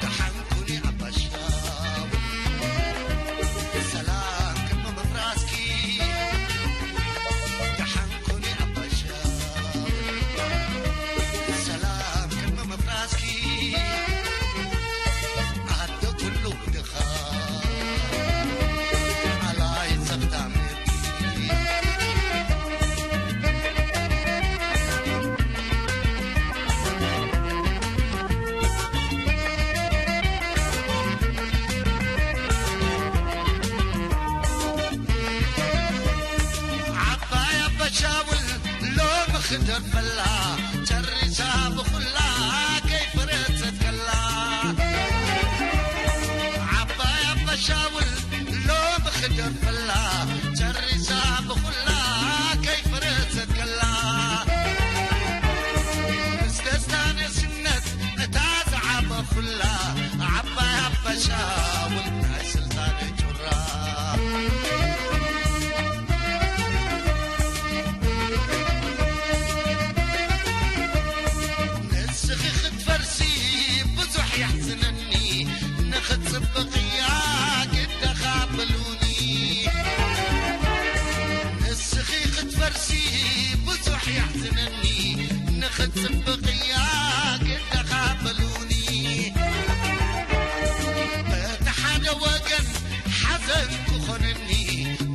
ደሓን ኩኒ ኣባሻው፣ ሰላም ቅድሚ ምፍራስኪ። ደሓን ኩኒ ኣባሻው፣ ሰላም ቅድሚ ምፍራስኪ። ኣደ ኩሉ ድኻ፣ ኣላይ ጸቕጣ ምርኪ። ዓባይ ኣባሻውል ሎሚ ክደርፈላ፣ ጨሪሳ ብኹላ ከይፈረሰት ከላ። ዓባይ ኣባሻውል ሎሚ ክደርፈላ፣ ጨሪሳ ብኹላ ከይፈረሰት ከላ። ምስ ደስታ ንእስነት እታ ዝዓበኹላ፣ ዓባይ ኣባሻውል ናይ ስልጣን ጩራ። ንስኺ ክትፈርሲ ብዙሕ የሕዝነኒ፣ ንኽትጽብቕያ ግደኻ በሉኒ። ንስኺ ክትፈርሲ ብዙሕ የሕዝነኒ፣ ንኽትጽብቕያ ግደኻ በሉኒ። በቲ ሓደ ወገን ሓዘን ክኾነኒ፣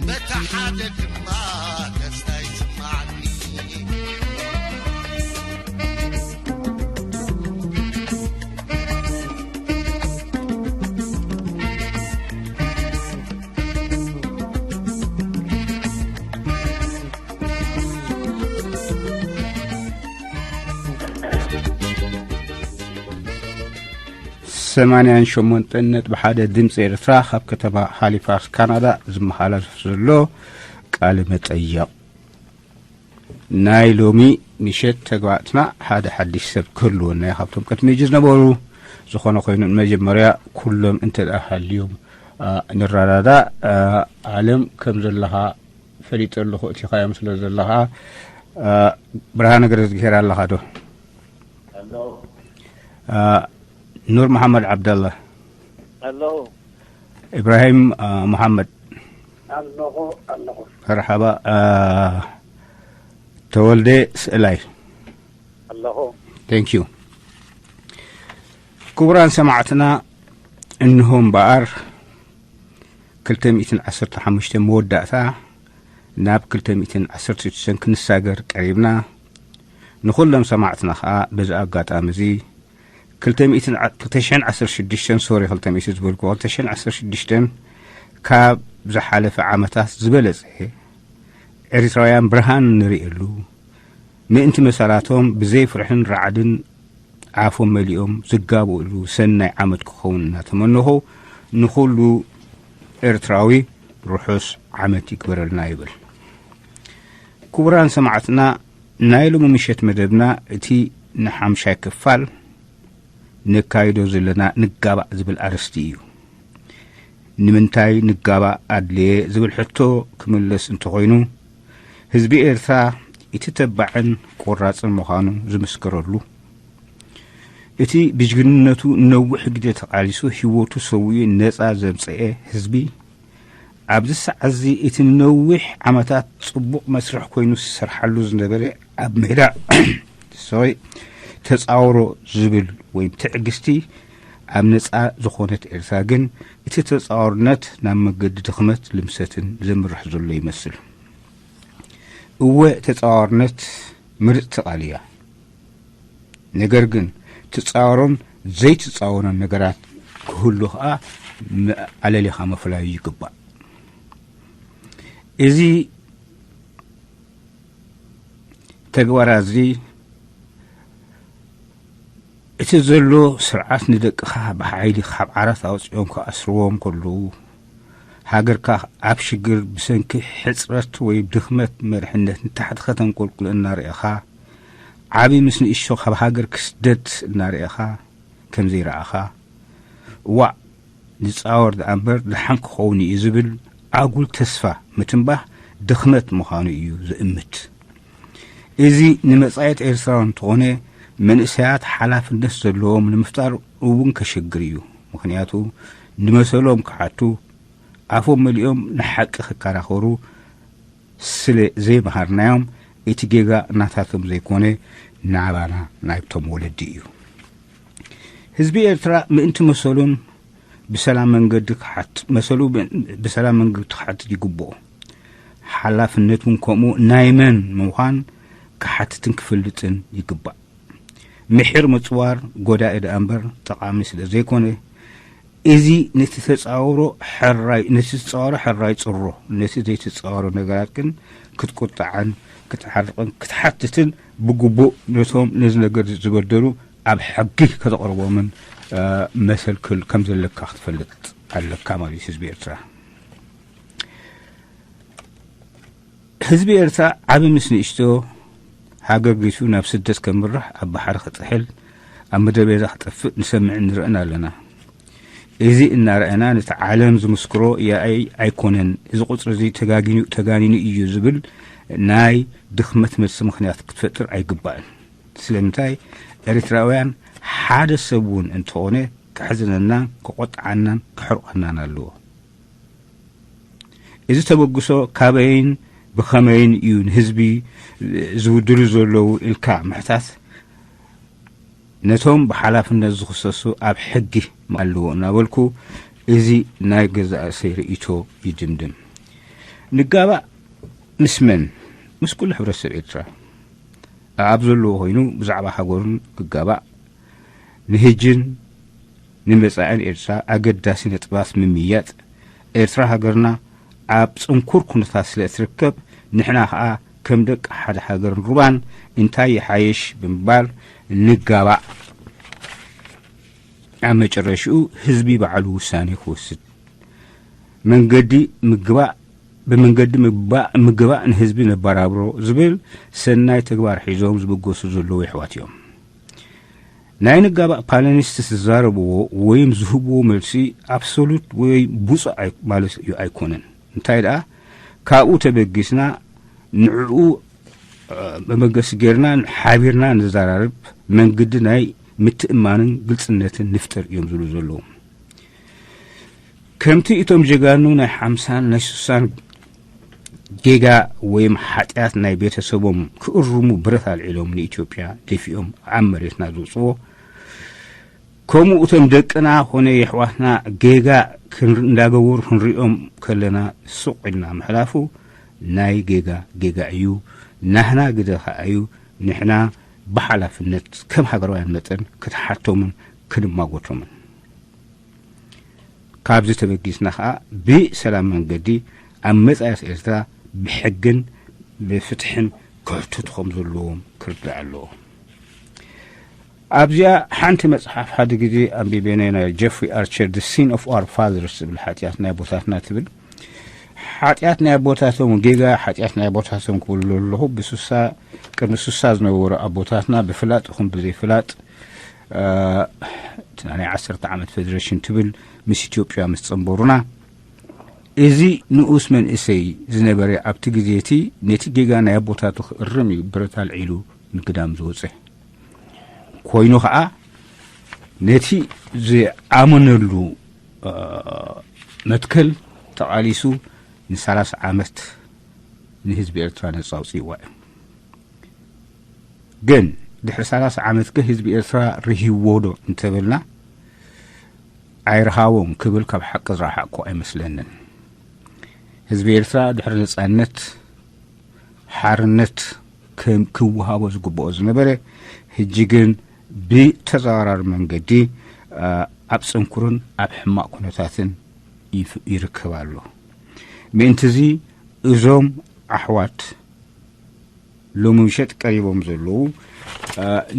በቲ ሓደ ድማ ደስታ ይስማዓኒ። ሰማንያን ሸሞንተን ነጥቢ ሓደ ድምፂ ኤርትራ ካብ ከተማ ሃሊፋክስ ካናዳ ዝመሓላለፍ ዘሎ ቃለ መጠይቕ። ናይ ሎሚ ምሸት ተግባእትና ሓደ ሓድሽ ሰብ ክህልወና እዩ ካብቶም ቅድሚ ሕጂ ዝነበሩ። ዝኾነ ኮይኑ ንመጀመርያ ኩሎም እንተ ደኣ ሃልዮም፣ ኣ፣ ንረዳዳእ። ኣ፣ ዓለም ከም ዘለኻ ፈሊጠ ኣለኹ፣ እቲኻዮም ስለ ዘለኻ። ኣ፣ ብርሃነ ገረዝግሄር ኣለኻ ዶ? ኣሎ። ኣ፣ ኑር መሓመድ ዓብደላ። ኣሎ። ኢብራሂም፣ ኣ፣ መሓመድ። ኣለኹ፣ ኣለኹ። መርሓባ። ኣ፣ ተወልደ ስእላይ። ኣለኹ። Thank you። ክቡራን ሰማዕትና፣ እንሆ እምበኣር ክልተ ሚእትን ዓሰርተ ሓሙሽተ መወዳእታ ናብ ክልተ ሚእትን ዓሰርተ ሽዱሽተን ክንሳገር ቀሪብና። ንኹሎም ሰማዕትና ኸኣ በዚ ኣጋጣሚ እዚ ክልተ ሚእትን ዓ-፣ ክልተ ሽሕን ዓሰርተ ሽዱሽተን፣ ሶሪ፣ ክልተ ሚእቲ ዝበልኩ፣ ክልተ ሽሕን ዓሰርተ ሽዱሽተን ካብ ዝሓለፈ ዓመታት ዝበለጸ ኤርትራውያን ብርሃን ንርእየሉ፣ ምእንቲ መሰላቶም ብዘይ ፍርሕን ራዕድን ኣፎም መሊኦም ዝጋብኡሉ ሰናይ ዓመት ክኸውን እናተመነኹ፣ ንኹሉ ኤርትራዊ ርሑስ ዓመት ይግበረልና ይብል። ክቡራን ሰማዕትና፣ ናይ ሎሚ ምሸት መደብና እቲ ንሓምሻይ ክፋል ነካይዶ ዘለና ንጋባእ ዝብል ኣርእስቲ እዩ። ንምንታይ ንጋባእ ኣድለየ ዝብል ሕቶ ክምለስ እንተኾይኑ፣ ህዝቢ ኤርትራ እቲ ተባዕን ቆራጽን ምዃኑ ዝምስከረሉ፣ እቲ ብጅግንነቱ ነዊሕ ግዜ ተቓሊሱ ህይወቱ ሰዊኡ ነጻ ዘምጽኤ ህዝቢ፣ ኣብዚ ሰዓት እዚ እቲ ንነዊሕ ዓመታት ጽቡቕ መስርሕ ኮይኑ ዝሰርሓሉ ዝነበረ ኣብ ሜዳ፣ ሶሪ፣ ተጻወሮ ዝብል ወይ ትዕግስቲ ኣብ ነጻ ዝኾነት ኤርትራ ግን እቲ ተጻዋርነት ናብ መገዲ ድኽመት ልምሰትን ዘምርሕ ዘሎ ይመስል። እወ፣ ተጻዋርነት ምርጽቲ ቃል እያ። ነገር ግን ትጻወሮን ዘይትጻወሮን ነገራት ክህሉ ኸኣ መ-፣ ኣለሊኻ ምፍላይ ይግባእ። እዚ ተግባራት እዚ እቲ ዘሎ ስርዓት ንደቅኻ ብሓይሊ ካብ ዓራት ኣውጺኦም ክኣስርዎም ከለዉ፣ ሃገርካ ኣብ ሽግር ብሰንኪ ሕጽረት ወይ ድኽመት መሪሕነት ንታሕቲ ከተንቆልቁል እናርኣኻ፣ ዓቢ ምስ ንእሽቶ ካብ ሃገር ክስደድ እናርኣኻ ከም ዘይረኣኻ፣ እዋእ፣ ንጻወር ደኣ እምበር ደሓን ክኸውን እዩ ዝብል ኣጉል ተስፋ ምትንባህ ድኽመት ምዃኑ እዩ ዝእምት። እዚ ንመጻኢት ኤርትራ እንተኾነ መንእሰያት ሓላፍነት ዘለዎም ንምፍጣር እውን ከሸግር እዩ። ምኽንያቱ ንመሰሎም ክሓቱ ኣፎም መሊኦም ንሓቂ ክከራኸሩ ስለ ዘይመሃርናዮም እቲ ጌጋ ናታቶም ዘይኮነ ናባና ናይቶም ወለዲ እዩ። ህዝቢ ኤርትራ ምእንቲ መሰሉን ብሰላም መንገዲ ክሓት መሰሉ ብ- ብሰላም መንገዲ ክሓትት ይግብኦ። ሓላፍነት እውን ከምኡ ናይ መን ምዃን ክሓትትን ክፈልጥን ይግባእ። ምሒር ምጽዋር ጎዳኢ ደኣ እምበር ጠቓሚ ስለ ዘይኮነ፣ እዚ ነቲ ተጻወሮ ሕራይ ነቲ ተጻወሮ ሕራይ ጽሮ፣ ነቲ ዘይተጻወሮ ነገራት ግን ክትቁጣዕን ክትዓርቕን ክትሓትትን ብግቡእ ነቶም ነዚ ነገር ዝበደሉ ኣብ ሕጊ ከተቕርቦምን መሰል ክል ከም ዘለካ ክትፈልጥ ኣለካ ማለት እዩ። ህዝቢ ኤርትራ ህዝቢ ኤርትራ ዓቢ ምስ ንእሽቶ ሃገር ገይሱ ናብ ስደት ከምርሕ፣ ኣብ ባሕሪ ክጥሕል፣ ኣብ ምድረ በዳ ክጠፍእ ንሰምዕን ንርእን ኣለና። እዚ እናረኣና ነቲ ዓለም ዝምስክሮ ያኣይ ኣይኮነን፣ እዚ ቁጽሪ እዚ ተጋጊኑ ተጋኒኑ እዩ ዝብል ናይ ድኽመት መልሲ ምኽንያት ክትፈጥር ኣይግባእን። ስለምንታይ ኤርትራውያን ሓደ ሰብ እውን እንተኾነ ከሕዝነናን ክቆጥዓናን ክሕርቐናን ኣለዎ። እዚ ተበግሶ ካበይን ብኸመይን እዩ ንህዝቢ ዝውድሉ ዘለዉ ኢልካ ምሕታት ነቶም ብሓላፍነት ዝኽሰሱ ኣብ ሕጊ ኣለዎ እናበልኩ እዚ ናይ ገዛእሰይ ርእይቶ ይድምድም። ንጋባእ ምስ መን? ምስ ኩሉ ሕብረተሰብ ኤርትራ ኣብ ዘለዎ ኮይኑ ብዛዕባ ሃገሩን ክጋባእ ንህጅን ንመጻእን ኤርትራ ኣገዳሲ ነጥባት ምምያጥ፣ ኤርትራ ሃገርና ኣብ ጽንኩር ኩነታት ስለ እትርከብ ንሕና ከኣ ከም ደቂ ሓደ ሃገርን ሩባን እንታይ ይሓይሽ ብምባል ንጋባእ። ኣብ መጨረሽኡ ህዝቢ ባዕሉ ውሳኔ ክወስድ መንገዲ ምግባእ ብመንገዲ ምግባእ ምግባእ ንህዝቢ ነባራብሮ ዝብል ሰናይ ተግባር ሒዞም ዝብገሱ ዘለዉ የሕዋት እዮም። ናይ ንጋባእ ፓለኒስት ዝዛረብዎ ወይም ዝህብዎ መልሲ ኣብሶሉት ወይ ብፁዕ ኣይ- ማለት እዩ ኣይኮነን። እንታይ ደኣ ካብኡ ተበጊስና ንዕኡ መበገሲ ጌርና ሓቢርና ንዘራርብ መንገዲ ናይ ምትእማንን ግልጽነትን ንፍጠር እዮም ዝብሉ ዘለዉ። ከምቲ እቶም ጀጋኑ ናይ ሓምሳን ናይ ስሳን ጌጋ ወይም ሓጢኣት ናይ ቤተሰቦም ክእርሙ ብረት ኣልዒሎም ንኢትዮጵያ ደፊኦም ኣብ መሬትና ዝውፅዎ፣ ከምኡ እቶም ደቅና ኮነ የሕዋትና ጌጋ እንዳገበሩ ክንሪኦም ከለና ስቕ ኢልና ምሕላፉ ናይ ጌጋ ጌጋ እዩ። ናህና ግደ ከኣ እዩ። ንሕና ብሓላፍነት ከም ሃገራውያን መጠን ክትሓቶምን ክንማጎቶምን። ካብዚ ተበጊስና ከኣ ብሰላም መንገዲ ኣብ መጻኢት ኤርትራ ብሕግን ብፍትሕን ክሕትቱ ከም ዘለዎም ክርዳእ ኣለዎ። ኣብዚኣ ሓንቲ መጽሓፍ ሓደ ግዜ ኣንቢበ ናይ ጀፍሪ ኣርቸር The Sin of Our Fathers ዝብል ሓጢኣት ናይ ኣቦታትና ትብል። ሓጢኣት ናይ ኣቦታቶም ጌጋ ሓጢኣት ናይ ኣቦታቶም ክብሉ ኣለኹ። ብስሳ ቅድሚ ስሳ ዝነበሩ ኣቦታትና ብፍላጥ ይኹን ብዘይፍላጥ እቲ ናይ ዓሰርተ ዓመት ፌደሬሽን ትብል ምስ ኢትዮጵያ ምስ ጸንበሩና፣ እዚ ንኡስ መንእሰይ ዝነበረ ኣብቲ ግዜ እቲ ነቲ ጌጋ ናይ ኣቦታቱ ክእርም እዩ ብረት ኣልዒሉ ንግዳም ዝወፀ። ኮይኑ ከዓ ነቲ ዝኣመነሉ መትከል ተቓሊሱ ንሰላሳ ዓመት ንህዝቢ ኤርትራ ነፃ ኣውፅእዋ እዩ። ግን ድሕሪ ሰላሳ ዓመት ከ ህዝቢ ኤርትራ ርሂዎ ዶ እንተበልና ኣይረሃቦም ክብል ካብ ሓቂ ዝረሓቅኩ ኣይመስለንን። ህዝቢ ኤርትራ ድሕሪ ነፃነት ሓርነት ከም ክወሃቦ ዝግብኦ ዝነበረ ሕጂ ግን ብተዘዋራሪ መንገዲ ኣብ ጽንኩርን ኣብ ሕማቕ ኩነታትን ይርከብ ኣሎ። ምእንትዚ እዞም ኣሕዋት ሎሚ ምሸት ቀሪቦም ዘለዉ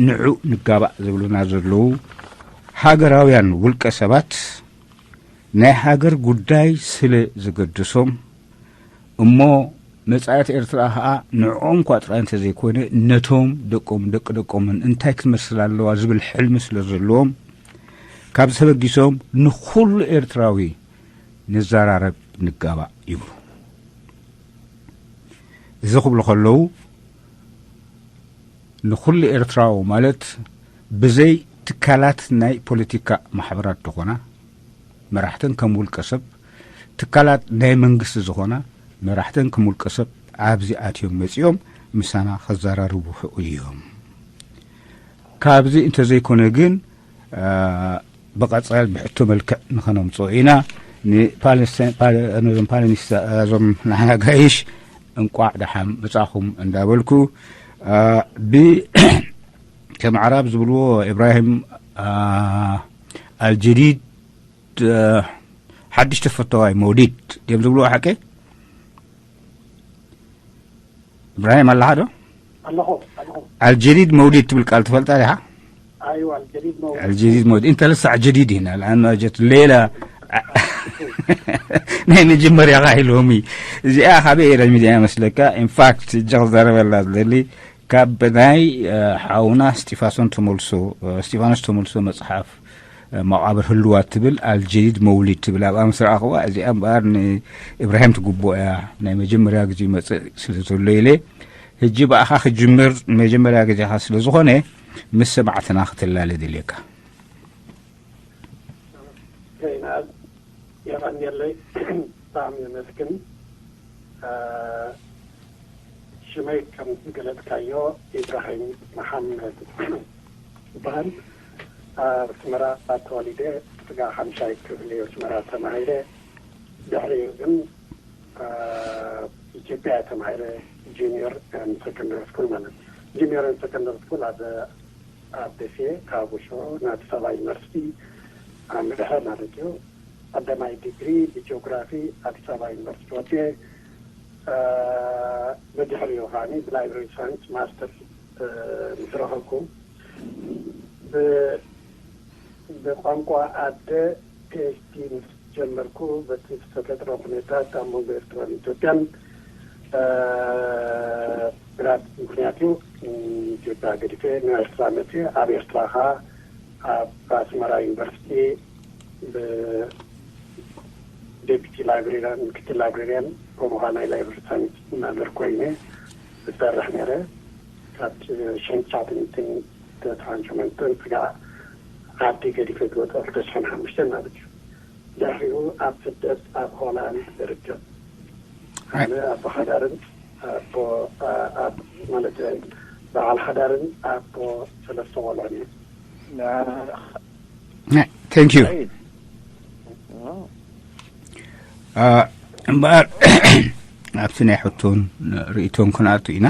ንዑ ንጋባእ ዝብሉና ዘለዉ ሃገራውያን ውልቀ ሰባት ናይ ሃገር ጉዳይ ስለ ዝገድሶም እሞ መጻኢት ኤርትራ ኸኣ ንዕኦም እኳ ጥራይ እንተዘይኮነ ነቶም ደቆም ደቂ ደቆምን እንታይ ክትመስል ኣለዋ ዝብል ሕልሚ ስለ ዘለዎም ካብ ተበጊሶም ንኹሉ ኤርትራዊ ንዘራረብ ንጋባእ ይብሉ። እዚ ክብሉ ከለዉ ንኹሉ ኤርትራዊ ማለት ብዘይ ትካላት ናይ ፖለቲካ ማሕበራት ዝኾና መራሕተን ከም ውልቀ ሰብ ትካላት ናይ መንግስቲ ዝኾና መራሕተን ከም ውልቀ ሰብ ኣብዚ ኣትዮም መጺኦም ምሳና ከዘራርቡ ይኽእሉ እዮም። ካብዚ እንተዘይኮነ ግን ብቐጻል ብሕቶ መልክዕ ንኸነምጽኦ ኢና። ንፓለስታይን ነዞም ፓለኒስታ እዞም ንዓና ጋይሽ እንቋዕ ደሓን መጻኹም እንዳበልኩ ብ ከም ዓራብ ዝብልዎ ኢብራሂም ኣልጀዲድ ሓድሽ ተፈታዋይ መውሊድ ድዮም ዝብልዎ ሓቂ? ኢብራሂም ኣለኻ ዶ? ኣለኹ ኣለኹ። ኣልጀዲድ መውሊድ ትብል ቃል ትፈልጣ ዲኻ? ኣይዋ ኣልጀዲድ መውሊድ። ኣልጀዲድ መውሊድ። እንተ ለሳዕ ጀዲድ ኢና፣ ለኣኑ ጀት ሌላ ናይ መጀመርያኻ ኢሎሚ። እዚኣ ካበይ ኤረ ሚድያ መስለካ? ኢንፋክት እጃ ክዛረበላ ዝደሊ ካብ ናይ ሓውና ስጢፋሶን ተመልሶ፣ ስጢፋኖስ ተመልሶ መጽሓፍ መቓብር ህልዋት ትብል ኣልጀዲድ መውሊድ ትብል ኣብኣ ምስ ረኣኽዋ፣ እዚኣ እምበኣር ንእብራሂም ትግብኦ እያ፣ ናይ መጀመርያ ግዜ ይመጽእ ስለ ዘሎ ኢለ፣ ሕጂ ብኣኻ ክጅምር ንመጀመርያ ግዜኻ ስለ ዝኾነ ምስ ሰማዕትና ክትላለ ደልየካ። ዜና የቐንየለይ። ብጣዕሚ የመስግን። ሽመይ ከም ዝገለጽካዮ ኢብራሂም መሓመድ ይበሃል። ኣብ ኣስመራ ተወሊደ፣ ስጋ ሓምሻይ ክፍሊ ኣስመራ ተማሂረ። ድሕሪኡ ግን ኢትዮጵያ ተማሂረ፣ ጁኒየር ሰከንደሪ ስኩል ማለት። ጁኒየር ሰከንደሪ ስኩል ኣብ ኣብ ደሴ ካብ ውሽሮ ንኣዲስ ኣበባ ዩኒቨርሲቲ ኣምርሐ ማለት እዩ። ቀዳማይ ዲግሪ ብጂኦግራፊ ኣዲስ ኣበባ ዩኒቨርሲቲ ወፅየ። ብድሕሪኡ ከዓኒ ብላይብረሪ ሳይንስ ማስተር ምስ ረኸብኩ፣ ብቋንቋ ኣደ ፒኤችዲ ምስ ጀመርኩ፣ በቲ ዝተፈጥረ ኩነታት ኣብ መንጎ ኤርትራን ኢትዮጵያን ብራት ምክንያት እዩ ኢትዮጵያ ገዲፈ ናብ ኤርትራ መፅየ። ኣብ ኤርትራ ከዓ ኣብ ኣስመራ ዩኒቨርሲቲ ብዴፒቲ ላይብሬሪያን፣ ምክትል ላይብሬሪያን፣ ከምኡ ከዓ ናይ ላይብሬሪ ሳይንስ መምህር ኮይነ ዝሰርሕ ነይረ። ካብ ሸንቻትንትን ተትሓንሾመንትን ስጋዕ ዓዲ ገዲፈ ዝወፅኦ ክልተ ሽሕን ሓሙሽተን ማለት እዩ። ድሕሪኡ ኣብ ስደት ኣብ ሆላንድ እርከብ። ኣነ ኣቦ ሓዳርን ኣቦ ማለት በዓል ሓዳርን ኣቦ ሰለስተ ቆልዑን እየ። Thank you። እምበኣር ኣብቲ ናይ ሕቶን ርእይቶን ክንኣቱ ኢና።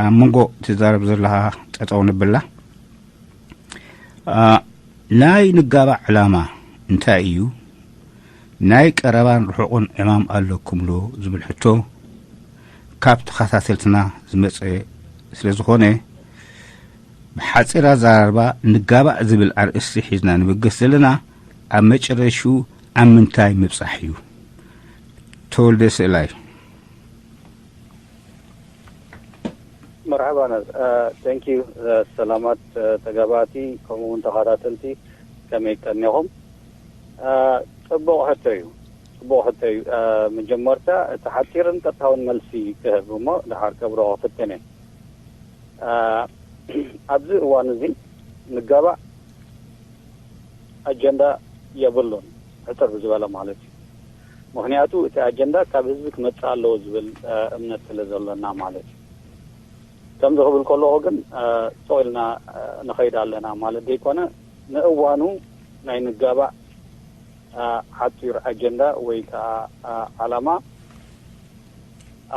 ኣብ መንጎ ትዛረብ ዘለኻ ጠጠው ንብላ። ናይ ንጋባእ ዕላማ እንታይ እዩ? ናይ ቀረባን ርሑቕን ዕማም ኣለኩም ዶ ዝብል ሕቶ ካብ ተኸታተልትና ዝመጸ ስለ ዝኾነ፣ ብሓጺር ኣዘራርባ ንጋባእ ዝብል ኣርእስቲ ሒዝና ንብገስ ዘለና፣ ኣብ መጨረሽኡ ኣብ ምንታይ ምብጻሕ እዩ? ተወልደ ስእላይ። መርሓባ ናት። Thank you። ሰላማት ተጋባእቲ ከምኡ እውን ተኸታተልቲ፣ ከመይ ቀኒኹም? ጽቡቕ ሕቶ እዩ። ጽቡቕ ሕቶ እዩ። መጀመርታ እቲ ሓጺርን ቀጥታውን መልሲ ክህብ እሞ ድሓር ከብርሆ ክፍትን እየ። ኣብዚ እዋን እዚ ንጋባእ ኣጀንዳ የብሉን፣ ሕጽር ብዝበለ ማለት እዩ። ምኽንያቱ እቲ ኣጀንዳ ካብ ህዝቢ ክመጽእ ኣለዎ ዝብል እምነት ስለ ዘሎና ማለት እዩ። ከምዚ ክብል ከለኹ ግን ሱቕ ኢልና ንኸይድ ኣለና ማለት ዘይኮነ፣ ንእዋኑ ናይ ንጋባእ ሓጺር ኣጀንዳ ወይ ከዓ ዓላማ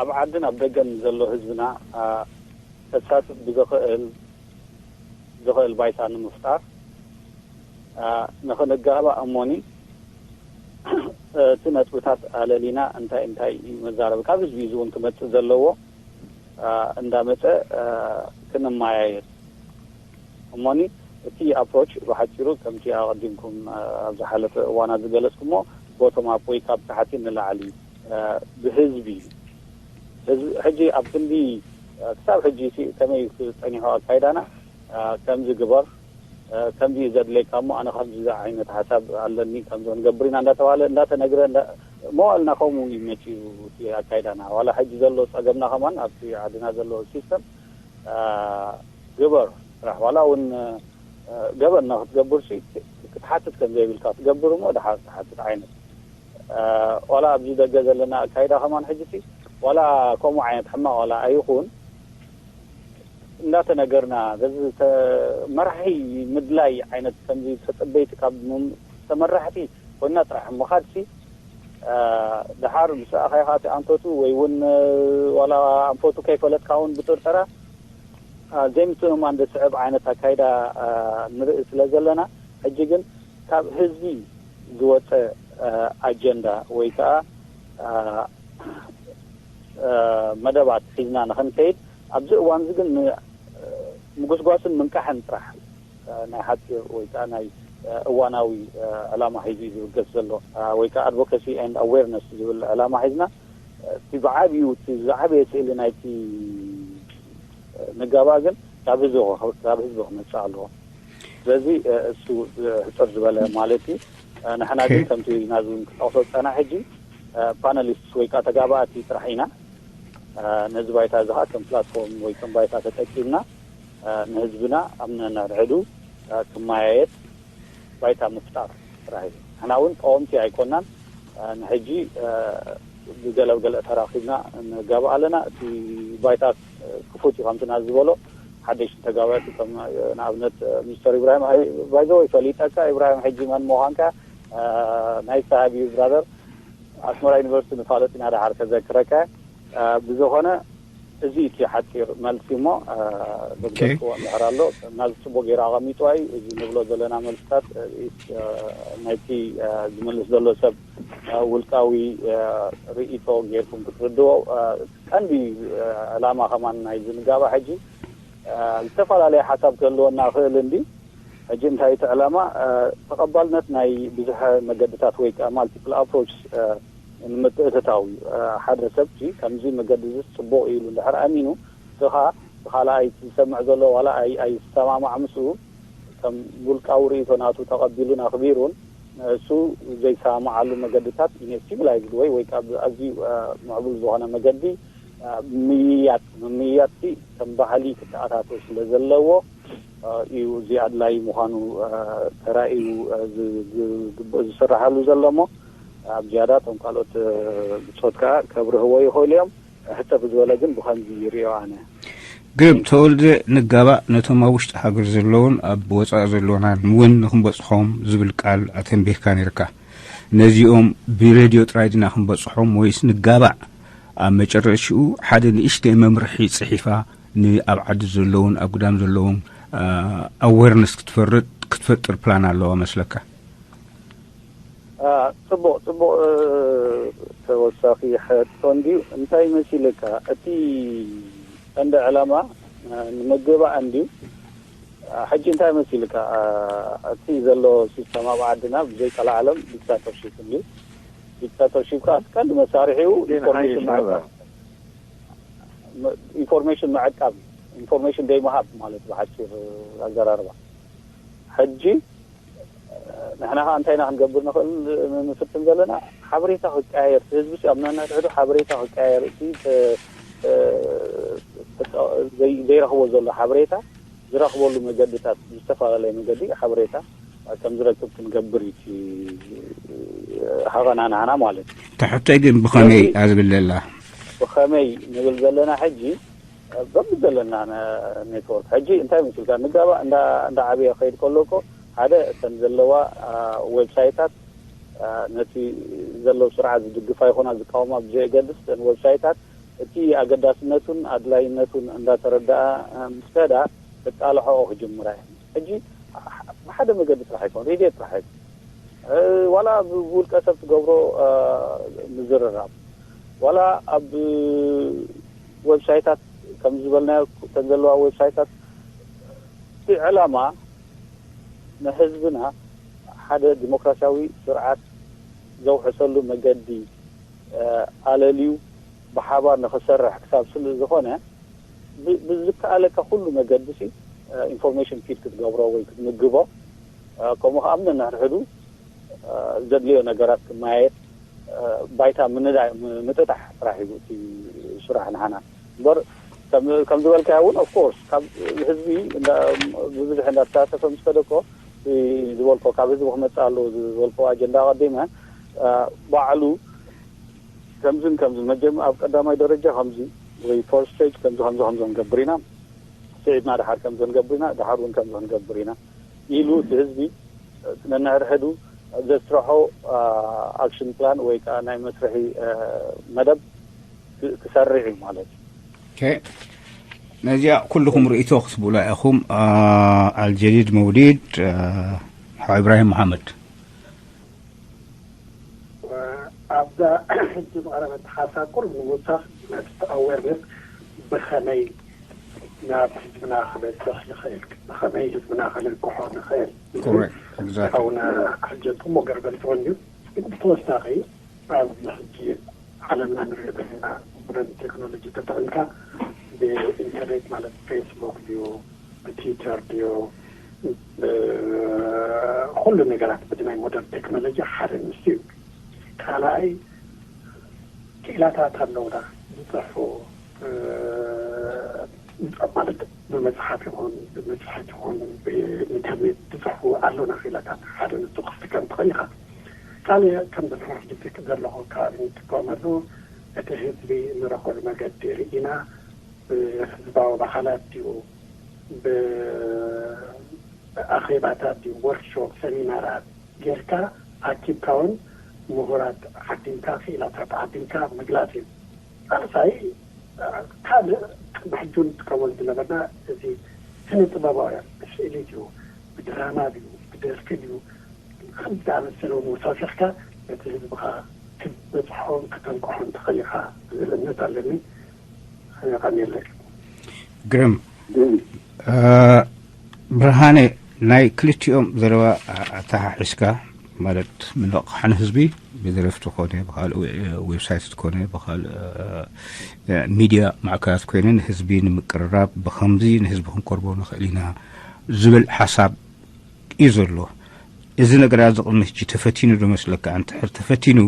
ኣብ ዓድን ኣብ ደገን ዘሎ ህዝብና ከሳትፍ ብዝኽእል ዝኽእል ባይታ ንምፍጣር ንኽንጋባእ እሞኒ እቲ ነጥብታት ኣለሊና እንታይ እንታይ እዩ መዛረቢ ካብ ህዝቢ እዚ እውን ክመፅእ ዘለዎ እንዳመፀ ክንመያየጥ እሞኒ እቲ ኣፕሮች ብሓፂሩ ከምቲ ኣቐዲምኩም ኣብ ዝሓለፈ እዋናት ዝገለፅኩሞ ቦቶም ኣፕ ወይ ካብ ታሕቲ ንላዕሊ ብህዝቢ እዩ። ህዝቢ ሕጂ ኣብ ክንዲ ክሳብ ሕጂ ከመይ እዩ ፀኒሑ ኣካይዳና ከምዚ ግበር ከምዚ እዩ ዘድለየካ እሞ ኣነ ከምዚ ዓይነት ሓሳብ ኣለኒ፣ ከምዚ ክንገብር ኢና እንዳተባሃለ እንዳተነግረ መዋእልና ከምኡ እዩ መፂኡ። እቲ ኣካይዳና ዋላ ሕጂ ዘሎ ፀገምና ከማን ኣብቲ ዓድና ዘሎ ሲስተም ግበር ስራሕ ዋላ እውን ገበን ክትገብር ክትሓትት ከም ዘይብልካ ትገብር እሞ ድሓር ትሓትት ዓይነት ዋላ ኣብዚ ደገ ዘለና ኣካይዳ ከማን ሕጂ ዋላ ከምኡ ዓይነት ሕማቕ ዋላ ኣይኹን እንዳተነገርና በዚ መራሒ ምድላይ ዓይነት ከምዚ ተፀበይቲ ካብ ተመራሕቲ ኮይና ጥራሕ ምኻድሲ ድሓር ምስ ኣኻይ ከኣ ኣንፈቱ ወይ እውን ዋላ ኣንፈቱ ከይፈለጥካ እውን ብጥርጠራ ዘይምትእምማን ዘስዕብ ዓይነት ኣካይዳ ንርኢ ስለ ዘለና ሕጂ ግን ካብ ህዝቢ ዝወፀ ኣጀንዳ ወይ ከዓ መደባት ሒዝና ንክንከይድ ኣብዚ እዋን እዚ ግን ምጉስጓስን ምንቃሕን ጥራሕ ናይ ሓፂር ወይ ከዓ ናይ እዋናዊ ዕላማ ሒዙ እዩ ዝብገስ ዘሎ ወይ ከዓ advocacy and awareness ዝብል ዕላማ ሒዝና እቲ ብዓብዩ እቲ ዝዓበየ ስእሊ ናይቲ ንጋባ ግን ካብ ህዝቢ ካብ ህዝቢ ክመፅእ ኣለዎ። ስለዚ እሱ ሕፅር ዝበለ ማለት እዩ። ንሕና ግን ከምቲ ናዚ ክጠቕሶ ዝፀና ሕጂ ፓነሊስት ወይ ከዓ ተጋባእቲ ጥራሕ ኢና። ነዚ ባይታ እዚ ከዓ ከም ፕላትፎርም ወይ ከም ባይታ ተጠቂምና ንህዝብና ኣብ ነናድሕዱ ክመያየጥ ባይታ ምፍጣር ጥራሕ እዩ። ንሕና እውን ቀወምቲ ኣይኮናን። ንሕጂ ብገለ ብገለ ተራኺብና ንጋባእ ኣለና። እቲ ባይታ ክፉት እዩ ከምቲ ናዚ ዝበሎ ሓደሽቲ ተጋባእቲ ከም ንኣብነት ሚስተር ኢብራሂም ባይዘወይ ፈሊጠካ ኢብራሂም ሕጂ መን ምዃንካ ናይ ሳሃብ እዩ ብራደር ኣስመራ ዩኒቨርሲቲ ንፋለጥ ኢና ድሓር ከዘክረካ ብዝኾነ እዚ እቲ ሓፂር መልሲ እሞ ዘግለፅዎ እንድሕር ኣሎ ናዚ ፅቡቅ ገይሩ ኣቐሚጥዋ እዩ እዚ ንብሎ ዘለና መልስታት ናይቲ ዝመልስ ዘሎ ሰብ ውልቃዊ ርእቶ ጌርኩም ክትርድዎ ቀንዲ ዕላማ ከማን ናይ ዝንጋባ ሕጂ ዝተፈላለየ ሓሳብ ክህልወና ክእል እንዲ ሕጂ እንታይ እቲ ዕላማ ተቐባልነት ናይ ብዙሐ መገድታት ወይ ከዓ multiple approach ንምትእትታው እዩ ሓደ ሰብ ከምዚ መገዲ እዚ ፅቡቅ ኢሉ እንድሕር ኣሚኑ ስኻ ብካልኣይ ዝሰምዕ ዘሎ ዋላ ኣይሰማማዕ ምስኡ ከም ውልቃዊ ርእቶ ናቱ ተቐቢሉን ኣኽቢሩን እሱ ዘይሰማማዓሉ መገድታት ኢነ ሲቪላይዝድ ወይ ወይ ከዓ ኣዝዩ ምዕቡል ዝኾነ መገዲ ምምይያጥ ምምይያጥቲ ከም ባህሊ ክተኣታቶ ስለ ዘለዎ እዩ እዚ ኣድላይ ምዃኑ ተራእዩ ዝስራሓሉ ዘሎ እሞ ኣብ ዝያዳ እቶም ካልኦት ብፆት ከዓ ከብርህዎ ይኽእሉ እዮም ሕተፍ ዝበለ ግን ብኸምዚ ይሪኦ ኣነ ግርም ተወልደ ንጋባእ ነቶም ኣብ ውሽጢ ሃገር ዘለውን ኣብ ወፃኢ ዘለውናን እውን ንክንበፅሖም ዝብል ቃል ኣተንቢህካ ነርካ ነዚኦም ብሬድዮ ጥራይ ድና ክንበፅሖም ወይስ ንጋባእ ኣብ መጨረሽኡ ሓደ ንእሽተይ መምርሒ ፅሒፋ ንኣብ ዓዲ ዘለውን ኣብ ግዳም ዘለውን ኣወርነስ ክትፈርጥ ክትፈጥር ፕላን ኣለዋ መስለካ ፅቡቅ ፅቡቅ ተወሳኺ ሕቶ እንድዩ እንታይ መሲልካ እቲ ቀንዲ ዕላማ ንምግባእ እንድዩ ሕጂ እንታይ መሲልካ እቲ ዘሎ ሲስተም ኣብ ዓድና ብዘይ ቀላዓለም ዲክታተርሺፕ እንድዩ ዲክታተርሺፕ ከዓ ቀንዲ መሳርሒኡ ኢንፎርሜሽን ኢንፎርሜሽን ምዕቃብ ኢንፎርሜሽን ደይምሃብ ማለት ብሓፂር ኣዘራርባ ሕጂ ንሕና ከዓ እንታይ ኢና ክንገብር ንኽእል ንፍትን ዘለና ሓበሬታ ክቀያየር ህዝቢ ኣብ ነናድሕዱ ሓበሬታ ክቀያየር እቲ ዘይረኽቦ ዘሎ ሓበሬታ ዝረኽበሉ መገድታት ዝተፈላለየ መገዲ ሓበሬታ ከም ዝረክብ ክንገብር እዩ ሃቐና ንዓና ማለት እዩ ትሕቶይ ግን ብኸመይ ኣዝብል ዘላ ብኸመይ ንብል ዘለና ሕጂ በቢ ዘለና ኔትወርክ ሕጂ እንታይ መስልካ ንጋባ እንዳ ዓብየ ከይድ ከሎ እኮ ሓደ እተን ዘለዋ ዌብሳይታት ነቲ ዘለዉ ስርዓት ዝድግፋ ይኹና ዝቃወማ ብዘየገድስ እተን ዌብሳይታት እቲ ኣገዳስነቱን ኣድላይነቱን እንዳተረድኣ ምስ ከዳ ክጣልሖኦ ክጅምራ ሕጂ ብሓደ መገዲ ጥራሕ ኣይኮን ሬድዮ ጥራሕ ኣይኮን ዋላ ብውልቀ ሰብ ትገብሮ ምዝርራብ ዋላ ኣብ ዌብሳይታት ከም ዝበልናዮ ከም ዘለዋ ዌብሳይታት እቲ ዕላማ ንህዝብና ሓደ ዲሞክራሲያዊ ስርዓት ዘውሕሰሉ መገዲ ኣለልዩ ብሓባር ንክሰርሕ ክሳብ ስለ ዝኾነ ብዝከኣለካ ኩሉ መገዲ ሲ ኢንፎርሜሽን ፊድ ክትገብሮ ወይ ክትምግቦ፣ ከምኡ ከዓ ነንሕድሕዱ ዘድልዮ ነገራት ክመያየጥ፣ ባይታ ምንዳይ ምጥጣሕ ጥራሕ እዩ እቲ ስራሕ ንዓና። እምበር ከም ዝበልካዮ እውን ኦፍኮርስ ካብ ህዝቢ ብብዝሒ እንዳተሳተፈ ምስ ከደኮ ዝበልኮ ካብ ህዝቢ ክመፅእ ኣለዎ ዝበልኮ ኣጀንዳ ኣቐዲመ ባዕሉ ከምዝን ከምዝን መጀመ ኣብ ቀዳማይ ደረጃ ከምዚ ወይ ፈርስት ስቴጅ ከምዚ ከምዚ ከምዚ ንገብር ኢና፣ ስዒብና ደሓር ከምዚ ንገብር ኢና፣ ደሓር እውን ከምዚ ክንገብር ኢና ኢሉ እቲ ህዝቢ ነንሕድሕዱ ዘስርሖ ኣክሽን ፕላን ወይ ከዓ ናይ መስርሒ መደብ ክሰርዕ እዩ ማለት እዩ። ነዚኣ ኩልኹም ርእቶ ክትብሉ ኢኹም። ኣልጀዲድ መውሊድ ሓው ኢብራሂም መሓመድ። ኣብዛ ሕጂ ዝቐረበት ሓሳብ ቁሩብ ንምውሳኽ ነቲ ኣዌርነስ ብኸመይ ናብ ህዝብና ክበፅሕ ይኽእል፣ ብኸመይ ህዝብና ከነንቅሖ ንኽእል። ሓውና ሕጀት ሞገር በልትወን እዩ። ግን ብተወሳኺ ኣብዚ ሕጂ ዓለምና ንሪኦ ዘለና ሞደርን ቴክኖሎጂ ተጠቒምካ ብኢንተርኔት ማለት ፌስቡክ ድዩ ብትዊተር ድዩ ኩሉ ነገራት በቲ ናይ ሞደርን ቴክኖሎጂ ሓደ ንሱ እዩ። ካልኣይ ክኢላታት ኣለውና ዝፅሕፉ ማለት ብመፅሓፍ ይኹን ብመፅሓፍ ይኹን ብኢንተርኔት ዝፅሕፉ ኣለውና ክኢላታት ሓደ ንሱ ክፍትከም ትኽእል ኢኻ። ካልእ ከም ዘለኹ ሕጂ ዘለኹ ከባቢ ንጥቀመሉ እቲ ህዝቢ ንረኽበሉ መገዲ ርኢና ብህዝባዊ ባዓላት ድዩ ብኣኼባታት ድዩ ወርክሾፕ ሰሚናራት ጌርካ ኣኪብካ እውን ምሁራት ዓዲምካ ክኢላታት ዓዲምካ ምግላፅ እዩ። ሳልሳይ ካልእ ቅድሚ ሕጂ ንጥቀመሉ ዝነበርና እዚ ስነ ጥበባውያን ብስእሊ ድዩ ብድራማ ድዩ ብደርፊ ድዩ ከምዚ ዝኣመሰለ እውን ወሳሲኽካ ነቲ ህዝብኻ ክትበፅሖን ከተንቅሖን ትኽእል ኢኻ ዝብል እምነት ኣለኒ። የቐንየለይ። ግርም ብርሃነ፣ ናይ ክልቲኦም ዘረባ ኣተሓሒዝካ ማለት ምንቕቓሕ ንህዝቢ ብደረፍቲ ኮነ ብካልእ ዌብሳይት ኮነ ብካልእ ሚድያ ማዕከናት ኮይነ ንህዝቢ ንምቅርራብ ብከምዚ ንህዝቢ ክንቀርቦ ንኽእል ኢና ዝብል ሓሳብ እዩ ዘሎ። እዚ ነገራት እዚ ቅድሚ ሕጂ ተፈቲኑ ዶ መስለካ? እንድሕር ተፈቲኑ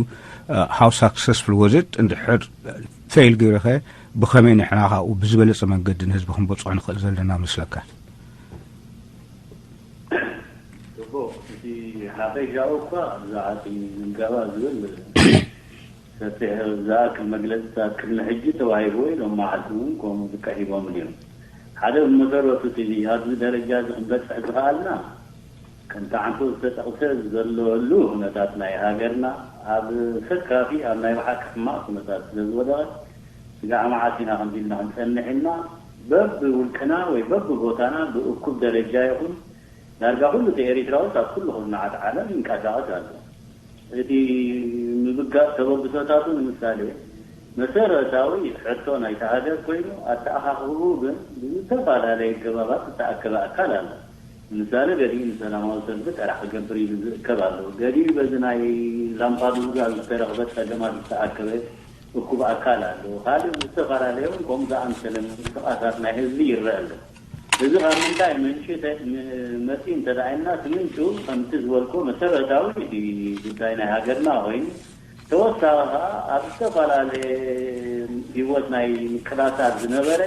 how successful was it? እንድሕር ፌል ገይሩኸ ብኸመይ ንሕና ካብኡ ብዝበለፀ መንገዲ ንህዝቢ ክንበፅሖ ንኽእል ዘለና መስለካ? ጽቡቕ። እቲ ሓፈሻኡ እኳ ብዛዕባ እቲ ምምጋባ ዝብል ሰፊሕ ዝኣክል መግለጽታት ቅድሚ ሕጂ ተዋሂብዎ እዩ። ሎም መዓልቲ እውን ከምኡ ዝቀሂቦም ድዮም? ሓደ ብመሰረቱ እቲ ኣብዚ ደረጃ እዚ ክንበጽሕ ዝኸኣልና ከምቲ ዓንቶ ዝተጠቕሰ ዘለሉ ኩነታት ናይ ሃገርና ኣብ ሰካፊ ኣብ ናይ ብሓቂ ሕማቕ ኩነታት ስለ ዝወደቐት ስጋዕ መዓስ ኢና ከምዚ ኢልና ክንጸንሕ ኢልና በብውልቅና ወይ በብቦታና ብእኩብ ደረጃ ይኹን ዳርጋ ኩሉ እቲ ኤሪትራዊ ካብ ኩሉ ኩርናዓት ዓለም ይንቀሳቐስ ኣሎ። እቲ ምብጋስ ተበግሶታቱ ንምሳሌ መሰረታዊ ሕቶ ናይታ ሃገር ኮይኑ ኣተኣኻኽብኡ ግን ብዝተፈላለየ ገባባት ዝተኣከበ ኣካል ኣሎ። ንምሳሌ ገሊኡ ንሰላማዊ ሰልፊ ጥራሕ ክገብር ኢሉ ዝእከብ ኣሎ። ገሊኡ በዚ ናይ ላምፓዱዛ ዝተረኽበ ጸገማት ዝተኣከበ እኩብ ኣካል ኣሎ። ካልእ ብዝተፈላለየ እውን ከምኡ ዝኣምሰለ ምንቅስቓሳት ናይ ህዝቢ ይረአ ኣሎ። እዚ ካብ ምንታይ ምንጪ መፂ እንተደኣ ኢልና እቲ ምንጩ ከምቲ ዝበልኮ መሰረታዊ እቲ ጉዳይ ናይ ሃገርና ኮይኑ ተወሳኺ ከዓ ኣብ ዝተፈላለየ ህይወት ናይ ምቅላሳት ዝነበረ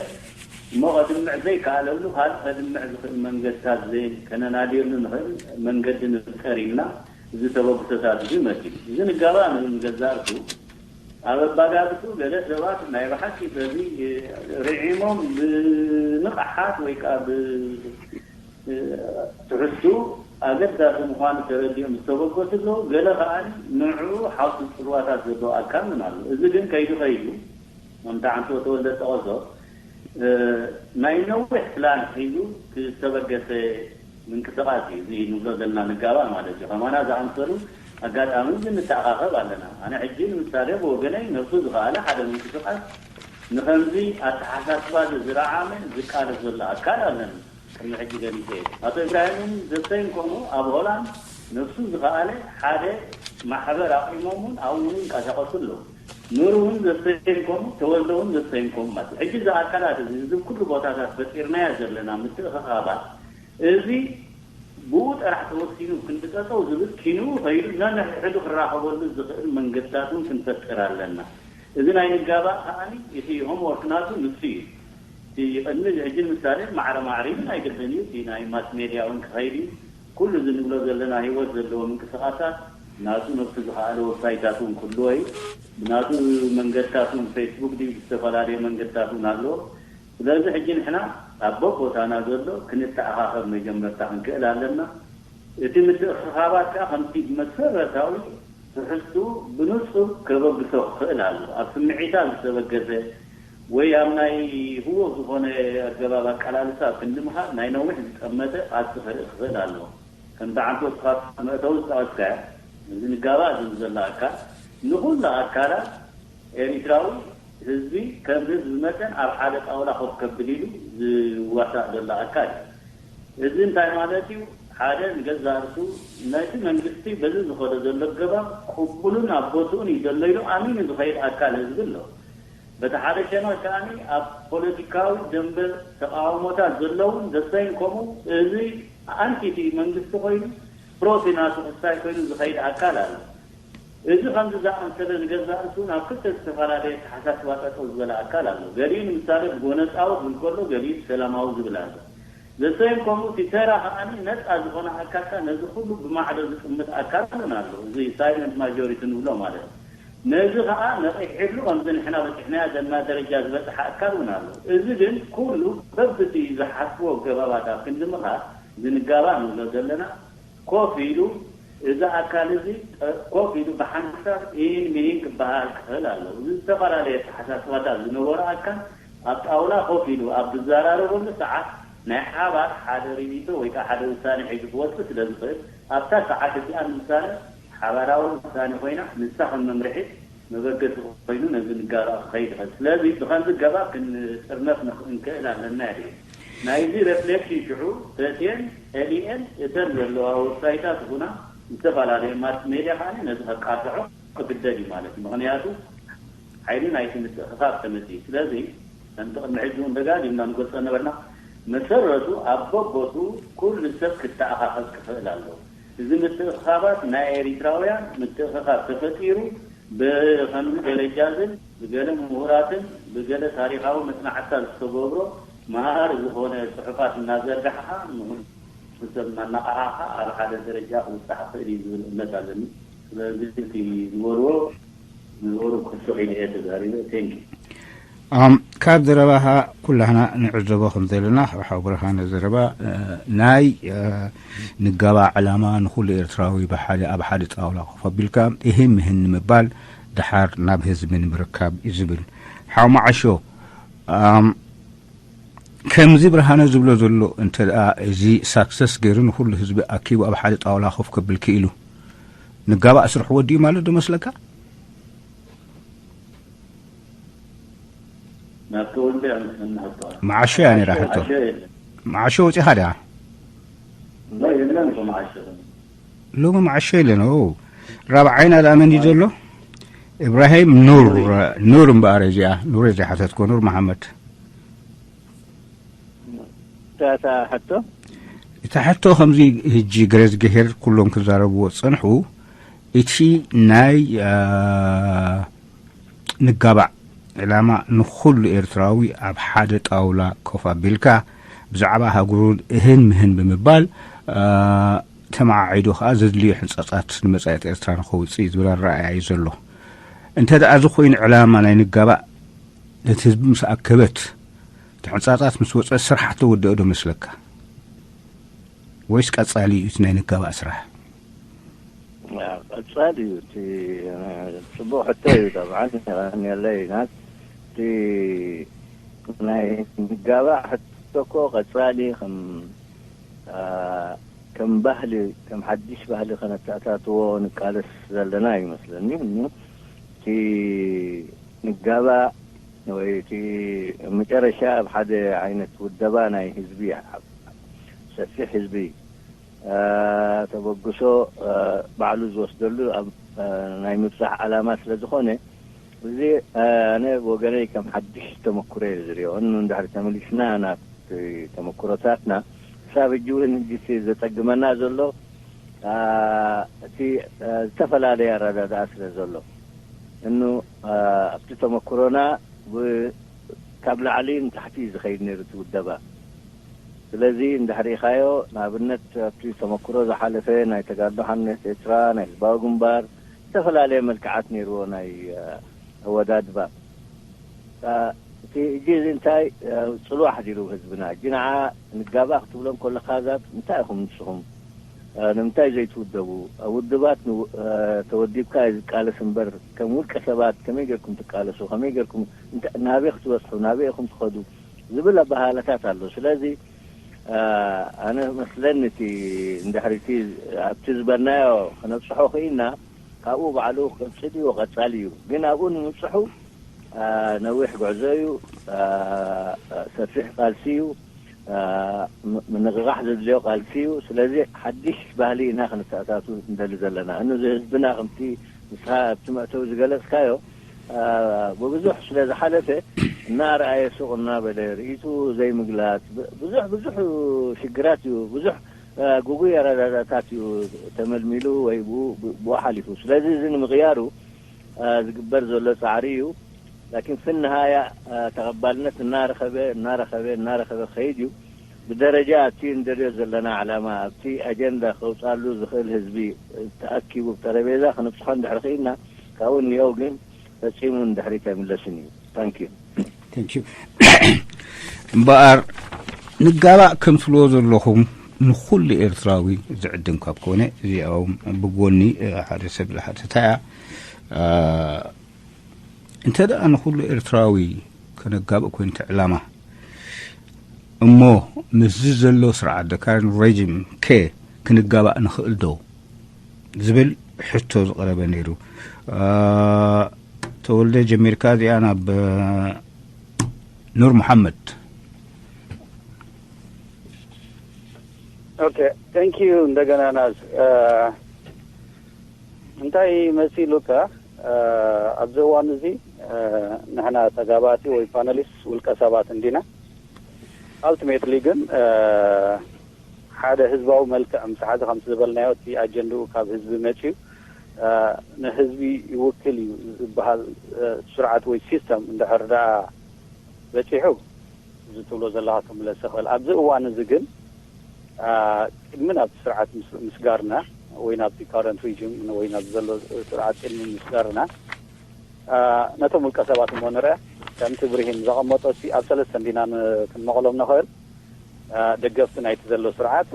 እሞ ከድምዕ ዘይከኣለሉ ካልእ ከድምዕ ዝኽእል መንገድታት ከነናድየሉ ንኽእል መንገዲ ንፍጠር ኢልና እዚ ተበግሶታት እዚ መፂኡ። እዚ ንጋባ ንገዛእ ርእሱ ኣብ ኣባጋግቱ ገለ ሰባት ናይ ብሓቂ በዚ ርዒሞም ብንቕሓት ወይ ከዓ ብትሕዝቱ ኣገዳሲ ምዃኑ ተረዲኦም ዝተበገሱ ኣለዉ። ገለ ከዓ ንዕኡ ሓውሲ ፅልዋታት ዘለዎ ኣካል ምን ኣሎ። እዚ ግን ከይዱ ከይዱ ከምቲ ዓንቶ ተወልደ ዝጠቐሶ ናይ ነዊሕ ፕላን ሒዙ ዝተበገሰ ምንቅስቃስ እዩ እዚ ንብሎ ዘለና ንጋባእ ማለት እዩ። ከማና ዝኣምሰሉ ኣጋጣሚ እዚ ንተኣኻኸብ ኣለና። ኣነ ሕጂ ንምሳሌ ብወገነይ ነብሱ ዝኸኣለ ሓደ ምንቅስቃስ ንኸምዚ ኣተሓሳስባ እዚ ዝረዓመ ዝቃለስ ዘሎ ኣካል ኣለኒ። ቅድሚ ሕጂ ገሊጸ እየ። ኣቶ ኢብራሂምን ዘስተይን ከምኡ ኣብ ሆላንድ ነብሱ ዝኸኣለ ሓደ ማሕበር ኣቂሞም እውን ኣብኡ እውን ይንቀሳቐሱ ኣለዉ። ኑር እውን ዘሰየምኮም፣ ተወልደ እውን ዘሰየምኮም ማለት እዩ። ሕጂ እዚ ኣካላት እዚ፣ እዚ ኩሉ ቦታታት ፈጢርናዮ ዘለና ምትእኽኻባት፣ እዚ ብኡ ጥራሕ ተወሲኑ ክንዲ ጠጠው ዝብል፣ ኪንኡ ኸይዱ ነንሕድሕዱ ክራኸበሉ ዝኽእል መንገድታት እውን ክንፈጥር ኣለና። እዚ ናይ ንጋባእ ከኣኒ እቲ ሆምወርክ ናቱ ንሱ እዩ። እቲ ቅድሚ ሕጂ ምሳሌ ማዕረ ማዕሪን ኣይግድን እዩ። እቲ ናይ ማስ ሜድያ እውን ክኸይድ እዩ። ኩሉ እዚ ንብሎ ዘለና ህይወት ዘለዎ ምንቅስቓሳት ናቱ ነብሱ ዝኸኣለ ወብሳይታት እውን ክህልዎ እዩ። ብናቱ መንገድታት እውን ፌስቡክ ድዩ ብዝተፈላለየ መንገድታት እውን ኣለዎ። ስለዚ ሕጂ ንሕና ኣብ በቦታና ዘሎ ክንተኣኻኸብ መጀመርታ ክንክእል ኣለና። እቲ ምትእኽኻባት ከኣ ከምቲ መሰረታዊ ትሕዝትኡ ብንጹር ከበግሶ ክኽእል ኣሎ። ኣብ ስምዒታት ዝተበገሰ ወይ ኣብ ናይ ህዉኽ ዝኾነ ኣገባብ ኣቀላልሳ ኣብ ክንዲ ምኻድ ናይ ነዊሕ ዝጠመተ ቃልሲ ከርኢ ክኽእል ኣለዎ። ከምቲ ዓንቶ ስኻት መእተዊ ዝጠቐስካዮ፣ እዚ ንጋባእ ዝብል ዘሎ ኣካል ንኹሉ ኣካላት ኤሪትራዊ ህዝቢ ከም ህዝቢ መጠን ኣብ ሓደ ጣውላ ኮፍ ከብል ኢሉ ዝዋሳእ ዘሎ ኣካል እዩ። እዚ እንታይ ማለት እዩ? ሓደ ንገዛእ ርእሱ ናይቲ መንግስቲ በዚ ዝኸዶ ዘሎ ኣገባብ ቅቡልን ኣብ ቦትኡን እዩ ዘሎ ኢሉ ኣሚኑ ዝኸይድ ኣካል ህዝቢ ኣሎ። በቲ ሓደ ሸነኽ ከኣ ኣብ ፖለቲካዊ ደንበ ተቃውሞታት ዘለውን ዘሰይን ከምኡ እዚ ኣንቲ እቲ መንግስቲ ኮይኑ ፕሮ እቲ ናቱ ክስታይ ኮይኑ ዝኸይድ ኣካል ኣሎ። እዚ ከምዚ ዝኣመሰለ ንገዛእ ርእሱ ናብ ክልተ ዝተፈላለየ ኣተሓሳስባ ጠጠው ዝበለ ኣካል ኣሎ። ገሊኡ ንምሳሌ ብጎነጻዊ ዝብል ከሎ ገሊኡ ብሰላማዊ ዝብል ኣሎ። ዘሰይን ከምኡ እቲ ተራ ከኣ ነጻ ዝኾነ ኣካልካ ነዚ ኩሉ ብማዕዶ ዝጥምት ኣካል እውን ኣሎ። እዚ ሳይለንት ማጆሪቲ ንብሎ ማለት እዩ። ነዚ ከኣ ነቒሕሉ ከምዚ ንሕና በጺሕናዮ ዘለና ደረጃ ዝበጽሐ ኣካል እውን ኣሎ። እዚ ግን ኩሉ በብቲ ዝሓስቦ ኣገባባት ኣብ ክንዲ ምኻድ ዝንጋባ ንብሎ ዘለና ኮፍ ኢሉ እዚ ኣካል እዚ ኮፍ ኢሉ ብሓንሳብ ኢን ሚን ክበሃል ክኽእል ኣለዎ። እዚ ዝተፈላለየ ኣተሓሳስባታት ዝነበሮ ኣካል ኣብ ጣውላ ኮፍ ኢሉ ኣብ ዝዘራረበሉ ሰዓት ናይ ሓባር ሓደ ርእይቶ ወይ ከዓ ሓደ ውሳኔ ሒዙ ክወፅእ ስለ ዝኽእል ኣብታ ሰዓት እቲኣ ንውሳነ ሓባራዊ ውሳኔ ኮይና ንሳ ከም መምርሒ መበገሲ ኮይኑ ነዚ ንጋባእ ክኸይድ ይኽእል። ስለዚ ብኸምዚ ገባብ ክንጥርነፍ ንኽ- ንክእል ኣለና ኢሉ። ናይዚ ሬፍሌክሽን ሽዑ ፈትየን ጠሊኤን እተን ዘለዋ ወብሳይታት ይኹና ዝተፈላለየ ማስ ሜድያ ከዓ ነዚ ከቃጥዖ ክግደድ እዩ ማለት እዩ። ምኽንያቱ ሓይሊ ናይቲ ምትእኽኻብ ተመፅዩ። ስለዚ ከምቲ ቅድሚ ሕጂ እውን ደጋጊምና ንገልፆ ነበርና፣ መሰረቱ ኣብ በቦቱ ኩሉ ሰብ ክተኣኻኸብ ክኽእል ኣለዎ። እዚ ምትእኽኻባት ናይ ኤሪትራውያን ምትእኽኻብ ተፈጢሩ ብኸምዚ ደረጃ ዝብል ብገለ ምሁራትን ብገለ ታሪኻዊ መጽናዕትታት ዝተገብሮ መሃሪ ዝኾነ ጽሑፋት እናዘርጋሕኻ ንኹሉ ሰብ እናነቓቓሕኻ ኣብ ሓደ ደረጃ ክውጻእ ክኽእል እዩ ዝብል እምነት ኣለኒ። ስለዚ እቲ ዝበልዎ ንበሩ ክስቕ ኢለ እየ ተዛሪበ። ቴንኪ። ኣም ካብ ዘረባኻ ኩላህና ንዕዘቦ ከም ዘለና ካብ ሓው ብርሃነ ዘረባ ናይ ንጋባ ዕላማ ንኩሉ ኤርትራዊ ብሓደ ኣብ ሓደ ጣውላ ኮፍ ኣቢልካ እህን ምህን ንምባል ደሓር ናብ ህዝቢ ንምርካብ እዩ ዝብል። ሓው መዓሾ፣ ኣም ከምዚ ብርሃነ ዝብሎ ዘሎ እንተ ደኣ እዚ ሳክሰስ ገይሩ ንኩሉ ህዝቢ ኣኪቡ ኣብ ሓደ ጣውላ ኮፍ ከብል ክኢሉ ንጋባ ስርሑ ወዲኡ ማለት ዶ መስለካ? ናብቲ ወልደ ኣምስልና ሕቶ መዓሾ እያ ነይራ ሕቶ። መዓሾ የለን። መዓሾ ወፂኻ ድያ? ኖ፣ የለን እኮ መዓሾ። ሎሚ መዓሾ የለን። ኦ ራብዓይና ደኣ መን እዩ ዘሎ? ኢብራሂም ኑር። ኑር እምበኣር እዚኣ ኑር እዚኣ ሓተትኮ ኑር መሓመድ። እታ ሕቶ እታ ሕቶ ከምዚ ህጂ ገረዝግሄር ኩሎም ክዛረብዎ ዝጸንሑ እቲ ናይ ንጋባዕ ዕላማ ንኹሉ ኤርትራዊ ኣብ ሓደ ጣውላ ኮፍ ኣቢልካ ብዛዕባ ሃገሩን እህን ምህን ብምባል ተመዓዒዱ ከኣ ዘድልዩ ሕንጻጻት ንመጻኢት ኤርትራ ንኸውጽእ ዝብል ኣረኣእያ እዩ ዘሎ። እንተ ደኣ እዚ ኮይኑ ዕላማ ናይ ንጋባዕ ነቲ ህዝቢ ምስ ኣከበት እቲ ሕንጻጻት ምስ ወጸ ስራሕ ተወደኦ ዶ መስለካ? ወይስ ቀጻሊ እዩ እቲ ናይ ንጋባእ ስራሕ? ቀጻሊ እዩ እቲ ጽቡቅ ሕቶ እዩ። ጠብዓን የቀንየለይ ናት እቲ ናይ ንጋባእ ሕቶ እኮ ቀጻሊ ከም ከም ባህሊ ከም ሓድሽ ባህሊ ከነተኣታትዎ ንቃለስ ዘለና ይመስለኒ። እቲ ንጋባእ ወይ እቲ መጨረሻ ኣብ ሓደ ዓይነት ውደባ ናይ ህዝቢ ሰፊሕ ህዝቢ ተበግሶ ባዕሉ ዝወስደሉ ኣብ ናይ ምብፃሕ ዓላማ ስለ ዝኾነ እዚ ኣነ ብወገነይ ከም ሓድሽ ተመኩሮ እየ ዝሪኦ። እኑ እንድሕሪ ተመሊስና ናብቲ ተመኩሮታትና፣ ክሳብ ሕጂ እውን ሕጂ እቲ ዘጸግመና ዘሎ ኣ፣ እቲ ኣ፣ ዝተፈላለየ ኣረዳድኣ ስለ ዘሎ፣ እኑ ኣ፣ ኣብቲ ተመኩሮና ብ- ካብ ላዕሊ ንታሕቲ እዩ ዝኸይድ ነይሩ እቲ ውደባ። ስለዚ እንድሕር ኢኻዮ፣ ንኣብነት ኣብቲ ተመኩሮ ዝሓለፈ ናይ ተጋድሎ ሓርነት ኤርትራ፣ ናይ ህዝባዊ ግንባር፣ ዝተፈላለየ መልክዓት ነይርዎ ናይ ኣ፣ ኣወዳድባ። ኣ፣ እቲ እጂ እዚ እንታይ ኣ፣ ጽልዋ ሓዲሩ ህዝብና? እጂ ንዓ ንጋባእ ክትብሎም ከለኻ ዛብ እንታይ ኢኹም ንስኹም? ኣ፣ ንምንታይ ዘይትውደቡ? ኣብ ውድባት ንው-፣ ኣ፣ ተወዲብካ እዩ ዝቃለስ እምበር፣ ከም ውልቀ ሰባት ከመይ ጌርኩም ትቃለሱ? ከመይ ጌርኩም እንተ-፣ ናበይ ክትበጽሑ? ናበይ ኢኹም ትኸዱ? ዝብል ኣበሃህላታት ኣሎ። ስለዚ ኣ፣ ኣነ መስለኒ እቲ እንድሕሪ እቲ ኣብቲ ዝበልናዮ ክነብጽሖ ክኢልና፣ ካብኡ ባዕሉ ክቕጽል እዩ፣ ቀጻሊ እዩ። ግን ኣብኡ ንምብጽሑ ኣ፣ ነዊሕ ጉዕዞ እዩ። ኣ፣ ሰፊሕ ቃልሲ እዩ። ኣ፣ ም-፣ ምንቕቓሕ ዘድልዮ ቃልሲ እዩ። ስለዚ ሓድሽ ባህሊ ኢና ክንተኣታቱ እንደሊ ዘለና። እኑ እዚ ህዝብና ከምቲ ንስኻ ኣብቲ መእተዊ ዝገለጽካዮ፣ ኣ፣ ብብዙሕ ስለ ዝሓለፈ እናረኣየ ሱቕ እናበለ ርእይቱ ዘይምግላጽ ብ-፣ ብዙሕ ብዙሕ ሽግራት እዩ። ብዙሕ ኣ፣ ግጉይ ኣረዳዳታት እዩ ተመልሚሉ ወይ ብኡ፣ ብ-፣ ብኡ ሓሊፉ። ስለዚ እዚ ንምቕያሩ ኣ፣ ዝግበር ዘሎ ጻዕሪ እዩ። ላኪን ፍንሃያ ኣ፣ ተቐባልነት እናረኸበ፣ እናረኸበ፣ እናረኸበ ክኸይድ እዩ። ብደረጃ ኣብቲ እንደልዮ ዘለና ዓላማ፣ ኣብቲ ኣጀንዳ ከውጻሉ ዝኽእል ህዝቢ ተኣኪቡ ብጠረቤዛ ክንብጽሖ እንድሕሪ ክኢልና፣ ካብኡ ንየው ግን ፈጺሙ ንድሕሪት ኣይምለስን እዩ። ታንክ ዩ። Thank you። እምበኣር ንጋባእ ከም ትብልዎ ዘለኹም ንኹሉ ኤርትራዊ ዝዕድም ካብ ኮነ፣ እዚኦም ብጎኒ እ፣ ሓደ ሰብ ዝሓተታ እያ። እ፣ እንተ ደኣ ንኹሉ ኤርትራዊ ከነጋብእ ኮይኑ እቲ ዕላማ፣ እሞ ምስዚ ዘሎ ስርዓት፣ the current regime፣ ከ ክንጋባእ ንኽእል ዶ ዝብል ሕቶ ዝቐረበ ነይሩ። እ፣ ተወልደ፣ ጀሚርካ እዚኣ ናብ እ፣ ኑር መሓመድ። ኦኬ፣ thank you እንደገና ናዝ። እ፣ እንታይ መሲሉካ፣ እ፣ ኣብዚ እዋን እዚ እ፣ ንሕና ተጋባእቲ ወይ ፓነሊስት ውልቀ ሰባት እንዲና። ኣልቲሜትሊ ግን እ፣ ሓደ ህዝባዊ መልክዕ ምስ ሓዘ፣ ከምቲ ዝበልናዮ፣ እቲ ኣጀንድኡ ካብ ህዝቢ መጺኡ እ፣ ንህዝቢ ይውክል እዩ ዝበሃል እ፣ ስርዓት ወይ ሲስተም እንድሕር ደኣ በጺሑ፣ እዚ ትብሎ ዘለኻ ክምለስ ይኽእል። ኣብዚ እዋን እዚ ግን ኣ፣ ቅድሚ ናብቲ ስርዓት ምስ- ምስጋርና ወይ ናብቲ ካረንት ሪጅም ወይ ናብዚ ዘሎ ስርዓት ቅድሚ ምስጋርና ኣ፣ ነቶም ውልቀ ሰባት እሞ ንርአ። ከምቲ ብርሂን ዘቐመጦ እቲ ኣብ ሰለስተ እንዲና ን- ክንመቐሎም ንኽእል። ኣ፣ ደገፍቲ ናይቲ ዘሎ ስርዓት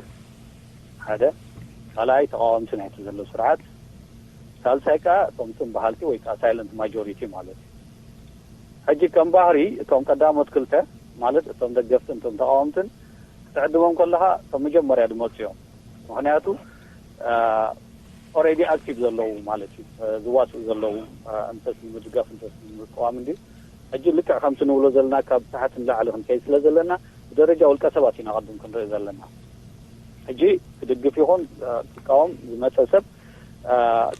ሓደ፣ ካልኣይ ተቃወምቲ ናይቲ ዘሎ ስርዓት፣ ሳልሳይ ከዓ እቶም ትም በሃልቲ ወይ ከዓ ሳይለንት ማጆሪቲ ማለት እዩ። ሕጂ ከም ባህሪ እቶም ቀዳሞት ክልተ ማለት እቶም ደገፍትን እቶም ተቃወምትን ክትዕድሞም ከለኻ እቶም መጀመርያ ዝመፁ እዮም። ምክንያቱ ኦሬዲ ኣክቲቭ ዘለዉ ማለት እዩ፣ ዝዋፅኡ ዘለዉ፣ እንተስ ንምድጋፍ እንተስ ንምቅዋም እንዲ። ሕጂ ልክዕ ከምቲ ንብሎ ዘለና ካብ ታሕቲ ንላዕሊ ክንከይድ ስለ ዘለና ብደረጃ ውልቀ ሰባት ኢና ቅድም ክንርኢ ዘለና። ሕጂ ክድግፍ ይኹን ክቃወም ዝመፀ ሰብ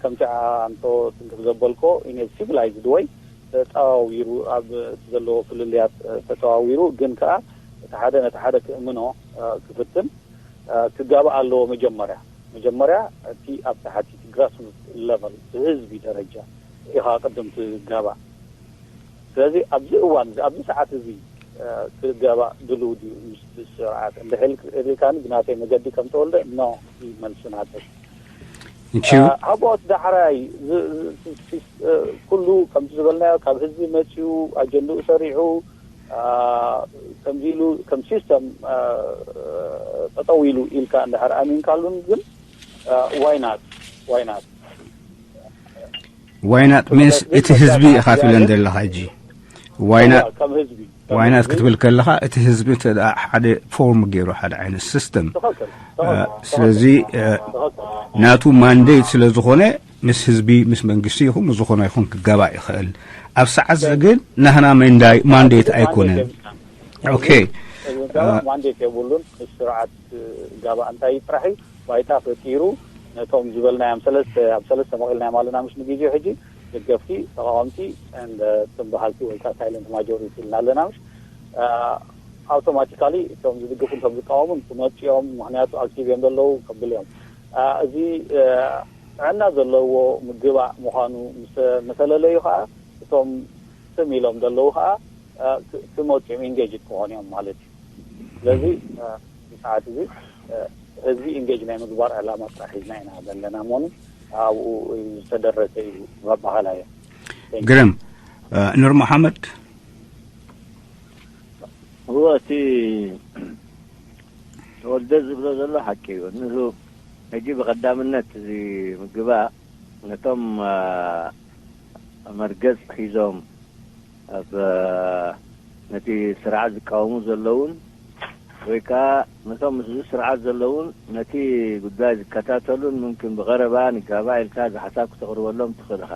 ከምቲ ኣንቶ ትንክፍ ዘበልኮ ኢን ሲቪላይዝድ ወይ ተጠዋዊሩ ኣብ እቲ ዘለዎ ፍልልያት ተጠዋዊሩ ግን ከዓ እቲ ሓደ ነቲ ሓደ ክእምኖ ክፍትን ክጋባእ ኣለዎ። መጀመርያ መጀመርያ እቲ ኣብ ታሕቲ እቲ ግራስሩት ለቨል ብህዝቢ ደረጃ ኢኻ ቅድም ትጋባእ። ስለዚ ኣብዚ እዋን እዚ ኣብዚ ሰዓት እዚ ክጋባእ ድልው ድዩ ምስ ስርዓት እንድሕር ኢልካኒ ብናተይ መገዲ ከም ተወልደ ኖ እዩ መልሲ ናተይ። ንቺው ሃቦት ዳሕራይ ኩሉ ከምቲ ዝበልናዮ ካብ ህዝቢ መፅዩ ኣጀንድኡ ሰሪዑ ከምዚ ኢሉ ከም ሲስተም ጠጠው ኢሉ ኢልካ እንድሕር ኣሚንካሉን ግን ዋይናት ዋይናት ዋይናት ሚንስ እቲ ህዝቢ ኢኻ ትብለን ዘለኻ ሕጂ ዋይናት ከም ህዝቢ ዋይናት ክትብል ከለኻ እቲ ህዝቢ እንተ ደኣ ሓደ ፎርም ገይሩ ሓደ ዓይነት ሲስተም ትኽክል ስለዚ ናቱ ማንዴት ስለ ዝኾነ ምስ ህዝቢ ምስ መንግስቲ ይኹን ምስ ዝኾነ ይኹን ክጋባእ ይኽእል። ኣብ ሰዓት እዚ ግን ናህና መንዳይ ማንዴት ኣይኮነን። ኦኬ ማንዴት የብሉን። ምስ ስርዓት ጋባእ እንታይ ጥራሕ እዩ ባይታ ፈጢሩ ነቶም ዝበልናዮም ሰለስተ ኣብ ሰለስተ መቒልናዮም ኣለና ምስ ንግዜኡ ሕጂ ደገፍቲ፣ ተቃወምቲ፣ and እቶም በሃልቲ ወይ ከዓ ሳይለንት ማጆሪቲ ኢልና ኣለና። ምሽ ኣውቶማቲካሊ እቶም ዝድግፉ እንቶም ዝቃወሙን ክመፅኦም፣ ምክንያቱ ኣክቲቭ እዮም ዘለዉ ከብል እዮም። እዚ ጥዕና ዘለዎ ምግባእ ምዃኑ ምስ መሰለለዩ ከዓ እቶም ስም ኢሎም ዘለዉ ከዓ ክመፁ እዮም፣ ኢንጌጅ ክኾኑ እዮም ማለት እዩ። ስለዚ እዚ ሰዓት እዚ ህዝቢ ኢንጌጅ ናይ ምግባር ዕላማ ጥራሕ ሒዝና ኢና ዘለና እሞኑ ኣብኡ ዝተደረሰ እዩ መባሃላ እዮ። ግርም። ኑር መሓመድ። እዎ፣ እቲ ተወልደ ዝብሎ ዘሎ ሓቂ እዩ። ንሱ ሕጂ ብቐዳምነት እዚ ምግባእ ነቶም መርገጽ ሒዞም ኣብ ነቲ ስርዓት ዝቃወሙ ዘለውን ወይ ከዓ ነቶም ምስዚ ስርዓት ዘለውን ነቲ ጉዳይ ዝከታተሉን ምምክን ብቐረባ ንጋባእ ኢልካ እዚ ሓሳብ ክተቕርበሎም ትኽእል ኢኻ።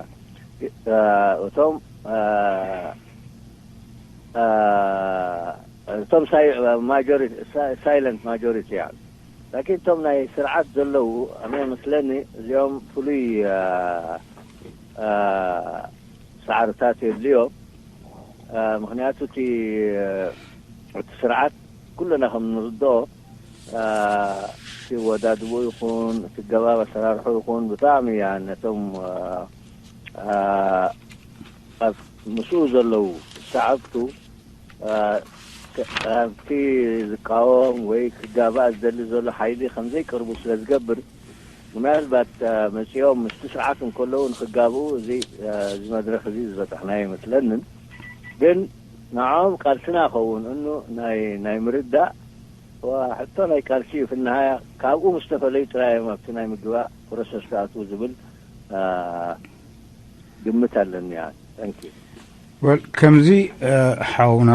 እቶም እቶም ሳይለንት ማጆሪቲ እያ። ላኪን እቶም ናይ ስርዓት ዘለዉ ኣነ መስለኒ እዚኦም ፍሉይ ሳዕርታት የድልዮ። ምክንያቱ እቲ እቲ ስርዓት ኩልና ከም ንርድኦ እቲ ወዳድቦ ይኹን እቲ ገባብ ኣሰራርሑ ይኹን ብጣዕሚ እያ ነቶም ኣብ ምስኡ ዘለዉ ሰዓብቱ ኣብቲ ዝቃወም ወይ ክጋባእ ዝደሊ ዘሎ ሓይሊ ከምዘይቅርቡ ስለ ዝገብር ምናልባት መፂኦም ምስቲ ስርዓት እንከለዉ ንክጋብኡ እዚ እዚ መድረክ እዚ ዝበፃሕናዮ ይመስለንን። ግን ንዕኦም ቃልስና ኸውን እኑ ናይ ናይ ምርዳእ ሕቶ ናይ ቃልሲ እዩ። ፍንሃያ ካብኡ ምስ ተፈለዩ ጥራይ እዮም ኣብቲ ናይ ምግባእ ፕሮሰስ ክኣትዉ ዝብል ግምት ኣለኒ። Thank you። ወል ከምዚ ሓውና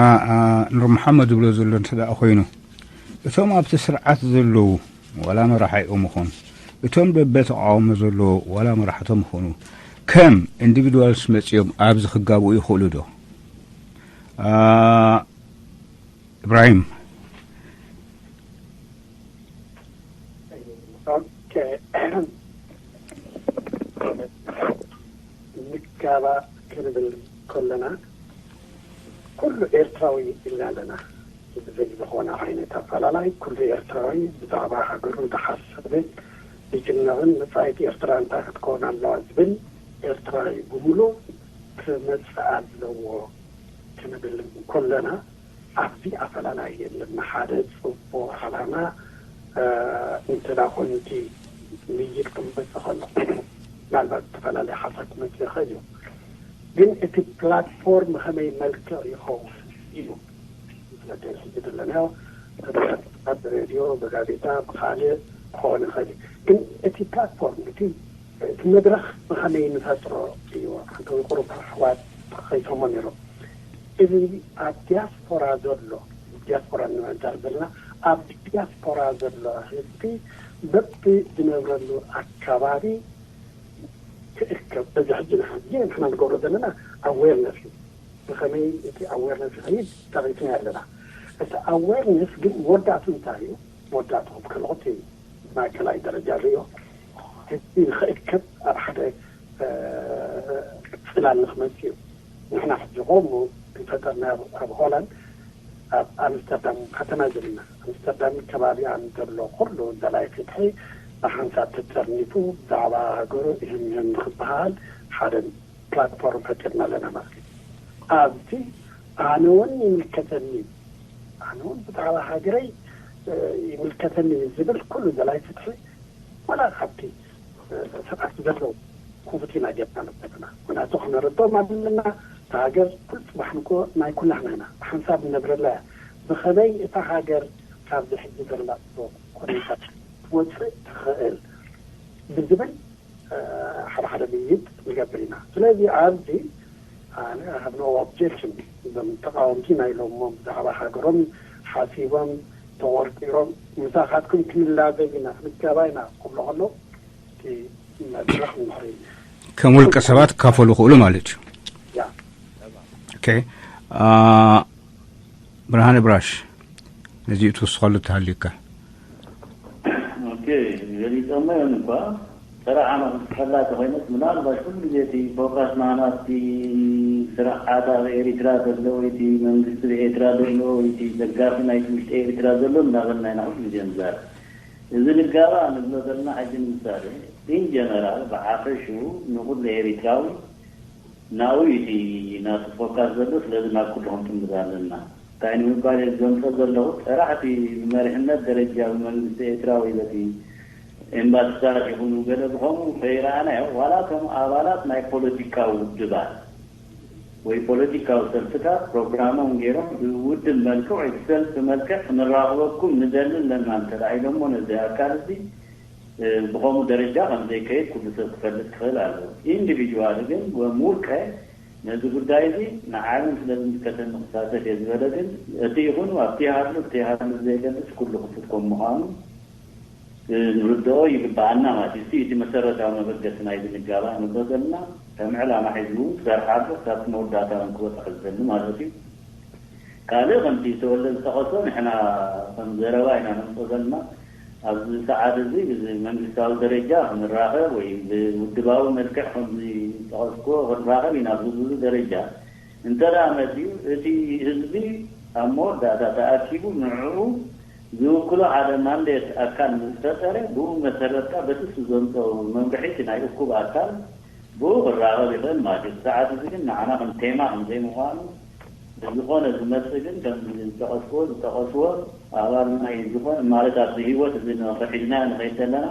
ኑር መሓመድ ዝብሎ ዘሎ እንተ ደኣ ኮይኑ እቶም ኣብቲ ስርዓት ዘለዉ ዋላ መራሓይኦም ይኾኑ እቶም በበ ተቃውሞ ዘለዎ ዋላ መራሕቶም ይኾኑ ከም ኢንዲቪድዋልስ መጺኦም ኣብዚ ክጋብኡ ይኽእሉ ዶ? ኢብራሂም። ንጋባእ ክንብል ከለና ኩሉ ኤርትራዊ ኢልና ኣለና። ብዘይ ዝኾነ ዓይነት ኣፈላላይ ኩሉ ኤርትራዊ ብዛዕባ ሃገሩ ዝሓሰበ ዝጭነቕን መጻኢት ኤርትራ እንታይ ክትከውን ኣለዋ ዝብል ኤርትራዊ ብምሉእ ክመጽእ ኣለዎ ክንብል ከለና ኣብዚ ኣፈላላይ የለን። ንሓደ ፅቡቕ ዓላማ እንተ ደኣ ኮይኑ እቲ ምይይጥ ክመፅእ ከሎ ምናልባት ዝተፈላለየ ሓሳብ ክመፅእ ይኽእል እዩ። ግን እቲ ፕላትፎርም ብኸመይ መልክዕ ይኸውን እዩ ዝነገር ሕጂ ዘለናዮ። ብሬድዮ፣ ብጋዜጣ፣ ብካልእ ክኸውን ይኽእል እዩ። ግን እቲ ፕላትፎርም እቲ እቲ መድረኽ ብኸመይ ንፈጥሮ እዩ። ሓንቲ ቁሩብ ኣሕዋት ጠቒሶሞ ነይሮም። እዚ ኣብ ዲያስፖራ ዘሎ ዲያስፖራ ንዛረብ ዘለና ኣብ ዲያስፖራ ዘሎ ህዝቢ በቢ ዝነብረሉ ኣካባቢ ክእከብ በዚ ሕጂ ንሓ ንሕና ንገብሮ ዘለና ኣዌርነስ እዩ። ብኸመይ እቲ ኣዌርነስ ይኸይድ ጠቒስና ኣለና። እቲ ኣዌርነስ ግን መወዳእቱ እንታይ እዩ? መወዳእቱ ክልኦት እዩ ማእከላይ ደረጃ ርእዮ ህዝቢ ንኸእከብ ኣብ ሓደ ጽላል ንክመጽእ እዩ። ንሕና ሕጂ ከምኡ እንፈጠርና ኣብ ሆላንድ ኣብ ኣምስተርዳም ከተና ዘለና ኣምስተርዳም ከባቢኣን ዘሎ ኩሉ ደላይ ፍትሒ ብሓንሳብ ተጠርኒፉ ብዛዕባ ሃገሩ ይህም ይህም ንክበሃል ሓደ ፕላትፎርም ፈጢርና ኣለና ማለት እዩ። ኣብዚ ኣነ እውን ይምልከተኒ ኣነ እውን ብዛዕባ ሃገረይ ይምልከተኒ ዝብል ኩሉ ደላይ ፍትሒ ዋላ ካብቲ ሰብኣት ዘለዉ ክፉት ኢና ጌርና ንጠፍና ምክንያቱ ክነረድኦም ኣለና። እታ ሃገር ኩሉ ፅባሕ ንኮ ናይ ኩላህና ኢና ብሓንሳብ ንነብረላ እያ። ብኸመይ እታ ሃገር ካብዚ ሕጂ ዘላቶ ኩነታት ትወፅእ ትኽእል ብዝብል ሓደ ሓደ ምይይጥ ንገብር ኢና። ስለዚ ኣብዚ ኣነ I have no objection እዞም ተቃወምቲ ናይ ሎሞ ብዛዕባ ሃገሮም ሓሲቦም ተቆርቂሮም ምሳኻትኩም ክንላዘብ ኢና ክንጋባ ኢና ክብሎ ከሎ እቲ መድረኽ ምኽሪ ከም ውልቀ ሰባት ክካፈሉ ይኽእሉ ማለት እዩ። ያ ኦኬ ብርሃነ ብራሽ ነዚ ትውስኸሉ ተሃልዩካ ኦኬ ገሊፆሞ እዮም እኳ ስራሕ ኣነ ክስሕላ ተኾይነስ ምናልባት ኩሉ ግዜ እቲ ፎካስ ናህና እቲ ስርዓት ኣብ ኤሪትራ ዘሎ ወይ እቲ መንግስቲ ብኤርትራ ዘሎ ወይ እቲ ደጋፊ ናይ ውሽጢ ኤሪትራ ዘሎ እናበልና ኢና ኩሉ ግዜ ንዛረብ። እዚ ንጋባ ንብሎ ዘለና ሕጂ ንምሳሌ ኢን ጀነራል ብሓፈሽኡ ንኹሉ ኤሪትራዊ ናብኡ እዩ እቲ ናቱ ፎካስ ዘሎ። ስለዚ ናብ ኩሉ ክንጥምት ኣለና። እንታይ ንምባል እየ ዘምፀ ዘለኹ ጥራሕ እቲ ብመሪሕነት ደረጃ ብመንግስቲ ኤርትራ ወይ በቲ ኤምባሲታት ይኹኑ ገለ ዝኾኑ ከይረኣናዮ ዋላ ከም ኣባላት ናይ ፖለቲካዊ ውድባት ወይ ፖለቲካዊ ሰልፍታት ፕሮግራሞም ገይሮም ብውድብ መልክዕ ወይ ብሰልፊ መልክዕ ክንራኽበኩም ንደሊ ኣለና እንተደኣ ኢሎሞ ነዚ ኣካል እዚ ብኸምኡ ደረጃ ከም ዘይከይድ ኩሉ ሰብ ክፈልጥ ክኽእል ኣለዎ። ኢንዲቪድዋል ግን ወም ውልቀ ነዚ ጉዳይ እዚ ንዓይ እውን ስለ ዝምልከተኒ ክሳተፍ እየ ዝበለ ግን እቲ ይኹን ኣብቲ ይሃሉ እቲ ይሃሉ ብዘየገድስ ኩሉ ክፉት ከም ምዃኑ ንርድኦ ይግበኣና ማለት እዩ። እቲ መሰረታዊ መበገሲ ናይ ዝንጋባ ንብሎ ዘለና ከም ዕላማ ሒዝሉ ክሰርሓሉ ክሳብ መወዳእታ እውን ክበፅሕ ዝደሊ ማለት እዩ። ካልእ ከምቲ ዝተወልደ ዝጠቐሶ ንሕና ከም ዘረባ ኢና ነምፅኦ ዘለና ኣብዚ ሰዓት እዚ ብመንግስታዊ ደረጃ ክንራኸብ ወይ ብውድባዊ መልክዕ ከምዚ ዝጠቐስክዎ ክንራኸብ ኢና ኣብዚ ብዙ ደረጃ እንተ ደኣ መፅዩ እቲ ህዝቢ ኣብ መወዳእታ ተኣኪቡ ንዕኡ ዝውክሎ ሓደ ማንዴት ኣካል ምስ ፈጠረ ብኡ መሰረት ከዓ በቲ እሱ ዘምፀኦ መምርሒ እቲ ናይ እኩብ ኣካል ብኡ ክራኸብ ይኽእል ማለት እዩ። ሰዓት እዚ ግን ንዓና ከም ቴማ ከም ዘይምዃኑ ብዝኾነ ዝመፅእ ግን ከም ዝጠቐስክዎ ዝጠቐስዎ ኣባል ናይ ዝኾነ ማለት ኣብዚ ህይወት እዚ ንኽሒዝናዮ ንኸይድ ዘለና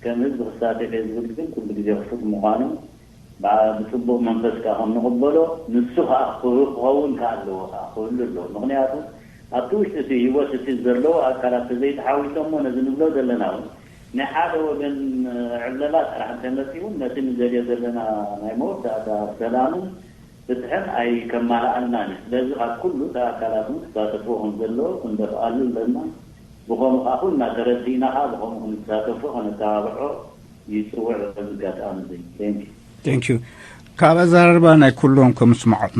ከም ህዝቢ ክሳተፍ እየ ዝብል ግን ኩሉ ግዜ ክፉት ምዃኑ ብፅቡቕ መንፈስ ከዓ ከም ንቕበሎ ንሱ ከዓ ክኸውን ከዓ ኣለዎ ከዓ ክህሉ ኣለዎ። ምክንያቱ ኣብቲ ውሽጢ እቲ ህይወት እቲ ዘለዎ ኣካላት ተዘይተሓዊሶሞ ነዚ ንብሎ ዘለና እውን ናይ ሓደ ወገን ዕብለላ ጥራሕ እንተመፂኡ እውን ነቲ ንደልዮ ዘለና ናይ መወዳእታ ሰላምን ፍትሕን ኣይከማልኣልናን እዩ። ስለዚ ካብ ኩሉ እቲ ኣካላት እውን ክሳተፍዎ ከም ዘለዎ ክንደፍኣሉ ኣለና። ብኸምኡ ከዓ ኩልና ተረዲእና ከዓ ብኸምኡ ክንሳተፎ ከነተባብዖ ይፅውዕ በዚ ኣጋጣሚ እዚ። Thank you። Thank you። ካብ ኣዘራርባ ናይ ኩሎም ከም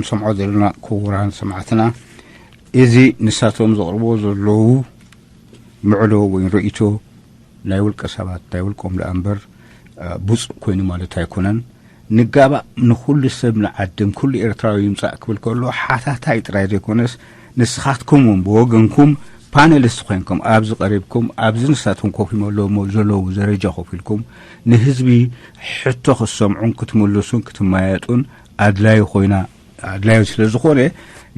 ንሰምዖ ዘለና ክቡራን ሰማዕትና እዚ ንሳቶም ዘቕርብዎ ዘለዉ ምዕዶ ወይ ርእይቶ ናይ ውልቀ ሰባት ናይ ውልቆም ደኣ እምበር ብፁዕ ኮይኑ ማለት ኣይኮነን። ንጋባእ ንኹሉ ሰብ ንዓድም ኩሉ ኤርትራዊ ይምጻእ ክብል ከሎ ሓታታይ ጥራይ ዘይኮነስ ንስኻትኩም እውን ብወገንኩም ፓነሊስት ኮይንኩም ኣብዚ ቀሪብኩም ኣብዚ ንሳቶም ኮፍ ኢሎም ዘለዉ ደረጃ ኮፍ ኢልኩም ንህዝቢ ሕቶ ክትሰምዑን ክትምልሱን ክትመያየጡን ኣድላዩ ኮይና ኣድላዩ ስለ ዝኾነ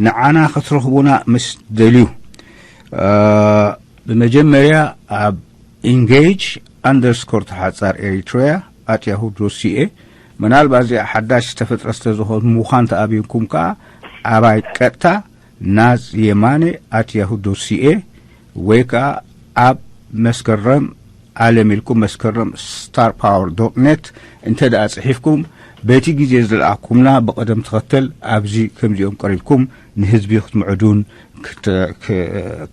ንዓና ክትረኽቡና ምስ ደልዩ ብመጀመርያ ኣብ engage underscore ተሓጻር ኤሪትሪያ at yahoo dot ca ምናልባት እዚኣ ሓዳሽ ዝተፈጥረ ስለ ዝኾን ምዃን ተኣብንኩም ከኣ ኣባይ ቀጥታ ናዝ የማነ at yahoo dot ca ወይ ከኣ ኣብ መስከረም ኣለም ኢልኩም መስከረም star power dot net እንተ ደኣ ጽሒፍኩም በቲ ግዜ ዝለኣኩምና ብቐደም ተኸተል ኣብዚ ከምዚኦም ቀሪብኩም ንህዝቢ ክትምዕዱን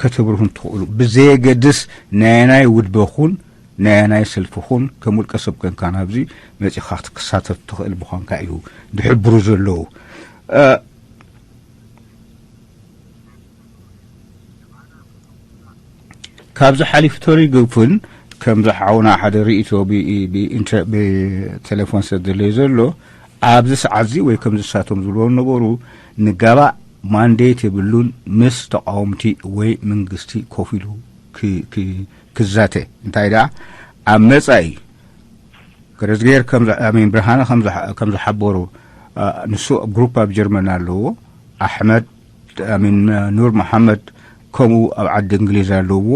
ከተብርሁን ትኽእሉ ብዘየገድስ ናየናይ ውድበኹን ናየናይ ሰልፍኹን ከም ውልቀ ሰብ ኮንካ ናብዚ መጺኻ ክትሳተፍ ትኽእል ምዃንካ እዩ ዝሕብሩ ዘለዉ። ካብዚ ሓሊፉ ተሪጉ ግን ከምዚ ሓውና ሓደ ርእይቶ ብቴሌፎን ሰደለይ ዘሎ ኣብዚ ሰዓት እዚ ወይ ከምዚ ሳቶም ዝብልዎ ነበሩ ንጋባእ ማንዴት የብሉን ምስ ተቃወምቲ ወይ መንግስቲ ኮፍ ኢሉ ክዛተ እንታይ ደኣ ኣብ መጻኢ ገረዝጌር ብርሃነ ከም ዝሓበሩ ንሱ ግሩፕ ኣብ ጀርመን ኣለዎ ኣሕመድ ኑር መሓመድ ከምኡ ኣብ ዓዲ እንግሊዝ ኣለውዎ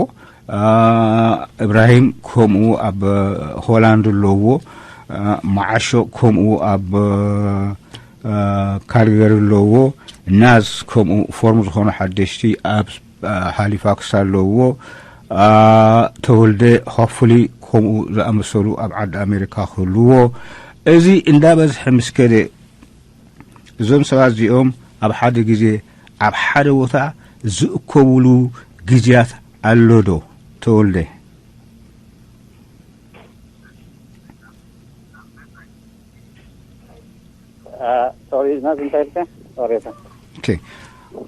እብራሂም ከምኡ ኣብ ሆላንድ ኣለውዎ መዓሾ ከምኡ ኣብ ካልገሪ ኣለውዎ ናዝ ከምኡ ፎርም ዝኾኑ ሓደሽቲ ኣብ ሃሊፋክስ ኣለውዎ ተወልደ ሆፕፉሊ ከምኡ ዝኣመሰሉ ኣብ ዓዲ ኣሜሪካ ክህልውዎ እዚ እንዳበዝሐ ምስ ከደ እዞም ሰባት እዚኦም ኣብ ሓደ ግዜ ኣብ ሓደ ቦታ ዝእከብሉ ግዜያት ኣሎ ዶ ተወልደ?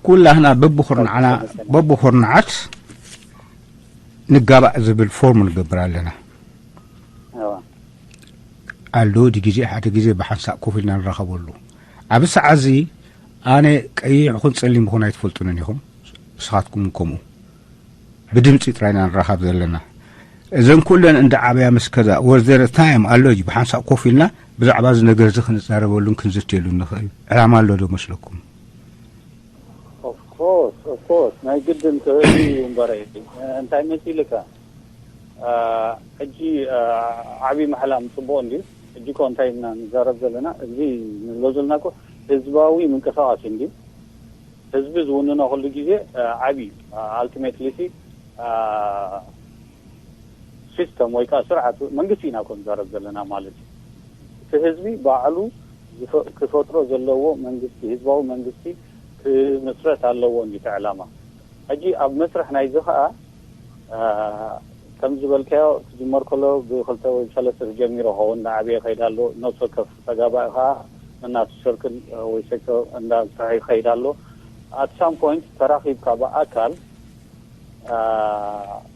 ኩላህና በብኹርናዓት ንጋባእ ዝብል ፎርም ንገብር ኣለና። ኣሎ። ዲ ግዜ ሓደ ግዜ ብሓንሳእ ኮፍ ኢልና ንራኸበሉ። ኣብ ሰዓት እዚ ኣነ ቀይሕ ይኹን ጸሊም ይኹን ኣይትፈልጡንን ኢኹም። ንስኻትኩም ከምኡ ብድምፂ ጥራይና ንራኸብ ዘለና። እዘን ኩለን እንዳ ዓበያ ምስ ከዳ ወርዘረ ታይም ኣሎ እዩ። ብሓንሳእ ኮፍ ኢልና ብዛዕባ እዚ ነገር እዚ ክንዛረበሉን ክንዝትየሉን ንኽእል ዕላማ ኣሎ ዶ መስለኩም? Of course, of course, ናይ ግድን ክህሉ እዩ እምበረ። እንታይ መሲልካ? ሕጂ ዓብዪ ምሕላም ጽቡቕ እንድዩ። ሕጂ እኮ እንታይ ኢና ንዛረብ ዘለና? እዚ ንብሎ ዘለና እኮ ህዝባዊ ምንቅስቃስ እንድዩ። ህዝቢ ዝውንኖ ኩሉ ግዜ ዓብዪ፣ ኣልቲሜትሊ ሲ ሲስተም ወይ ከዓ ስርዓት መንግስቲ ኢና እኮ ንዛረብ ዘለና ማለት እዩ። እቲ ህዝቢ ባዕሉ ክፈጥሮ ዘለዎ መንግስቲ፣ ህዝባዊ መንግስቲ ክምስረት ኣለዎ እንድዩ እቲ ዕላማ። ሕጂ ኣብ መስርሕ ናይዚ ከዓ ከም ዝበልካዮ ክጅመር ከሎ ብክልተ ወይ ብሰለስተ ተጀሚሩ ይኸውን። እናዓበየ ይኸይድ ኣሎ። ነፍሲ ወከፍ ተጋባኢ ከዓ ነናቱ ሰርክል ወይ ሴክተር እንዳስፍሐ ይኸይድ ኣሎ። ኣት ሳም ፖይንት ተራኺብካ ብኣካል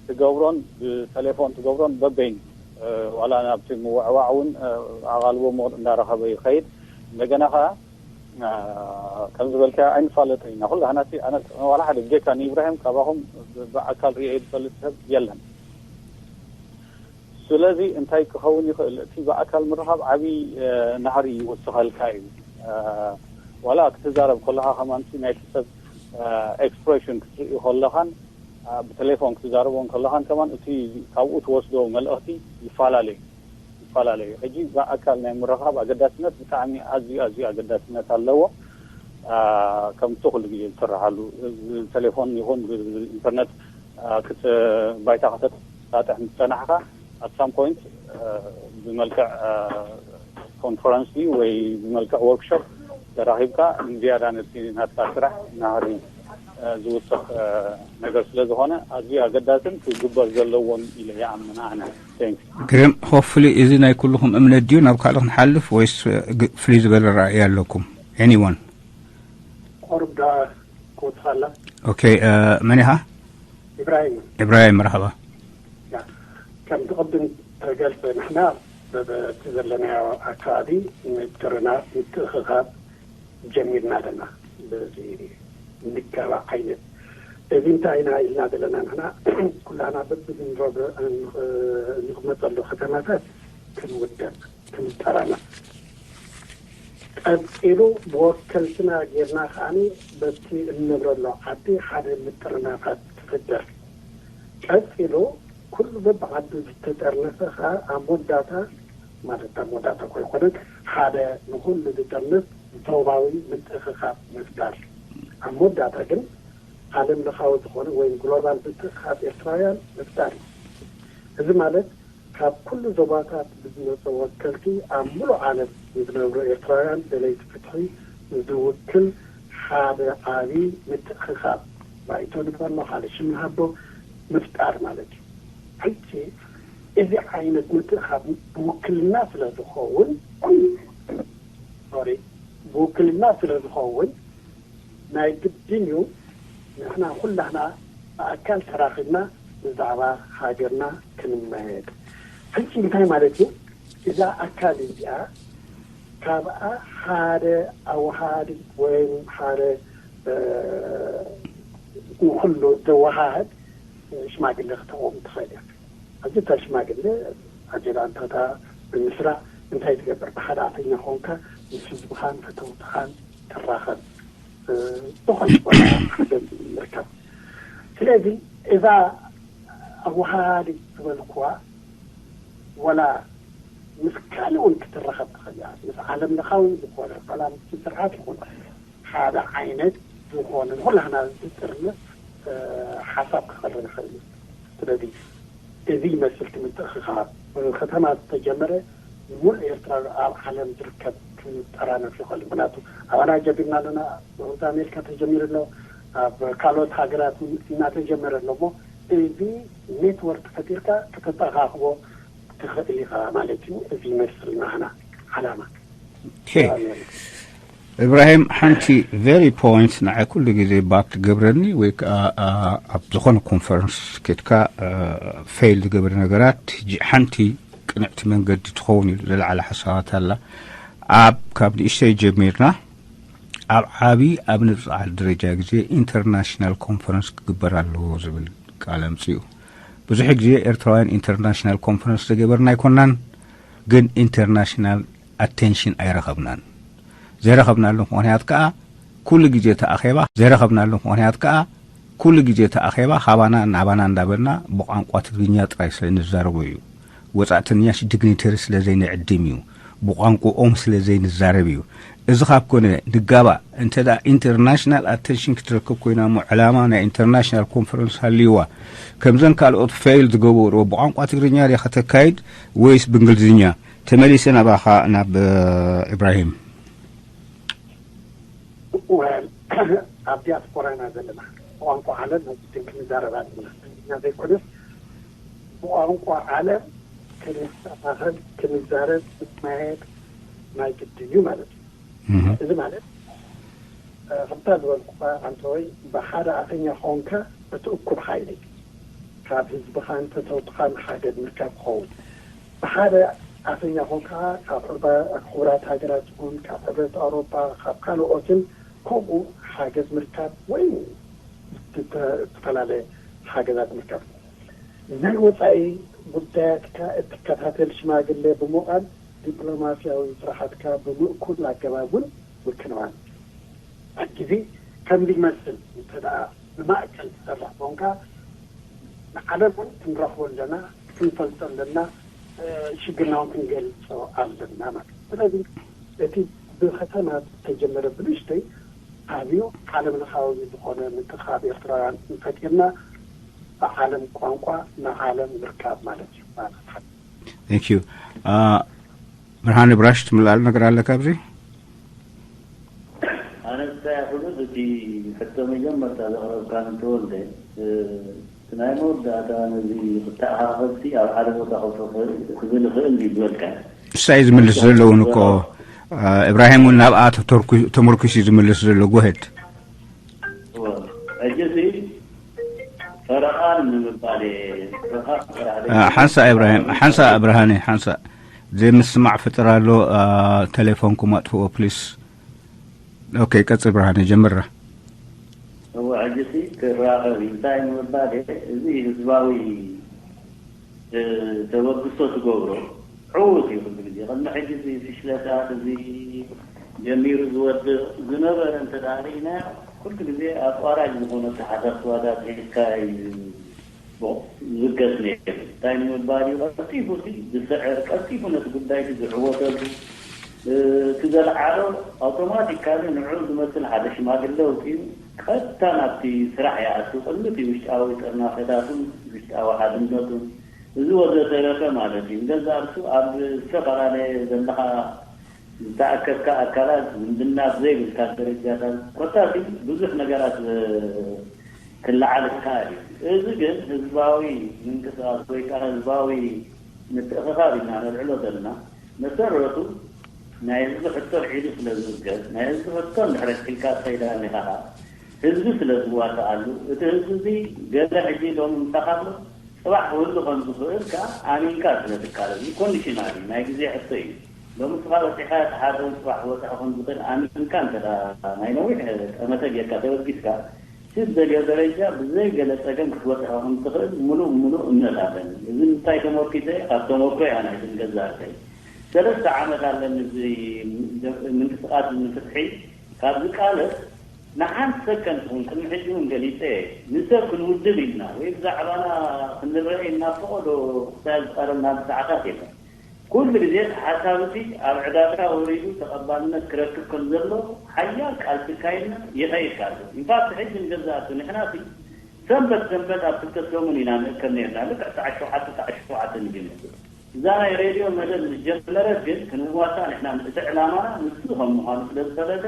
ትገብሮን ብቴሌፎን ትገብሮን በበይኑ ዋላ ናብቲ ምውዕዋዕ እውን ኣቓልቦ እንዳረኸበ ይኸይድ። እንደገና ከዓ ከም ዝበልካዮ ኣይንፋለጥን ኢና ኩላህና። ዋላ ሓደ ብጀካ ንኢብራሂም ካባኹም ብኣካል ርእየ ዝፈልጥ ሰብ የለን። ስለዚ እንታይ ክኸውን ይኽእል? እቲ ብኣካል ምርኻብ ዓብዪ ናህሪ ይውስኸልካ እዩ። ዋላ ክትዛረብ ከለኻ ከማን ናይቲ ሰብ ኤክስፕሬሽን ክትርኢ ከለኻን ብቴሌፎን ክትዛረቦ ከለኻን ከማን እቲ ካብኡ ትወስዶ መልእኽቲ ይፈላለዩ ይፈላለዩ። ሕጂ ብኣካል ናይ ምርኻብ ኣገዳስነት ብጣዕሚ ኣዝዩ ኣዝዩ ኣገዳስነት ኣለዎ። ከምቲ ኩሉ ግዜ ዝስርሓሉ ቴሌፎን ይኹን ብኢንተርነት ባይታ ከተጣጥሕ ምስ ጸናሕካ ኣት ሳም ፖይንት ብመልክዕ ኮንፈረንስ ወይ ብመልክዕ ወርክሾፕ ተራኺብካ ንዝያዳ ነቲ ናትካ ስራሕ ናህሪ ዝውስኽ ነገር ስለ ዝኾነ ኣዝዩ ኣገዳስን ክግበር ዘለዎን ኢለ ይኣምን ኣነ። Thanks። ግርም፣ ሆፕፉሊ እዚ ናይ ኩልኹም እምነት ድዩ? ናብ ካልእ ክንሓልፍ ወይስ ፍልይ ዝበለ ራእይ ኣለኩም? Anyone? ቁሩብ ዳ ክወስኻላ። ኦኬ፣ መን ኢኻ? ኢብራሂም። ኢብራሂም፣ መርሓባ። ከምቲ ቅድም ተገልጸ ንሕና በቲ ዘለናዮ ኣካባቢ ምጥርና ምትእኽኻብ ጀሚርና ኣለና። በዚ እንከባ ዓይነት እዚ እንታይ ኢና ኢልና ዘለና ንሕና ኩላና በብንረዶ ንቕመጠሉ ከተማታት ክንውደብ ክንጠራና ቀጺሉ ብወከልትና ጌርና ከዓኒ በቲ እንነብረሉ ዓዲ ሓደ ምጥርናፋት ትፍጠር። ቀጺሉ ኩሉ በብዓዱ ዝተጠርነፈ ከዓ ኣብ መወዳእታ ማለት ኣብ መወዳእታ ኮይኮነን ሓደ ንኩሉ ዝጠርንፍ ዞባዊ ምትእኽኻብ ምፍጣር ኣብ መወዳእታ ግን ዓለም ለኻዊ ዝኾነ ወይም ግሎባል ምትእኽኻብ ኤርትራውያን ምፍጣር እዩ። እዚ ማለት ካብ ኩሉ ዞባታት ብዝመፁ ወከልቲ ኣብ ሙሉእ ዓለም ንዝነብሩ ኤርትራውያን ደለይቲ ፍትሒ ዝውክል ሓደ ዓብዪ ምትእኽኻብ ባይቶ ንበሎ ካልእ ሽም ንሃቦ ምፍጣር ማለት እዩ። ሕጂ እዚ ዓይነት ምትእኻብ ብውክልና ስለ ዝኸውን ሶሪ ብውክልና ስለ ዝኸውን ናይ ግድን እዩ ንሕና ኩላህና ብኣካል ተራኺብና ብዛዕባ ሃገርና ክንመየጥ። ሕጂ እንታይ ማለት እዩ? እዛ ኣካል እዚኣ ካብኣ ሓደ ኣወሃዲ ወይም ሓደ ንኩሉ ዘወሃህድ ሽማግሌ ክተቆም ትኽእል እያ። ሕጂ እታ ሽማግሌ ኣጀንዳታታ ብምስራዕ እንታይ ትገብር? ብሓደ ኣፈኛ ኮንካ ምስ ህዝብኻን ፈተውትኻን ትራኸብ ዝኾነ ዝኾነ ሓገዝ ምርካብ። ስለዚ እዛ ኣወሃሃዲ ዝበልኩዋ ወላ ምስ ካልእ እውን ክትራኸብ ትኽእል እያ። ምስ ዓለም ለኻዊ ዝኾነ ዋላ ምስቲ ስርዓት ይኹን ሓደ ዓይነት ዝኾነ ንኹላህና ዝጥርንፍ ሓሳብ ክቐርብ ይኽእል እዩ። ስለዚ እዚ ይመስል እቲ ምትእኽኻብ። ከተማ ዝተጀመረ ሙሉእ ኤርትራ ኣብ ዓለም ዝርከብ ክጠራነፍ ይኽእል። ምክንያቱ ኣባና ጀሚርና ኣለና፣ ኣብ ኣሜሪካ ተጀሚሩ ኣሎ፣ ኣብ ካልኦት ሃገራት እናተጀመረ ኣሎ። እሞ እዚ ኔትወርክ ፈጢርካ ከተጠኻኽቦ ትኽእል ኢኻ ማለት እዩ። እዚ ይመስል ናህና ዓላማ። ኢብራሂም ሓንቲ ቨሪ ፖይንት ንዓይ ኩሉ ግዜ ባክ ትገብረኒ ወይ ከዓ ኣብ ዝኾነ ኮንፈረንስ ኬድካ ፌል ዝገብር ነገራት ሕጂ ሓንቲ ቅንዕቲ መንገዲ ትኸውን ኢሉ ዘለዓለ ሓሳባት ኣላ። ኣብ ካብ ንእሽተይ ጀሚርና ኣብ ዓቢ ኣብ ንብፅዓል ደረጃ ግዜ ኢንተርናሽናል ኮንፈረንስ ክግበር ኣለዎ ዝብል ቃል ኣምፅኡ። ብዙሕ ግዜ ኤርትራውያን ኢንተርናሽናል ኮንፈረንስ ዘገበርና ኣይኮናን፣ ግን ኢንተርናሽናል ኣቴንሽን ኣይረኸብናን። ዘይረኸብናሉ ምኽንያት ከዓ ኩሉ ግዜ ተኣኼባ ዘይረኸብናሉ ምኽንያት ከዓ ኩሉ ግዜ ተኣኼባ ካባና ናባና እንዳበልና ብቋንቋ ትግርኛ ጥራይ ስለ እንዛረቦ እዩ። ወጻእተኛሽ ዲግኒተሪ ስለ ዘይንዕድም እዩ። ብቋንቋኦም ስለ ዘይንዛረብ እዩ። እዚ ካብ ኮነ ንጋባእ። እንተ ደኣ ኢንተርናሽናል ኣቴንሽን ክትረክብ ኮይና እሞ ዕላማ ናይ ኢንተርናሽናል ኮንፈረንስ ሃልይዋ፣ ከምዘን ካልኦት ፌይል ዝገበርኦ ብቋንቋ ትግርኛ ድያ ከተካይድ ወይስ ብእንግሊዝኛ? ተመሊሰ ናባኻ ናብ ኢብራሂም። ወል ኣብ ዲያስፖራ ኢና ዘለና። ብቋንቋ ዓለም ናይ ግድን ክንዛረብ ኣለና። ትግርኛ ዘይኮነስ ብቋንቋ ዓለም ክንሰኻኸል ክንዛረብ ማየት ናይ ግድን እዩ ማለት እዩ። እዚ ማለት ከምታ ዝበልኩ ኣንተወይ ብሓደ ኣፈኛ ኾንካ እቲ እኩብ ሓይሊ ካብ ህዝብኻን ፈተውትኻን ሓገዝ ምርካብ ክኸውን። ብሓደ ኣፈኛ ኾንካ ካብ ሕቡራት ሃገራት ይኹን ካብ ሕብረት ኣውሮጳ ካብ ካልኦትን ከምኡ ሓገዝ ምርካብ ወይ ዝተፈላለየ ሓገዛት ምርካብ። ናይ ወፃኢ ጉዳያትካ እትከታተል ሽማግሌ ብምዃን ዲፕሎማስያዊ ስራሓትካ ብምእኩል ኣገባብ እውን ምክንዋን። ኣብ ግዜ ከምዚ ይመስል እንተ ደኣ ብማእከል ትሰርሕ ኮንካ ንዓለም እውን ክንረኽቦ ኣለና፣ ክንፈልጦ ኣለና፣ ሽግርና እውን ክንገልጾ ኣለና ማለት እዩ። ስለዚ እቲ ብከተማ ዝተጀመረ ብንእሽተይ ዓብዩ ዓለም ለኻዊ ዝኾነ ምትእኻብ ኤርትራውያን እንፈጢርና ብዓለም ቋንቋ ንዓለም ምርካብ ማለት እዩ ማለት እዩ። Thank you. ብርሃነ ብራሽ ትምልኣሉ ነገር ኣለካ ኣብዚ? ኣነ እንታይ ይኹን እቲ ሕቶ መጀመርታ ዘቕረብካ ንተወልደ እቲ ናይ መወዳእታ ነዚ ክተኣኻኸብቲ ኣብ ሓደ ቦታ ክብል ይኽእል ድዩ ዝበልካ? ንሳ እዩ ዝምልስ ዘለውን እኮ እብራሂም እውን ናብኣ ተመርኩስ እዩ ዝምልስ ዘሎ። ጎሄድ ሕጂ እዚ ፈረቓ ንምባል እየ። ፈረቓ ጥራሕ ሓንሳ እብራሂም ሓንሳ ብርሃነ ሓንሳ ዘይምስማዕ ፍጥር ኣሎ። ቴሌፎንኩም ኣጥፍኦ ፕሊስ። ኦኬ ቀጽል ብርሃነ ጀምራ። እወ ሕጂ ሲ ክራኸብ እዩ። እንታይ ንምባል እየ፣ እዚ ህዝባዊ ተበግሶ ትገብሮ ዕዉት እዩ። ኩሉ ግዜ ቅድሚ ሕጂ እዚ ፍሽለታት እዚ ጀሚሩ ዝወድቕ ዝነበረ እንተ ደኣ ርኢናዮ ኩሉ ግዜ ኣቋራጭ ዝኾኑ ኣተሓሳስባታት ሒዝካ እዩ ዝብገስ ነይሩ። እንታይ ንምባል እዩ ቀልጢፉ ሲ ዝስዕር ቀልጢፉ ነቲ ጉዳይ ሲ ዝዕወተሉ እቲ ዘልዓሎ ኣውቶማቲካሊ ንዕኡ ዝመስል ሓደ ሽማግለ ኣውፂኡ ቀጥታ ናብቲ ስራሕ ይኣቱ። ቅድሚ እቲ ውሽጣዊ ጥርናፈታቱን ውሽጣዊ ሓድነቱን እዚ ወዘተረፈ ማለት እዩ። ንገዛእ ርእሱ ኣብ ዝተፈላለየ ዘለኻ ዝተኣከብካ ኣካላት ዝምድና ብዘይብልካ ደረጃታት ኮታሲ ብዙሕ ነገራት ክለዓል ይከኣል እዩ። እዚ ግን ህዝባዊ ምንቅስቃስ ወይ ከዓ ህዝባዊ ምትእኽኻብ ኢና ነልዕሎ ዘለና መሰረቱ ናይ ህዝቢ ሕቶ ኣልዒሉ ስለ ዝእገድ ናይ ህዝቢ ሕቶ እንድሕር ኣልዒልካ ትኸይድ ኣለኻ ከዓ ህዝቢ ስለ ዝዋሳኣሉ እቲ ህዝቢ እዚ ገለ ሕጂ ሎሚ ምሳኻ ኣሎ ፅባሕ ክህሉ ከም ዝኽእል ከዓ ኣሚንካ ስለ ትቃለስ እዩ። ኮንዲሽናል እዩ፣ ናይ ግዜ ሕቶ እዩ። ሎሚ ንስኻ በፂሕካዮ እቲ ሓደ እውን ፅባሕ ክበፅሖ ከም ዝኽእል ኣሚንካ እንተ ናይ ነዊሕ ጠመተ ጌርካ ተበጊስካ እቲ ዝደልዮ ደረጃ ብዘይ ገለ ጸገም ክትበጽሖ ከም እትኽእል ምሉእ ብምሉእ እምነት ኣለኒ። እዚ እንታይ ተመርኲሰ እየ? ካብ ተመክሮ እየ ኣነ እዚ ንገዛእ ርእሰይ። ሰለስተ ዓመት ኣለኒ እዚ ምንቅስቓስ እዚ ንፍትሒ ካብ ዝቃለስ ንሓንቲ ሰከንድ እውን ቅድሚ ሕጂ እውን ገሊጸ እየ። ንሰብ ክንውድብ ኢልና ወይ ብዛዕባና ክንረአ ኢልና ፈቐዶ ክሳብ ዝቐረብናሉ ሰዓታት የለን። ኩሉ ግዜ እቲ ሓሳብ እቲ ኣብ ዕዳጋ ወሪዱ ተቐባልነት ክረክብ ከም ዘሎ ሓያል ቃልሲ ኣካይድና ይኸይድ ኣሎ። ኢንፋክት ሕጂ ንገዛእቱ ንሕና እቲ ሰንበት ሰንበት ኣብ ክልተ ሰሙን ኢና ንእከብ ነይርና። ልክዕ ሰዓት ሸውዓተ ሰዓት ሸውዓተ ንጅምር። እዛ ናይ ሬድዮ መደብ ምስ ጀመረት ግን ክንዋሳእ ንሕና እቲ ዕላማና ንሱ ከም ምዃኑ ስለ ዝፈለጠ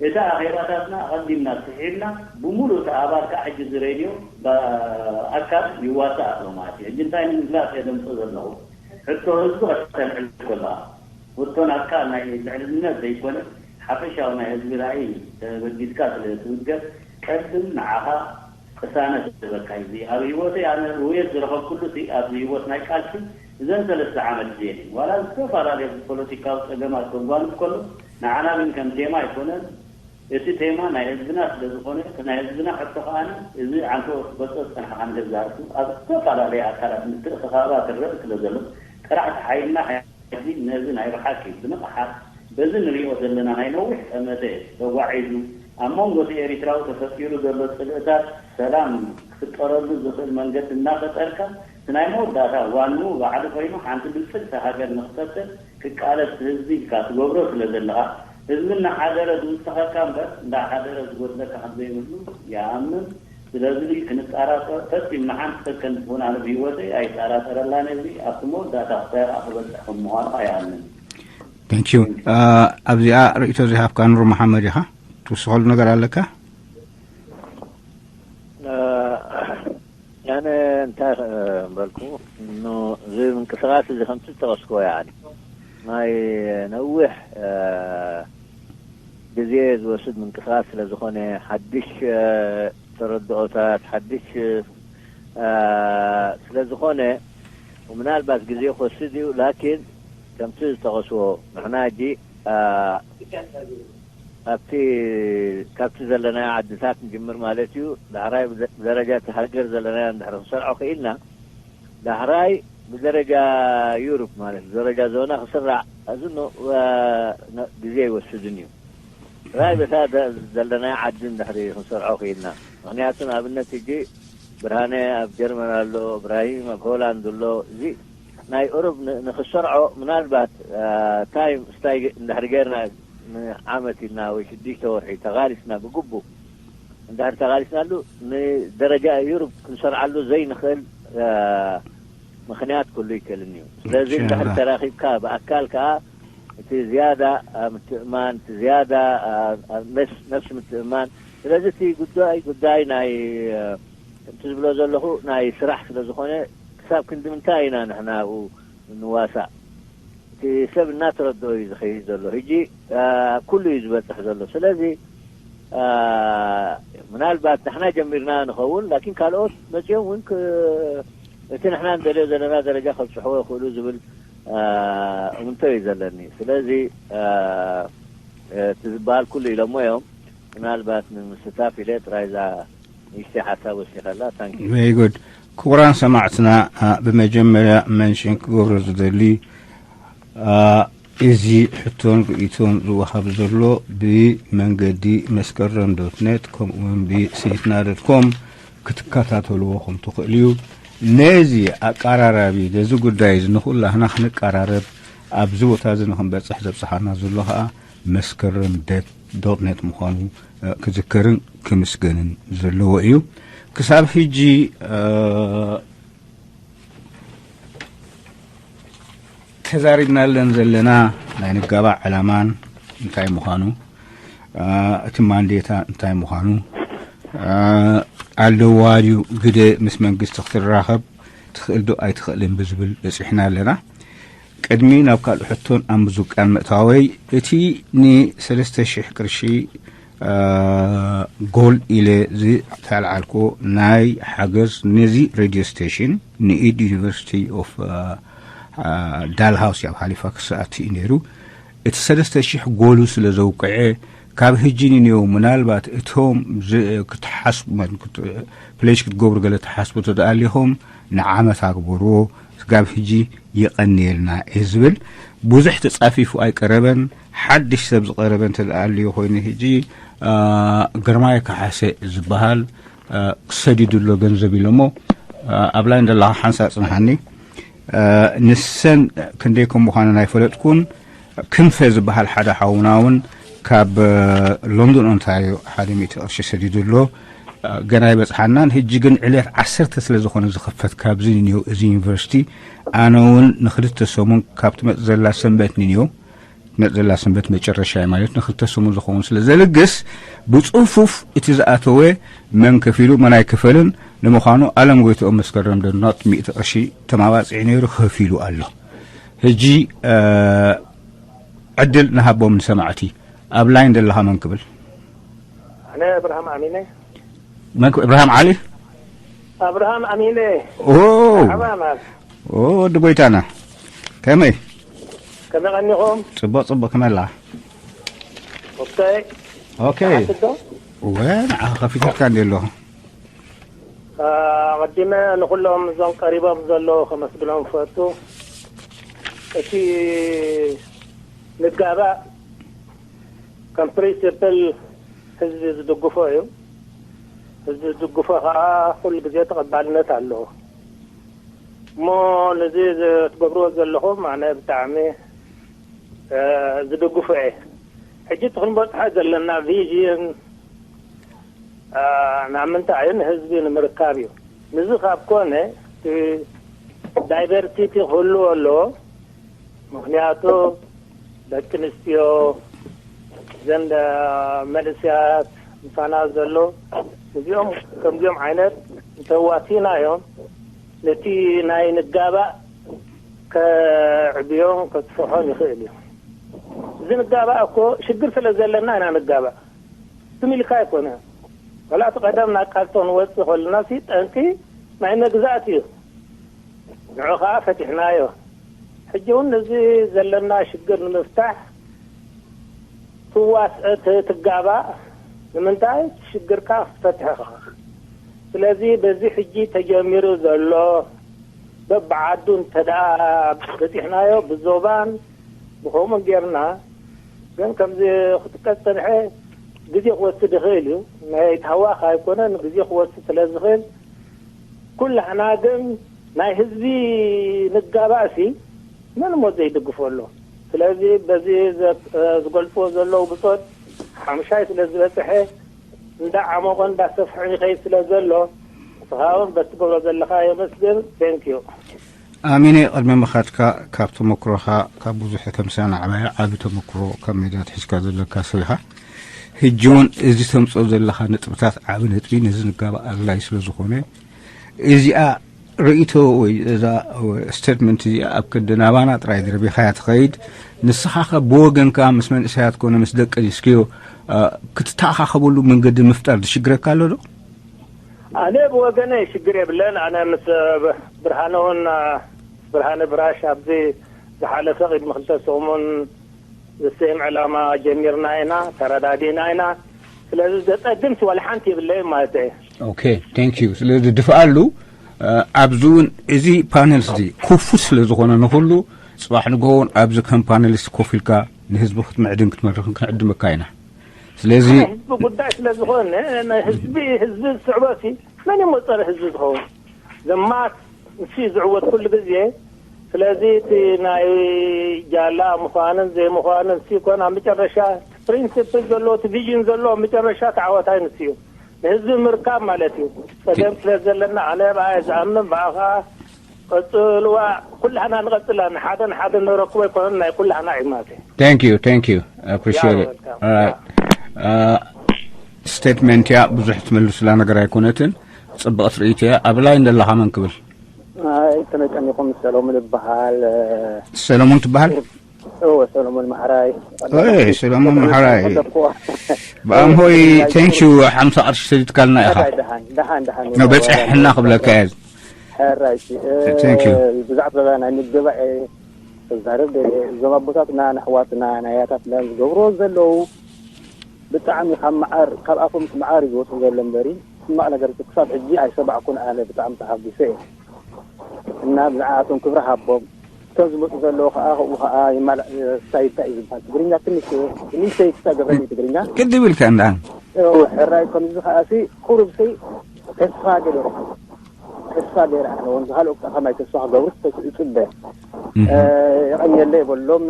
እቲ ኣኼባታትና ኣቐዲምና ስሒብና ብምሉእ እቲ ኣባል ከዓ ሕጂ እዚ ሬድዮ ብኣካል ይዋሳእ ኣሎ ማለት እዩ። ሕጂ እንታይ ንምግላፅ እየ ዘምፅእ ዘለኹ? ሕቶ ህዝቢ ከተልዕል ከለኻ፣ ወጥቶ ናትካ ናይ ልዕልነት ዘይኮነ፣ ሓፈሻዊ ናይ ህዝቢ ራእይ ተበጊስካ ስለ ትውገዝ፣ ቀድም ንዓኻ ቅሳነት ይህበካ እዩ። እዚ ኣብ ህይወተይ ኣነ ውየት ዝረኸብኩሉ እቲ ኣብዚ ህይወት ናይ ቃልሲ እዘን ሰለስተ ዓመት እዚኤን ዋላ ዝተፈላለየ ፖለቲካዊ ጸገማት ከጓንፍ ከሎ ንዓና ግን ከም ቴማ ኣይኮነን። እቲ ቴማ ናይ ህዝብና ስለ ዝኾነ እቲ ናይ ህዝብና ሕቶ ከኣ እዚ ዓንቶ ክትበልጾ ዝጸንሓኻ ንገዛእቱ ኣብ ዝተፈላለየ ኣካላት ምትእኽኻባ ክረእ ስለ ዘሎ ጥራሕ እቲ ሓይልና ሕጂ ነዚ ናይ ብሓቂ ብንቕሓት በዚ ንሪኦ ዘለና ናይ ነዊሕ ጠመተ ተጓዒዙ ኣብ መንጎ እቲ ኤሪትራዊ ተፈጢሩ ዘሎ ጽልእታት ሰላም ክፍጠረሉ ዝኽእል መንገዲ እናፈጠርካ እቲ ናይ መወዳእታ ዋንኡ ባዕሉ ኮይኑ ሓንቲ ብልጽግቲ ሃገር ንክፈጥር ክቃለስ ህዝቢ ኢልካ ትገብሮ ስለ ዘለኻ ህዝቢ እናሓደረ ዝውስኸካ እምበር እንዳሓደረ ዝጎድለካ ከምዘይብሉ ይኣምን። ስለዚ ክንጠራጠር ፈጺምና ሓንቲ ሰከንድ እውን ኣነ ብህይወተይ ኣይጠራጠረላን እዚ ኣብቲ መወዳእታ ክሳይ ከዓ ክበፅሕ ከም ምዃኑ ኣይኣምንን። Thank you። ኣብዚኣ ርእቶ ዝሃብካ ኑር መሓመድ ኢኻ። ትውስኸሉ ነገር ኣለካ? ኣነ እንታይ በልኩ፣ እዚ ምንቅስቃስ እዚ ከምቲ ዝጠቀስክዎ ያ ናይ ነዊሕ ግዜ ዝወስድ ምንቅስቃስ ስለ ዝኾነ ሓድሽ ተረድኦታት ሓድሽ ስለ ዝኾነ ምናልባት ግዜ ክወስድ እዩ። ላኪን ከምቲ ዝጠቀስዎ ንሕና ሕጂ ኣብቲ ካብቲ ዘለናዮ ዓድታት ንጅምር ማለት እዩ። ዳሕራይ ብደረጃ እቲ ሃገር ዘለናዮ እንድሕር ክንሰርዖ ክኢልና ዳሕራይ ብደረጃ ዩሩፕ ማለት ብደረጃ ዞና ክስራዕ ኣዝኖ ግዜ ይወስድን እዩ። ራይ በታ ዘለናዮ ዓዲ እንድሕሪ ክንሰርዖ ክኢልና ምክንያቱ ንኣብነት ሕጂ ብርሃነ ኣብ ጀርመን ኣሎ፣ እብራሂም ኣብ ሆላንድ ኣሎ። እዚ ናይ ኦሮብ ንክሰርዖ ምናልባት ታይም ስታይ እንድሕሪ ገርና ንዓመት ኢልና ወይ ሽዱሽተ ወርሒ ተቓሊስና ብግቡእ እንድሕር ተቓሊስናሉ ንደረጃ ዩሩብ ክንሰርዓሉ ዘይንኽእል ምኽንያት ክህሉ ይክእልን እዩ። ስለዚ እንድሕር ተራኺብካ ብኣካል ከዓ እቲ ዝያዳ ምትእማን እቲ ዝያዳ ነፍሲ ምትእማን ስለዚ እቲ ጉዳይ ጉዳይ ናይ ከምቲ ዝብሎ ዘለኹ ናይ ስራሕ ስለ ዝኾነ ክሳብ ክንዲ ምንታይ ኢና ንሕና ኣብኡ ንዋሳእ እቲ ሰብ እናተረድኦ እዩ ዝኸይድ ዘሎ። ሕጂ ኣብ ኩሉ እዩ ዝበፅሕ ዘሎ። ስለዚ ምናልባት ንሕና ጀሚርና ንኸውን ላኪን ካልኦት መፂኦም እውን እቲ ንሕና ንደልዮ ዘለና ደረጃ ከብፅሕዎ ይኽእሉ ዝብል እምንቶ እዩ ዘለኒ። ስለዚ እቲ ዝበሃል ኩሉ ኢሎሞ እዮም። ምናልባት ንምስታፍ ኢለ ጥራይ እዛ ንእሽተይ ሓሳብ ወሲኸላ። ታንኪ። Very good። ክቡራን ሰማዕትና፣ ብመጀመርያ መንሽን ክገብሮ ዝደሊ እዚ ሕቶን ርእይቶን ዝወሃብ ዘሎ ብመንገዲ መስከረም ዶት ኔት ከምኡውን ብስይትና ዶት ኮም ክትከታተልዎ ከም ትኽእሉ እዩ። ነዚ ኣቀራራቢ ነዚ ጉዳይ እዚ ንኹላህና ክንቀራረብ ኣብዚ ቦታ እዚ ንክንበፅሕ ዘብፅሓና ዘሎ ከዓ መስከረም ዶት ኔት ምዃኑ ክዝከርን ክምስገንን ዘለዎ እዩ። ክሳብ ሕጂ ተዛሪብናለን ዘለና ናይ ንጋባእ ዕላማን እንታይ ምዃኑ እቲ ማንዴታ እንታይ ምዃኑ ኣለዋ ድዩ ግደ ምስ መንግስቲ ክትራኸብ ትኽእል ዶ ኣይትኽእልን ብዝብል በፂሕና ኣለና። ቅድሚ ናብ ካልእ ሕቶን ኣብ ምዝቃን ምእታወይ እቲ ንሰለስተ ሽሕ ቅርሺ ጎል ኢለ ዝተልዓልኮ ናይ ሓገዝ ነዚ ሬድዮ ስቴሽን ንኢድ ዩኒቨርሲቲ ኦፍ ዳልሃውስ ኣብ ሃሊፋክስ ኣቲ እዩ ነይሩ። እቲ ሰለስተ ሽሕ ጎሉ ስለ ዘውቅዐ ካብ ህጂ ንንየው ምናልባት እቶም ክትሓስቡ ፕሌጅ ክትገብሩ ገለ ትሓስቡ ተደኣሊኹም ንዓመት ኣግበርዎ። ስጋብ ሕጂ የቐንየልና እየ ዝብል። ብዙሕ ተጻፊፉ ኣይቀረበን። ሓድሽ ሰብ ዝቐረበ እንተደኣ ኣልዩ ኮይኑ ሕጂ ግርማይ ካሓሰ ዝበሃል ሰዲዱ ኣሎ ገንዘብ ኢሎሞ ኣብ ላይን ዘለኻ ሓንሳ ጽንሓኒ። ንሰን ክንደይ ከም ምዃነን ኣይፈለጥኩን። ክንፈ ዝበሃል ሓደ ሓውና እውን ካብ ሎንዶን ኦንታርዮ ሓደ ሚእቲ ቅርሺ ሰዲዱ ኣሎ። ገና ኣይበጽሓናን። ሕጂ ግን ዕለት ዓሰርተ ስለ ዝኾነ ዝኽፈት ካብዚ ንንየው እዚ ዩኒቨርሲቲ ኣነ እውን ንክልተ ሰሙን ካብ ትመጽእ ዘላ ሰንበት ንንየው ትመጽእ ዘላ ሰንበት መጨረሻ ማለት ንክልተ ሰሙን ዝኸውን ስለ ዘልግስ ብጽፉፍ እቲ ዝኣተወ መን ከፊሉ መን ኣይከፈልን ንምዃኑ ኣለም ጎይትኦም መስከረም ደናት ሚእቲ ቅርሺ ተማባጽዒ ነይሩ ከፊሉ ኣሎ። ሕጂ ዕድል ንሃቦም ንሰማዕቲ። ኣብ ላይን ዘለኻ መን ክብል? ኣነ እብርሃም ኣሚነ። መን ክብል? እብርሃም ዓሊ? እብርሃም ኣሚነ። ኦ ኣባማል። ኦ፣ ወዲ ጎይታና፣ ከመይ? ከመይ ቀኒኹም? ጽቡቕ፣ ጽቡቕ፣ ከመይ ኣላ? ኦኬ። ኦኬ። ንዓኻ ከፊተካ እንዲ ኣለኹ። ኣቐዲመ ንኹሎም እዞም ቀሪቦም ዘለዉ ከመስግኖም እፈቱ። እቲ ንጋባእ ከም ፕሪንሲፕል ህዝቢ ዝድግፎ እዩ። ህዝቢ ዝድግፎ ከዓ ኩሉ ግዜ ተቐባልነት ኣለዎ። እሞ ነዚ ትገብርዎ ዘለኹም ኣነ ብጣዕሚ ዝድግፎ እየ። ሕጂ እቲ ክንበፅሖ ዘለና ቪዥን ናብ ምንታይ እዩ? ንህዝቢ ንምርካብ እዩ። ንዚ ካብ ኮነ እቲ ዳይቨርሲቲ ክህልዎ ኣለዎ። ምክንያቱ ደቂ ኣንስትዮ ዘን መንእሰያት ምሳና ዘሎ እዚኦም ከምዚኦም ዓይነት እንተዋሲናዮም ነቲ ናይ ንጋባእ ከዕብዮን ከስፍሖን ይኽእል እዩ። እዚ ንጋባእ እኮ ሽግር ስለ ዘለና ኢና ንጋባእ። ትም ኢልካ ኣይኮነ። ዋላ እቲ ቀደም ናብ ቃልሶ ንወፅእ ከለና ሲ ጠንቂ ናይ መግዛእቲ እዩ። ንዑ ከዓ ፈቲሕናዮ። ሕጂ እውን ነዚ ዘለና ሽግር ንምፍታሕ ትዋስእ ትጋባእ ንምንታይ ሽግርካ ክትፈትሕ ኢኻ። ስለዚ በዚ ሕጂ ተጀሚሩ ዘሎ በብዓዱ እንተደኣ በፂሕናዮ ብዞባን ብኸምኡን ጌርና ግን ከምዚ ክጥቀስ ፀንሐ ግዜ ክወስድ ይኽእል እዩ። ናይ ታዋኽ ኣይኮነን ግዜ ክወስድ ስለ ዝኽእል ኩላህና ግን ናይ ህዝቢ ንጋባእሲ መን እሞ ዘይድግፎ ኣሎ። ስለዚ በዚ ዝገልፅዎ ዘለዉ ብፆት ሓምሻይ ስለ ዝበፅሐ እንዳዓሞቐ እንዳሰፍሐ ይኸይድ ስለ ዘሎ ንስኻ እውን በቲ ትገብሮ ዘለኻ የመስግን። Thank you። ኣሚነ፣ ቅድሚ ምኻድካ ካብ ተመክሮኻ ካብ ብዙሕ ከም ሰናዕባያ ዓቢ ተመክሮ ካብ ሜዳ ኣትሒዝካ ዘለካ ሰብ ኢኻ። ሕጂ እውን እዚ ተምፅኦ ዘለኻ ነጥብታት ዓቢ ነጥቢ ነዚ ንጋባእ ኣድላይ ስለ ዝኾነ እዚኣ ርእይቶ ወይ እዛ ስቴትመንት እዚኣ ኣብ ክንዲ ናባና ጥራይ ደርቢኻያ ትኸይድ። ንስኻ ከ ብወገንካ ምስ መንእሰያት ኮነ ምስ ደቂ ኣንስትዮ ክትተኣኻኸበሉ መንገዲ ምፍጣር ዝሽግረካ ኣሎ ዶ? ኣነ ብወገነይ ሽግር የብለን። ኣነ ምስ ብርሃነ እውን ብርሃነ ብራሽ ኣብዚ ዝሓለፈ ቅድሚ ክልተ ሰሙን ዘሰም ዕላማ ጀሚርና ኢና፣ ተረዳዲእና ኢና። ስለዚ ዘፀግም ዋላ ሓንቲ የብለይን ማለት እየ። ኦኬ፣ thank you። ስለዚ ድፍኣሉ ኣብዚ እውን እዚ ፓነል እዚ ክፉት ስለ ዝኾነ ንኹሉ ፅባሕ ንግሆ እውን ኣብዚ ከም ፓነሊስት ኮፍ ኢልካ ንህዝቢ ክትምዕድን ክትመርኽን ክንዕድመካ ኢና። ስለዚ ህዝቢ ጉዳይ ስለ ዝኾነ ህዝቢ ህዝቢ ዝስዕቦ ሲ መን እዩ ሞፀረ ህዝቢ ዝኸውን? ዘማት ንሱ እዩ ዝዕወት ኩሉ ግዜ። ስለዚ እቲ ናይ ጃላ ምዃንን ዘይምዃንን ሲ ኮን ኣብ መጨረሻ ፕሪንስፕል ዘለዎ እቲ ቪዥን ዘለዎ ኣብ መጨረሻ ተዓወታይ ንሱ እዩ። ንህዝቢ ምርካብ ማለት እዩ። ፀገም ስለ ዘለና ኣነ ብኣየ ዝኣምን ብኣ ከዓ ቀፅልዋ ኩላህና ንቐፅላ ንሓደ ንሓደ ንረክቦ ኣይኮነን ናይ ኩላህና እዩ ማለት እዩ። Thank you, thank you. I appreciate it. All right. Uh, statement እያ ብዙሕ ትመልስላ ነገር ኣይኮነትን። ፅብቕቲ ርእይቶ እያ። ኣብ ላይን ዘለኻ መን ክብል? ኣይ ከመይ ቀኒኹም? ሰሎሙን እበሃል። ሰሎሙን ትበሃል? እወ ሰሎሙን ማሕራይ። ኦይ ሰሎሙን ማሕራይ። ብኣምሆይ thank you ሓምሳ ቅርሺ ሰዲድካልና ኢኻ። ደሓን ደሓን ደሓን። ነው በፂሕና ክብለካ እየ። ሕራይ Thank you። ብዛዕባ ናይ ምገባእ ክዛረብ ደልየ እዞም ኣቦታትና ንኣሕዋትና ናይ ኣያታትና ዝገብርዎ ዘለዉ ብጣዕሚ ካብ መዓር ካብ ኣፎም እቲ መዓር እዩ ዝወፅእ ዘሎ እምበሪ ሕማቕ ነገር ክሳብ ሕጂ ኣይሰማዕኩን ኣነ ብጣዕሚ ተሓጒሰ እየ እና ንዓኣቶም ክብሪ ሃቦም እቶም ዝመፁ ዘለዉ ከዓ ከምኡ ከዓ ይማላእ ስታይ እንታይ እዩ ዝበሃል ትግርኛ ትንሽ ንእሽተይ ክሳብ ገብረኒ ትግርኛ ቅድም ኢልካ እንዳ ሕራይ ከምዚ ከዓ ሲ ቁሩብ ሲ ተስፋ ገለ ተስፋ ገይረ ኣነ እውን ዝካልኦ ከዓ ከማይ ተስፋ ክገብሩ ይፅበ የቐንየለ ይበሎም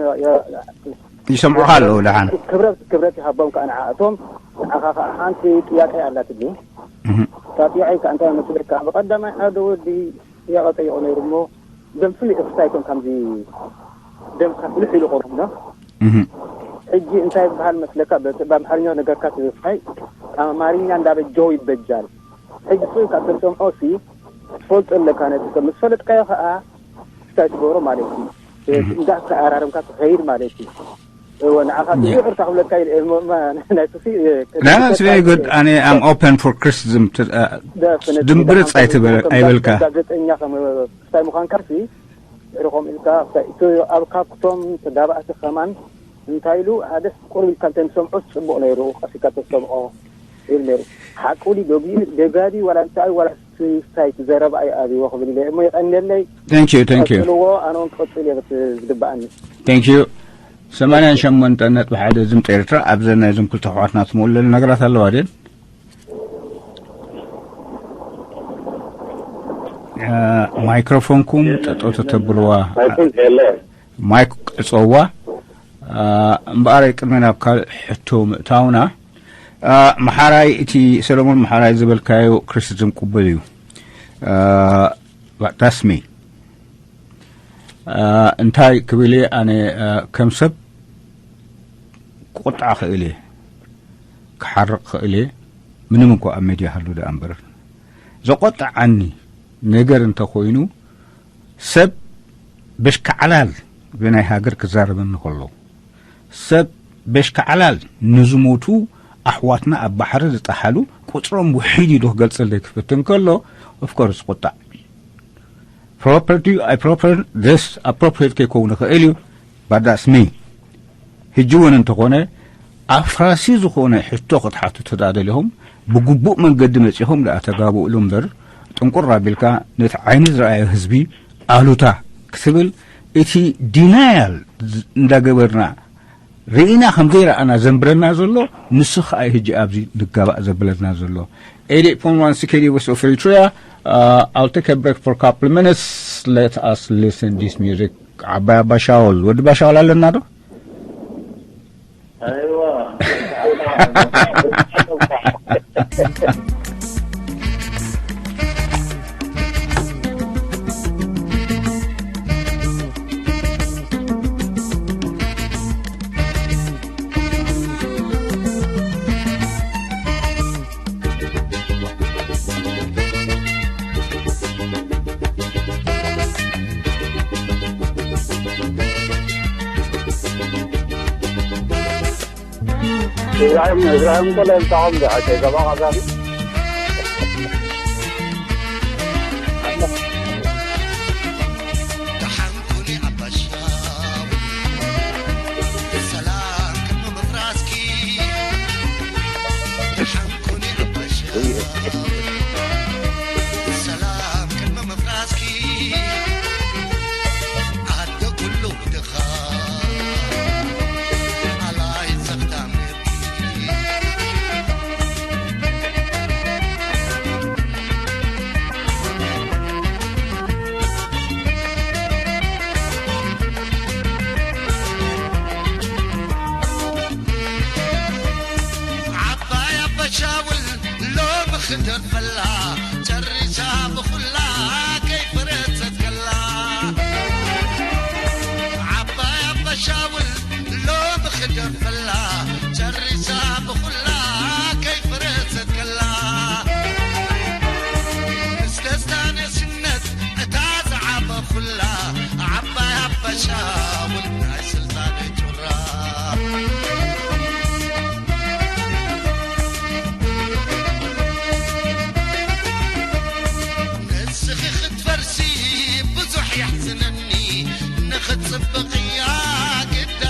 ይሰምዑኻ ኣለዉ ደሓን ክብረት ክብረት ይሃቦም ከዓ ንዓእቶም ንዓኻ ከዓ ሓንቲ ጥያቄ ኣላትኒ እታ ጥያቄ ከዓ እንታይ መስለካ ብቀዳማይ ሓደ ወዲ ጥያቄ ጠይቆ ነይሩ እሞ ደም ፍሉይ እኽስታ ይኮን ከምዚ ደምካ ፍልሕ ኢሉ ቆርብና ሕጂ እንታይ ዝበሃል መስለካ በኣምሓርኛ ነገርካ ትብስካይ ኣማርኛ እንዳበጀው ይበጃል ሕጂ ስኡ ካብ ተሰምዖ ሲ ትፈልጦ ኣለካ ነቲ ሰብ ምስ ፈለጥካዮ ከዓ እንታይ ትገብሮ ማለት እዩ እንዳተኣራረምካ ትኸይድ ማለት እዩ እወ ንዓኻ ብዙሕ እርታ ክብለካ ኢለ እየ እሞ እማ ናይ ሱሲ ዳና ስበይ good ኣነ I'm open for criticism ድምብርፅ ኣይትበል ኣይበልካ ጋዜጠኛ እንታይ ምዃንካ ሲ ድሕሪ ከምኡ ኢልካ፣ እንታይ፣ እቲ ኣብ ካብቶም ተጋባእቲ ከማን እንታይ ኢሉ፣ "ኣደስ ቁሩብ ኢልካ እንተንሰምዖ ጽቡቕ ነይሩ፣ ቀስ ኢልካ ተሰምዖ" ይብል ነይሩ። ሓቁ ድዩ? ደጊ-፣ ደጋዲ ዋላ እንታይ ዋላ ስታይ ዘረባ እዩ ኣብይዎ ክብል ኢለ እሞ የቐንየለይ። Thank you, thank you። ቀጽልዎ፣ ኣነ እውን ክቕጽል እየ በቲ ዝግብኣኒ። Thank you። ሰማንያን ሸሞንተን ነጥቢ ሓደ ድምፂ ኤርትራ፣ ኣብዘን ናይዞም ክልተ ኣሕዋትና ትመልእለን ነገራት ኣለዋ ድየን? እ፣ ማይክሮፎንኩም ጠጠው ተተብልዋ። ማይኩን የለ። ማይክ ቅጸዋ። እ፣ እምበኣር ቅድሚ ናብ ካልእ ሕቶ ምእታውና፣ እ፣ መሓራይ፣ እቲ ሰለሞን መሓራይ ዝበልካዮ ክሪቲሲዝም ቅቡል እዩ። እ፣ that's me። እ፣ እንታይ ክብል እየ ኣነ፣ እ፣ ከም ሰብ ክቁጣዕ ክእል እየ፣ ክሓርቕ ክእል እየ፣ ምንም እንኳ ኣብ ሜድያ ሃሉ ደኣ እምበር። ዘቆጣዓኒ ነገር እንተኾይኑ፣ ሰብ በሽካዕላል ብናይ ሃገር ክዛረበኒ ከሎ፣ ሰብ በሽካዕላል ንዝሞቱ ኣሕዋትና ኣብ ባሕሪ ዝጠሓሉ ቁጽሮም ውሒድ እዩ ዶ ክገልጸለይ ክፍትን ከሎ፣ of course ቁጣዕ። ፕሮፐር ድዩ ኣይፕሮፐር፣ ደስ ኣፕሮፕሪየት ከይከውን ይኽእል እዩ። But that's me። ሕጂ እውን እንተኾነ ኣፍራሲ ዝኾነ ሕቶ ክትሓቱ ተዳደሊኹም፣ ብግቡእ መንገዲ መጺኹም ደኣ ተጋብእሉ እምበር፣ ጥንቁር ኣቢልካ ነቲ ዓይኒ ዝረኣዮ ህዝቢ ኣሉታ ክትብል፣ እቲ ዲናያል ዝ-፣ እንዳገበርና ርኢና ከም ዘይረኣና ዘንብረና ዘሎ ንሱ ኸኣ እዩ። ሕጂ ኣብዚ ንጋባእ ዘብለና ዘሎ። ኤይት ኤይት ፖይንት ዋን C K D Voice of Eritrea. Uh, I'll take a break for a couple of minutes. Let us listen this music. ዓባይ ኣባ ሻውል፣ ወዲ ኣባ ሻውል ኣለና ዶ? ኣይዋ። እብራሂም፣ እብራሂም እኮ ለምሳኹም ዶ? ኣይ፣ ገባ ቀዳሚ። ደሓን ኩኒ ኣባሻው፣ ሰላም ቅድሚ ምፍራስኪ። ደሓን ኩኒ ኣባሻው፣ ሰላም ቅድሚ ምፍራስኪ። ኣደ ኩሉ ድኻ፣ ኣላይ ዘኽታም ዓባይ ኣባሻውል ሎሚ ክደርፈላ ጨሪሳ ብኹላ ከይፈረሰት ከላ። ዓባይ ኣባሻውል ሎሚ ክደርፈላ ጨሪሳ ብኹላ ከይፈረሰት ከላ። ምስ ደስታ ነስነት እታ ዝዓበኹላ ዓባይ ኣባሻውል ናይ ስልጣን ጩራ። ንስኺ ክትፈርሲ ብዙሕ የሕዝነኒ፣ ንኽትጽብቕያ ግዳ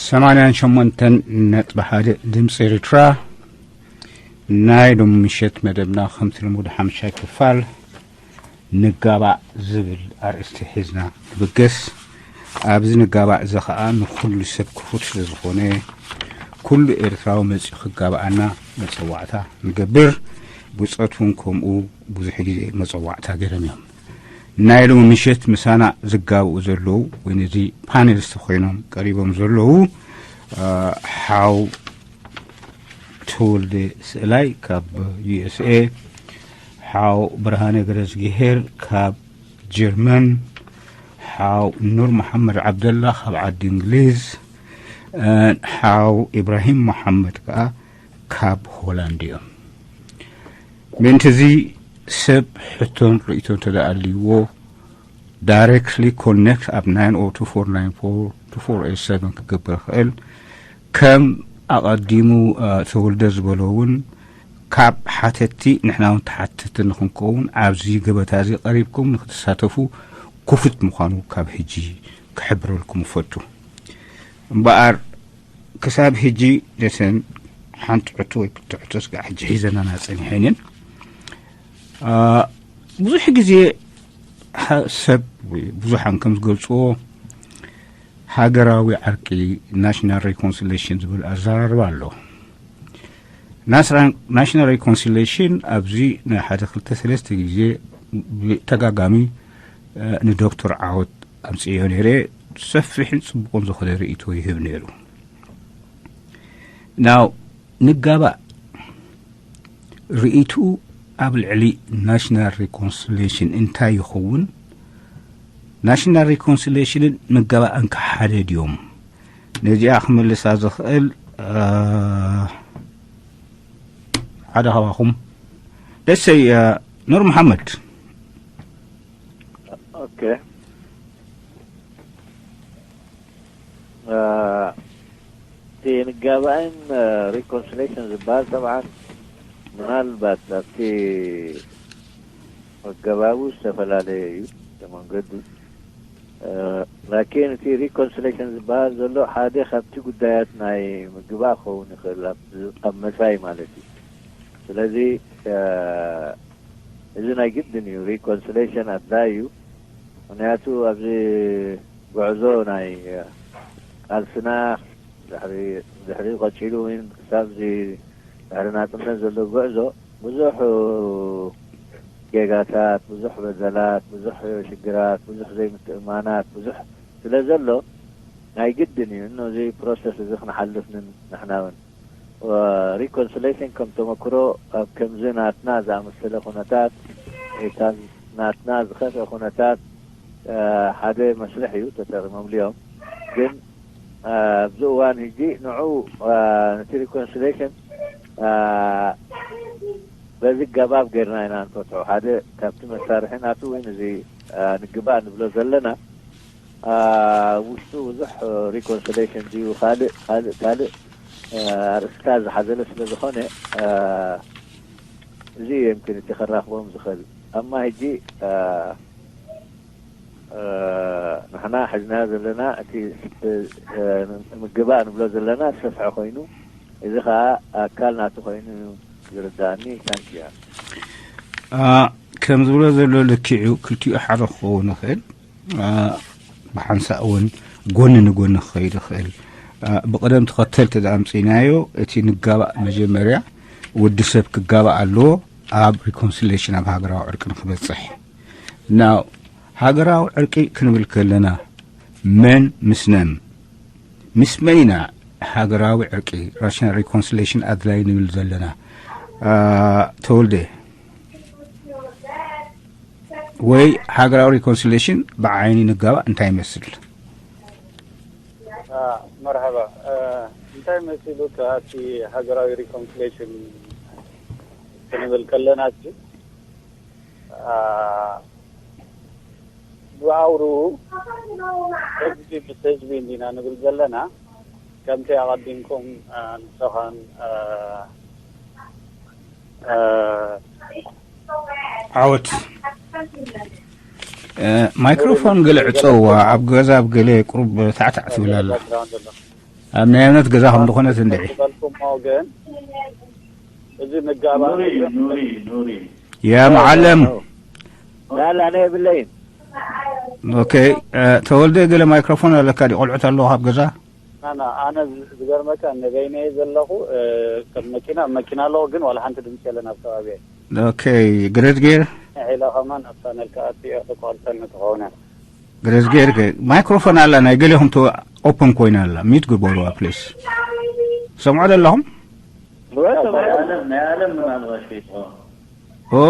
ሰማንያን ሸሞንተን ነጥቢ ሓደ ድምፂ ኤርትራ። ናይ ሎሚ ምሸት መደብና ከምቲ ልሙድ ሓምሻይ ክፋል ንጋባእ ዝብል ኣርእስቲ ሒዝና ንብገስ። ኣብዚ ንጋባእ እዚ ኸኣ ንኹሉ ሰብ ክፉት ስለ ዝኾነ፣ ኩሉ ኤርትራዊ መጺኡ ክጋባኣና መጸዋዕታ ንገብር። ብጾት እውን ከምኡ ብዙሕ ግዜ መጸዋዕታ ገይሮም እዮም። ናይ ሎሚ ምሸት ምሳና ዝጋብኡ ዘለዉ ወይ ነዚ ፓነሊስት ኮይኖም ቀሪቦም ዘለዉ፣ እ፣ ሓው ተወልደ ስእላይ ካብ ዩ ኤስ ኤ፣ ሓው ብርሃነ ገረዝግሄር ካብ ጀርመን፣ ሓው ኑር መሓመድ ዓብደላ ካብ ዓዲ እንግሊዝ፣ እ፣ ሓው ኢብራሂም መሓመድ ከኣ ካብ ሆላንድ እዮም። ምእንቲ እዚ ሰብ ሕቶን ርእይቶን እንተ ደኣ ኣልይዎ፣ ዳይሬክትሊ ኮኔክት ኣብ ናይን ኦ ቱ ፎር ናይን ፎር ቱ ፎር ኤት ሰቨን ክገብር ይኽእል። ከም ኣቐዲሙ፣ እ፣ ተወልደ ዝበሎ እውን፣ ካብ ሓተትቲ ንሕና እውን ተሓተትቲ ንኽንከውን፣ ኣብዚ ገበታ እዚ ቀሪብኩም ንክትሳተፉ ክፉት ምዃኑ ካብ ሕጂ ክሕብረልኩም እፈቱ። እምበኣር፣ ክሳብ ሕጂ ነተን ሓንቲ ሕቶ ወይ ክልተ ሕቶ ስጋዕ ሕጂ ሒዘናና ጸኒሐን እየን። አ፣ ብዙሕ ግዜ ሀ-፣ ሰብ ወይ ብዙሓን ከም ዝገልጽዎ፣ ሃገራዊ ዓርቂ፣ ናሽናል ሪኮንሲሌሽን ዝብል ኣዘራርባ ኣሎ። ናስራ-፣ ናሽናል ሪኮንሲሌሽን ኣብዚ ናይ ሓደ ክልተ ሰለስተ ግዜ ብተጋጋሚ፣ እ፣ ንዶክተር ዓወት ኣምጽዮ ነይረ። ሰፊሕን ጽቡቕን ዝኾነ ርእይቶ ይህብ ነይሩ። ናው ንጋባእ ርእይትኡ ኣብ ልዕሊ ናሽናል ሪኮንሲሌሽን እንታይ ይኸውን? ናሽናል ሪኮንሲሌሽንን ምጋባእን ከሓደ ድዮም? ነዚኣ ክምልሳ ዝኽእል፣ እ፣ ሓደ ካባኹም። ደሰይ፣ እ፣ ኑር መሓመድ። ኦኬ። እ፣ እቲ ንጋባእን፣ እ፣ ሪኮንሲሌሽን ዝበሃል፣ ጠብዓን፣ ምናልባት ኣብቲ ኣገባቡ ዝተፈላለየ እዩ፣ እቲ መንገዱ። እ፣ ላኪን እቲ ሪኮንሲሌሽን ዝበሃል ዘሎ ሓደ ካብቲ ጉዳያት ናይ ምግባእ ክኸውን ይኽእል፣ ኣብ፣ ኣብ መጻኢ ማለት እዩ። ስለዚ፣ እ፣ እዚ ናይ ግድን እዩ፣ ሪኮንሲሌሽን ኣድላይ እዩ። ምኽንያቱ ኣብዚ ጉዕዞ ናይ ቃልስና ድሕሪ፣ ድሕሪ ቀጺሉ እውን ክሳብ እዚ ድሕሪ ናጽነት ዘሎ ጉዕዞ ብዙሕ ጌጋታት፣ ብዙሕ በደላት፣ ብዙሕ ሽግራት፣ ብዙሕ ዘይምትእማናት፣ ብዙሕ ስለ ዘሎ ናይ ግድን እዩ ነዚ ፕሮሰስ እዚ ክንሓልፍ ን-፣ ንሕና እውን። ሪኮንሲሌሽን ከም ተመክሮ ኣብ ከምዚ ናትና ዝኣመሰለ ኩነታት፣ ወይ ካብ ናትና ዝኸፍአ ኩነታት፣ እ፣ ሓደ መስርሕ እዩ ተጠቒሞምሉ እዮም። ግን፣ እ፣ ኣብዚ እዋን ሕጂ ንዑ፣ እ፣ ነቲ ሪኮንሲሌሽን፣ እ፣ በዚ ገባብ ጌርና ኢና ንፈትሖ። ሓደ ካብቲ መሳርሒ ናቱ እውን እዚ፣ እ፣ ንግባእ ንብሎ ዘለና፣ እ፣ ውሽጡ ብዙሕ ሪኮንሲሌሽን ድዩ ካልእ፣ ካልእ፣ ካልእ፣ እ፣ ኣርእስታት ዝሓዘለ ስለ ዝኾነ፣ እ፣ እዚ እዩ የምክን እቲ ከራኽቦም ዝኽእል። ኣማ ሕጂ፣ እ፣ እ፣ ንሕና ሒዝናዮ ዘለና እቲ፣ እ፣ እ፣ ምግባእ ንብሎ ዘለና ሰፍሐ ኮይኑ፣ እዚ ኸኣ ኣካል ናቱ ኮይኑ እዩ ዝርዳእኒ። ታንኪያ። እ፣ ከም ዝብሎ ዘሎ ልክዕ እዩ፣ ክልቲኡ ሓደ ክኸውን ይኽእል። እ፣ ብሓንሳእ እውን ጎኒ ንጎኒ ክኸይድ ይኽእል። እ፣ ብቕደም ተኸተል ተዝኣምጺእናዮ፣ እቲ ንጋባእ መጀመርያ ወዲ ሰብ ክጋባእ ኣለዎ፣ ኣብ ሪኮንሲሌሽን፣ ኣብ ሃገራዊ ዕርቂ ንክበጽሕ። ናው ሃገራዊ ዕርቂ ክንብል ከለና፣ መን ምስ ነን፣ ምስ መን ኢና ሃገራዊ ዕርቂ፣ ናሽናል ሪኮንሲሌሽን ኣድላይ ንብል ዘለና? አ፣ ተወልደ፣ ወይ ሃገራዊ ሪኮንሲሌሽን ብዓይኒ ንጋባእ እንታይ ይመስል? አ፣ መርሓባ። አ፣ እንታይ መሲሉ ከኣ እቲ ሃገራዊ ሪኮንሲሌሽን ክንብል ከለና፣ እቲ፣ አ፣ ብኣውርኡ ህዝቢ ምስ ህዝቢ እንዲና ንብል ዘለና፣ ከምቲ ኣቐዲምኩም፣ አ፣ ንስኻን፣ አ፣ አ፣ ዓወት። እ፣ ማይክሮፎን ገለ ዕጸዋ፣ ኣብ ገዛ ኣብ ገለ ቁሩብ ታዕታዕ ትብል ኣላ። ባክግራውንድ ኣሎ። ኣብ ናይ እምነት ገዛ ከም ዝኾነት እንድዒ። ዝበልኩሞ ግን እዚ ምጋባ ኑሪ፣ ኑሪ፣ ኑሪ። ያ መዓለም። ላላ፣ ኣነ የብለይን። ኦኬ፣ እ፣ ተወልደ፣ ገለ ማይክሮፎን ኣለካ ድዩ? ቆልዑት ኣለዉ ካብ ገዛ? ኣነ፣ ኣነ ዝ-፣ ዝገርመካ፣ ንበይነይ ዘለኹ፣ እ፣ ከም መኪና፣ መኪና ኣለዎ፣ ግን ዋላ ሓንቲ ድምፂ የለን ኣብ ከባቢየ። ኦኬ፣ ግረድ ጌር። ንዒላ ከማን ኣብታ ነልካ ኣትየ ክቋርፀኒ ትኸውን እያ። ግረዝ ጌርክ ማይክሮፎን ኣላ ናይ ገሌኹም ተ ኦፕን ኮይና ኣላ። ሚት ግበሩዋ ፕሊስ። ሰምዖ ዘለኹም? ናይ ኣለም፣ ናይ ኣለም ምናልባት ከይትኾን። ኦ፣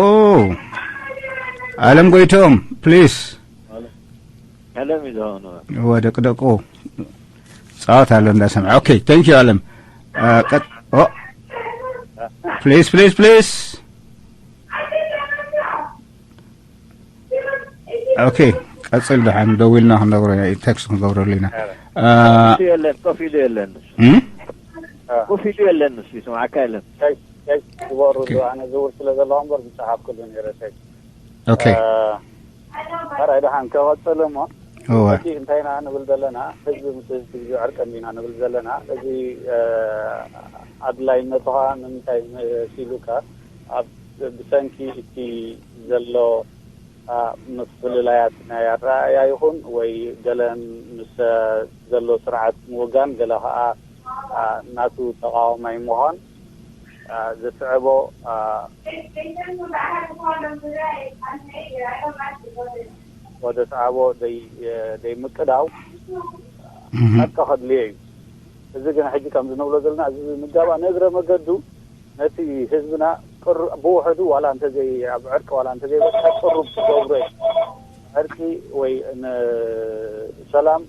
ኣለም ጎይቶም ፕሊስ። ኣለም እዩ ዝኸውን። እወ፣ ደቂ ደቁ ጻወት ኣሎ እንዳሰምዐ። ኦኬ፣ ታንክ ዩ ኣለም። አ፣ ቀጥ-፣ ኦ፣ ፕሊስ፣ ፕሊስ፣ ፕሊስ። ኦኬ፣ ቀጽል። ደሓን ደዊልና ክንነግሮ ኢና፣ ቴክስት ክንገብረሉ ኢና። ኧረ። አ፣ ኮፍ ኢሉ የለን፣ ኮፍ ኢሉ የለን። እም? ኮፍ ኢሉ የለን፣ ንሱ ይስምዓካ የለን። ቴክስት፣ ቴክስት ግበሩ። ኦኬ። ኣነ ዝውር ስለ ዘለኹ እምበር ዝጸሓፍኩሉ ነይረ ቴክስት። ኦኬ። አ፣ ሕራይ ደሓን ክቐጽል እሞ፣ እወ። ሕጂ እንታይ ኢና ንብል ዘለና? ህዝቢ ምስ ህዝቢ እዩ ዕርቂ እንዲና ንብል ዘለና። እዚ፣ እ፣ ኣድላይነቱ ኸኣ ንምንታይ መሲሉካ? ኣብ፣ ብሰንኪ እቲ ዘሎ፣ እ፣ ምፍልላያት ናይ ኣረኣእያ ይኹን ወይ ገለ ምስ ዘሎ ስርዓት ምውጋን፣ ገለ ኸኣ ኣ፣ ናቱ ተቓዋማይ ምዃን፣ ኣ፣ ዘስዕቦ፣ ኣ፣ ወደ ሰዓቦ ደይ-፣ ደይምቅዳው እህ። ዕርቂ ከድልዮ እዩ። እዚ ግን ሕጂ ከምዚ ንብሎ ዘለና፣ እዚ ምጋባእ ንእግረ መገዱ ነቲ ህዝብና ቅር-፣ ብውሕዱ ዋላ እንተዘይ-፣ ኣብ ዕርቂ ዋላ እንተዘይበጽሐ ቅሩብ ክገብሮ እዩ። ዕርቂ ወይ ንሰላም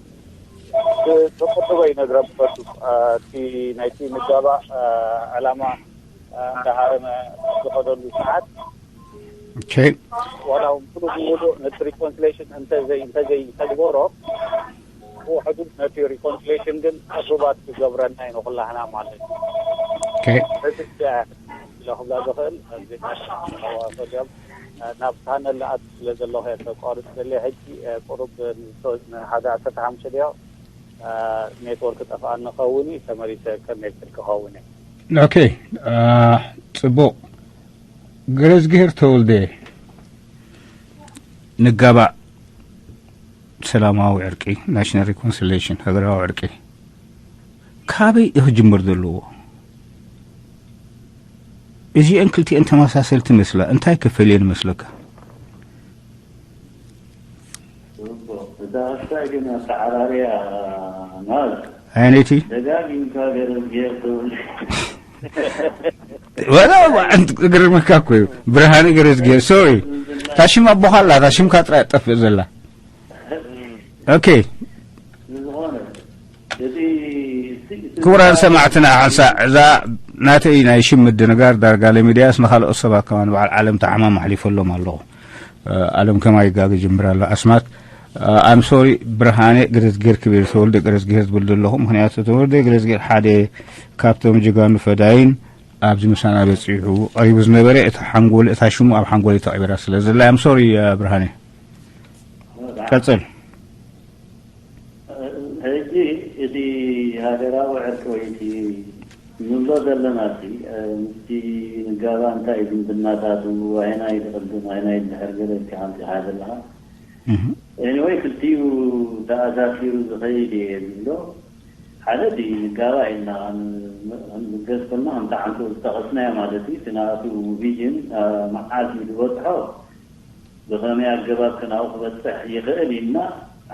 ብ-፣ ብቕርበ ይነግረም ፈቱ። አ፣ እቲ ናይቲ ምጋባእ፣ አ፣ ዕላማ፣ አ፣ እንዳሃረመ ዝኸደሉ ሰዓት ኦኬ። ዋላ እውን ሙሉእ ብሙሉእ ነቲ ሪኮንሲሌሽን እንተዘይ-፣ እንተዘይተግበሮ፣ ብውሕዱ ነቲ ሪኮንሲሌሽን ግን ቅሩባት ክገብረና እዩ ንኹላህና ማለት እዩ። ኦኬ። እዚ ኢለ ክብላ ዝኽእል፣ ኣብዚ ሓዋፈ ድዮም፣ ናብ ፓነል ኣት ስለ ዘለኹ እየ ከቋርጽ ዘለ። ሕጂ፣ እ፣ ቁሩብ ንዝተ-፣ ንሓደ ዓሰርተ ሓሙሽተ ደቂቕ፣ እ፣ ኔትወርክ ጠፍኣኒ ክኸውን እዩ፣ ተመሊሰ ከኔክትድ ክኸውን እየ። ኦኬ፣ እ፣ ጽቡቕ። ገረዝግሄር ተወልደ፣ ንጋባእ ሰላማዊ ዕርቂ፣ ናሽናል ሪኮንሲሊየሽን፣ ሃገራዊ ዕርቂ፣ ካበይ እዩ ክጅምር ዘለዎ? እዚአን ክልቲአን ተመሳሰልቲ መስላ፣ እንታይ ከፈልየን መስለካ? ጽቡቕ። እታ ክስታይ ግን ኣተዓራርያ ማለት ኣየነይቲ? ደጋጊምካ ገረዝግሄር ትብል። ወላ፣ ወላ፣ ግርምካ እኮ እዩ። ብርሃነ ገረዝግሄር፣ ሶሪ። እታ ሽም ኣቦኻ ኣላ፣ እታ ሽምካ ጥራይ እያ ትጠፍእ ዘላ። ኦኬ። ዝኾነ፣ እቲ፣ እቲ፣ እቲ ክቡራን ሰማዕትና፣ ሓንሳእ እዛ ናተይ ናይ ሽም ምድንጋር ዳርጋ ለሚድያስ ንኻልኦት ሰባት ከማን በዓል ዓለም ተዓማም ኣሕሊፈሎም ኣለኹ። እ፣ ዓለም ከማይ ይጋገ ጅምር ኣሎ። ኣስማት፣ እ፣ I'm sorry፣ ብርሃነ ገረዝግሄር ክብል፣ ተወልደ ገረዝግሄር ዝብል ዘለኹ። ምኽንያቱ ተወልደ ገረዝግሄር ሓደ ካብቶም ጀጋኑ ፈዳይን ኣብዚ ምሳና በጺሑ ቀሪቡ ዝነበረ፣ እታ ሓንጎል፣ እታ ሽሙ ኣብ ሓንጎለይ ተቐቢራ ስለ ዘላ፣ I'm sorry፣ እ፣ ብርሃነ። ቀጽል። ሕጂ እቲ ሃገራዊ ዕርቂ ወይ እቲ ንብሎ ዘለና፣ እቲ፣ እ፣ ምስቲ ንጋባ እንታይ ዝምድናታቱ፣ ኣየናይ ዝቕድም፣ ኣየናይ ዝድሕር ገለ ኢልካ ኣምጺኻ ዘለኻ። እህ። ኤኒወይ፣ ክልቲኡ ተኣሳሲሩ ዝኸይድ እየ ዝብሎ። ሓደ እቲ ንጋባ ኢልና ከም፣ ከም ዝገስ ኮና፣ ከምቲ ዓንቶ ዝጠቐስናዮ ማለት እዩ፣ እቲ ናቱ ቪዥን፣ እ፣ መዓስ እዩ ዝበጽሖ፣ ብኸመይ ኣገባብ ከ ናብኡ ክበጽሕ ይኽእል ኢልና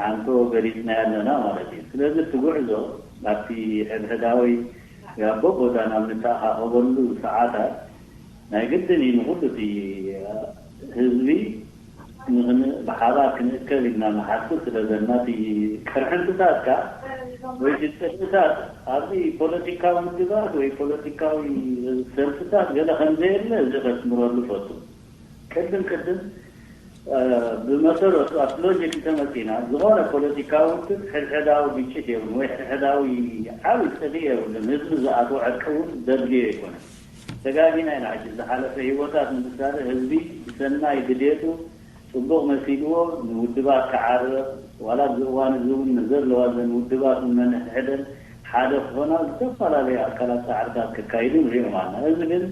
ዓንቶ ገሊጽናዮ ኣለና ማለት እዩ። ስለዚ እቲ ጉዕዞ ናብቲ ሕድሕዳዊ ኣብ በቦታ ናብ ንተኣኻኸበሉ ሰዓታት ናይ ግድን እዩ ንኹሉ እቲ ህዝቢ ንኽን-፣ ብሓባር ክንእከብ ኢልና ንሓስብ ስለ ዘለና፣ እቲ ቅርሕንትታት ከኣ ወይ እቲ ጽልእታት ኣብዚ ፖለቲካዊ ውድባት ወይ ፖለቲካዊ ሰልፍታት ገለ ከም ዘየለ እዚ ከስምረሉ እፈቱ። ቅድም ቅድም፣ እ፣ ብመሰረቱ ኣብቲ ሎጂክ እንተመጺና፣ ዝኾነ ፖለቲካዊ ውድብ ሕድሕዳዊ ግጭት የብሉን ወይ ሕድሕዳዊ ዓቢ ጽልኢ የብሉን። ህዝቢ ዝኣትዎ ዕርቂ እውን ዘድልዮ ኣይኮነን። ተጋጊና ኢና። ሕጂ ዝሓለፈ ህይወታት ንምሳሌ ህዝቢ ብሰናይ ድሌቱ ጽቡቕ መሲልዎ ንውድባት ክዓርቕ፣ ዋላ ኣብዚ እዋን እዚ እውን ንዘለዋ እዘን ውድባት እውን ነንሕድሕደን ሓደ ክኾና ዝተፈላለዩ ኣካላት ፃዕርታት ከካይዱ ንሪኦም ኣለና። እዚ ግን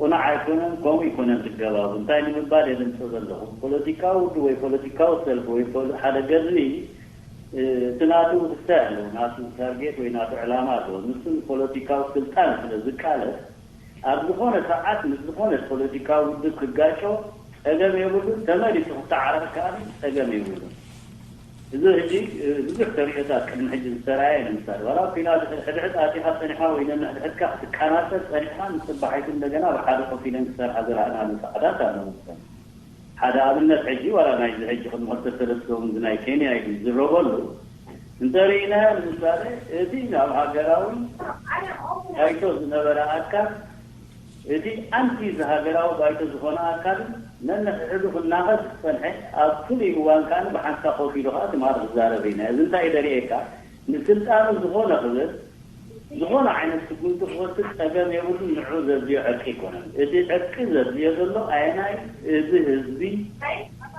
ቁኑዕ ኣይኮነን፣ ከምኡ ኣይኮነን ዝገባቡ። እንታይ ንምባል እየ ዘምፅእ ዘለኹ? ፖለቲካዊ ውድብ ወይ ፖለቲካዊ ሰልፊ ወይ ፖለ-፣ ሓደ ገድሊ፣ እ፣ እቲ ናቱ ውሳኔ ኣለዎ፣ ናቱ ታርጌት ወይ ናቱ ዕላማ ኣለዎ። ንሱ ንፖለቲካዊ ስልጣን ስለ ዝቃለስ፣ ኣብ ዝኾነ ሰዓት ምስ ዝኾነ ፖለቲካዊ ውድብ ክጋጮ ጸገም የብሉን፣ ተመሊሱ ክተዓረቕ ከኣ ጸገም የብሉን። እዚ ሕጂ፣ እ፣ ብዙሕ ተርእዮታት ቅድሚ ሕጂ ዝተራእየ፣ ንምሳሌ፣ ዋላ ኣብ ኲናት ሕድሕድ ኣቲኻ ጸኒሕካ ወይ ነንሕድሕድካ ክትቀናጸል ጸኒሕካ፣ ንጽባሒቱ እንደገና ብሓደ ኮፍ ኢለን ክሰርሓ ዝረኣናሉ ሰዓታት ኣሎ። ንምሳሌ፣ ሓደ ኣብነት፣ ሕጂ ዋላ ናይዚ ሕጂ ቅድሚ ክልተ ሰለስተ ወንዝ ናይ ኬንያ እዩ ዝዝረበሉ እንተርኢና፣ ንምሳሌ፣ እቲ ናብ ሃገራዊ ባይቶ ዝነበረ ኣካል፣ እቲ ኣንቲ እዚ ሃገራዊ ባይቶ ዝኾነ ኣካል ነንሕድሕዱ ክናኸስ ዝጸንሐ፣ ኣብ ፍሉይ እዋን ከኣ ብሓንሳብ ኮፍ ኢሉ ከኣ ትማሊ ክዛረብ ኢና። እዚ እንታይ ደርእየካ? ንስልጣኑ ዝኾነ ክብል፣ ዝኾነ ዓይነት ስጉምቲ ክወስድ ጸገም የብሉን። ንዑ ዘድልዮ ዕርቂ ኣይኮነን። እቲ ዕርቂ ዘድልዮ ዘሎ ኣየናይ፣ እዚ ህዝቢ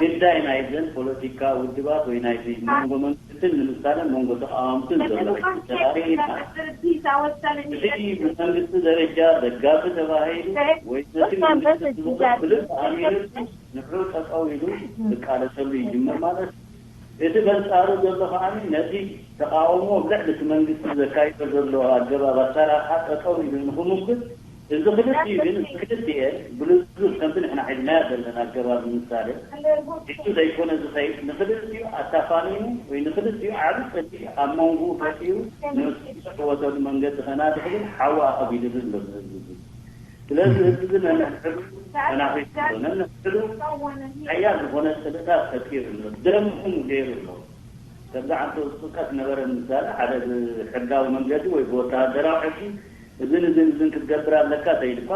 ግዳይ ናይዘን ፖለቲካ ውድባት ወይ ናይዚ መንጎ መንግስትን ንምሳሌ መንጎ ተቃወምትን ዘሎ ተራእዩ ኢና። እቲ ብመንግስቲ ደረጃ ደጋፊ ተባሂሉ ወይ ነቲ መንግስቲ ዝውክል ብልብ ኣሚኑ ንዑ ጠጠው ኢሉ ክቃለሰሉ ይጅምር ማለት እዩ። እቲ በንጻሩ ዘሎ ከኣ ነቲ ተቃውሞ ኣብ ልዕሊ እቲ መንግስቲ ዘካይዶ ዘሎ ኣገባብ ኣሰራርሓ ጠጠው ኢሉ ንክምጉት፣ እዚ ክልቲኡ ግን፣ እዚ ክልቲኤን ብልዙብ ከምቲ ንሕና ሒዝናዮ ዘለና ኣገባብ ንምሳሌ፣ ሒዙ ዘይኮነ ዝኸይድ፣ ንክልቲኡ ኣታፋኒኑ ወይ ንክልቲኡ ዓቢ ጽልኢ ኣብ መንጎኡ ፈጢሩ ንሱ ዝዕወተሉ መንገዲ ከናዲ ክብል ሓዊ ኣቐቢሉሉ ኣሎ ህዝቢ። ስለዚ ህዝቢ ነንሕድሕዱ ተናኺሱ ኣሎ። ነንሕድሕዱ ሓያል ዝኾነ ጽልእታት ፈጢሩ ኣሎ። ደምኹም ገይሩ ኣሎ። ከምዚ ዓንቶ ዝጥቀስ ነበረ፣ ንምሳሌ፣ ሓደ ብሕጋዊ መንገዲ ወይ ብወተሃደራዊ ሕጊ እዝን እዝን እዝን ክትገብር ኣለካ ተይሉ እኳ፣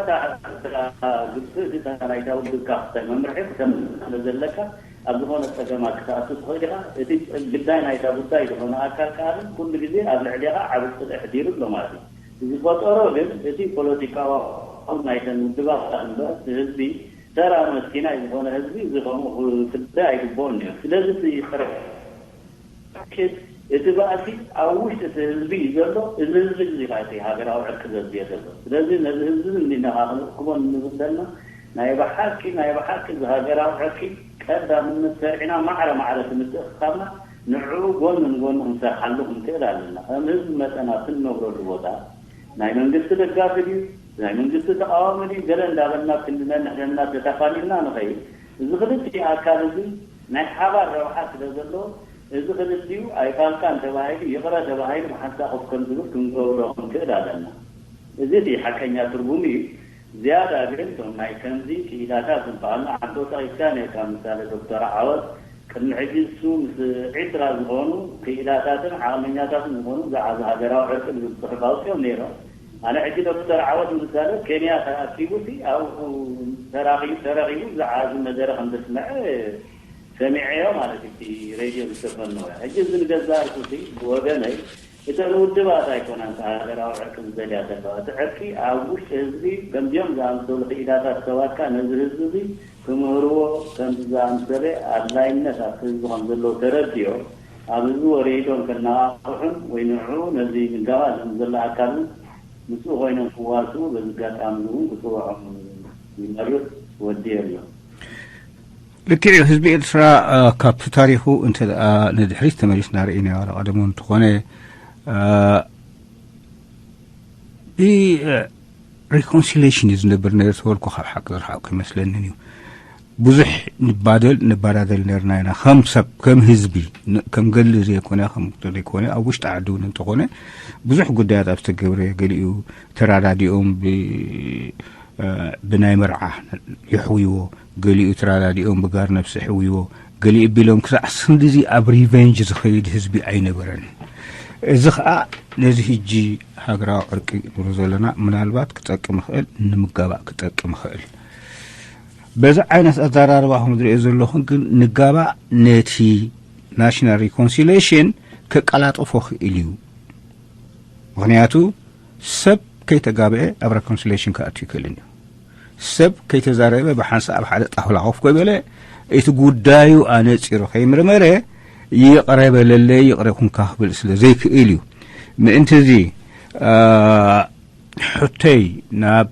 እታ ግብፂ፣ እቲ ናይታ ውድብካ ክተ-፣ መምርሒ ክተምፅእ ስለ ዘለካ፣ ኣብ ዝኾነ ፀገማት ክትኣቱ ትኽእል ኢኻ። እቲ ግዳይ ናይታ ጉዳይ ዝኾነ ኣካል ከኣ ኩሉ ግዜ ኣብ ልዕሌኻ ዓቢ ጽልኢ ኣሕዲሩ ኣሎ ማለት እዩ። ዝፈጠሮ ግን እቲ ፖለቲካዊ ኣቕም ናይተን ውድባት እምበር፣ እቲ ህዝቢ፣ ተራ መስኪናይ ዝኾነ ህዝቢ፣ እዚ ከምኡ ክፍደ ኣይግብኦን እዩ። ስለዚ እቲ ይቕረ-፣ እቲ ባእሲ ኣብ ውሽጢ እቲ ህዝቢ እዩ ዘሎ። እዚ ህዝቢ እዚ ኸዓ እቲ ሃገራዊ ዕርቂ ዘድልዮ ዘሎ። ስለዚ ነዚ ህዝቢ እዚ እንዲና ክንእክቦ እንብል ዘለና፣ ናይ ብሓቂ፣ ናይ ብሓቂ እዚ ሃገራዊ ዕርቂ ቀዳምነት ሰሪዕና ማዕረ ማዕረ እቲ ምትእኽኻብና ንዕኡ ጎኒ ንጎኒ ክንሰርሓሉ ክንክእል ኣለና። ከም ህዝቢ መጠን ኣብቲ እንነብረሉ ቦታ ናይ መንግስቲ ደጋፊ ድዩ፣ ናይ መንግስቲ ተቃዋሚ ድዩ፣ ገለ እንዳበልና ኣብ ክንዲ ነንሕድሕድና ተተፋኒልና ንኸይድ። እዚ ክልቲኡ ኣካል እዚ ናይ ሓባር ረብሓ ስለ ዘለዎ፣ እዚ ክልቲኡ ኣይፋልካን ተባሂሉ፣ ይቕረ ተባሂሉ፣ ብሓንሳእ ኮፍ ከም ዝብል ክንገብሮ ክንክእል ኣለና። እዚ እቲ ሓቀኛ ትርጉሙ እዩ። ዝያዳ ግን እቶም ናይ ከምዚ ክኢላታት ዝበሃሉ፣ ዓንቶ ጠቒስካ ነርካ፣ ምሳሌ ዶክተር ዓወት ቅድሚ ሕጂ እሱ ምስ ዒስራ ዝኾኑ ክኢላታትን ዓቕመኛታትን ዝኾኑ ብዛዕባ ሃገራዊ ዕርቂ ዝብል ጽሑፍ ኣውጺኦም ነይሮም። ኣነ ሕጂ ዶክተር ዓወት ምሳሌ ኬንያ ተኣኪቡ ሲ ኣብኡ ተራኺቡ፣ ተረኺቡ ብዛዕባ እዚ መደረ ከም ዘስምዐ ሰሚዐዮ ማለት እዩ፣ እቲ ሬድዮ ዝተፈነወ። ሕጂ እዚ ንገዛእ ርእሱ ሲ ብወገነይ እተን ውድባት ኣይኮናን እቲ ሃገራዊ ዕርቂ ዝደልያ ዘለዋ። እቲ ዕርቂ ኣብ ውሽጢ ህዝቢ ከምዚኦም ዝኣምሰሉ ክኢላታት ሰባት ከኣ ነዚ ህዝቢ እዚ ክምህርዎ፣ ከምዚ ዝኣምሰለ ኣድላይነት ኣብቲ ህዝቢ ከም ዘለዎ ተረዲኦም፣ ኣብ ህዝቢ ወሪዶም ከነቓቕሑን ወይ ንዕኡ ነዚ ንጋባ ዝብል ዘሎ ኣካልን ምስኡ ኮይኖም ክዋስኡ በዚ ኣጋጣሚ እዚ እውን ክጽውዖም ይመርጽ። ወዲ ኣሎ። ልክዕ እዩ። ህዝቢ ኤርትራ፣ እ፣ ካብቲ ታሪኹ እንተ ደኣ ንድሕሪት ተመሊስና ርኢናዮ ዋላ ቀደሙ እንተኾነ፣ እ፣ ብ-፣ እ፣ ሪኮንሲሌሽን እዩ ዝነብር ነይሩ ተበልኩ ካብ ሓቂ ዝረሓቕኩ ይመስለንን እዩ። ብዙሕ ንባደል፣ ንባዳደል ነርና ኢና። ከም ሰብ፣ ከም ህዝቢ፣ ን-፣ ከም ገሊ ዘይኮነ፣ ከም ዘይኮነ፣ ኣብ ውሽጢ ዓዲ እውን እንተኾነ፣ ብዙሕ ጉዳያት ኣብ ዝተገብረ፣ ገሊኡ ተራዳዲኦም ብ-፣ እ፣ ብናይ መርዓ የሕውይዎ፣ ገሊኡ ተራዳዲኦም ብጋር ነብሲ የሕውይዎ፣ ገሊኡ ቢሎም ክሳዕ ስንድዚ ኣብ ሪቨንጅ ዝኸይድ ህዝቢ ኣይነበረን። እዚ ኸኣ ነዚ ሕጂ ሃገራዊ ዕርቂ ንብሎ ዘለና ምናልባት ክጠቅም ይኽእል፣ ንምጋባእ ክጠቅም ይኽእል። በዚ ዓይነት ኣዘራርባኹም ዝሪኦ ዘለኹ ግን ንጋባእ ነቲ ናሽናል ሪኮንሲሌሽን ከቀላጥፎ ክእል እዩ። ምኽንያቱ ሰብ ከይተጋብአ ኣብ ሪኮንሲሌሽን ክኣቱ ይክእልን እዩ። ሰብ ከይተዛረበ ብሓንሳእ ኣብ ሓደ ጣውላ ኮፍ ከይበለ እቲ ጉዳዩ ኣነጺሩ ከይምርመረ ይቕረ በለለይ፣ ይቕረ ኩንካ ክብል ስለ ዘይክእል እዩ። ምእንቲ እዚ ሕቶይ ናብ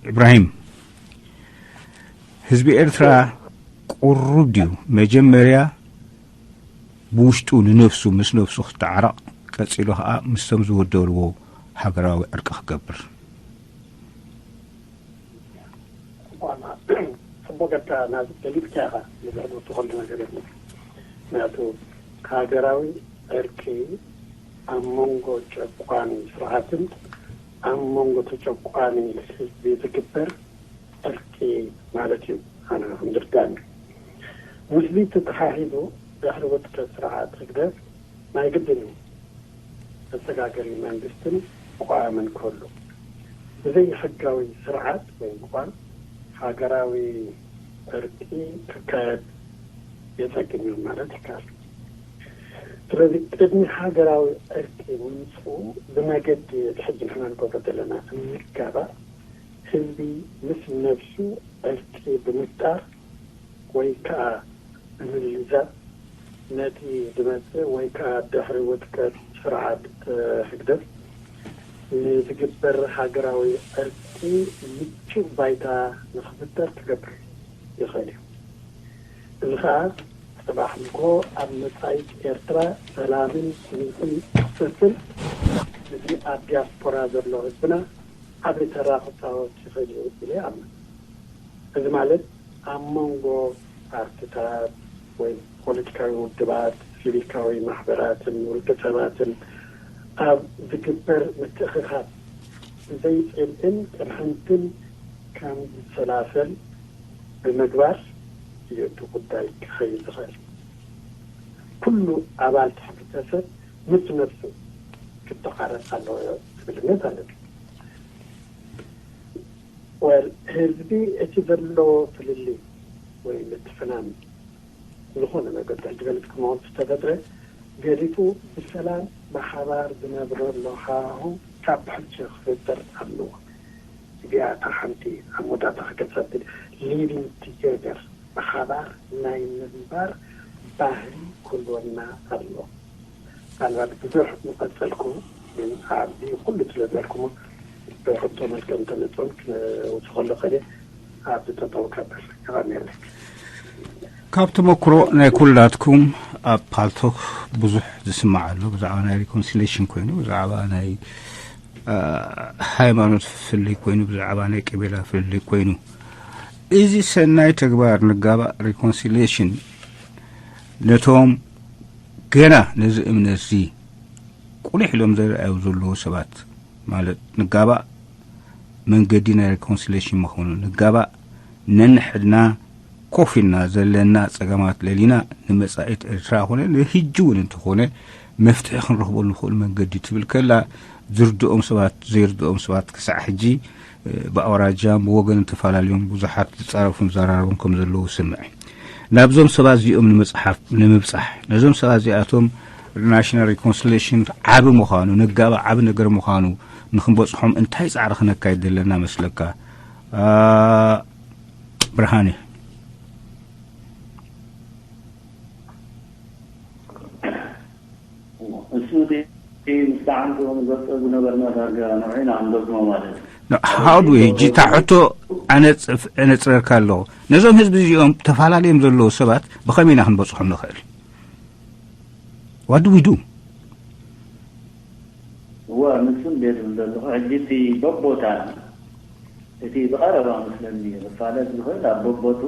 ኢብራሂም፣ ህዝቢ ኤርትራ ቁሩብ ድዩ መጀመርያ ብውሽጡ ንነፍሱ ምስ ነፍሱ ክተዓረቕ፣ ቀጺሉ ከኣ ምስቶም ዝወደልዎ ሃገራዊ ዕርቂ ክገብር? ዋና ጽቡቅ ጌርካ ናብ ገሊጽካ ኢኻ። ንብሕቱ ትኸሉ ነገር የለን። ምክንያቱ ሃገራዊ ዕርቂ ኣብ መንጎ ጨቋኒ ስርዓትን ኣብ መንጎ ተጨቋኒ ህዝቢ ዝግበር ዕርቂ ማለት እዩ። ኣነ ከምዝርዳኒ ምስዚ ተተሓሒዙ ድሕሪ ውድቀት ስርዓት ህግደፍ ናይ ግድን እዩ መሰጋገሪ መንግስትን ቅዋምን ክህሉ። ብዘይ ሕጋዊ ስርዓት ወይ ቅዋም ሃገራዊ ዕርቂ ክካየድ የጸግም እዩ ማለት ይከኣል። ስለዚ ቅድሚ ሃገራዊ ዕርቂ ምምፅኡ ብመገዲ እዚ ሕጂ ንሕና ንገብሮ ዘለና እንጋባእ ህዝቢ ምስ ነብሱ ዕርቂ ብምፍጣር ወይ ከዓ ብምልዛብ ነቲ ዝመፅእ ወይ ከዓ ድሕሪ ውድቀት ስርዓት ህግደፍ ንዝግበር ሃገራዊ ዕርቂ ምቹእ ባይታ ንክፍጠር ክገብር ይኽእል እዩ። እዚ ከዓ ፅባሕ ንግሆ ኣብ መፃኢት ኤርትራ ሰላምን ስኒትን ክሰፍን እዚ ኣብ ዲያስፖራ ዘሎ ህዝብና ዓብዪ ተራ ክፃወት ይኽእል እዩ ኢለ ይኣምን። እዚ ማለት ኣብ መንጎ ፓርትታት ወይ ፖለቲካዊ ውድባት፣ ሲቪካዊ ማሕበራትን ውልቀ ሰባትን ኣብ ዝግበር ምትእኽኻብ ብዘይ ፅልእን ቅርሕንትን ከም ዝሰላሰል ብምግባር እዩ እቲ ጉዳይ ክኸይድ ዝኽእል። ኩሉ ኣባል እቲ ሕብረተሰብ ምስ ነብሱ ክተዓረቕ ኣለዎ ዝብል እምነት ኣለኒ። ወል ህዝቢ እቲ ዘለዎ ፍልልይ ወይ ምትፍናን ዝኾነ መገዲ ሕጂ ገሊጽ ክመሆን ዝተፈጥረ ገሊጹ ብሰላም ብሓባር ዝነብረሉ ሃዋሁ ካብ ብሕጂ ክፍጠር ኣለዎ። እዚኣ እታ ሓንቲ ኣብ መወዳእታ ክገልጻ እትል living together ብሓባር ናይ ምንባር ባህሊ ክህልወና ኣሎ። ምናልባት ብዙሕ ምቐጸልኩ ግን ኣብዚ ኩሉ ስለ ዝበልኩሞ ብሕቶ መልክዕ እንተመፅኦም ክውስኸሉ ኸደ ኣብዚ ጠጠው ከብል ይቐንየለይ። ካብ ተመክሮ ናይ ኩላትኩም ኣብ ፓልቶክ ብዙሕ ዝስማዕ ኣሎ ብዛዕባ ናይ ሪኮንሲሌሽን ኮይኑ ብዛዕባ ናይ ሃይማኖት ፍልይ ኮይኑ ብዛዕባ ናይ ቀቢላ ፍልይ ኮይኑ እዚ ሰናይ ተግባር ንጋባእ ሪኮንሲሌሽን ነቶም ገና ነዚ እምነት እዚ ቁሊሕ ኢሎም ዘርኣዩ ዘለዉ ሰባት ማለት ንጋባእ መንገዲ ናይ ሪኮንሲሌሽን ምዃኑ ንጋባእ ነንሕድና ኮፍ ኢልና ዘለና ጸገማት ለሊና ንመጻኢት ኤርትራ ኮነ ንህጂ እውን እንተኾነ መፍትሒ ክንረኽበሉ ንኽእል መንገዲ ትብል ከላ ዝርድኦም ሰባት ዘይርድኦም ሰባት ክሳዕ ሕጂ ብኣውራጃን ብወገንን ተፈላለዮም ብዙሓት ዝጻረፉን ዝዘራረቡን ከም ዘለዉ ስምዕ። ናብዞም ሰባት እዚኦም ንምጽሓፍ ንምብጻሕ ነዞም ሰባት እዚኣቶም ናሽናል ሪኮንሲሌሽን ዓቢ ምዃኑ ንጋባእ ዓቢ ነገር ምዃኑ ንክንበጽሖም እንታይ ጻዕሪ ክነካይድ ዘለና መስለካ ብርሃነ? እሱ እቲ ምስቲ ዓንቶም ንገልጾ ዝነበርና ዳርጋ ንዑ ኢና ክንገጥሞ ማለት እዩ። ሓውዱ ሕጂ እታ ሕቶ ኣነጽፍ- ኣነጽረልካ ኣለኹ። ነዞም ህዝቢ እዚኦም ተፈላለዮም ዘለዉ ሰባት ብኸመይ ኢና ክንበጽሖም ንኽእል? What do we do? እወ ንሱ እንደ ዝብል ዘለኹ ሕጂ እቲ በቦታ እቲ ብቐረባ መስለኒ ክፋለጥ ዝኽእል ኣብ በቦቱ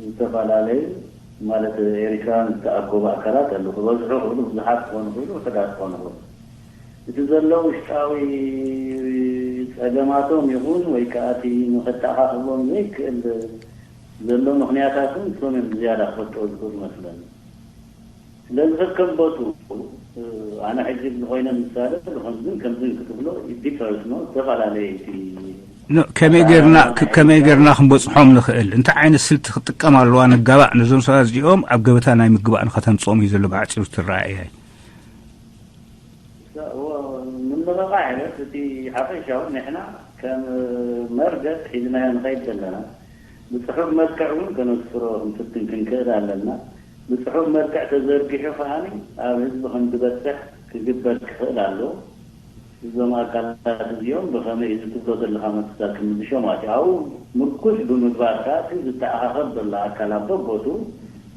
ዝተፈላለዩ ማለት ኤሪትራውያን ዝተኣከቡ ኣካላት ኣለዉ። ክበዝሑ ይኽእሉ፣ ብዙሓት ክኾኑ ይኽእሉ፣ ውሑዳት ክኾኑ ይኽእሉ። እቲ ዘሎ ውሽጣዊ ጸገማቶም ይኹን ወይ ከኣ እቲ ንኸተኣኻኽቦም ዘይክእል ዘሎ ምኽንያታት እውን እሶም እዮም ብዝያዳ ክፈልጥዎ ዝኽእሉ መስለኒ። ስለዚ ከከም ቦትኡ ኣነ ሕጂ እዚ ኮይነ ምሳሌ ከምዝን ከምዝን ክትብሎ differs ነው ዝተፈላለየ እቲ ኖ፣ ከመይ ጌርና ክ- ከመይ ጌርና ክንበጽሖም ንኽእል እንታይ ዓይነት ስልቲ ክጥቀም ኣለዋ ንጋባእ ነዞም ሰባት እዚኦም ኣብ ገበታ ናይ ምግባእ ንኸተምጽኦም እዩ ዘሎ ብዓጺሩ ትረኣየ ምንቕቓሕ ማለት እቲ ሓፈሻዊ ንሕና ከም መርገጽ ሒዝናዮ ንኸይድ ዘለና ብፅሑፍ መልክዕ እውን ከነስፍሮ ክንፍትን ክንክእል ኣለና። ብጽሑፍ መልክዕ ተዘርጊሑ ከኣ ኣብ ህዝቢ ከም ዝበጽሕ ክግበር ክኽእል ኣሎ። እዞም ኣካላት እዚኦም ብኸመይ እዚ ትብሎ ዘለኻ መልስታት ክምልሾ ማለት እዩ። ኣብኡ ምርኩስ ብምግባር ከኣ እቲ ዝተኣኻኸብ ዘሎ ኣካል ኣብ በቦቱ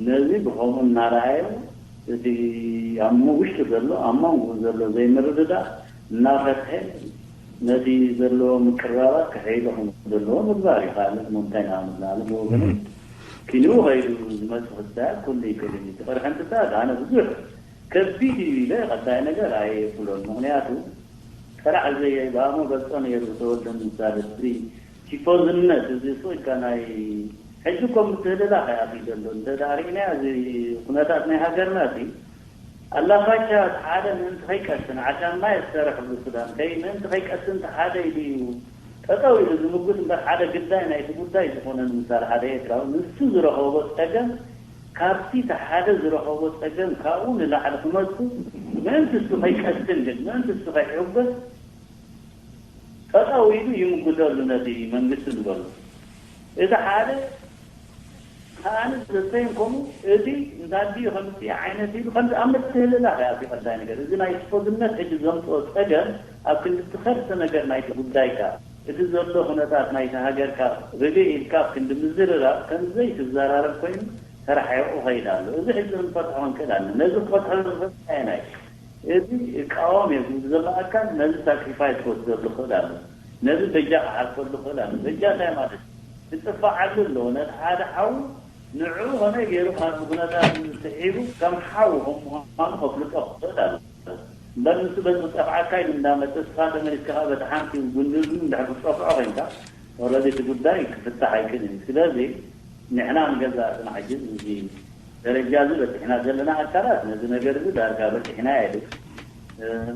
ነዚ ብኸምኡ እናረኣየ እቲ ኣብ ውሽጡ ዘሎ ኣብ መንጎ ዘሎ ዘይምርድዳእ እናፈትሐ ነቲ ዘለዎ ምቅርራባት ክሕይሎ ከም ዘለዎ ምግባር እዩ። ካልእ ምንታይ ኢና ንብል? ኣነ ብወገነይ ኪንኡ ከይዱ ዝመጽእ ክስታያት ኩሉ ይክእል እዩ። እቲ ቅርሕንትታት ኣነ ብዙሕ ከቢድ እዩ ኢለ ቀዳይ ነገር ኣየብሎን። ምኽንያቱ ጥራሕ ዘየባሞ ገልጾ ነይሩ ተወልደ ምሳሌ እዚ ቲፎዝነት እዚ እኮ ኢልካ ናይ ሕጂ እኮ ምትህልላኽ ኣኺ ዘሎ እንተ ደኣ ርኢናዮ እዚ ኩነታት ናይ ሃገርና እዚ ኣላፋቻ ሓደ ምእንቲ ከይቀስን ዓሻ ማይ ዝሰርሕሉ ሱዳን ከይ ምእንቲ ከይቀስን እቲ ሓደ ኢሉ እዩ ጠጠው ኢሉ ዝምጉት እምበር ሓደ ግዳይ ናይቲ ጉዳይ ዝኾነ ንምሳሌ ሓደ ኤርትራዊ ንሱ ዝረኸቦ ጸገም ካብቲ እቲ ሓደ ዝረኸቦ ጸገም ካብኡ ንላዕሊ ክመጽእ ምእንቲ እሱ ከይቀስን ግን ምእንቲ እሱ ከይሕጎስ ጠጠው ኢሉ ይምጉተሉ ነቲ መንግስቲ ዝበሎ እቲ ሓደ ከኣኒ ዘስተይን ከምኡ እቲ እንዳድዩ ከምፅእ ዓይነት ኢሉ ከምዚ ኣብ ምትህልላኽ እያ እቲ ቀዳይ ነገር እዚ ናይ ስፖርትነት ሕጂ ዘምፅኦ ፀገም ኣብ ክንዲ እቲ ከርሲ ነገር ናይቲ ጉዳይካ እቲ ዘሎ ኩነታት ናይቲ ሃገርካ ርግእ ኢልካ ኣብ ክንዲ ምዝርራብ ከምዘይትዘራረብ ኮይኑ ተራሒቑ ከይድ ኣሎ እዚ ሕጂ ክንፈትሖ ክንክእል ኣለና ነዚ ክፈትሖ ዝኽእል ኣየናይ እዚ ይቃወም እየ ዝብል ዘሎ ኣካል ነዚ ሳክሪፋይስ ክወስደሉ ክእል ኣሎ ነዚ በጃ ክሓልፈሉ ክእል ኣሎ በጃ እንታይ ማለት እዩ ክጥፋዓሉ ኣለዎ ነቲ ሓደ ሓው ንዕኡ ከመይ ገይሩ ካብ ኩነታት ስሒቡ ከም ሓው ከም ምዃኑ ከፍልጦ ክኽእል ኣሎ እምበር ንሱ በዚ ክጠፍዓካ ኢሉ እንዳመፀ እስኻ ተመሊስካ ከዓ በቲ ሓንቲ ጉንዲ እዝኑ እንድሕር ክትጠፍዖ ኮይንካ ኦረዲ እቲ ጉዳይ ክፍታሕ ኣይክእልን እዩ ስለዚ ንሕና ንገዛእ ርሕና ሕጂ እዚ ደረጃ እዚ በፂሕና ዘለና ኣካላት ነዚ ነገር እዚ ዳርጋ በፂሕና የለ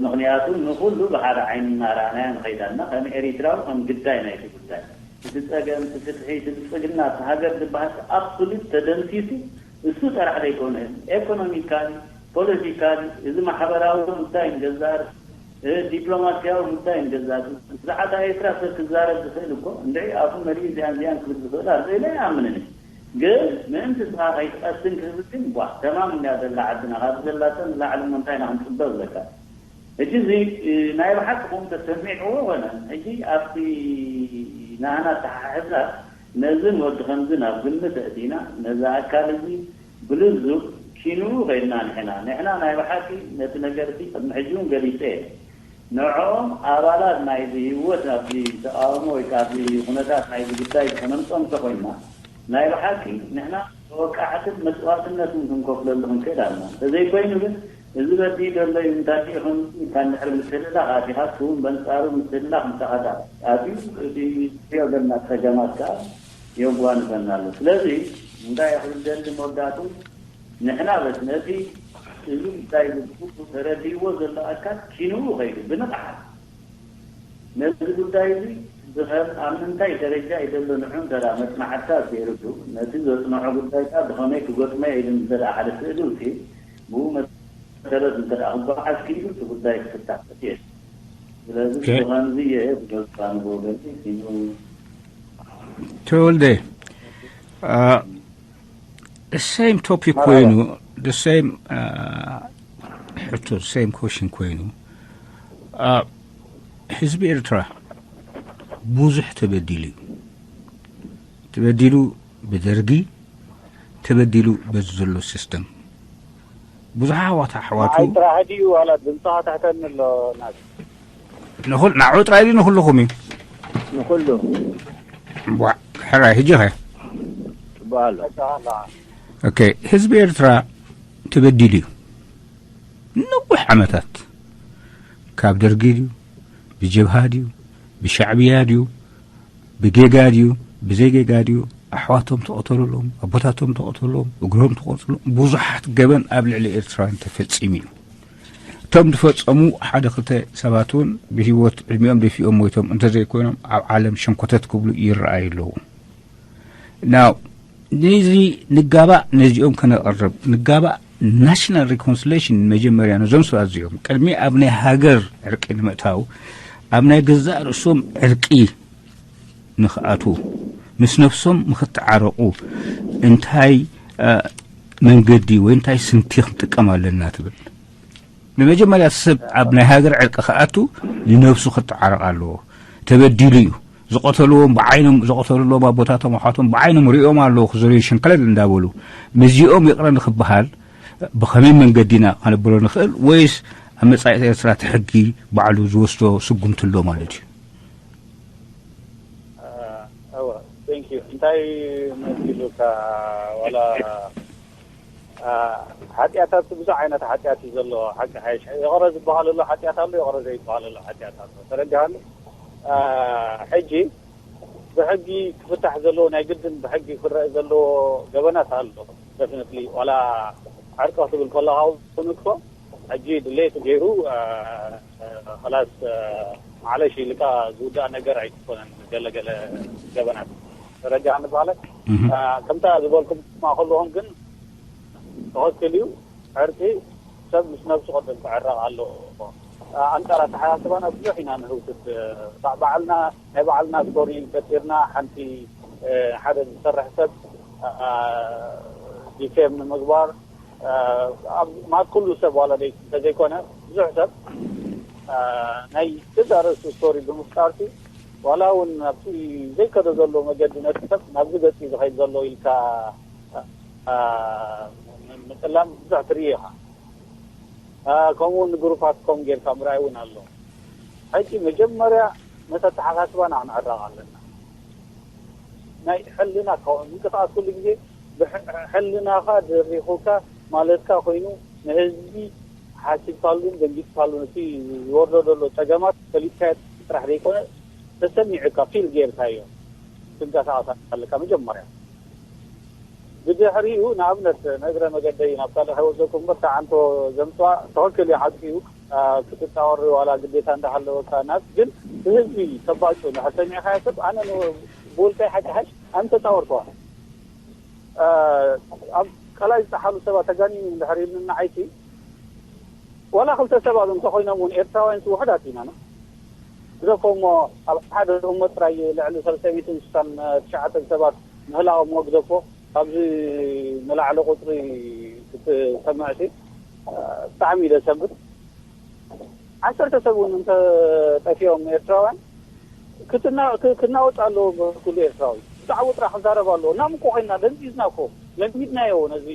ምክንያቱ ንኩሉ ብሓደ ዓይኒ እናረኣናዮ ንኸይድ ኣለና ከም ኤሪትራዊ ከም ግዳይ ናይቲ ጉዳይ እቲ ፀገም እቲ ፍትሒ እቲ ብፅግና እቲ ሃገር ዝበሃል ኣብሶሉት ተደምሲሱ እሱ ጥራሕ ዘይኮነ ኤኮኖሚካሊ ፖለቲካሊ እዚ ማሕበራዊ ጉዳይ ንገዛእ ዲፕሎማስያዊ ጉዳይ ንገዛእ ብዛዕባ ኤርትራ ሰብ ክዛረብ ዝኽእል እኮ እንድዒ ኣፉ መሊኡ እዚኣን እዚኣን ክብል ዝኽእል ኣሎ ኢለ ኣይኣምንን ግን ምእንቲ እስኻ ከይትቐስን ክብል ግን ቧ ተማም እንድያ ዘላ ዓድና ካብ ዘላተን ንላዕሊ እሞ እንታይ ኢና ክንፅበ ኣለካ ሕጂ እዚ ናይ ብሓቂ ኩም ተሰሚዕዎ ኮነ ሕጂ ኣብቲ ናህና ኣተሓሕዛ ነዝን ወዲ ከምዝን ኣብ ግምት ኣእቲና ነዚ ኣካል እዚ ብልዙብ ኪንኡ ከይድና ንሕና ንሕና ናይ ብሓቂ ነቲ ነገር እቲ ቅድሚ ሕጂ እውን ገሊፀ እየ ንዕኦም ኣባላት ናይዚ ህይወት ኣብዚ ተቃውሞ ወይ ከዓ ኣብዚ ኩነታት ናይዚ ጉዳይ ክነምፅኦም እንተኮይንና ናይ ብሓቂ ንሕና ተወቃዕትን መስዋእትነትን ክንከፍለሉ ክንክእል ኣለና። እንተዘይኮይኑ ግን እዚ በዲኡ ዘሎ እዩ እንታዲኡ ከምዚ ኢልካ እንድሕር ምትህልላኽ ኣቲኻ እሱ እውን በንፃሩ ምትህልላኽ ምሳኻ ኣትዩ እቲ ትሪኦ ዘለና ፀገማት ከዓ የጓንፈና ኣሎ። ስለዚ እንታይ እየ ክብል ደሊ መወዳእቱ ንሕና በስ ነቲ እዚ ጉዳይ እዚ ብግቡእ ተረዲእዎ ዘሎ ኣካል ኪንኡ ከይዱ ብንቕሓት ነዚ ጉዳይ እዚ ብኸም ኣብ ምንታይ ደረጃ እዩ ዘሎ ንዑ እንተ ደኣ መጽናዕትታት ገይሩሉ ነቲ ዘጽንዖ ጉዳይ ከኣ ብኸመይ ክገጥሞ እየ ኢሉ እንተ ደኣ ሓደ ስእሊ ውፅኢ ብኡ መሰረት እንተ ደኣ ክጓዓዝ ክኢሉ እቲ ጉዳይ ክፍታሕ እዩ። ስለዚ ኦኬ። ብኸምዚ እየ ዝገልጻ ንብወገን ሲኑ ተወልደ አ፣ the same topic ኮይኑ the same አ፣ ሕቶ the same question ኮይኑ አ፣ ህዝቢ ኤርትራ ብዙሕ ተበዲሉ እዩ ተበዲሉ ብደርጊ ተበዲሉ በዚ ዘሎ ሲስተም ብዙሕ ኣሕዋት ኣሕዋቱ ንዓይ ጥራሕ ድዩ ዋላ ድምፅኻ ትሕተኒ ኣሎ ናት ንኹል ንዓኡ ጥራይ ድዩ ንኹልኹም እዩ ንኹሉ ቧ፣ ሕራይ ሕጂ ኸ ጽቡቅ ኣሎ ኦኬ ህዝቢ ኤርትራ ተበዲሉ እዩ ነዊሕ ዓመታት ካብ ደርጊ ድዩ ብጀብሃ ድዩ ብሻዕብያ ድዩ ብጌጋ ድዩ ብዘይ ጌጋ ድዩ ኣሕዋቶም ተቐተሉሎም ኣቦታቶም ተቐተሉሎም እግሮም ተቐተሉሎም ብዙሓት ገበን ኣብ ልዕሊ ኤርትራውያን ተፈጺሙ እዩ እቶም ዝፈጸሙ ሓደ ክልተ ሰባት እውን ብህይወት ዕድሚኦም ደፊኦም ሞይቶም እንተዘይኮይኖም ኣብ ዓለም ሸንኮተት ክብሉ ይረኣዩ ኣለዉ ናው ነዚ ንጋባእ ነዚኦም ከነቕርብ ንጋባእ ናሽናል ሪኮንስሌሽን መጀመርያ ነዞም ሰባት እዚኦም ቅድሚ ኣብ ናይ ሃገር ዕርቂ ንምእታው ኣብ ናይ ገዛእ ርእሶም ዕርቂ ንኽኣትዉ ምስ ነፍሶም ንኽተዓረቑ እንታይ መንገዲ ወይ እንታይ ስንቲ ክንጥቀም ኣለና ትብል? ንመጀመርያ ሰብ ኣብ ናይ ሃገር ዕርቂ ክኣቱ ንነብሱ ክተዓረቕ ኣለዎ። ተበዲሉ እዩ። ዝቐተልዎም ብዓይኖም፣ ዝቐተልሎም ኣቦታቶም ኣሓቶም ብዓይኖም ሪኦም ኣለዉ ክዘርዩ ሸንከለል እንዳበሉ። ምስዚኦም ይቕረ ንክበሃል ብኸመይ መንገዲ ኢና ከነብሎ ንኽእል? ወይስ ኣብ መጻኢ ኤርትራ እቲ ሕጊ ባዕሉ ዝወስዶ ስጉምቲ ኣሎ ማለት እዩ? እወ፣ thank you። እንታይ መሲሉካ? ዋላ ሓጢኣታት ብዙሕ ዓይነት ሓጢኣት እዩ ዘሎ። ሓቂ ሓይሽ ይቕረ ዝበሃለሉ ሓጢኣት ኣሎ፣ ይቕረ ዘይበሃለሉ ሓጢኣት ኣሎ። ተረዲሃሉ? ሕጂ ብሕጊ ክፍታሕ ዘለዎ፣ ናይ ግድን ብሕጊ ክረአ ዘለዎ ገበናት ኣሎ። ደፍነትሊ ዋላ ዕርቂ ክትብል ከለካ እውን እኮ ሕጂ ድሌት ገይሩ ላስ ማዕለሽ ኢልካ ዝውዳእ ነገር ኣይኮነን። ገለገለ ገበናት ተረዲኣ ንባለ ከምታ ዝበልኩም ማእከልዎም ግን ተኸክል እዩ። ዕርቂ ሰብ ምስ ነብሱ ቅድም ክዕረቕ ኣለዎ። ኣንጻር ኣተሓሳስባና ብዙሕ ኢና ንህውትት። ባዕልና ናይ ባዕልና ስቶሪ ፈጢርና ሓንቲ ሓደ ዝሰርሕ ሰብ ዲፌም ንምግባር ኣብ ማት ኩሉ ሰብ ዋላ ደይ እንተዘይኮነ ብዙሕ ሰብ ናይ ገዛ ርእሱ ስቶሪ ብምፍጣርቲ ዋላ እውን ኣብቲ ዘይከዶ ዘሎ መገዲ ነቲ ሰብ ናብዚ ገፂ ዝኸይድ ዘሎ ኢልካ ምጥላም ብዙሕ ትርኢ ኢኻ። ከምኡ እውን ንግሩፓት ከም ጌርካ ምርኣይ እውን ኣሎ። ሕጂ መጀመርያ ነቲ ኣተሓሳስባና ክንዕረቕ ኣለና። ናይ ሕልና ምንቅስቃስ ኩሉ ግዜ ሕልናኻ ደሪኹካ ማለትካ ኮይኑ ንህዝቢ ሓሲብካሉን ደንጊፅካሉን እቲ ዝወርዶ ዘሎ ፀገማት ፈሊጥካዮ ጥራሕ ዘይኮነ ተሰሚዑካ ፊል ጌርካዮ ትንቀሳቀስ ኣለካ መጀመርያ። ብድሕሪኡ ንኣብነት ንእግረ መገደይ ናብ ካልእ ከይወሰድኩ እምበር ተዓንቶ ዘምፅዋ ትኽክል እዩ ሓቂ እዩ። ክትጣወሪ ዋላ ግዴታ እንዳሃለወካ ናብ ግን ብህዝቢ ተባጩ ንሕሰሚዕካዮ ሰብ ኣነ ብውልቀይ ሓቂ ሓሽ ኣነ ተጣወርኩዋ ኣብ ካልኣይ ዝጠሓሉ ሰባት ተጋኒኑ እንድሕር ኢሉኒ ንዓይቲ ዋላ ክልተ ሰባት እንተኮይኖም እውን ኤርትራውያን ውሕዳት ኢና ግዘፎ እሞ ኣብ ሓደ እሞ ጥራይ ልዕሊ ሰለስተ ሚእትን ስሳን ትሽዓተን ሰባት ምህላዎም ግዘፎ ካብዚ ንላዕሊ ቁፅሪ ክትሰምዕሲ ብጣዕሚ ኢለ ሰንብት ዓሰርተ ሰብ እውን እንተጠፊኦም ኤርትራውያን ክናወፅ ኣለዎ። ኩሉ ኤርትራዊ ብዛዕባ ጥራሕ ክዛረብ ኣለዎ። እናም እኮ ኮይና ደንዚዝና እኮ ለሚድናዮ ነዚ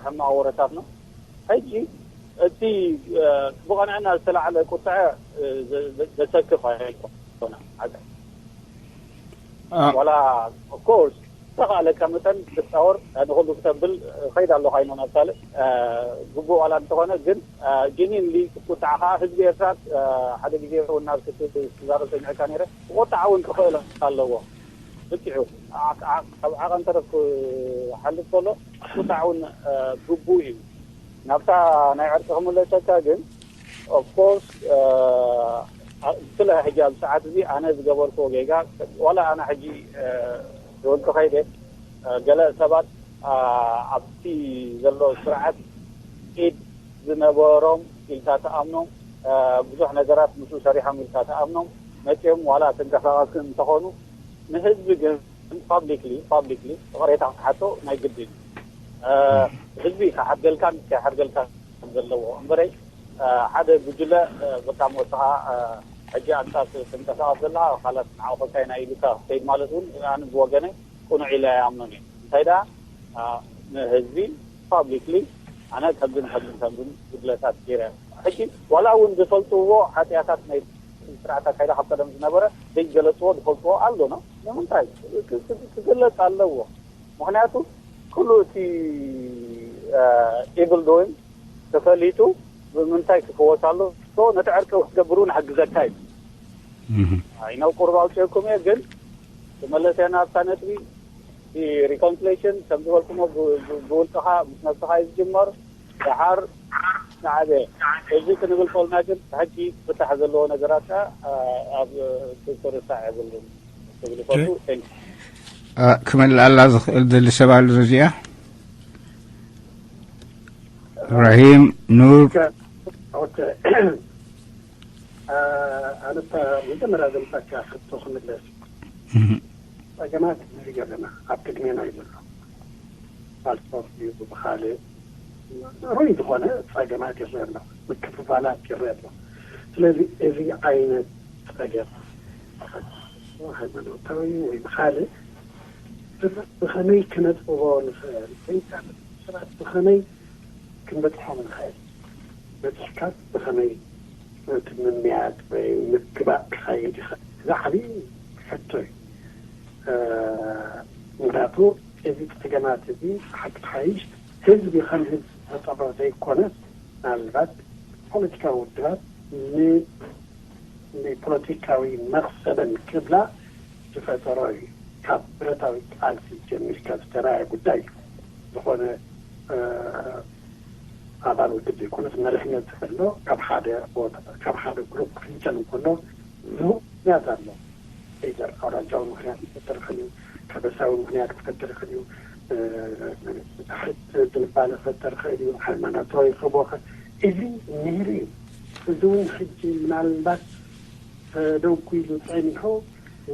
ሕማቅ ወረታት ነው። ሕጂ እቲ ብቐንዕና ዝተላዕለ ቁጥዐ ዘሰክፍ ኣይኮነ። ዋላ ኦፍኮርስ ዝተኻለካ መጠን ክትፃወር ንኹሉ ክተብል ኸይድ ኣለኻ ኢኖ ናብ ካልእ ግቡእ ዋላ እንተኾነ ግን ጂኒንሊ ክትቁጣዕ ከዓ ህዝቢ ኤርትራ ሓደ ግዜ እውን ናብ ክትዛረብ ሰሚዕካ ነይረ ክቆጣዕ እውን ክኽእል ኣለዎ ብቂዑ ካብ ዓቐን ተረፍ ክሓልፍ ከሎ ክቁጣዕ እውን ግቡእ እዩ ናብታ ናይ ዕርቂ ክምለሰካ ግን ኦፍኮርስ ስለ ሕጂ ኣብ ሰዓት እዚ ኣነ ዝገበርክዎ ጌጋ ዋላ ኣነ ሕጂ ዝወልቂ ከይደ ገለ ሰባት ኣብቲ ዘሎ ስርዓት ኢድ ዝነበሮም ኢልካ ተኣምኖም ብዙሕ ነገራት ምስ ሰሪሖም ኢልካ ተኣምኖም መፅኦም ዋላ ተንቀሳቀሲ እንተኾኑ ንህዝቢ ግን ፓብሊክሊ ፓብሊክሊ ቅሬታ ክትሓቶ ናይ ግድን እዩ ህዝቢ ክሓድገልካን ከይሓድገልካን ዘለዎ እምበረይ ሓደ ጉጅለ በቃ ወስኻ ሕጂ ኣንጻር ትንቀሳቀስ ዘለካ ኣካላት ንዓኡ ከካይና ኢሉካ ከይድ ማለት እውን ኣነ ብወገነ ቅኑዕ ኢለ ኣይኣምኖን እየ እንታይ ደኣ ንህዝቢ ፓብሊክሊ ኣነ ከምዝን ከምዝን ከምዝን ጉድለታት ገይረ ሕጂ ዋላ እውን ዝፈልጥዎ ሓጢኣታት ናይ ስርዓት ኣካይዳ ካብ ቀደም ዝነበረ ዘይገለፅዎ ዝፈልጥዎ ኣሎ ነው ንምንታይ ክግለፅ ኣለዎ ምክንያቱ ኩሉ እቲ evil doing ተፈሊጡ ብምንታይ ክፍወስ ኣሎ so ነቲ ዕርቂ ክትገብሩ ንሕግዘካ እዩ ኣይ ነው ቁርብ ኣውፅአኩም እየ ግን ተመለሰ ናብታ ነጥቢ reconciliation ከም ዝበልኩሞ ብውልቅኻ ምስ ነብስኻ እዩ ዝጅመር ደሓር ዝዓበየ እዚ ክንብል ከልና ግን ብሕጂ ክፍታሕ ዘለዎ ነገራት ከዓ ኣብ ክርሳዕ የብሉን ክብል ይፈቱ thank you ክመልኣላ ዝኽእል ደሊ ሰብ ኣሎ እዚኣ እብራሂም ኑር ኣነታ መጀመርያ ዘምፃካ ሕቶ ክምለስ ፀገማት ንርኢ ዘለና ኣብ ቅድሜና እዩ ዘሎ ብባልቶክ ድዩ ብኻልእ ሩይ ዝኾነ ጸገማት ይረአ ኣሎ፣ ምክፍፋላት ይረአ ኣሎ። ስለዚ እዚ ዓይነት ጸገም ሃይማኖታዊ ወይ ብኻልእ ብኸመይ ክነጥብቦ ንኽእል ወይ ከዓ ሰባት ብኸመይ ክንበጽሖም ንኽእል? በጺሕካ ብኸመይ እቲ ምምያጥ ወይ ምክባእ ክኸይድ ይኽእል? እዚ ዓብዪ ሕቶ እዩ። ምክንያቱ እዚ ጸገማት እዚ ሓቂ ሓይሽ ህዝቢ ከም ህዝቢ ዝፈጠሮ ዘይኮነስ፣ ምናልባት ፖለቲካዊ ውድባት ንፖለቲካዊ መኽሰበን ክብላ ዝፈጠሮ እዩ። ካብ ብረታዊ ቃልሲ ጀሚርካ ዝተራየ ጉዳይ እዩ። ዝኾነ ኣባል ውድብ ዘይኮነስ መሪሕነት ዘሎ ካብ ሓደ ቦታ ካብ ሓደ ግሩፕ ክፍንጨል እንከሎ ምክንያት ኣሎ። ኢዘር ኣውራጃዊ ምክንያት ክፈጥር ይኽእል እዩ፣ ከበሳዊ ምክንያት ክፈጥር ይኽእል እዩ፣ ድሕሪት ዝንባለ ክፈጥር ይኽእል እዩ፣ ሃይማኖታዊ ክቦኸ እዚ ነይሩ እዩ። እዚ እውን ሕጂ ምናልባት ተደንኩ ኢሉ ጸኒሑ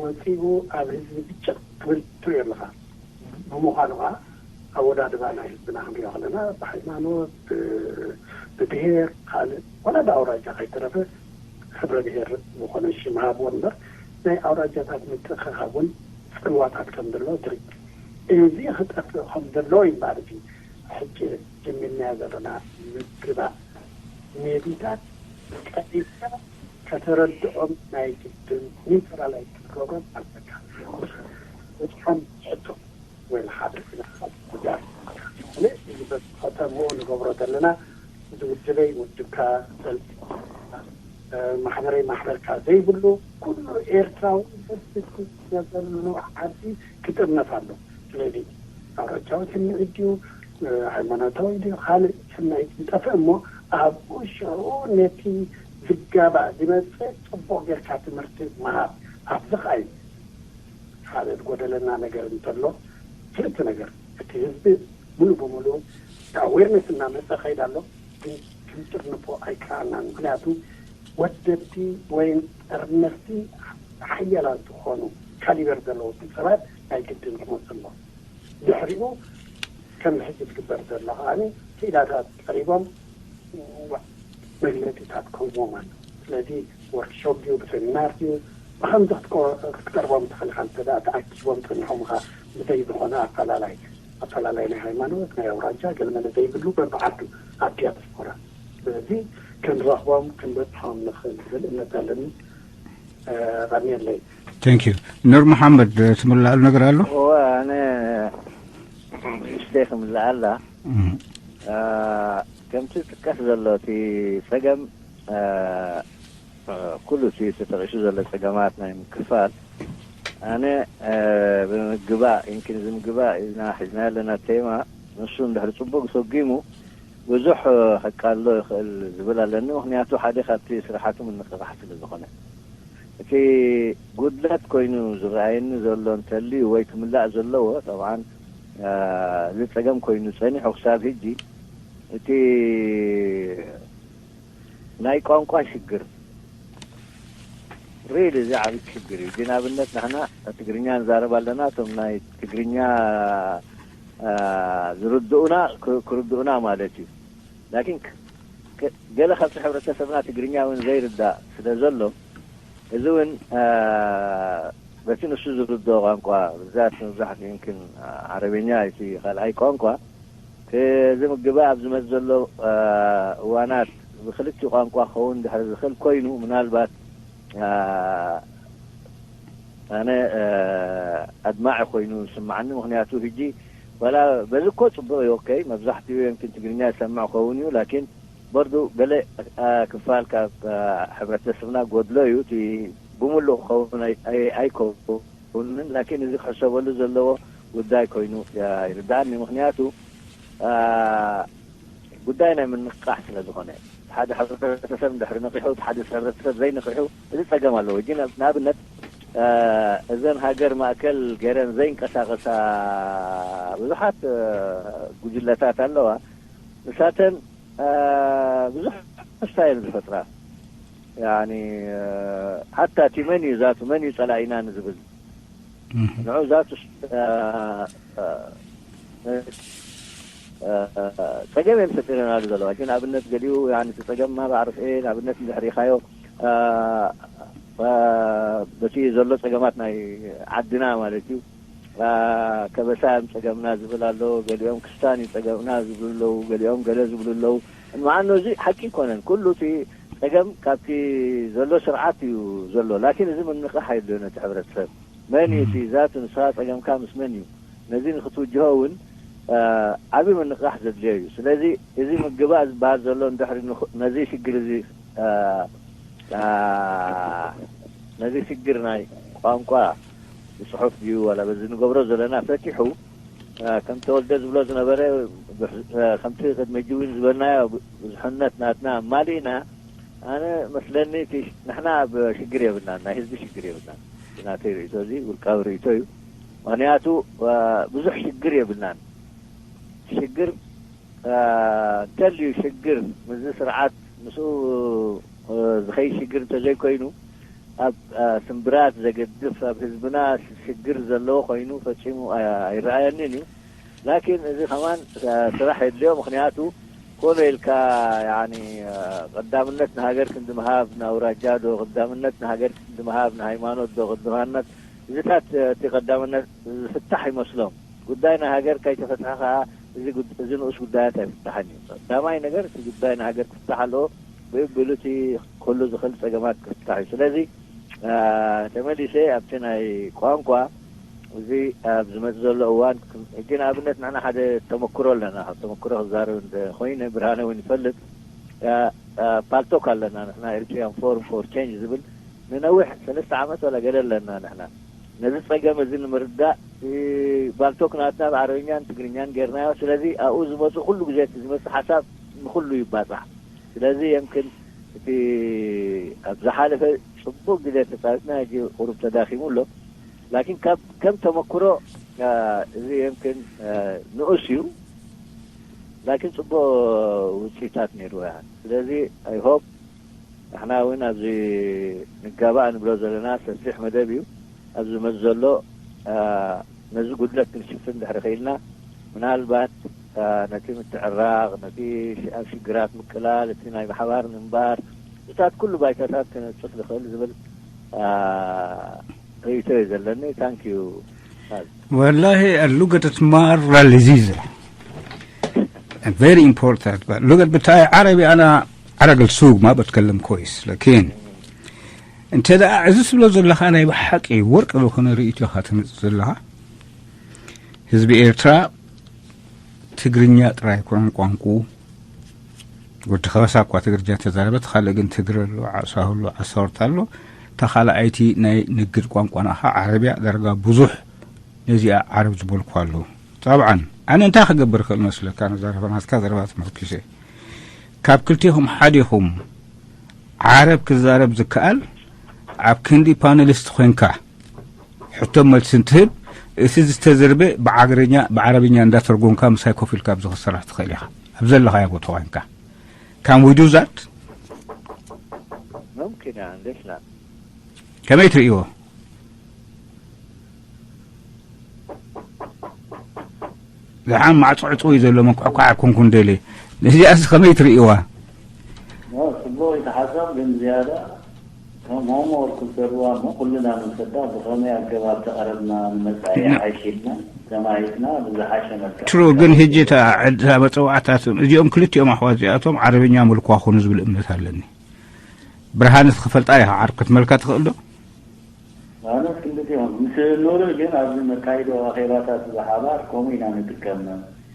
ወፂኡ ኣብ ህዝቢ ብጭቕ ክብል ትሪኦ ኣለኻ። ብምዃኑ ከዓ ኣወዳድባ ናይ ህዝብና ክንሪኦ ከለና ብሃይማኖት፣ ብብሄር፣ ካልእ ዋላ ብኣውራጃ ከይተረፈ ሕብረ ብሄር ዝኾነ ሽም ሃብዎ እምበር ናይ ኣውራጃታት ምትእኽኻብ እውን ፅልዋታት ከም ዘሎ ትርኢ። እዚ ክጠፍእ ከም ዘለዎ እዩ ማለት እዩ። ሕጂ ጀሚርናዮ ዘለና ምድባእ ሜዲታት ቀዲስካ ከተረድኦም ናይ ግድን ኒውትራላይዝ ክትገብሮም ኣለካ። በፅሖም ሕቶ ወይ ሓደ ኩነታት ጉዳት እዚ በዝሖ ተምኡ ንገብሮ ዘለና እዚ ውድበይ ውድብካ ሰልፊ ማሕበረይ ማሕበርካ ዘይብሉ ኩሉ ኤርትራዊ በብቲ ዘበሉ ዓዲ ክጥርነፍ ኣሎ። ስለዚ ኣውራጃዊ ስምዒት ድዩ ሃይማኖታዊ ድዩ ካልእ ስምዒት ዝጠፍእ እሞ ኣብኡ ሽዑ ነቲ ዝጋባእ ዝመፅእ ፅቡቕ ጌርካ ትምህርቲ ምሃብ ኣብዚ ኸዓ እዩ ሓደ ዝጎደለና ነገር እንተሎ ክልተ ነገር እቲ ህዝቢ ሙሉ ብሙሉ ኣዌርነስ እናመፀ ኸይድ ኣሎ ግን ክንጥርንፎ ኣይከኣልናን ምክንያቱ ወደብቲ ወይም ጠርነፍቲ ሓያላት ዝኾኑ ካሊበር ዘለዎም ሰባት ናይ ግድን ክመፁ ኣሎ ድሕሪኡ ከም ሕጂ ዝግበር ዘሎ ከዓ ክኢላታት ቀሪቦም መግለፂታት ክህቦም ኣሎ ስለዚ ወርክሾፕ ድዩ ብሰሚናር ድዩ ብከምዚ ክትቀርቦም ትኽእል ኢኻ እንተ ተኣኪቦም ፀኒሖም ኻ ብዘይ ዝኾነ ኣፈላላይ ኣፈላላይ ናይ ሃይማኖት ናይ ኣውራጃ ገለመለ ዘይብሉ በብዓዱ ኣብ ዲያስፖራ ስለዚ ክንረኽቦም ክንበፅሖም ንኽእል ዝብል እምነት ኣለኒ ራሚየለይ ቴንክ ዩ ኑር መሓመድ ትምልኣሉ ነገር ኣሎ እወ ኣነ ንእሽተይ ክምልኣላ ከምቲ ጥቀስ ዘሎ እቲ ፀገም ኩሉ እቲ ተጠቂሱ ዘሎ ፀገማት ናይ ምክፋል ኣነ ብምግባእ ይምኪን እዚ ምግባእ ኢና ሒዝና ኣለና ቴማ ንሱ እንድሕር ፅቡቅ ሰጊሙ ብዙሕ ከቃልሎ ይኽእል ዝብል ኣለኒ ምክንያቱ ሓደ ካብቲ ስራሓቱ ምንቅቃሕ ስለ ዝኾነ እቲ ጉድለት ኮይኑ ዝረኣየኒ ዘሎ እንተልዩ ወይ ክምላእ ዘለዎ ጠብዓን እዚ ፀገም ኮይኑ ፀኒሑ ክሳብ ህጂ እቲ ናይ ቋንቋ ሽግር ሪል እዚ ዓብይ ሽግር እዩ። ግን ኣብነት ንሕና ትግርኛ ንዛረብ ኣለና እቶም ናይ ትግርኛ ዝርድኡና ክርድኡና ማለት እዩ። ላኪን ገለ ካብቲ ሕብረተሰብና ትግርኛ እውን ዘይርዳእ ስለ ዘሎ እዚ እውን በቲ ንሱ ዝርድኦ ቋንቋ ብዛት መብዛሕትኡ ይምክን ዓረበኛ እቲ ካልኣይ ቋንቋ እዚ ምግባእ ኣብ ዝመፅ ዘሎ እዋናት ብክልቲኡ ቋንቋ ክኸውን ድሕሪ ዝኽእል ኮይኑ ምናልባት ኣነ ኣድማዒ ኮይኑ ዝስማዓኒ ምክንያቱ ህጂ ዋላ በዚ እኮ ፅቡቅ እዩ ኦከይ መብዛሕትኡ የምክን ትግርኛ ይሰምዕ ክኸውን እዩ ላኪን በርዱ ገለ ክፋል ካብ ሕብረተሰብና ጎድሎ እዩ እቲ ብምሉእ ክኸውን ኣይከውንን ላኪን እዚ ክሕሰበሉ ዘለዎ ጉዳይ ኮይኑ ይርዳእኒ ምክንያቱ ጉዳይ ናይ ምንቕቃሕ ስለ ዝኾነ ሓደ ሕብረተሰብ እንድሕሪ ነቂሑ እቲ ሓደ ሕብረተሰብ ዘይነቂሑ እዚ ፀገም ኣለዎ ሕጂ ንኣብነት እዘን ሃገር ማእከል ገይረን ዘይንቀሳቀሳ ብዙሓት ጉጅለታት ኣለዋ ንሳተን ብዙሕ ስታይል ዝፈጥራ ያኒ ሓታ እቲ መን እዩ ዛቱ መን እዩ ፀላኢና ንዝብል ንዑ ዛቱ እ፣ እ፣ ጸገም እየን ፈጢረናሉ ዘለዋ። ግን ኣብነት ገሊኡ፣ ያኒ፣ እቲ ጸገም ማብ ኣርፍኤ ንኣብነት እንድሕር ኢኻዮ፣ አ፣ አ፣ በቲ ዘሎ ጸገማት ናይ ዓድና ማለት እዩ። አ፣ ከበሳ እዮም ጸገምና ዝብል ኣሎ፣ ገሊኦም ክስታን እዩ ጸገምና ዝብሉ ኣለዉ፣ ገሊኦም ገለ ዝብሉ ኣለዉ። መዓኖ እዚ ሓቂ ኣይኮነን። ኩሉ እቲ ጸገም ካብቲ ዘሎ ስርዓት እዩ ዘሎ። ላኪን እዚ ምንቕራሕ የድልዮ ነቲ ሕብረተሰብ። መን እዩ እቲ ዛቱ ንስኻ ጸገምካ ምስ መን እዩ? ነዚ ንክትውጅሆ እውን፣ አ፣ ዓቢ ምንቕራሕ ዘድልዮ እዩ። ስለዚ እዚ ምግባእ ዝበሃል ዘሎ እንድሕሪ ንኽ-፣ ነዚ ሽግር እዚ፣ አ፣ አ፣ ነዚ ሽግር ናይ ቋንቋ ብጽሑፍ ድዩ ዋላ በዚ ንገብሮ ዘለና ፈቲሑ፣ አ፣ ከም ተወልደ ዝብሎ ዝነበረ ብሕ-፣ አ፣ ከምቲ ቅድሚ ሕጂ እውን ዝበልናዮ ብ-፣ ብዙሕነት ናትና ኣማሊእና፣ ኣነ መስለኒ እቲ ሽ-፣ ንሕና ኣብ ሽግር የብልናን፣ ናይ ህዝቢ ሽግር የብልናን። ናተይ ርእይቶ እዚ ውልቃዊ ርእይቶ እዩ። ምኽንያቱ፣ አ፣ ብዙሕ ሽግር የብልናን። ሽግር፣ አ፣ እንተልዩ ሽግር ምስዚ ስርዓት ምስኡ፣ አ፣ ዝኸይድ ሽግር እንተዘይኮይኑ፣ ኣብ፣ አ፣ ስምብራት ዘገድፍ፣ ኣብ ህዝብና ሽግር ዘለዎ ኮይኑ ፈጺሙ ኣይ-፣ ኣይረኣየንን እዩ። ላኪን እዚ ከማን፣ አ፣ ስራሕ የድልዮ። ምኽንያቱ ኮነ ኢልካ፣ ያኒ፣ አ፣ ቀዳምነት ንሃገር ክንዲ ምሃብ፣ ንኣውራጃ ዶ ቀዳምነት ንሃገር ክንዲ ምሃብ፣ ንሃይማኖት ዶ ቀዳምነት፣ እዚታት፣ አ፣ እቲ ቀዳምነት ዝፍታሕ ይመስሎም። ጉዳይ ናይ ሃገር ከይተፈትሐ ከኣ እዚ ጉድ-፣ እዚ ንኡስ ጉዳያት ኣይፍታሕን እዩ። ቀዳማይ ነገር እቲ ጉዳይ ናይ ሃገር ክፍታሕ ኣለዎ። ብእብሉ እቲ ኩሉ ዝኽእል ጸገማት ክፍታሕ እዩ። ስለዚ፣ አ፣ ተመሊሰ ኣብቲ ናይ ቋንቋ፣ እዚ ኣብ ዝመጽእ ዘሎ እዋን ክም-፣ ሕጂ ንኣብነት ንሕና ሓደ ተመክሮ ኣለና። ካብ ተመክሮ ክዛረብ እንተ ኮይነ፣ ብርሃነ እውን ይፈልጥ። አ፣ አ፣ ፓልቶክ ኣለና ንሕና፣ ኤሪትሪያን ፎርም ፎር ቼንጅ ዝብል፣ ንነዊሕ ሰለስተ ዓመት ወላ ገለ ኣለና ንሕና። ነዚ ጸገም እዚ ንምርዳእ፣ እ፣ ፓልቶክ ናትና ብዓረብኛን ትግርኛን ጌርናዮ። ስለዚ ኣብኡ ዝመጹ ኩሉ ግዜ እቲ ዝመጽእ ሓሳብ ንኹሉ ይባጻሕ። ስለዚ የምክን እቲ ኣብ ዝሓለፈ ጽቡቕ ግዜ ተጻዊትና፣ ሕጂ ቁሩብ ተዳኺሙ ኣሎ። ላኪን ካብ፣ ከም ተመክሮ፣ አ፣ እዚ የምክን፣ አ፣ ንኡስ እዩ። ላኪን ጽቡቕ ውጽኢታት ነይርዎ እያ። ስለዚ I hope ንሕና እውን ኣብዚ ንጋባእ ንብሎ ዘለና ሰፊሕ መደብ እዩ። ኣብዚ ዝመጽእ ዘሎ፣ አ፣ ነዚ ጉድለት ክንሽፍን ድሕሪ ኽኢልና፣ ምናልባት፣ አ፣ ነቲ ምትዕራቕ፣ ነቲ ሽ-፣ ኣብ ሽግራት ምቅላል፣ እቲ ናይ ብሓባር ምንባር፣ እታት ኩሉ ባይታታት ክነጽፍ ዝኽእል ዝብል፣ አ፣ ርእይቶ እዩ ዘለኒ። ታንክ ዩ። ወላሂ اللغة تمارة لذيذة. Very important. But اللغة بتاعي عربي، أنا على السوق ما بتكلم كويس، لكن أنت إذا عزيز بلو زلخا، أنا بحقي ورق بكون رئيتو خاتم زلخا. ህዝቢ ኤርትራ ትግርኛ ጥራይ ኣይኮነን ቋንቁኡ። ወዲ ከበሳ እኳ ትግርኛ ተዛረበ፣ እቲ ካልእ ግን ትግረ ኣሎ፣ ዓሳሁ ኣሎ፣ ዓሳወርታ ኣሎ። እታ ካልኣይቲ ናይ ንግድ ቋንቋና ኸዓ ዓረብያ ዳርጋ ብዙሕ ነዚኣ ዓረብ ዝበልኩ ኣለዉ። ጠብዓን ኣነ እንታይ ክገብር እኽእል መስለካ? ነዛ ዘረባ ናትካ ዘረባ ተመርኪሰ፣ ካብ ክልቴኹም ሓዲኹም ዓረብ ክዛረብ ዝከኣል ኣብ ክንዲ ፓነሊስት ኮይንካ ሕቶ መልሲ እንትህብ፣ እቲ ዝተዘርበ ብዓገረኛ፣ ብዓረብኛ እንዳተርጎምካ ምሳይ ኮፍ ኢልካ ኣብዚ ክትሰርሕ ትኽእል ኢኻ። ኣብ ዘለኻዮ ቦታ ኮይንካ። Can we do that? ممكن يعني، ليش لا؟ ከመይ ትርእይዎ? ደሓን ማዕጾ ዕጹው እዩ ዘሎ፣ መንኳዕኳዕ ኣይኮንኩን ደልየ። ነዚኣስ ከመይ ትርእይዋ? ኖ፣ ጽቡቕ እዩ እቲ ሓሳብ፣ ግን ዝያዳ ከም ሆምወርክ ክሰርዋ እሞ ኩልና ንውሰዳ፣ ብኸመይ ኣገባብ ተቐረብና ንመጻኢ ን- ሓይሽ ኢልና ተማሂትና ብዝሓሸ መልክዕ ትሩ፣ ግን ሕጂ እታ ዕድ-፣ እታ መጸዋዕታት እዚኦም ክልቲኦም ኣሕዋት እዚኣቶም ዓረብኛ ምልኳ ኾኑ ዝብል እምነት ኣለኒ። ብርሃንስ ክፈልጣ ኢኻ፣ ዓርብ ክትመልካ ትኽእል ዶ? ማለት ክልቲኦም ምስ ኑሪ ግን ኣብዚ ነካይዶ ኣኼባታት ብሓባር ከምኡ ኢና ንጥቀም።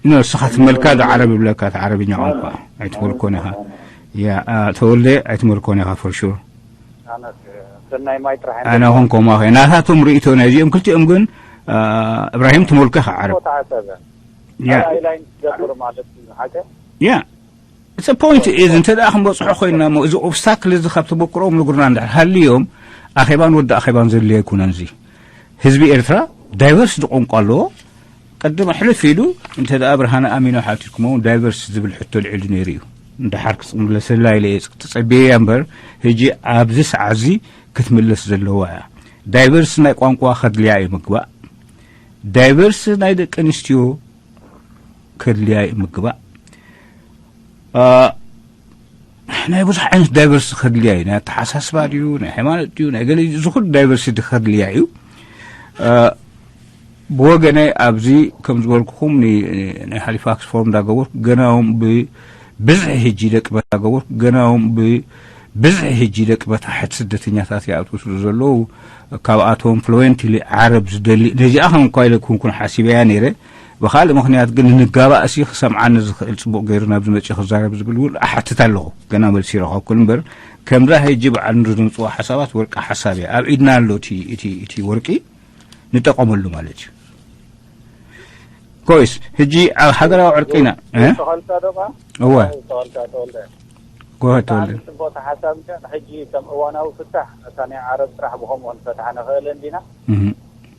ኖ፣ እስኻ ትመልካ ዶ ዓረብ ይብለካ፣ እቲ ዓረብኛ ቋንቋ ኣይትመልኮን ኢኻ። ያ፣ አ፣ ተወልደ ኣይትመልኮን ኢኻ for sure። ኣነስ ሰናይ ማይ ጥራሕ ኣነ ኹን ከማኸ ናታቶም ርእይቶ ናይ እዚኦም ክልቲኦም ግን፣ አ፣ እብራሂም ትመልኮ ኢኻ ዓረብ። ተሓሰበ ያ። ላይን ትገብር ማለት እዩ ሓቀ ያ። It's a point is፣ እንተ ደኣ ክንበጽሖ ኮይንና እሞ፣ እዚ ኦብስታክል እዚ ካብ ተመክሮኦም ንጉርና እንድሕር ሃልዮም፣ ኣኼባን ወዲ ኣኼባን ዘድልዮ ኣይኮነን። እዚ ህዝቢ ኤርትራ ዳይቨርስ ቋንቋ ኣለዎ። ቅድም ሕልፍ ኢሉ እንተ ደኣ ብርሃነ ኣሚኖ ሓቲትኩሞ፣ ዳይቨርስ ዝብል ሕቶ ልዒሉ ነይሩ እዩ። እንድሓር ክምለሰላ ኢለ እየ ተጸብየ እያ እምበር፣ ሕጂ ኣብዚ ሰዓት እዚ ክትምለስ ዘለዋ እያ። ዳይቨርስ ናይ ቋንቋ ከድልያ እዩ ምግባእ። ዳይቨርስ ናይ ደቂ ኣንስትዮ ከድልያ እዩ ምግባእ። አ፣ ናይ ብዙሕ ዓይነት ዳይቨርሲቲ ከድልያ እዩ። ናይ ኣተሓሳስባ ድዩ፣ ናይ ሃይማኖት ድዩ፣ ናይ ገለ ድዩ፣ እዚ ኩሉ ዳይቨርሲቲ ከድልያ እዩ። አ፣ ብወገነይ ኣብዚ ከም ዝበልኩኹም ኒ-፣ ናይ ሃሊፋክስ ፎርም እንዳገበርኩ ገና እውን ብብዝሒ ሕጂ ደቂ በታ ገበርኩ ገና እውን ብብዝሒ ሕጂ ደቂ በታሕቲ ስደተኛታት ይኣትዉ ስለ ዘለዉ ካብኣቶም ፍሉዌንትሊ ዓረብ ዝደሊ ነዚኣ ከም እኳ ኢለ ክኩን ሓሲበያ ነይረ። ብኻልእ ምኽንያት ግን ንጋባእ እሲ ክሰምዓኒ ዝኽእል ጽቡቕ ገይሩ ናብዚ መጺኡ ክዛረብ ዝብል እውን እሓትት ኣለኹ። ገና መልሲ ይረኸብኩን እምበር ከምዛ ሕጂ በዓል ንር ዘምጽኦ ሓሳባት ወርቂ ሓሳብ እያ። ኣብ ኢድና ኣሎ እቲ፣ እቲ፣ እቲ ወርቂ ንጠቐመሉ ማለት እዩ። ኮይስ፣ ሕጂ ኣብ ሃገራዊ ዕርቂ ኢና፣ እ? ተኸልካ ዶ ኸዓ? እወ። ተኸልካ ተወልደ። ጎ ተወልደ። ብጣዕሚ ጽቡቕ ሓሳብ እንተ ሕጂ ከም እዋናዊ ፍታሕ እታ ናይ ዓረብ ጥራሕ ብኸምኡ ክንፈትሓ ንኽእል እንዲና። እህ።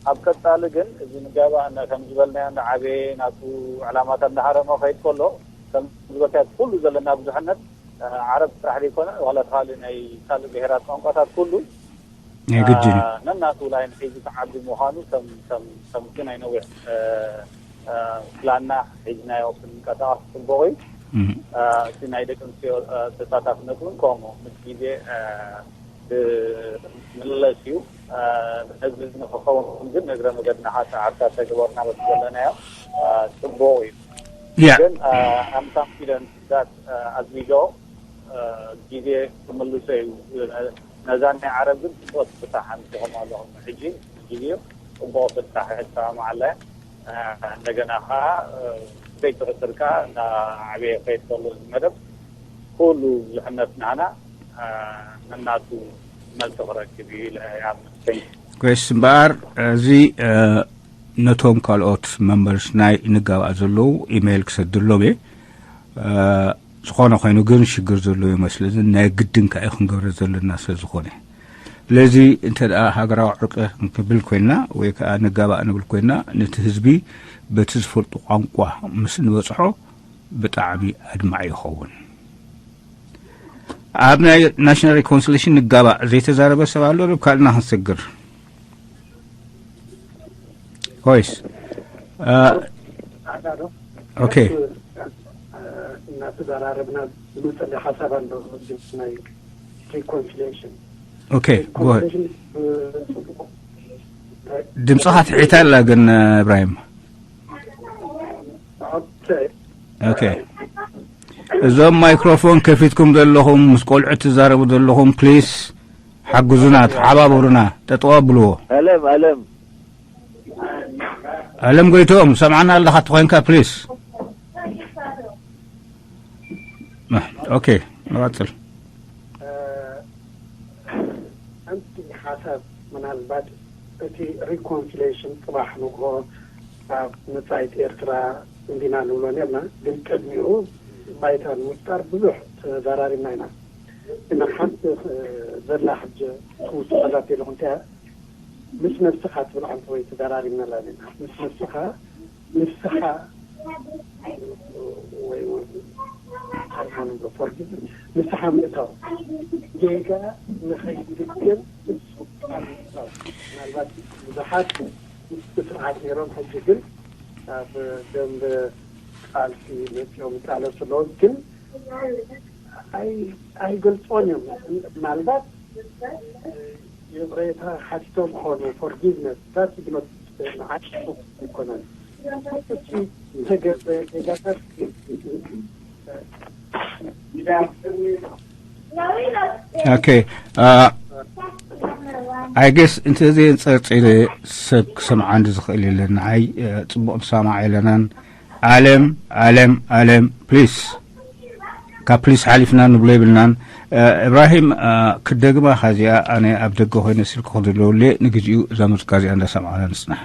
ኣብ ቀጻሊ ግን እዚ ንጋባእ እና ከም ዝበልናዮ እንዳ ዓበየ ናቱ ዕላማታት እንዳሃረመ ከይድ ከሎ ከም ዝበልካዮ ኩሉ ዘለና ብዙሕነት እ፣ ዓረብ ጥራሕ ዘይኮነ ዋላ እቲ ካልእ ናይ ካልእ ብሄራት ቋንቋታት ኩሉ ናይ ግድን እዩ። እ፣ ነናቱ ላይን ሒዙ ክዓቢ ምዃኑ ከም ከም ከም እቲ ናይ ነዊሕ እ፣ እ፣ ፕላንና ሒዝናዮ ክንቀሳቐስ ጽቡቕ እዩ። እህ። እ፣ እቲ ናይ ደቂ ኣንስትዮ እ፣ ተሳታፍነት እውን ከምኡ ምስ ግዜ እ፣ ክምለስ እዩ። እ፣ ነዚ ንክኸውን ግን እግረ መገድና ከዓ ጻዕርታት ተግበርና በቲ ዘለናዮ እ፣ ጽቡቕ እዩ። ያ። ግን እ፣ I'm confident that እ፣ as we go እ፣ ግዜ ክምልሶ እዩ። ነዛ ናይ ዓረብ ግን ጽቡቕ ትፍታሕ ኣምሲኹም ኣለኹም። ሕጂ ግዜ ጽቡቕ ፍታሕ እተማዕለ እ፣ እንደገና ከዓ እ፣ ከይትቕጽር ከዓ እናዓበየ ከይድ ከሎ እዚ መደብ ኩሉ ብዙሕነት ናህና እ፣ ነናቱ መልሲ ክረክብ እዩ ኢለ ይኣምን። Thank you። ኮይስ እምበኣር እዚ እ፣ ነቶም ካልኦት መንበርስ ናይ ንጋባእ ዘለዉ ኢሜይል ክሰድሎም እየ። እ፣ ዝኾነ ኮይኑ ግን ሽግር ዘለዎ ይመስለኒ ናይ ግድን ከኣ ክንገብረ ዘለና ስለ ዝኾነ ስለዚ እንተ ደኣ ሃገራዊ ዕርቂ ክንብል ኮይንና ወይ ከኣ ንጋባእ ንብል ኮይንና ነቲ ህዝቢ በቲ ዝፈልጡ ቋንቋ ምስ ንበጽሖ ብጣዕሚ ኣድማዒ ይኸውን። ኣብ ናይ ናሽናል ሪኮንሲሌሽን ንጋባእ ዘይተዛረበ ሰብ ኣሎ ዶ ካልእና ክንሰግር? ኮይስ እ፣ ኣላ ዶ? ኦኬ። እ፣ እናተዘራረብና ዝመፀለ ሓሳብ ኣሎ። እዚ ናይ ሪኮንሲሊየሽን ኦኬ፣ ጎ ኣሄድ። ሪኮንሲሊየሽን ብ-፣ ድምፅኻ ትሒት ኣላ ግን እብራሂም። ኦኬ። ኦኬ። እዞም ማይክሮፎን ከፊትኩም ዘለኹም ምስ ቆልዑ ትዛረቡ ዘለኹም ፕሊስ ሓግዙና፣ ተሓባበሩና፣ ጠጠው ኣብልዎ። ኣለም ኣለም ኣለም ጎይቶም ሰምዓና ኣለኻ ተኾይንካ ፕሊስ። ኦኬ፣ ንቐጽል። ሓንቲ ሓሳብ ምናልባት እቲ ሪኮንሲሌሽን ጽባሕ ንግሆ ኣብ መጻኢት ኤርትራ እንዲና ንብሎ ነርና፣ ግን ቅድሚኡ ባይታ ንምፍጣር ብዙሕ ተዘራሪብና ኢና። እና ሓንቲ ዘላ ሕጂ ክውስኸላት ዘለኹ እንታይ ምስ ነብስኻ ትብል ዓንተ ወይ ተዘራሪብናላ ኣለና። ምስ ነብስኻ ንስኻ ወይ ኣርማን ብሎ ፎርጊቭ ንስኻ ምእታው ጌጋ ንኸይድግም እሱ ቃል ምእታው። ምናልባት ብዙሓት ስርዓት ነይሮም ሕጂ ግን ኣብ ደንብ ቃልሲ መፂኦም ይቃለሱ ኣለዉ ግን ኣይ ኣይገልጾን እዮም። ምናልባት ይቕሬታ ሓቲቶም ኾኑ ፎርጊቭነስ ታት ይግኖት ንዓይ ኣይኮነን። እቲ ዝተገብረ ጌጋታት ኦኬ። I guess እንተዘይ ጸርጺረ ሰብ ክሰምዓኒ ዝኽእል የለን። ንዓይ ጽቡቕ ንሰማዕ የለናን። ኣለም ኣለም ኣለም ፕሊስ ካብ ፕሊስ ሓሊፍና ንብሎ የብልናን። እብራሂም ክደግማ ካዚኣ ኣነ ኣብ ደገ ኮይነ ስልኪ ክድለውሌ ንግዚኡ እዛ ሙዚቃ እዚኣ እንዳሰማዕና ንጽናሕ።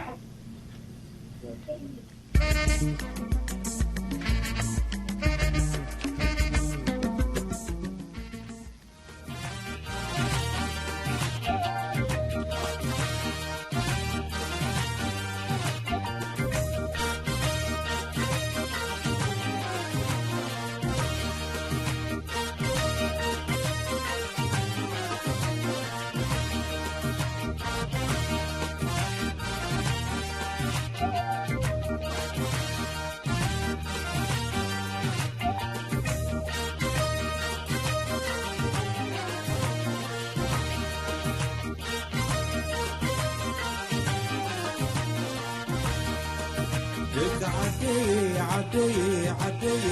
ደቂ ዓደየ ዓደየ ዓደየ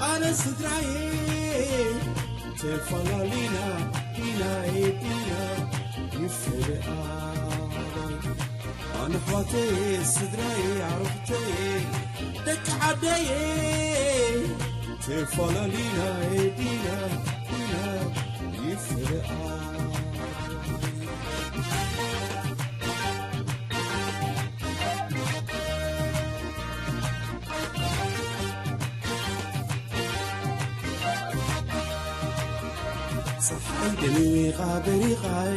ኣነ ስድራየ ተፈላሊና ዲና ዲና ይፍልኣ ኣነ ኣሕዋተየ ስድራየ ኣረኽተየ ደቂ ዓደየ ተፈላሊና ዲና ዲና ይፍልኣ ፀሓይ ደሚቓ በሪቓይ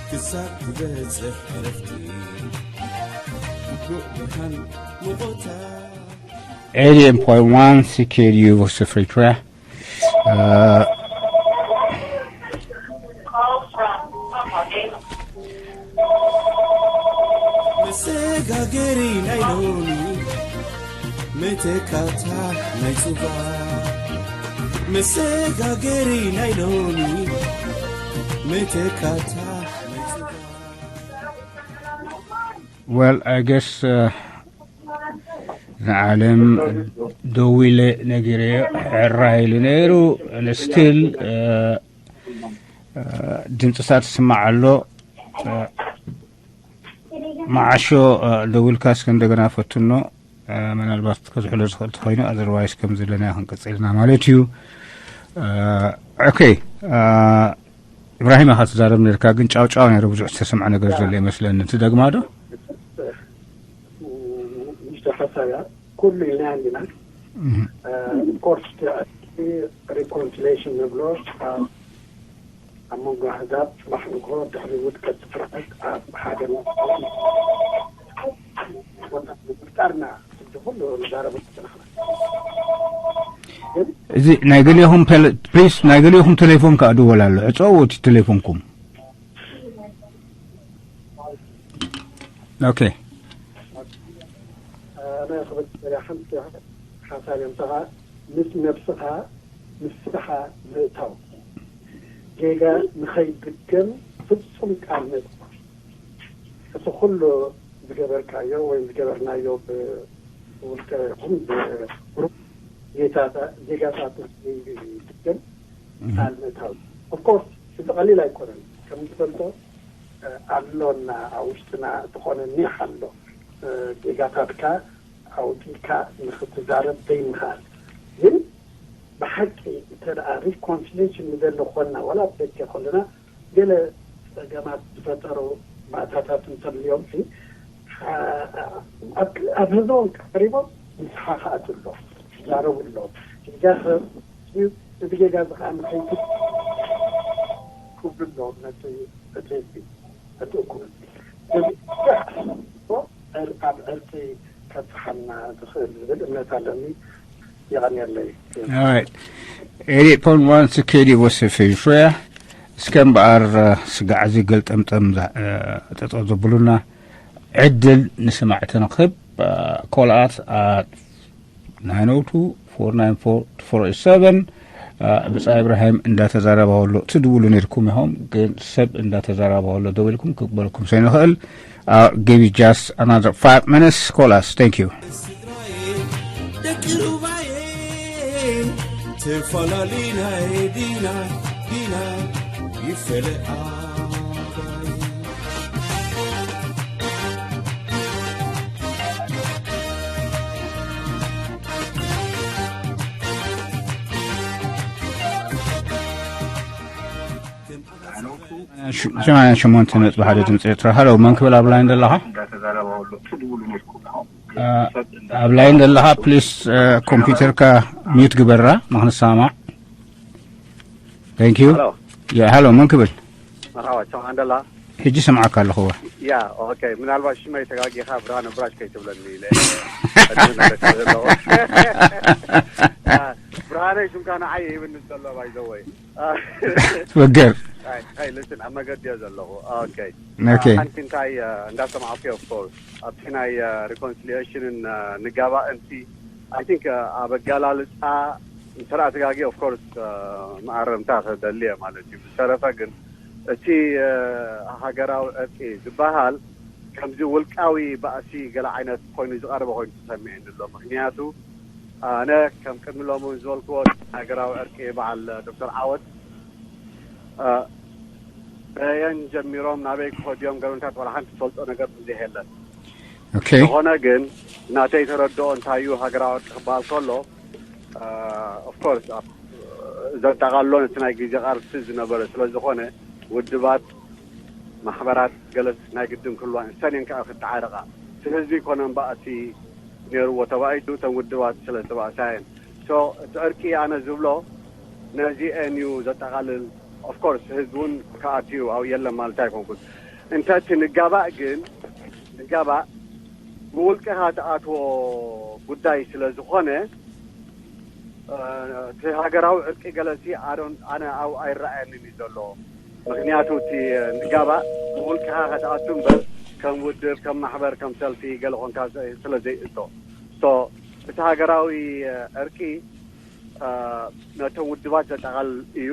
ክሳብ ትበፅሕ ዕረፍቲ ግቡእ ብርሃን ሙቐታ eighty-eight point one C K D U Voice of Eritrea. Uh, መሰጋገሪ ናይ ሎሚ መተካታ ናይ ፁባ መሰጋገሪ ናይ ሎሚ መተካታ ናይ ፁባ Well, I guess ንዓለም ደዊለ ነጊረዮ ሕራ ኢሉ ነይሩ። ስቲል ድምፅታት ይስማዕ ኣሎ። መዓሾ ደዊልካ እስከ እንደገና ፈትኖ። ምናልባት ከዝሕሎ ዝኽእል ተኾይኑ፣ ኣዘርዋይስ ከም ዘለና ክንቅፅልና ማለት እዩ። ኦኬ፣ ኢብራሂም ኢኻ ትዛረብ ነርካ፣ ግን ጫው ጫው ነይሩ፣ ብዙሕ ዝተሰምዐ ነገር ዘሎ ይመስለኒ። ትደግማ ዶ? ምሽቶ ሓሳብያ ኩሉ ኢና እንዲና ኮርስ ሪኮንሲሌሽን ንብሎ ኣብ መንጎ ኣህዛብ ጽባሕ ንግሆ ድሕሪ ውድቀት ስርዓት ኣብ ሓደ ምፍጣርና ሕጂ ኩሉ ንዛረበሉ ዝጸናሕና ግን እዚ ናይ ገሊኹም ፕሊስ ናይ ገሊኹም ቴሌፎን ከዓ ድወል ኣሎ። ዕፀው እቲ ቴሌፎንኩም። ኦኬ ኣነ ክብል ዝደልያ ሓንቲ ሓሳብ እዮም ተኻ ምስ ነብስኻ ንስኻ ምእታው ጌጋ ንኸይድገም ፍጹም ቃል ምእታው እቲ ኩሉ ዝገበርካዮ ወይም ዝገበርናዮ ብውልቀ ይኹን ብግሩፕ ጌጋታት ንኸይድገም ቃል ምእታው ኦፍኮርስ እዚ ቀሊል ኣይኮነን ከም ዝፈልጦ ኣሎና ኣብ ውሽጥና ዝኾነ ኒሕ ኣሎ ጌጋታትካ ኣውዲእካ ንኽትዛረብ ዘይምኽኣል ግን ብሓቂ እንተ ደኣ ሪኮንሲሌሽን ንደሊ ኮንና ዋላ ኣብ ደገ ከለና ገለ ጸገማት ዝፈጠሩ ባእታታት እንተልዮም ሲ ኣብ ህዝቦም ቀሪቦም ንስሓ ክኣቱ ኣሎ ይዛረቡ ኣሎ ጌጋ ሰብ እዚ ጌጋ እዚ ከዓ ንኸይቱ ክብሉ ኣለዎም ነቲ እቲ ህዝቢ እቲ እኩል እዚ ኣብ ዕርቂ ከብፅሓና ዝኽእል ዝብል እምነት ኣለኒ። የቐንየለይ። Alright. Eighty-eight point one C K D Voice of Eritrea. እስከ እምበኣር ስጋዕ እዚ ገልጠምጠም ጠጠው ዘብሉና ዕድል ንስማዕቲ ንኽብ ኮልኣት at nine oh two four nine four two four eight seven ብፃ ኢብራሂም እንዳተዛረባወሎ ትድውሉ ነርኩም ኢኹም ግን ሰብ እንዳተዛረባወሎ ደው ኢልኩም ክቅበልኩም ሰይንኽእል give you just another five minutes call us thank you ደቂ ሩባዬ ተፈላሊና ዲና ዲና ይፈለኣ ሸማንያን ሸሞንተ ነጥቢ ሓደ ድምፂ ኤርትራ ሃሎ መን ክብል ኣብ ላይን ዘለኻ ኣብ ላይን ዘለኻ ፕሊስ ኮምፒውተርካ ሚዩት ግበራ ንክንሰማማዕ thank you ሃሎ መን ክብል መርሓባ ትሰምዓ እንደላ ሕጂ ሰምዓካ ኣለኹ ያ ኦኬ ምናልባት ሽመይ ተጋጊኻ ብርሃነ ብራሽ ከይትብለኒ ኢለ ዘለኹ ብርሃነ ሽምካ ንዓይ ይብኒ ዘሎ ባይዘወይ ወገር ልስን ኣብ መገዲ እየ ዘለኹ ኦኬ ሓንቲ እንታይ እንዳሰማዕኩ ኦፍኮርስ ኣብቲ ናይ ሪኮንሲሊሽንን ንጋባእ እንቲ ኣይ ቲንክ ኣብ ኣገላልፃ እንተደኣ ተጋጊ ኦፍኮርስ መኣረምታ ክደሊ እየ ማለት እዩ ብዝተረፈ ግን እቲ ሃገራዊ ዕርቂ ዝበሃል ከምዚ ውልቃዊ ባእሲ ገለ ዓይነት ኮይኑ ዝቐረበ ኮይኑ ተሰሚዑኒ ኣሎ። ምክንያቱ ኣነ ከም ቅድሚ ሎሚ ዝበልክዎ ሃገራዊ ዕርቂ በዓል ዶክተር ዓወት በየን ጀሚሮም ናበይ ክኸዱ እዮም ገለ እንታይ ዋላ ሓንቲ ትፈልጦ ነገር ብዙሕ የለን። Okay. ዝኾነ ግን ናተይ ተረድኦ እንታይ እዩ ሃገራዊ ዕርቂ ክበሃል ከሎ ኦፍኮርስ ዘጠቓልሎ ነቲ ናይ ግዜ ቃልሲ ዝነበረ ስለ ዝኾነ ውድባት ማሕበራት ገለ ናይ ግድን ክህልዋ እሰንን ከዓ ክተዓረቓ እቲ ህዝቢ ይኮነ እምበኣሲ ነይርዎ ተባኢቱ እተን ውድባት ስለ ዝተባእሳየን so እቲ ዕርቂ ኣነ ዝብሎ ነዚአን እዩ ዘጠቓልል ኦፍኮርስ ህዝቢ እውን ክኣትዩ ኣብኡ የለን ማለት ኣይኮንኩን እንተ እቲ ንጋባእ ግን ንጋባእ ብውልቅኻ ትኣትዎ ጉዳይ ስለ ዝኾነ እቲ ሃገራዊ ዕርቂ ገለሲ ኣነ ኣብኡ ኣይረኣየንን እዩ ዘሎ ምክንያቱ እቲ ንጋባእ ብውልቅኻ ከተኣቱ እምበር ከም ውድብ ከም ማሕበር ከም ሰልፊ ገለ ኮንካ ስለ ዘይእቶ so እቲ ሃገራዊ ዕርቂ ነቶም ውድባት ዘጠቓልል እዩ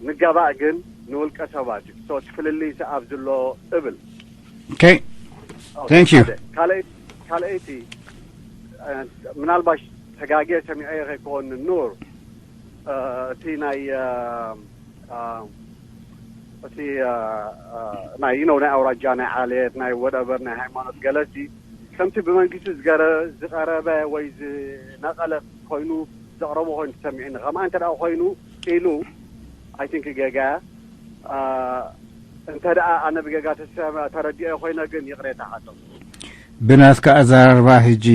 ንጋባእ ግን ንውልቀ ሰባት እዩ so እቲ ፍልልይ ኣብ ዝሎ እብል Okay. Thank you. ካልኣይቲ ምናልባሽ ተጋጌ ሰሚዐ ከይከውን ኑር እቲ ናይ እቲ ናይ ነው ናይ ኣውራጃ ናይ ዓሌት ናይ ወደበር ናይ ሃይማኖት ገለሲ ከምቲ ብመንግስቲ ዝገረ ዝቀረበ ወይ ዝነቀለ ኮይኑ ዘቕረቦ ኮይኑ ትሰሚዕኒ ከምኣ እንተ ደኣ ኮይኑ ኢሉ I think ጌጋ እንተ ደኣ ኣነ ብጌጋ ተረዲኦ ኮይነ ግን ይቕሬታ ሓቶ ብናትካ ኣዘራርባ ሕጂ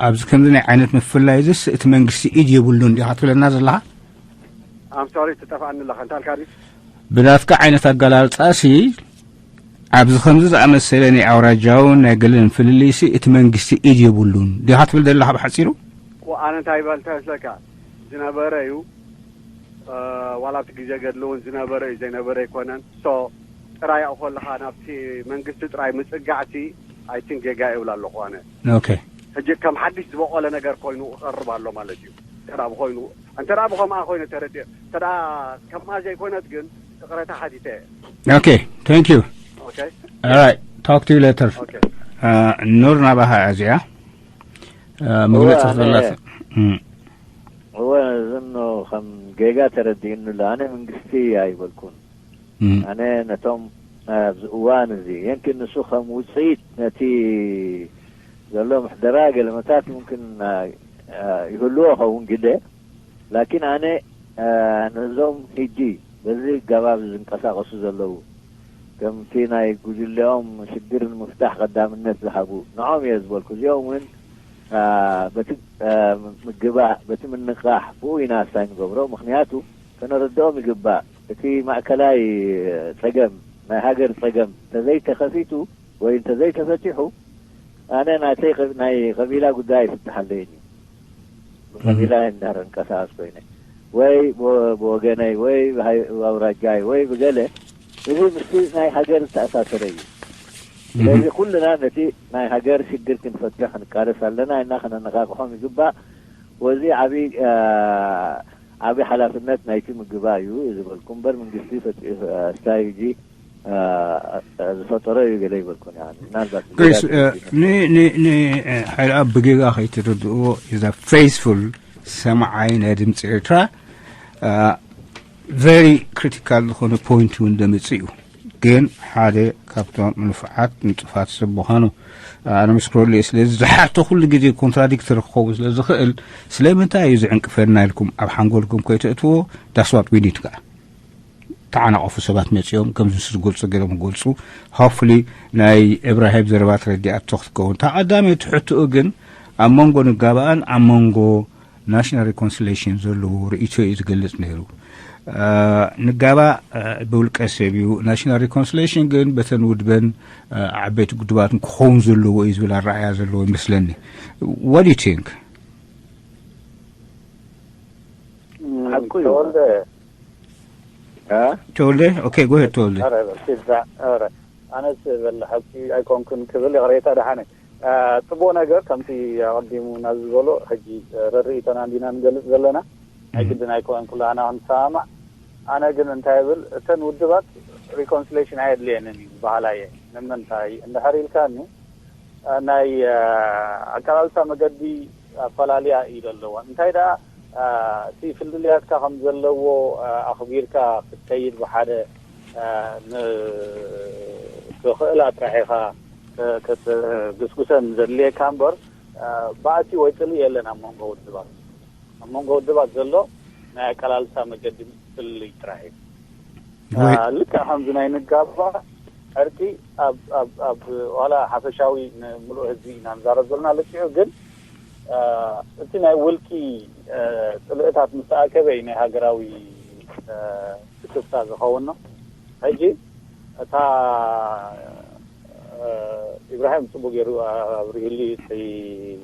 ኣብዚ ከምዚ ናይ ዓይነት ምፍላይ ዝስ እቲ መንግስቲ ኢድ የብሉን ዲኻ ትብለና ዘለኻ I'm sorry ትጠፍኣኒ ኣለኻ እንታይ ኣልካኒ ብናትካ ዓይነት ኣገላልጻ ሲ ኣብዚ ከምዚ ዝኣመሰለ ናይ ኣውራጃውን ናይ ገለን ፍልልይሲ እቲ መንግስቲ ኢድ የብሉን ዲኻ ትብል ዘለኻ ብሓፂሩ ኣነ እንታይ ይበል ተመስለካ ዝነበረ እዩ ዋላ ኣብቲ ግዜ ገድሊ እውን ዝነበረ እዩ ዘይነበረ ኣይኮነን so ጥራይ ኣብኡ ከለኻ ናብቲ መንግስቲ ጥራይ ምፅጋዕቲ I think ጌጋ ይብል ኣለኹ ኣነ okay ሕጂ ከም ሓድሽ ዝበቆለ ነገር ኮይኑ ክቐርብ ኣሎ ማለት እዩ እንተ ብኮይኑ እንተ ብከምኣ ኮይነ ተረዲኦ እንተ ከምኣ ዘይኮይነት ግን ይቕሬታ ሓቲተ okay thank you okay all right talk to you later okay ኑር ናባኻ እዚኣ መግለፂ ክትበላት እወ እዝኖ ከም ጌጋ ተረዲእኑ ኣሎ ኣነ መንግስቲ ኣይበልኩን ኣነ ነቶም ኣብዚ እዋን እዚ የንኪ ንሱ ከም ውፅኢት ነቲ ዘሎ ምሕደራ ገለመታት ምምክን ይህልዎ ኸውን ግደ ላኪን ኣነ ነዞም ሕጂ በዚ ኣገባብ ዝንቀሳቀሱ ዘለዉ ከምቲ ናይ ጉጅለኦም ሽግር ንምፍታሕ ቀዳምነት ዝሃቡ ንዖም እየ ዝበልኩ እዚኦም እውን በቲ ምግባእ በቲ ምንቃሕ ብኡ ኢና ኣስታይ ንገብሮ ምክንያቱ ከነረድኦም ይግባእ እቲ ማእከላይ ጸገም ናይ ሃገር ጸገም እንተዘይተኸፊቱ ወይ እንተዘይተፈቲሑ ኣነ ናተይ ናይ ቀቢላ ጉዳይ ኣይፍትሓለይን እዩ ብቀቢላ እንዳረንቀሳቀስ ኮይነ ወይ ብወገነይ ወይ ብኣውራጃይ ወይ ብገለ እዚ ምስቲ ናይ ሃገር ዝተኣሳሰረ እዩ ስለዚ ኩልና ነቲ ናይ ሃገር ሽግር ክንፈትሕ ክንቃለስ ኣለና እና ከነነቃቅሖም ይግባእ ወዚ ዓብይ ዓብይ ሓላፍነት ናይቲ ምግባ እዩ ዝበልኩ እምበር መንግስቲ ፈጢሩ ስታይ ሕጂ ዝፈጠሮ እዩ ገለ ይበልኩን ምናልባት ንሓይልኣብ ብጌጋ ከይትርድእዎ is a faithful ሰማዓይ ናይ ድምፂ ኤርትራ very critical ዝኾነ point እውን ደምፅ እዩ ግን ሓደ ካብቶም ንፉዓት ንጡፋት ሰብ ምዃኑ ኣነ ምስ ክረሉ እየ ስለዚ ዝሓቶ ኩሉ ግዜ contradictory ክኸውን ስለ ዝኽእል ስለምንታይ እዩ ዝዕንቅፈና ኢልኩም ኣብ ሓንጎልኩም ከይተእትዎ that's what we need ከዓ ተዓናቐፉ ሰባት መፂኦም ከምዚ ንሱ ዝገልፁ ገይሮም ይገልፁ hopefully ናይ እብራሂም ዘረባ ተረዲኣቶ ክትከውን እታ ቀዳመይቲ ሕትኡ ግን ኣብ መንጎ ንጋባኣን ኣብ መንጎ national reconciliation ዘለዎ ርእይቶ እዩ ዝገልፅ ነይሩ ንጋባእ ብውልቀ ሰብ እዩ national reconciliation ግን በተን ውድበን ዓበይቲ ጉድባትን ክኸውን ዘለዎ እዩ ዝብል ኣረኣያ ዘለዎ ይመስለኒ what do you think ሓቁ እዩ ተወልደ ተወልደ okay go ahead ተወልደ ኧረ በል ኪድ ዛ- ኧረ ኣነስ በል ሓቂ ኣይኮንኩን ክብል ይቕሬታ ደሓነ እ፣ ጽቡቕ ነገር ከምቲ ኣቐዲሙ ናብ ዝበሎ ሕጂ እ፣ ረርእይቶና እንዲና ንገልጽ ዘለና ናይ ግድን ኣይኮነን ኩላህና ክንሰማማዕ ኣነ ግን እንታይ ብል እተን ውድባት reconciliation ኣየድልየንን እዩ ዝበሃላ እየ። ንምንታይ እንድሕር ኢልካኒ፣ እ፣ ናይ፣ እ፣ ኣቀላልሳ መገዲ ኣፈላልያ እዩ ዘለዋ። እንታይ ደኣ፣ እ፣ እቲ ፍልልያትካ ከም ዘለዎ፣ እ፣ ኣኽቢርካ ክትከይድ ብሓደ፣ እ፣ ን-፣ ክኽእላ ጥራሕ ኢኻ ከ-፣ ክትግስጉሰን ዘድልየካ እምበር፣ እ፣ ባእሲ ወይ ጽልኢ የለን ኣብ መንጎ ውድባት። ኣብ መንጎ ውድባት ዘሎ ናይ ኣቀላልሳ መገዲ ፍልልይ ጥራሕ እዩ። ወይ ኣ፣ ልክዕ ከምዚ ናይ ንጋባ ዕርቂ ኣብ፣ ኣብ፣ ኣብ ዋላ ሓፈሻዊ ንምሉእ ህዝቢ ኢና ንዛረብ ዘለና ልክዕ እዩ። ግን፣ ኣ፣ እቲ ናይ ውልቂ፣ ኣ፣ ጽልእታት ምስ ተኣከበ እዩ ናይ ሃገራዊ፣ ኣ፣ ስክፍታ ዝኸውን ነው። ሕጂ እታ፣ አ፣ ኢብራሂም ጽቡቅ ገይሩ ኣብሪህሊ፣ እቲ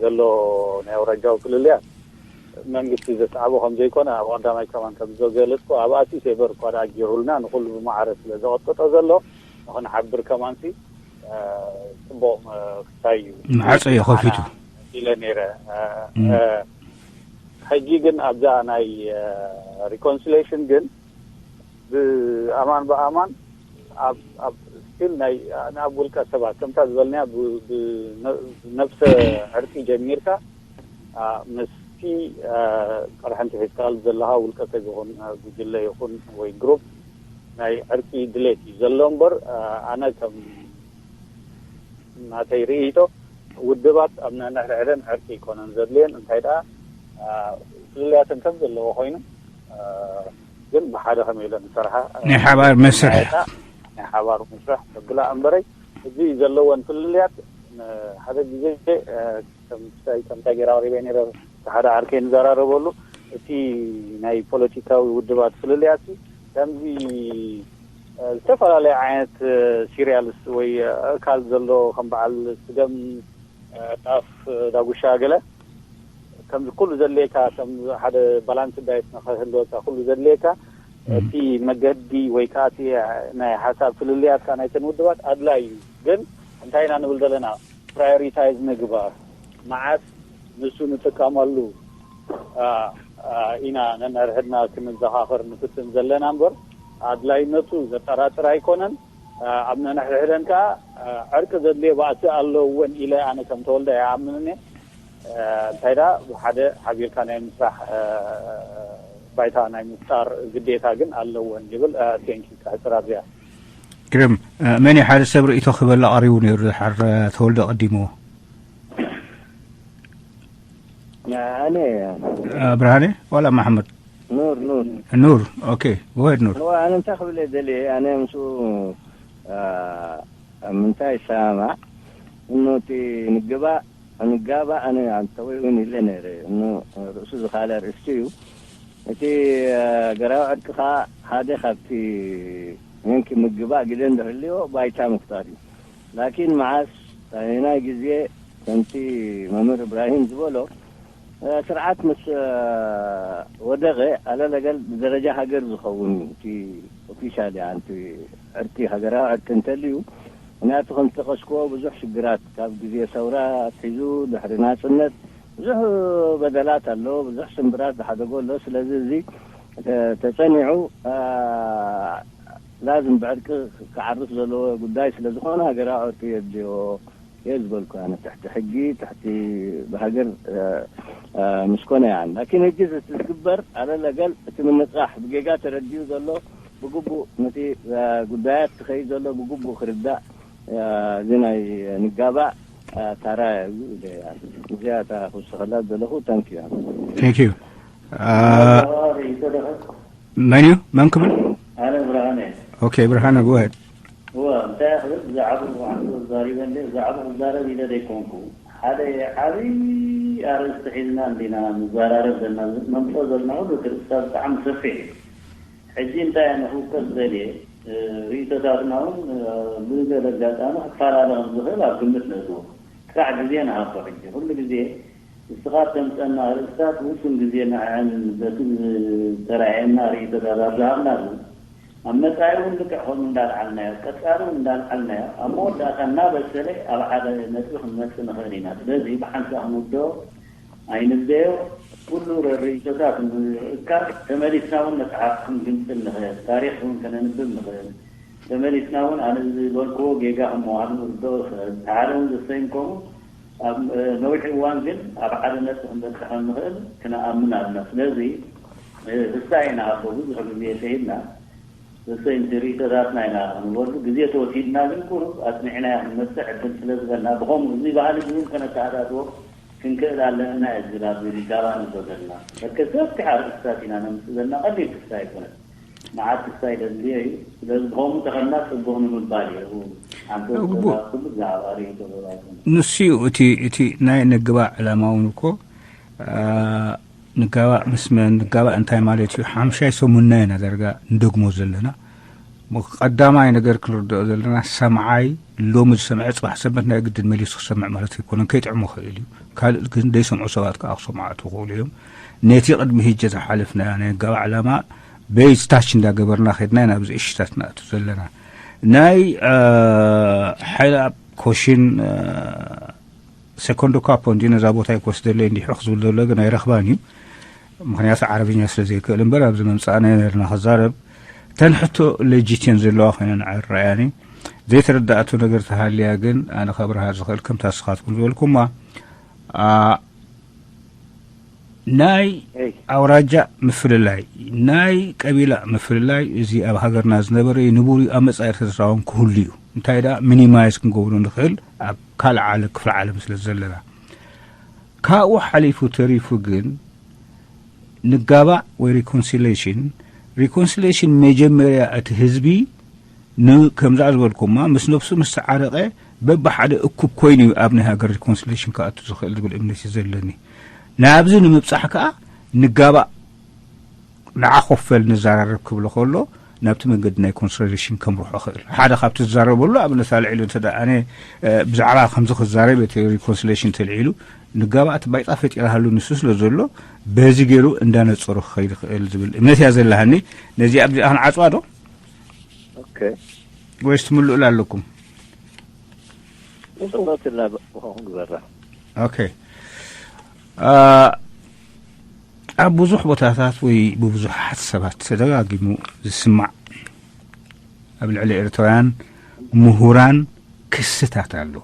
ዘሎ ናይ ኣውራጃዊ ፍልልያት መንግስቲ ዘስዓቦ ከም ዘይኮነ ኣብ ቀዳማይ ከማን ከም ዝገለጽኩ፣ ኣብ ኣዲስ ኤበር እኳ ደኣ ገይሩልና፣ ንኹሉ ብማዕረ ስለ ዘቐጥቀጦ ዘሎ ንኽንሓብር ከማንሲ፣ አ፣ ጽቡቕ፣ አ፣ ክታይ እዩ። ማዕጾ እዩ ከፊቱ። ኢለ ነይረ። አ፣ እም። አ፣ ሕጂ ግን ኣብዛ ናይ፣ አ፣ ሪኮንሲሌሽን ግን ብኣማን ብኣማን ኣብ፣ ኣብ ስቲል ናይ፣ ንኣብ ውልቀ ሰባት ከምታ ዝበልናያ ብ-፣ ብ-፣ ነ-፣ ነብሰ ዕርቂ ጀሚርካ፣ ኣ፣ ምስቲ፣ ኣ፣ ቅርሕንቲ ሒዝካሉ ዘለኻ ውልቀ ሰብ ይኹን፣ ኣ፣ ጉጅለ ይኹን ወይ ግሩፕ ናይ ዕርቂ ድሌት እዩ ዘሎ እምበር፣ ኣ፣ ኣነ ከም ናተይ ርእይቶ ውድባት ኣብ ነንሕድሕደን ዕርቂ ኣይኮነን ዘድልየን፣ እንታይ ደኣ፣ ኣ፣ ፍልልያተን ከም ዘለዎ ኮይኑ፣ ኣ፣ ግን ብሓደ ከመይ ኢለን ዝሰርሓ፣ ኣ፣ ናይ ሓባር መስርሕ። ናይ ሓባር መስርሕ ተብላ እምበረይ፣ እዚ ዘለወን ፍልልያት ንሓደ ግዜ፣ እ፣ ከም፣ ከምታ ጌራ ኣቕሪበ ነይረ፣ ሓደ ዓርከይ ንዘራረበሉ፣ እቲ ናይ ፖለቲካዊ ውድባት ፍልልያት ከምዚ፣ እ፣ ዝተፈላለየ ዓይነት፣ እ፣ ሲሪያልስ ወይ፣ እ፣ ኣእካል ዘሎ ከም በዓል ስገም፣ እ፣ ጣፍ፣ እ፣ ዳጉሻ ገለ ከምዚ ኩሉ ዘድልየካ፣ ከም ሓደ ባላንስ ዳየት ንኽህልወካ ኩሉ ዘድልየካ፣ እም። እቲ መገዲ ወይ ከዓ እቲ ናይ ሓሳብ ፍልልያትካ ናይተን ውድባት ኣድላይ እዩ። ግን እንታይ ኢና ንብል ዘለና? ፕራዮሪታይዝ ምግባር፣ መዓስ ንሱ ንጥቀመሉ፣ ኣ፣ ኣ፣ ኢና ነንሕድሕድና ክንዘኻኸር ንፍትን ዘለና እምበር፣ ኣድላይነቱ ዘጠራጥር ኣይኮነን። ኣ፣ ኣብ ነንሕድሕደን ከዓ፣ ኣ፣ ዕርቂ ዘድልዮ ባእሲ ኣለወን ኢለ ኣነ ከም ተወልደ ኣይኣምንን እየ። እ፣ እንታይ ደኣ ብሓደ ሓቢርካ ናይ ምስራሕ፣ እ፣ ባይታ ናይ ምፍጣር ግዴታ ግን ኣለወን ይብል። እ፣ ቴንኪ፣ ከሕጽር ኣብዚኣ። ግርም፣ እ፣ መን እዩ ሓደ ሰብ ርእይቶ ክህበላ ቀሪቡ ነይሩ፣ ድሓር፣ እ፣ ተወልደ ቀዲምዎ? ኣነ እ፣ ብርሃነ ዋላ መሓመድ? ኑር፣ ኑር። ኑር፣ ኦኬ፣ ጎሄድ ኑር። እዋ፣ ኣነ እንታይ ክብል እየ ደልየ፣ ኣነ ምስኡ፣ እ፣ ኣብ ምንታይ ይሰማማዕ፣ እኖ እቲ ንግባእ ንጋባእ ኣነ ኣንተወይ እውን ኢለ ነይረ። እኖ ርእሱ ዝኻለ ኣርእስቲ እዩ። እቲ፣ እ፣ ገራዊ ዕርቂ ኸዓ ሓደ ካብቲ ምንኪ ምግባእ ግደ እንድህልዮ ባይታ ምፍጣር እዩ። ላኪን መዓስ፣ ኣየናይ ግዜ፣ ከምቲ መምህር እብራሂም ዝበሎ፣ እ፣ ስርዓት ምስ፣ እ፣ ወደቐ፣ ኣለለገል ብደረጃ ሃገር ዝኸውን እዩ። እቲ ኦፊሻል፣ ያንቲ ዕርቂ፣ ሃገራዊ ዕርቂ እንተልዩ፣ ምክንያቱ ከም ዝጠቐስክዎ ብዙሕ ሽግራት ካብ ግዜ ሰውራ ኣትሒዙ ድሕሪ ናጽነት ብዙሕ በደላት ኣሎ፣ ብዙሕ ስምብራት ዝሓደጎ ኣሎ። ስለዚ እዚ ተ-፣ ተጸኒዑ፣ ኣ፣ ላዝም ብዕርቂ ክዓርፍ ዘለዎ ጉዳይ ስለ ዝኾነ ሃገራዊ ዕርቂ የድልዮ እየ ዝበልኩ ኣነ። ትሕቲ ሕጊ፣ ትሕቲ ብሃገር፣ ኣ፣ ኣ፣ ምስ ኮነ ያን። ላኪን ሕጂ ዝግበር ኣለለገል እቲ ምንጻሕ ብጌጋ ተረዲኡ ዘሎ ብግቡእ ነቲ፣ እ፣ ጉዳያት ክኸይድ ዘሎ ብግቡእ ክርዳእ፣ እ፣ እዚ ናይ ንጋባእ፣ እ፣ ታራ እዩ ኢለ እያ። እዚኣ እታ ክውስኸላ ዘለኹ። ታንክ ዩ። ቴንክ ዩ። እ፣ መን እዩ? መን ክብል? ኣነ ብርሃነ። ኦኬ፣ ብርሃነ፣ ጎ ኣሄድ። እወ፣ እንታይ ክብል፣ ብዛዕባኡ ባዕሉ ተዛሪበ እንደ፣ ብዛዕባኡ ክዛረብ ኢለ ዘይኮንኩ፣ ሓደ ዓብዪ ኣርእስቲ ሒዝና እንዲና ንዘራረብ ዘለና፣ ነምፅኦ ዘለና ኩሉ እቲ ርእስታት ብጣዕሚ ሰፊሕ እዩ። ሕጂ እንታይ እየ ንኽውከስ ደልየ፣ እ፣ ርእይቶታትና እውን፣ እ፣ ብገለ ኣጋጣሚ ክፈላለ ከም ዝኽእል ኣብ ግምት ነእትዎ። ጥራሕ ግዜ ንሃቦ። ሕጂ ኩሉ ግዜ ንስኻ እተምፀና ርእስታት ውሱን ግዜ ንዐን በቲ ዝተራእየና ርእይቶታት ኣብ ዝሃብናሉ፣ ኣብ መጻኢ እውን ልክዕ ከምኡ እንዳልዓልናዮ፣ ቀጻሊ እውን እንዳልዓልናዮ፣ ኣብ መወዳእታ እናበሰለ ኣብ ሓደ ነጥቢ ክንመጽእ ንኽእል ኢና። ስለዚ ብሓንሳእ ክንውድኦ ኣይንግደዮ። ኩሉ ርኢቶታት ንምእካብ ተመሊስና እውን መጽሓፍ ክንግንጽል ንኽእል፣ ታሪኽ እውን ከነንብብ ንኽእል። ተመሊስና እውን ኣነ ዝበልክዎ ጌጋ ከም ምዃኑ ክርድኦ ይኽእል። ሓደ እውን ዘሰይም ከምኡ ኣብ ነዊሕ እዋን ግን ኣብ ሓደ ነጥቢ ክንበፅሕ ከም ንኽእል ክንኣምን ኣለና። ስለዚ ንሳ ኢና ኣቦ ብዙሕ ግዜ ከይድና ዘሰይም ርእይቶታትና ኢና ክንበሉ ግዜ ተወሲድና ግን ቁሩብ ኣፅኒዕና ክንመፅእ ዕድል ስለ ዝበልና ብኸምኡ እዚ ባህሊ እውን ከነተኣታትዎ ክንክእል ኣለና እዩ ዝብል ኣብዚ ሪጋባ ንብሎ ዘለና። በርከ ሰፊሕ ኣርእስታት ኢና ነምፅእ ዘለና። ቀሊል ክስታይ ኣይኮነን። መዓት ክስታይ ደድልዮ እዩ። ስለዚ ብኸምኡ ተኸድና ፅቡቕ ንምባል እዩ። ሓንቲ ግቡእ። ወሰዳ ኩሉ ብዛዕባ ርእይቶ ገባትን። ንሱ እዩ እቲ እቲ ናይ ንግባእ ዕላማ እውን እኮ ንጋባእ ምስ መን ንጋባእ እንታይ ማለት እዩ ሓምሻይ ሰሙንና ኢና ዳርጋ ንደግሞ ዘለና። ቀዳማይ ነገር ክንርድኦ ዘለና ሰምዓይ ሎሚ ዝሰምዐ ፅባሕ ሰንበት ናይ ግድን መሊሱ ክሰምዕ ማለት ኣይኮነን። ከይጥዕሞ ክእል እዩ። ካልእ ግን ዘይሰምዑ ሰባት ከዓ ክሰምዓ ትኽእሉ እዮም። ነቲ ቅድሚ ህጀ ዝሓለፍና ናይ ጋባእ ዕላማ ቤዝ ታች እንዳገበርና ከድና ኢና ኣብዚ እሽታት ንኣቱ ዘለና። ናይ ሓይለ ኣብ ኮሽን ሰኮንዶ ካፖ እንዲ ነዛ ቦታ ይኮስ ደለ እንዲሑ ክዝብል ዘሎ ግን ኣይረኽባን እዩ። ምክንያቱ ዓረብኛ ስለ ዘይክእል እምበር ኣብዚ መምፃእና ነርና ክዛረብ። ተን ሕቶ ሌጂት እየን ዘለዋ ኮይነን ኣይረኣያኒ። ዘይተረዳእቱ ነገር ተሃልያ ግን ኣነ ከብርሃ ዝኽእል ከምታ ስኻትኩም ዝበልኩማ ናይ ኣውራጃ ምፍልላይ፣ ናይ ቀቢላ ምፍልላይ እዚ ኣብ ሃገርና ዝነበረ እዩ፣ ንቡር እዩ፣ ኣብ መጻኢ ኤርትራ እውን ክህሉ እዩ። እንታይ ደኣ ሚኒማይዝ ክንገብሮ ንኽእል ኣብ ካልእ ዓለ ክፍለ ዓለም ስለ ዘለና። ካብኡ ሓሊፉ ተሪፉ ግን ንጋባእ ወይ ሪኮንሲሌሽን፣ ሪኮንሲሌሽን መጀመርያ እቲ ህዝቢ ን-፣ ከምዛ ዝበልኩማ ምስ ነብሱ ምስ ተዓረቐ በብሓደ እኩብ ኮይኑ እዩ ኣብ ናይ ሃገር ሪኮንሲሌሽን ክኣቱ ዝኽእል ዝብል እምነት እዩ ዘለኒ። ናብዚ ንምብጻሕ ከኣ ንጋባእ ንዓ ኮፈል ንዘራረብ ክብሎ ከሎ ናብቲ መንገዲ ናይ ኮንሲሌሽን ከምርሖ ክእል። ሓደ ካብቲ ዝዛረበሉ ኣብነት ኣልዒሉ እንተ ደኣ ኣነ፣ እ፣ ብዛዕባ ከምዚ ክዛረብ እቲ ሪኮንሲሌሽን ተልዒሉ ንጋባእ እቲ ባይጣ ፈጢራሃሉ ንሱ ስለ ዘሎ በዚ ገይሩ እንዳነጸሩ ክኸይድ ይኽእል ዝብል እምነት እያ ዘለሃኒ። ነዚ ኣብዚኣ ክንዓጽዋ ዶ? ኦኬ። ወይስ ትምልኡላ ኣለኩም? ንጽውረትላ ብኸኹም ግበራ። ኦኬ። አ፣ ኣብ ብዙሕ ቦታታት ወይ ብብዙሓት ሰባት ተደጋጊሙ ዝስማዕ ኣብ ልዕሊ ኤርትራውያን ምሁራን ክስታት ኣሎ።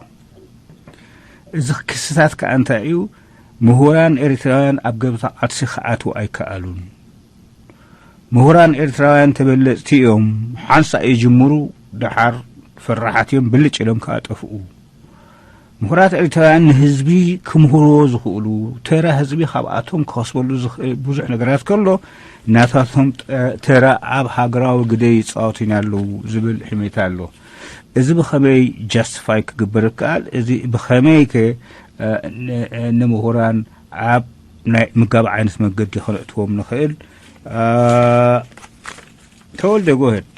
እዚ ክስታት ከኣ እንታይ እዩ? ምሁራን ኤርትራውያን ኣብ ገበታ ቃልሲ ክኣትዉ ኣይከኣሉን። ምሁራን ኤርትራውያን ተበለጽቲ እዮም። ሓንሳእ ይጅምሩ፣ ደሓር ፈራሓት እዮም፣ ብልጭ ኢሎም ከኣ ጠፍኡ። ምሁራት ኤርትራውያን ንህዝቢ ክምህርዎ ዝኽእሉ፣ ተራ ህዝቢ ካብኣቶም ክኸስበሉ ዝኽእል ብዙሕ ነገራት ከሎ፣ ናታቶም ጠ-፣ ተራ ኣብ ሃገራዊ ግደ ይጻወቱ ኢና ኣለዉ ዝብል ሕሜታ ኣሎ። እዚ ብኸመይ ጃስቲፋይ ክግበር ይከኣል? እዚ ብኸመይ ከ፣ እ፣ ን-፣ እ፣ ንምሁራን ኣብ ናይ ምጋብ ዓይነት መንገዲ ከነእትዎም ንኽእል? እ፣ ተወልደ፣ ጎ ሄድ።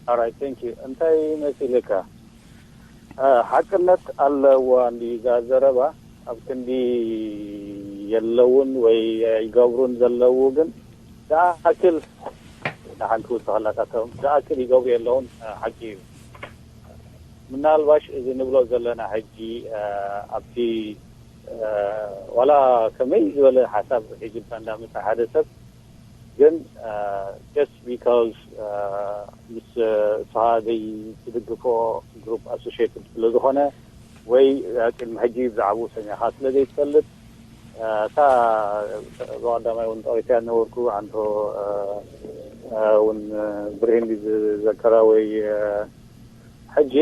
Alright, thank you። እንታይ መሲልካ? እ፣ ሓቅነት ኣለዋ እንዲ እዛ ዘረባ፣ ኣብ ክንዲ የለውን ወይ ኣይገብሩን ዘለዉ ግን ዝኣክል ንሓንቲ ውስኸላታቶም ዝኣክል ይገብሩ የለውን፣ እ፣ ሓቂ እዩ። ምናልባሽ እዚ ንብሎ ዘለና ሕጂ፣ እ፣ ኣብቲ፣ እ፣ ዋላ ከመይ ዝበለ ሓሳብ ሒዙልካ እንዳመጸ ሓደ ሰብ ግን፣ እ፣ just because፣ እ፣ ምስ፣ እ፣ እስኻ ዘይትድግፎ ግሩፕ ኣሶሽየትድ ስለ ዝኾነ ወይ፣ እ፣ ቅድሚ ሕጂ ብዛዕባኡ ሰሚዕኻ ስለ ዘይትፈልጥ፣ እ፣ እታ ብቐዳማይ እውን ጠቒሰያ ነበርኩ፣ ኣንቶ፣ እ፣ እ፣ እውን፣ እ፣ ብርሂን ድዩ ዝዘከራ ወይ፣ እ፣ ሕጂ፣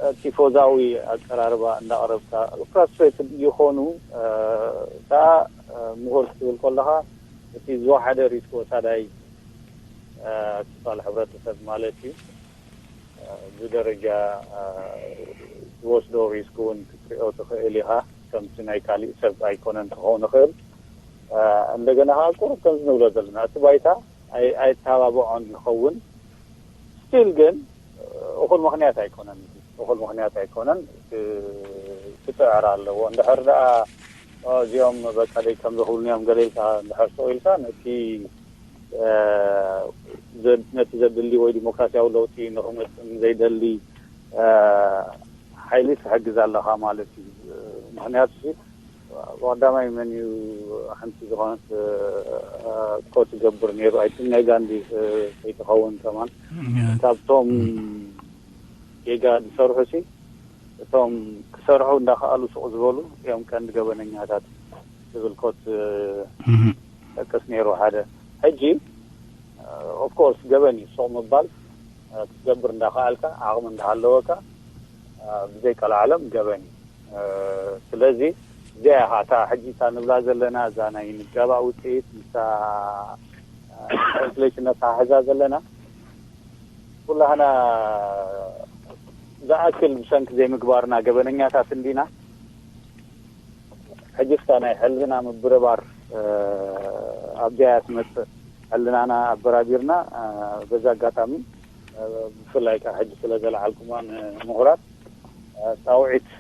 እ፣ ቲፎዛዊ ኣቀራርባ እንዳቕረብካ ፍራስትሬትድ ይኾኑ፣ እ፣ ከኣ፣ እ፣ ምሁር ክትብል ከለኻ እቲ ዝወሓደ ሪስክ ወሳዳይ፣ እ፣ ክፋል ሕብረተሰብ ማለት እዩ። እ፣ ብደረጃ፣ እ፣ ዝወስዶ ሪስክ እውን ክትሪኦ ትኽእል ኢኻ። ከምቲ ናይ ካሊእ ሰብ ኣይኮነን ክኸውን ይኽእል። እ፣ እንደገና ከኣ ቁሩብ ከምዚ ንብሎ ዘለና እቲ ባይታ ኣይ-፣ ኣይተባብዖን ይኸውን። ስቲል ግን እኹል ምኽንያት ኣይኮነን፣ እኹል ምኽንያት ኣይኮነን፣ ክ-፣ ክጽዕር ኣለዎ። እንድሕር ደኣ፣ ኦ፣ እዚኦም በቃ ደይ ከም ዝኽብሉኒ እዮም ገለ ኢልካ እንድሕር ስቕ ኢልካ፣ ነቲ፣ እ፣ ዘ-፣ ነቲ ዘድሊ ወይ ዲሞክራሲያዊ ለውጢ ንኽመጽእ ዘይደሊ፣ እ፣ ሓይሊ ትሕግዝ ኣለኻ ማለት እዩ። ምኽንያቱ ብቐዳማይ መን እዩ ሓንቲ ዝኾነት ኮት ይገብር ነይሩ? ኣይትን ናይ ጋንዲ ከይትኸውን ከማን ካብቶም ጌጋ ዝሰርሑ ሲ እቶም ክሰርሑ እንዳኸኣሉ ስቕ ዝበሉ እዮም ቀንዲ ገበነኛታት ዝብል ኮት ጠቅስ ነይሩ ሓደ። ሕጂ ኦፍኮርስ ገበን እዩ ስቕ ምባል ክትገብር እንዳኸኣልካ ዓቕሚ እንዳሃለወካ ብዘይ ቀልዓለም ገበን እዩ። ስለዚ እዚኣ ኢኻ እታ ሕጂ እታ ንብላ ዘለና እዛ ናይ ምጋባእ ውፅኢት ምስታ ትራንስሌሽን ነተሓሕዛ ዘለና ኩላህና ዝኣክል ብሰንኪ ዘይምግባርና ገበነኛታት እንዲና። ሕጂ እስካ ናይ ሕልና ምብርባር ኣብዚኣ እያ ትመፅእ። ሕልናና ኣበራቢርና በዚ ኣጋጣሚ ብፍላይ ከዓ ሕጂ ስለ ዘለዓልኩማ ንምሁራት ፃውዒት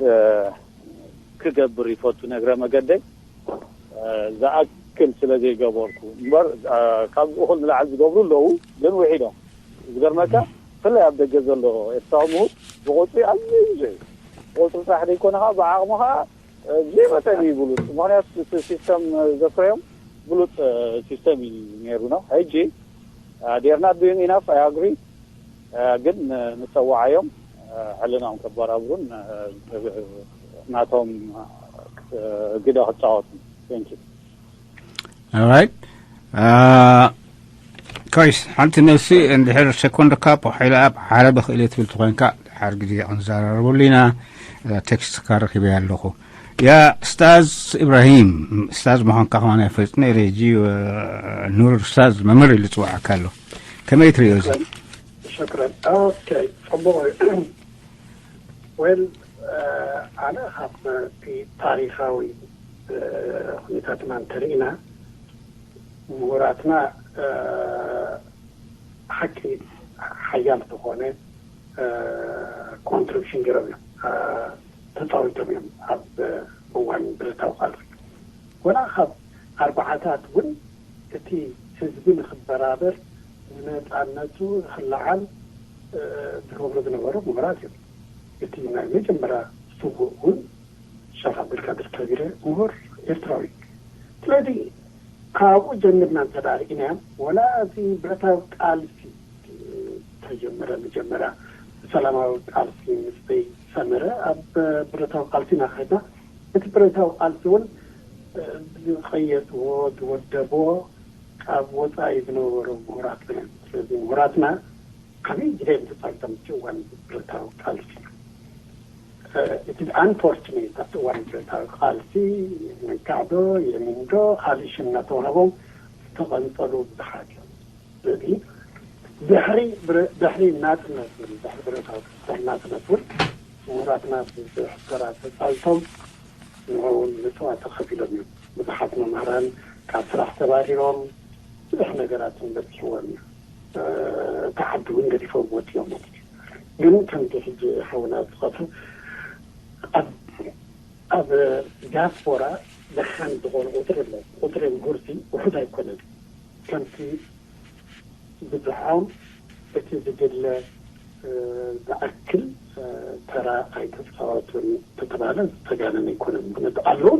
ክገብር ይፈቱ ነግረ መገደይ ዝኣክል ስለ ዘይገበርኩ እምበር ካብ ዝእኹል ንላዕሊ ዝገብሩ ኣለዉ። ግን ውሒዶም ዝገርመካ ብፍላይ ኣብ ደገ ዘሎ ኤርትራዊ ምሁር ብቁፅሪ ኣዝዩ ብዙሕ እዩ። ብቁፅሪ ጥራሕ ዘይኮነ ከዓ ብዓቕሚ ከዓ ብዘይ መጠን እዩ ብሉፅ። ምክንያቱ እቲ ሲስተም ዘፍረዮም ብሉፅ ሲስተም እዩ ነይሩ ነው። ሕጂ ዴርናት ዱይን ኢናፍ ኣይ ኣግሪ ግን ንፀዋዓዮም ሕልናኦም ከበራብሩን ናቶም ግደ ክፃወቱ። Thank you። Alright. ኮይስ ሓንቲ ነፍሲ እንድሕር ሴኮንድ ካፕ ሓይላ ኣብ ሓረብ ክእል ትብል ትኮንካ ሓር ግዜ ክንዘራረበሉ ኢና። ቴክስት ካረኪበ ኣለኹ። ያ ስታዝ ኢብራሂም፣ ስታዝ ምዃንካ ከማን ኣይፈልጥ ነይረ። ሕጂ ኑር ስታዝ መምህር ኢሉ ዝፅዋዓካ ኣሎ። ከመይ ትርእዮ እዚ? ሸክረን ኦኬ፣ ፅቡቅ እዩ። ወል ኣነ ካብ እቲ ታሪኻዊ ኩነታትና እንተርኢና ምሁራትና ሓቂ ሓያል ዝኾነ ኮንትሪቢሽን ገይሮም እዮም ተፃዊቶም እዮም ኣብ እዋን ብረታዊ ቃልሲ። ወላ ካብ ኣርባዓታት እውን እቲ ህዝቢ ንክበራበር ንነፃነቱ ክለዓል ዝገብሩ ዝነበሩ ምሁራት እዮም። እቲ ናይ መጀመርያ ስውእ እውን ሸኽ ኣብዱልቃድር ከቢረ ምሁር ኤርትራዊ። ስለዚ ካብኡ ጀሚርና እንተ ርኢናዮ ወላ እቲ ብረታዊ ቃልሲ ተጀመረ መጀመርያ ሰላማዊ ቃልሲ ምስ ዘይሰመረ ኣብ ብረታዊ ቃልሲ ኢና ከድና። እቲ ብረታዊ ቃልሲ እውን ዝቐየጥዎ ዝወደብዎ ካብ ወፃኢ ዝነበሩ ምሁራትና እዮም። ስለዚ ምሁራትና ዓብዪ ግደ እዮም ተፃዊቶም እቲ እዋን ብረታዊ ቃልሲ። እቲ ኣንፎርቹኔት ኣብቲ እዋን ብረታዊ ቃልሲ መንካዕዶ የሚንዶ ካልእ ሽም እናተዋህቦም ዝተቐንፀሉ ብዙሓት እዮም። ስለዚ ድሕሪ ድሕሪ ናፅነት ድሕሪ ብረታዊ ናፅነት እውን ምሁራትና ብዙሕ ተራ ተፃዊቶም ንዕኡ እውን መስዋእቲ ከፊሎም እዮም። ብዙሓት መምህራን ካብ ስራሕ ተባሪሮም ብዙሕ ነገራት እውን በፂሕዎም እዩ። እቲ ዓዲ እውን ገዲፎም ወፂኦም ማለት እዩ። ግን ከምቲ ሕጂ ሓውና ዝጠቐሶ ኣብ ኣብ ዲያስፖራ ደሓን ዝኾነ ቁፅሪ ኣሎ። ቁፅሪ ምሁርሲ ውሑድ ኣይኮነን። ከምቲ ዝብዝሖም እቲ ዝድለ ዝኣክል ተራ ኣይተፃወቱን ተተባለ ዝተጋነነ ኣይኮነን። ምክንያቱ ኣለዉ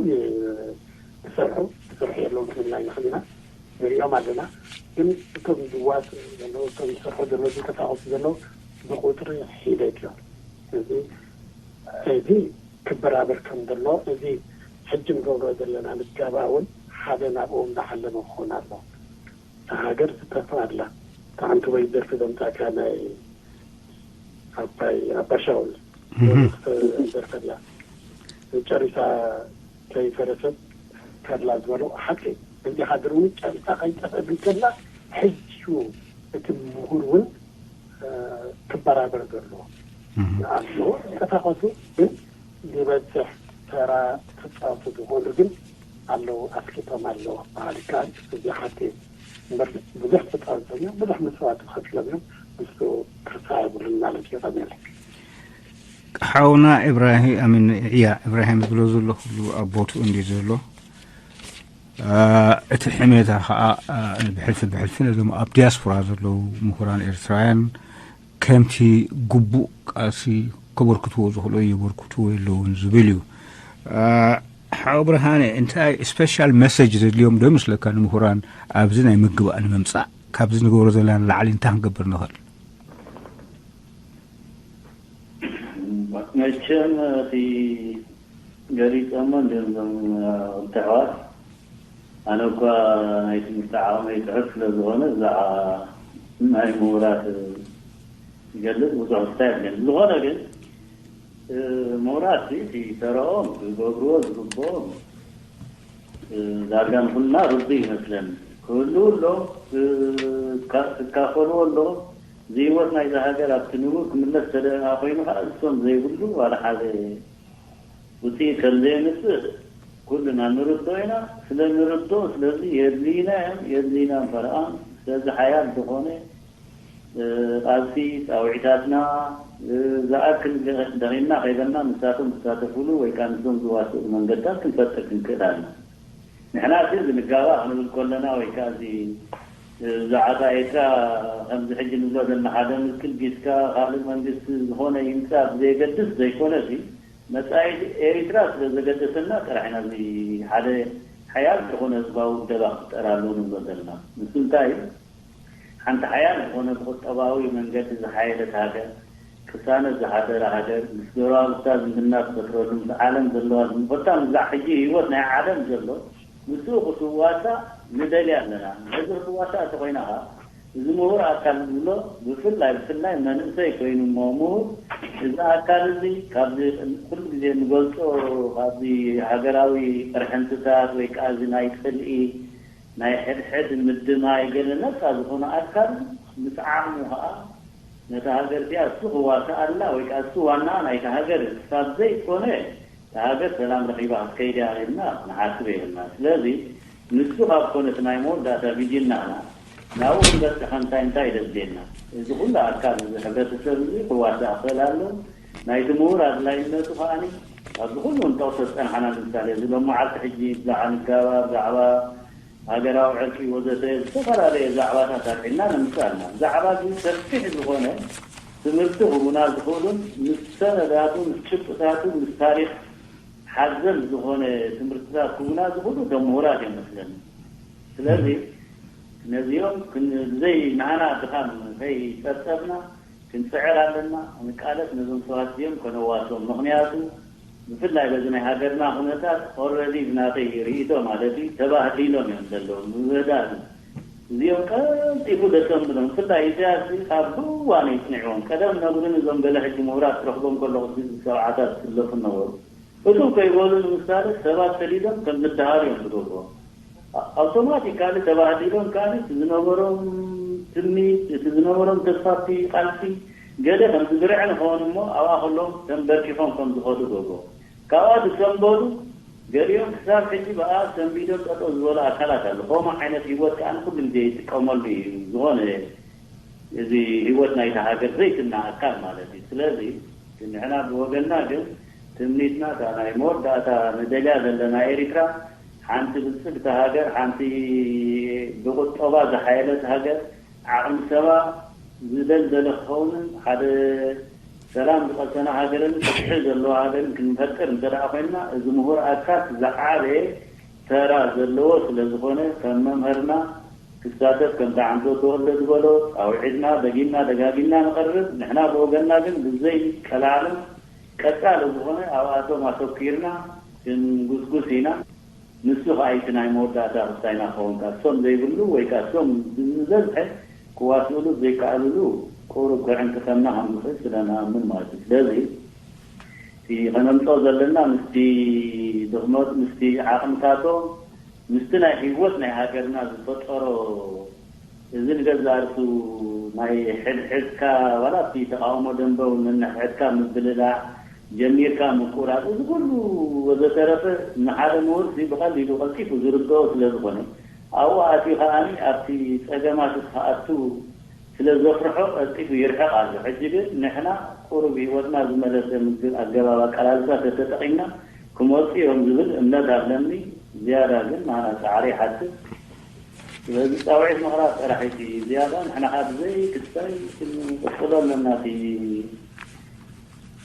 ዝሰርሑ ዝሰርሑ የለውን ክንብል ኣይንኽእል ኢና፣ ንሪኦም ኣለና። ግን እቶም ዝዋፅኡ ዘለዉ እቶም ዝሰርሑ ዘለዉ ዝንቀሳቐሱ ዘለዉ ብቁፅሪ ሒደት እዮም። እዚ እዚ ክበራበር ከም ዘሎ እዚ ሕጂ ንገብሮ ዘለና ምዝገባ እውን ሓደ ናብኡ እንዳዓለመ ክኾን ኣሎ። እታ ሃገር ዝጠፍኣ ኣላ። እታ ሓንቲ ወይ ደርፊ ዘምፃእካ ናይ ኣባይ ኣባሻውል ደርፈላ ጨሪሳ ከይፈረሰት ከላ ዝበሎ ሓቂ እዚ ሃገር እውን ጨሪሳ ከይጠፍእ ከላ ሕጂ እቲ ምሁር እውን ክበራበር ዘለዎ ኣሎ። ተፋኸሱ ግን ዝበዝሕ ተራ ተፃወቱ ዝኾኑ ግን ኣለዉ ኣፍሊጦም ኣለዉ። ባህል ካል እዚ ሓቂ እምበር ብዙሕ ተፃወቶም እዮም፣ ብዙሕ መስዋእቲ ከፊሎም እዮም። ንሱ ክርሳ የብሉን ማለት እዩ። ከመለ ሓውና ኢብራሂም ኣሚን እያ ኢብራሂም ዝብሎ ዘሎ ኩሉ ኣብ ቦትኡ እንዲ ዘሎ እቲ ሕሜታ ከዓ ብሕልፊ ብሕልፊ ነዞም ኣብ ዲያስፖራ ዘለዉ ምሁራን ኤርትራውያን ከምቲ ግቡእ ቃልሲ ከበርክትዎ ዝኽእሉ የበርክትዎ የለውን ዝብል እዩ። ሓው ብርሃነ፣ እንታይ ስፔሻል መሰጅ ዘድልዮም ዶ ይመስለካ ንምሁራን ኣብዚ ናይ ምግባእ ንምምጻእ? ካብዚ ንገብሮ ዘለና ንላዕሊ እንታይ ክንገብር ንኽእል? መቸም እቲ ገሊፆሞ እንዲም ዞም ክልተ ኣሕዋት። ኣነ እኳ ናይ ትምህርቲ ዓቕመይ ትሑት ስለ ዝኾነ ብዛዕባ ናይ ምሁራት ዝገልፅ ብዙሕ ክስታይ የለን። ዝኾነ ግን ምሁራት እቲ ተረኦም ዝገብርዎ ዝግብኦም ዳርጋ ንኩልና ርዱእ ይመስለኒ። ክህልው ኣሎ፣ ክካፈሉዎ ኣሎ። እዚ ህይወት ናይዛ ሃገር ኣብቲ ንቡር ክምለስ ተደኣ ኮይኑ ከዓ እሶም ዘይብሉ ዋላ ሓደ ውፅኢት ከም ዘየምፅእ ኩልና ንርዶ ኢና። ስለ ንርዶ ስለዚ የድልይና እዮም። የድልይና እምበርኣ ስለዚ ሓያል ዝኾነ ቃልሲ ፃውዒታትና ዝኣክል ደኺምና ከይበልና ንሳቶም ዝሳተፉሉ ወይ ከዓ ንሶም ዝዋስእሉ መንገድታት ክንፈጥር ክንክእል ኣለና። ንሕና እቲ ዝንጋባእ ክንብል ከለና ወይ ከዓ እዚ ብዛዕባ ኤርትራ ከምዚ ሕጂ ንብሎ ዘለና ሓደ ምልክል ጊስካ ካልእ መንግስቲ ዝኾነ ይምፃእ ብዘየገድስ ዘይኮነ እዚ መፃኢ ኤሪትራ ስለ ዘገደሰና ጥራሕ ኢና እዚ ሓደ ሓያል ዝኾነ ህዝባዊ ውደባ ክፍጠር ኣለዎ ንብሎ ዘለና። ንሱ እንታይ እዩ? ሓንቲ ሓያል ዝኾነ ብቁጠባዊ መንገዲ ዝሓየለት ሃገር፣ ቅሳነት ዝሓደረ ሃገር፣ ምስ ጎረባብታ ዝምድና ዝፈጥረሉ፣ ምስ ዓለም ዘለዋ ዝም-፣ ኮታ ምስዛ ሕጂ ህይወት ናይ ዓለም ዘሎ ምስኡ ክትዋሳእ ንደልያ ኣለና። ነዚ ክትዋሳእ እንተኾይና ኸዓ እዚ ምሁር ኣካል ዝብሎ ብፍላይ ብፍላይ መንእሰይ ኮይኑ እሞ ምሁር እዚ ኣካል እዚ ካብዚ ኩሉ ግዜ ንገልጾ ካብዚ ሃገራዊ ቅርሕንትታት ወይ ከዓ እዚ ናይ ጽልኢ ናይ ሕድሕድ ምድማይ ገለ ነፃ ዝኾነ ኣካል ምስ ዓቕሙ ከዓ ነታ ሃገር እቲኣ እሱ ክዋስኣላ ወይ ከዓ እሱ ዋና ናይታ ሃገር ክሳብ ዘይኮነ እታ ሃገር ሰላም ረኺባ ክትከይድ እያ ኢልና ክንሓስብ የብልና። ስለዚ ንሱ ካብ ኮነ እቲ ናይ መወዳእታ ቪጅንና ናብኡ ክንበፅሕ እንታይ እንታይ ደድልየና? እዚ ኩሉ ኣካል እዚ ሕብረተሰብ እዚ ክዋሳእ ክኽእል ኣለዎ። ናይቲ ምሁር ኣድላይነቱ ከዓኒ ኣብዚ ኩሉ ንጠቕሶ ዝፀናሕና ንምሳሌ እዚ ሎማዓልቲ ሕጂ ብዛዕባ ንጋባ ብዛዕባ ሃገራዊ ዕርቂ ወዘተ ዝተፈላለየ ዛዕባታት ኣልዒልና ነምፅእ ኣለና። ብዛዕባ ግን ሰፊሕ ዝኾነ ትምህርቲ ክህቡና ዝኽእሉን ምስ ሰነዳቱ ምስ ጭብጥታቱ ምስ ታሪኽ ሓዘል ዝኾነ ትምህርትታት ክህቡና ዝኽእሉ እቶም ምሁራት እዮም መስለኒ። ስለዚ ነዚኦም ብዘይ ናህና ድኻም ከይፀብፀብና ክንፅዕር ኣለና፣ ክንቃለስ ነዞም ሰባት እዚኦም ከነዋስኦም። ምኽንያቱ ብፍላይ በዚ ናይ ሃገርና ኩነታት ኦረዲ ብናተይ ርእይቶ ማለት እዩ ተባህዲሎም እዮም ዘለዉ። ምብህዳል እዚኦም ቀልጢፉ ደሰምብሎም። ብፍላይ ኢሳያስ ካብ ብዋነይ ፅኒዕዎም ቀደም ነብርን እዞም ገለ ሕጂ ምሁራት ክረኽቦም ከለኹ ሰብዓታት ዝስለፉ ነበሩ። እቶም ከይበሉ ንምሳሌ ሰባት ሰዲዶም ከም ዝደሃሉ እዮም ዝገብርዎም። ኣውቶማቲካሊ ተባህዲሎም ከኣ እቲ ዝነበሮም ትምኒት እቲ ዝነበሮም ተስፋ ኣብቲ ቃልሲ ገለ ከም ዝብርዐ ንኸውን እሞ ኣብኣ ከለዎም ተንበርኪኾም ከም ዝኸዱ ገብርዎም። ካብኣ ዝሰንበዱ ገሊኦም ክሳብ ሕጂ ብኣ ሰንቢዶም ጠጠው ዝበሉ ኣካላት ኣሎ። ከምኡ ዓይነት ህይወት ከኣ ንኩሉ ግዜ ይጥቀመሉ እዩ። ዝኾነ እዚ ህይወት ናይታ ሃገር ዘይትና ኣካል ማለት እዩ። ስለዚ ንሕና ብወገንና ግን ትምኒትና እታ ናይ መወዳእታ ንደልያ ዘለና ኤሪትራ ሓንቲ ብልፅግቲ ሃገር፣ ሓንቲ ብቁጠባ ዝሓየለት ሃገር፣ ዓቕሚ ሰባ ዝደልደለ ክኸውንን ሓደ ሰላም ዝቐሰነ ሃገርን ፍትሒ ዘለዎ ሃገርን ክንፈጥር እንተ ደኣ ኮይንና እዚ ምሁር ኣካል ዝዓበየ ተራ ዘለዎ ስለ ዝኾነ ከም መምህርና ክሳተፍ ከምቲ ዓንቶ ተወልደ ዝበሎ ፃውዒትና ደጊምና ደጋጊምና ንቐርብ። ንሕና ብወገንና ግን ብዘይ ቀላዕልን ቀጻሊ ዝኾነ ኣብኣቶም ኣተኲርና ክንጉስጉስ ኢና። ንሱ ኸኣ እቲ ናይ መወዳእታ ክስታይና ክኸውን ከኣ እሶም ዘይብሉ ወይ ከኣ እሶም ብዝበዝሐ ክዋስእሉ ዘይከኣልሉ ቁሩብ ክዕንቅፈና ከም ዝኽእል ስለ ንኣምን ማለት እዩ። ስለዚ እቲ ከነምጽኦ ዘለና ምስቲ ድኽመት ምስቲ ዓቕምታቶም ምስቲ ናይ ህይወት ናይ ሃገርና ዝፈጠሮ እዚ ንገዛእ ርእሱ ናይ ሕድሕድካ ዋላ ኣብቲ ተቃውሞ ደንበ እውን ነንሕድሕድካ ምብልላዕ ጀሚርካ ምቁራፅ እዚ ኩሉ ወዘተረፈ ንሓደ ምሁር እዚ ብቐሊሉ ቀልጢፉ ዝርድኦ ስለ ዝኾነ ኣብኡ ኣትዩ ከዓኒ ኣብቲ ፀገማት ክኣቱ ስለ ዘፍርሖ ቀልጢፉ ይርሕቕ ኣሎ። ሕጂ ግን ንሕና ቁሩብ ህይወትና ዝመለሰ ምግብ ኣገባብ ኣቀላልሳ ተተጠቒምና ክመፁ እዮም ዝብል እምነት ኣለኒ። ዝያዳ ግን ናና ፃዕሪ ይሓትት። ስለዚ ፃውዒት ምቕራብ ጥራሕ እቲ ዝያዳ ንሕና ከዓ ብዘይ ክስታይ ክንቕፅሎ ኣለና። እቲ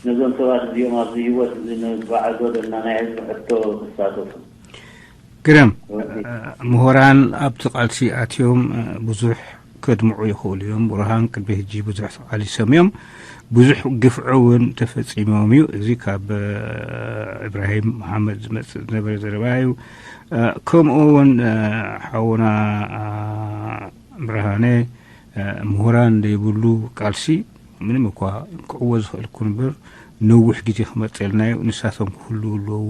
ነዞም ሰባት እዚኦም ኣብዚ ህይወት እዚ ንጓዓዞ ዘለና ናይ ህዝቢ ሕቶ ክሳተፉ። ግርም፣ ወዲ። እ፣ ምሁራን ኣብቲ ቃልሲ ኣትዮም፣ እ፣ ብዙሕ ከድምዑ ይኽእሉ እዮም። ብርሃን ቅድሚ ሕጂ ብዙሕ ተቓሊሶም እዮም። ብዙሕ ግፍዒ እውን ተፈጺሞም እዩ። እዚ ካብ፣ እ፣ እብራሂም መሓመድ ዝመጽእ ዝነበረ ዘረባ እዩ። እ፣ ከምኡ እውን፣ እ፣ ሓውና፣ እ፣ ብርሃነ፣ እ፣ ምሁራን ዘይብሉ ቃልሲ ምንም እኳ ክዕወት ዝኽእል ይኹን እምበር፣ ነዊሕ ግዜ ክመጸልና እዩ። ንሳቶም ክህልዉ ኣለዉ፣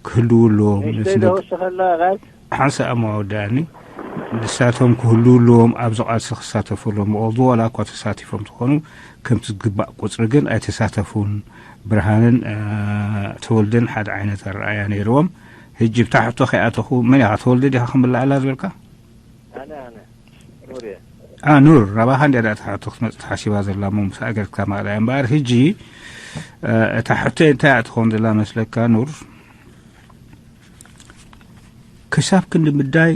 ክህልዉ ኣለዎም። ንእሽተይ ንስደት-፣ ደውስኸላ ጋይስ። ሓንሳእ እሞ ኣወዳእኒ። ንሳቶም ክህልዉ ኣለዎም፣ ኣብዚ ቃልሲ ክሳተፉ ኣለዎም። ኦልዶ ዋላ እኳ ተሳቲፎም ትኾኑ፣ ከምቲ ዝግባእ ቁጽሪ ግን ኣይተሳተፉን። ብርሃንን፣ እ፣ ተወልደን ሓደ ዓይነት ኣረኣእያ ነይርዎም። ሕጂ ብታ ሕቶ ከይኣተኹ፣ መን ኢኻ? ተወልደ ዲኻ ክምልኣላ ዝበልካ? ኣነ፣ ኣነ። ኑር እየ። ኣ፣ ኑር፣ ናባኻ እንድያ እታ ሕቶ ክትመጽእ ተሓሲባ ዘላ፣ እሞ ምሳኣ ገርካ ማእላ እያ እምበኣር። ሕጂ፣ እ፣ እታ ሕቶ እንታይ እያ ትኸውን ዘላ መስለካ ኑር? ክሳብ ክንዲ ምዳይ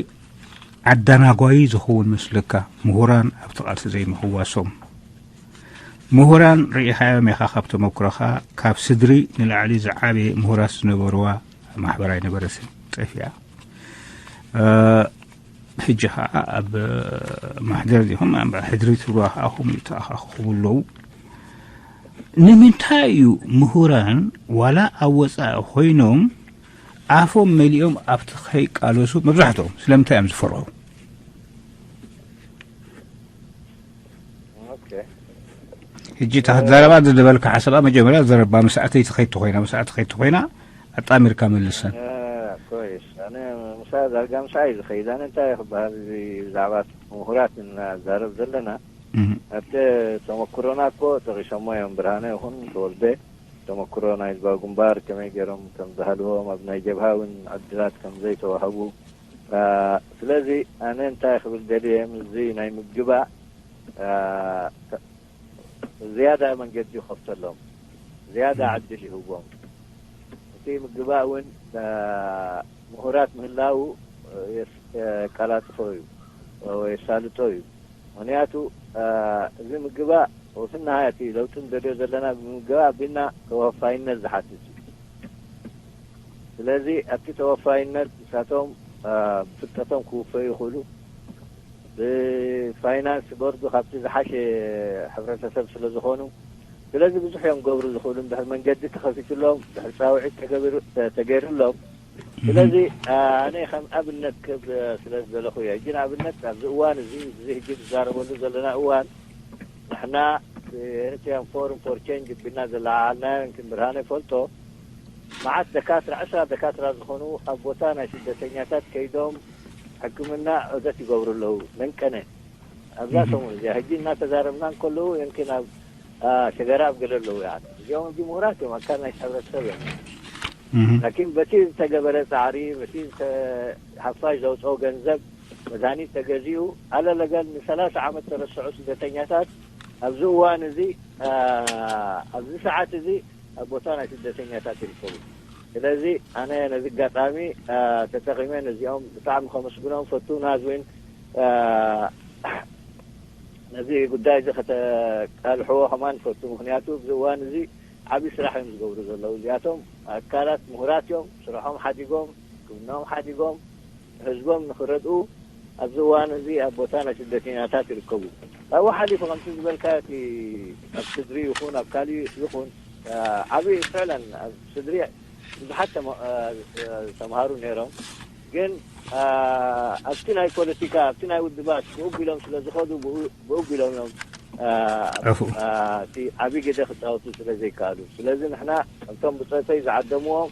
ኣዳናጓዪ ዝኸውን መስለካ ምሁራን ኣብቲ ቃልሲ ዘይምሕዋሶም? ምሁራን ርኢኻዮም ኢኻ፣ ካብ ተመኩሮኻ፣ ካብ ስድሪ ንላዕሊ ዝዓበየ ምሁራት ዝነበርዋ ማሕበር ኣይነበረትን፣ ጠፊኣ። እ፣ ሕጂ ኸዓ ኣብ ማሕደር ዲኹም ኣብ ሕድሪ ትብልዋ ኸዓ ከምኡ ይተኣኻኸቡ ኣለዉ። ንምንታይ እዩ ምሁራን ዋላ ኣብ ወፃኢ ኮይኖም ኣፎም መሊኦም ኣብቲ ከይቃለሱ? መብዛሕትኦም ስለምንታይ እዮም ዝፈርሑ? ኦኬ። ሕጂ እታ ክትዛረባ ዝደበልካ ሓሳባ መጀመርያ ዘረባ ምስኣተይ ትኸይድ ተኾይና፣ ምስኣተይ ትኸይድ ተኾይና ኣጣሚርካ መልሰን። እ፣ ኮይስ፣ ኣነ ምሳ ዳርጋ ምሳ እዩ ዝኸይድ። ኣነ እንታይ ክበሃል፣ እዚ ብዛዕባ ምሁራት እናዛረብ ዘለና፣ እህ። ኣብቲ ተመኩሮና እኮ ጠቂሶሞ እዮም፣ ብርሃነ ይኹን ተወልደ። ተመኩሮ ናይ ህዝባዊ ግንባር ከመይ ገይሮም ከም ዝሃልዎም፣ ኣብ ናይ ጀብሃ እውን ዕድላት ከም ዘይተዋህቡ። አ፣ ስለዚ ኣነ እንታይ ክብል ደልየ፣ ምስዚ ናይ ምግባእ፣ አ፣ ዝያዳ መንገዲ ይኸፍተሎም፣ ዝያዳ እህ። ዕድል ይህቦም። እቲ ምግባእ እውን፣ አ፣ ምሁራት ምህላው የስ-፣ የቀላጥፎ እዩ ወይ የሳልጦ እዩ። ምኽንያቱ፣ አ፣ እዚ ምግባእ፣ ወስና እቲ ለውጢ ንደልዮ ዘለና ብምግባእ ኣቢልና ተወፋይነት ዝሓትት እዩ። ስለዚ ኣብቲ ተወፋይነት ንሳቶም፣ አ፣ ብፍልጠቶም ክውፈዩ ይኽእሉ፣ ብፋይናንስ ቦርዱ ካብቲ ዝሓሸ ሕብረተሰብ ስለ ዝኾኑ፣ ስለዚ ብዙሕ እዮም ክገብሩ ዝኽእሉ። እንድሕር መንገዲ ተኸፊቱሎም፣ እንድሕር ፃውዒት ተገቢሩ-፣ ተ-፣ ተገይሩሎም፣ እህ። ስለዚ፣ አ፣ ኣነ ከም ኣብነት ክብ-፣ ስለ ዝደለኹ እየ። ሕጂ ንኣብነት ኣብዚ እዋን እዚ፣ እዚ ሕጂ ዝዛረበሉ ዘለና እዋን፣ ንሕና ብኤሪትሪያን ፎረም ፎር ቼንጅ ቢልና ዘለዓዓልናዮ፣ እንትን ብርሃነ ይፈልጦ፣ መዓት ደካትራ፣ ዕስራ ደካትራ ዝኾኑ ኣብ ቦታ ናይ ስደተኛታት ከይዶም ሕክምና ዑደት ይገብሩ ኣለዉ። መንቀነ ኣብዛ እህ። ሰሙን እዚኣ ሕጂ እናተዛረብና እንከለዉ፣ የምኪን ኣብ፣ አ፣ ሸገራ ኣብ ገለ ኣለዉ። ያ እዚኦም ሕጂ ምሁራት እዮም፣ ኣካል ናይ ሕብረተሰብ እዮም። እህ። ላኪን በቲ ዝተገበረ ጻዕሪ፣ በቲ ዝተ-፣ ሓፋሽ ዘውፅኦ ገንዘብ፣ መድሃኒት ተገዚኡ፣ ኣለለገል ንሰላሳ ዓመት ተረስዑ ስደተኛታት ኣብዚ እዋን እዚ፣ አ፣ ኣብዚ ሰዓት እዚ ኣብ ቦታ ናይ ስደተኛታት ይርከቡ። ስለዚ ኣነ ነዚ ኣጋጣሚ፣ አ፣ ተጠቒመ ነዚኦም ብጣዕሚ ከመስግኖም ፈቱ። ናዝዊን፣ አ፣ ነዚ ጉዳይ እዚ ከተቃልሕዎ ከማን ፈቱ። ምኽንያቱ ኣብዚ እዋን እዚ ዓብዪ ስራሕ እዮም ዝገብሩ ዘለዉ። እዚኣቶም ኣካላት ምሁራት እዮም። ስርሖም ሓዲጎም፣ ሕክምናኦም ሓዲጎም፣ ህዝቦም ንኽረድኡ ኣብዚ እዋን እዚ ኣብ ቦታ ናይ ስደተኛታት ይርከቡ። ካብኡ ሓሊፉ ከምቲ ዝበልካዮ እቲ ኣብ ስድሪ ይኹን ኣብ ካሊእ ይኹን፣ አ፣ ዓብዪ ፍዕለን ኣብ ስድሪ ብዙሓት ተማ-፣ አ፣ ተምሃሩ ነይሮም። ግን፣ አ፣ ኣብቲ ናይ ፖለቲካ፣ ኣብቲ ናይ ውድባት ብኡ ቢሎም ስለ ዝኸዱ ብኡ፣ ብኡ ቢሎም እዮም፣ አ፣ ዕፉ። አ፣ እቲ ዓብዪ ግደ ክፃወቱ ስለ ዘይከኣሉ። ስለዚ ንሕና እቶም ብፆተይ ዝዓደምዎም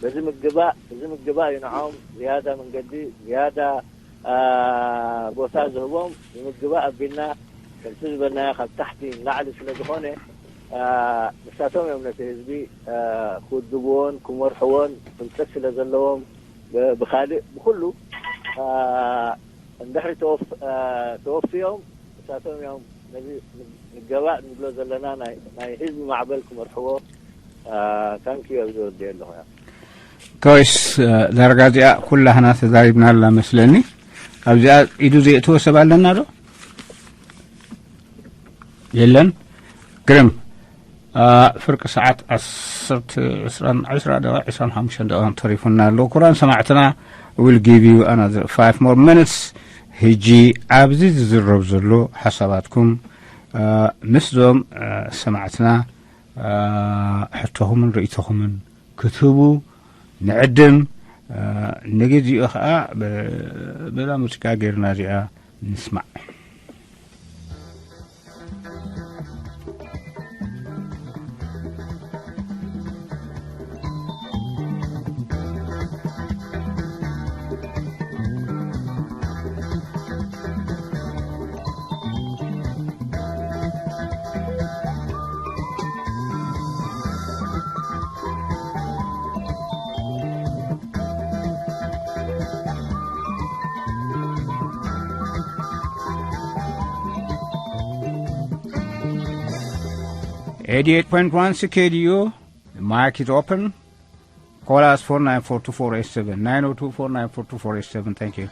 በዚ ምግባእ፣ እዚ ምግባእ እዩ ንዖም ዝያዳ መንገዲ፣ ዝያዳ፣ አ፣ ቦታ ዝህቦም። ንምግባእ ኣቢልና ከምቲ ዝበልናዮ ካብ ታሕቲ ንላዕሊ ስለ ዝኾነ፣ አ፣ ንሳቶም እዮም ነቲ ህዝቢ፣ አ፣ ክውድብዎን ክመርሕዎን ፍልጠት ስለ ዘለዎም፣ ብ-፣ ብኻልእ ብኹሉ፣ አ፣ እንድሕሪ ተወፍ-፣ አ፣ ተወፍዮም ንሳቶም እዮም ነዚ ምገባእ ንብሎ ዘለና ናይ፣ ናይ ህዝቢ ማዕበል ክመርሕዎ። አ፣ ታንኪዩ ኣብዚ ወደየ ኣለኹ። ኮይስ፣ እ፣ ዳርጋ እዚኣ ኩላህና ተዛሪብናላ መስለኒ። ኣብዚኣ ኢዱ ዘየእትወ ሰብ ኣለና ዶ? የለን። ግርም። ፍርቂ ሰዓት ዓሰርተ ዕስራን ዕስራ ደቂቕ ዕስራን ሓሙሽተን ደቂቕ ተሪፉና ኣሎ። ክቡራን ሰማዕትና፣ will give you another five more minutes። ሕጂ ኣብዚ ዝዝረብ ዘሎ ሓሳባትኩም ምስዞም ሰማዕትና ሕቶኹምን ርእይቶኹምን ክትህቡ ንዕድም። ንግዜኡ ኸዓ ብላ ሙዚቃ ጌርና እዚኣ ንስማዕ። Eighty-eight point one C K D U, the mic is open. Call us four nine four two four eight seven, nine oh two four nine four two four eight seven. Thank you.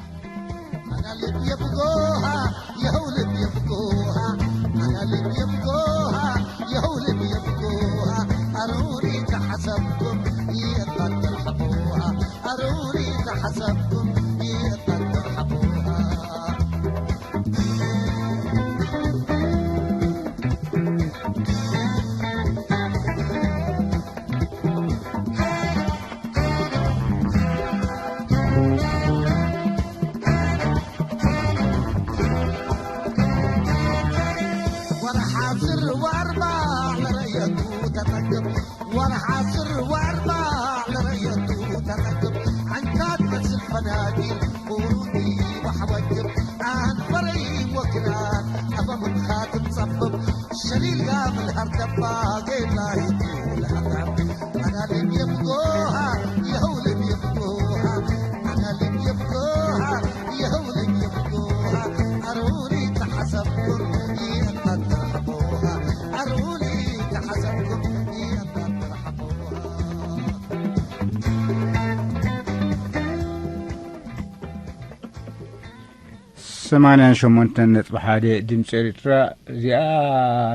ሰማንያን ሸሞንተን ነጥቢ ሓደ ድምፂ ኤርትራ። እዚኣ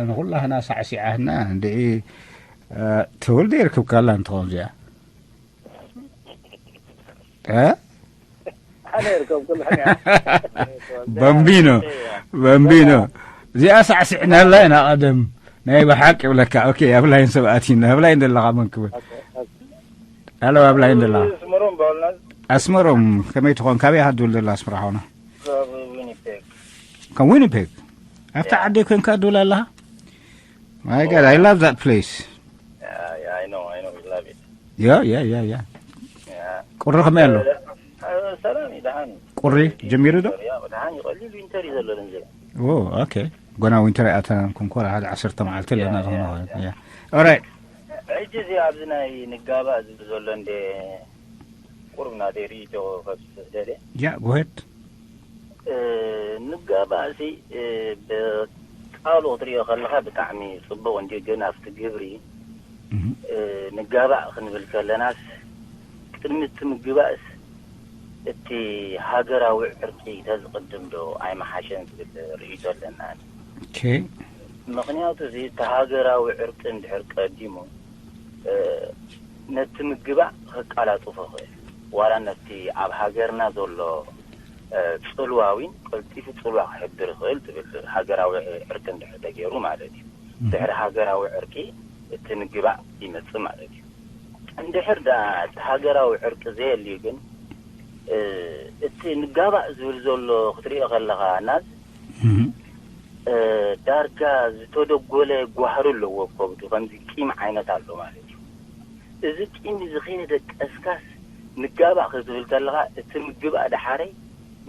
ንኹላህና ሳዕሲዓህና እንድዒ። ተወልደ የርክብካላ እንትኸውን እዚኣ። ኣነ የርከብ ኩሉ ሕንያ። በምቢኖ፣ በምቢኖ። እዚኣ ሳዕሲዕናላ ኢና ቀደም። ናይ ብሓቂ ይብለካ። ኦኬ፣ ኣብ ላይን ሰብ ኣቲና። ኣብ ላይን ዘለኻ መን ክብል? ኣሎ፣ ኣብ ላይን ዘለኻ። ኣስመሮም በልና። ኣስመሮም፣ ከመይ ትኾን? ካበይ ኢኻ ትድውል ዘላ ኣስመራ ሓውና? ካብ ዊኒፔግ። ካብ ዊኒፔግ? ኣብታ ዓደይ ኮንካ ትድውል ኣለኻ? My God, I love that place. Yeah, yeah, I know, I know, we love it. Yeah, yeah, yeah, yeah. Yeah. ቁሪ ከመይ ኣሎ? Uh, uh, ሰላም እዩ፣ ደሓን እዩ። ቁሪ ጀሚሩ ዶ? ያ፣ ደሓን እዩ፣ ቀሊል ዊንተር እዩ ዘሎ፣ ልንዝለ። ኦ፣ ኦኬ። ጎና ዊንተር ኣይኣተናን፣ ኮንኮራ ሓደ ዓሰርተ መዓልቲ ኣለና፣ ያ፣ ዝኾነ ያ፣ ኾነ። ያ። ያ። All right. ሕጂ እዚ ኣብዚ ናይ ንጋባእ ዝብል ዘሎ እንደ ቁሩብ ናተይ ርእይቶ ከፍስስ ደልየ። ያ፣ go ahead። እ፣ ንጋባእሲ፣ እ፣ ብቃሉ ክትሪኦ ከለኻ ብጣዕሚ ጽቡቕ እንድዩ፣ ግን ኣብቲ ግብሪ፣ እህ። እ፣ ንጋባእ ክንብል ከለናስ፣ ቅድሚ እቲ ምግባእስ እቲ ሃገራዊ ዕርቂ ተዝቕድም ዶ ኣይመሓሸን ዝብል ርእይቶ ኣለና። ኦኬ። ምኽንያቱ እዚ እቲ ሃገራዊ ዕርቂ እንድሕር ቀዲሙ፣ እ፣ ነቲ ምግባእ ከቃላጥፎ ይኽእል። ዋላ ነቲ ኣብ ሃገርና ዘሎ፣ እ፣ ጽልዋ እውን ቀልጢፉ ጽልዋ ክሕድር ይኽእል ትብል፣ ሃገራዊ ዕርቂ እንድሕር ተገይሩ ማለት እዩ። እህ። ድሕሪ ሃገራዊ ዕርቂ እቲ ምግባእ ይመጽእ ማለት እዩ። እንድሕር ደኣ እቲ ሃገራዊ ዕርቂ ዘየልዩ ግን፣ እ፣ እቲ ንጋባእ ዝብል ዘሎ ክትሪኦ ከለኻ፣ ናዝ፣ እህ። እ፣ ዳርጋ ዝተደጎለ ጓህሪ ኣለዎ፣ ከብዱ ከምዚ ቂም ዓይነት ኣሎ ማለት እዩ። እዚ ቂም እዚ ከየደቀስካስ ንጋባእ ክትብል ከለኻ፣ እቲ ምግባእ ደሓረይ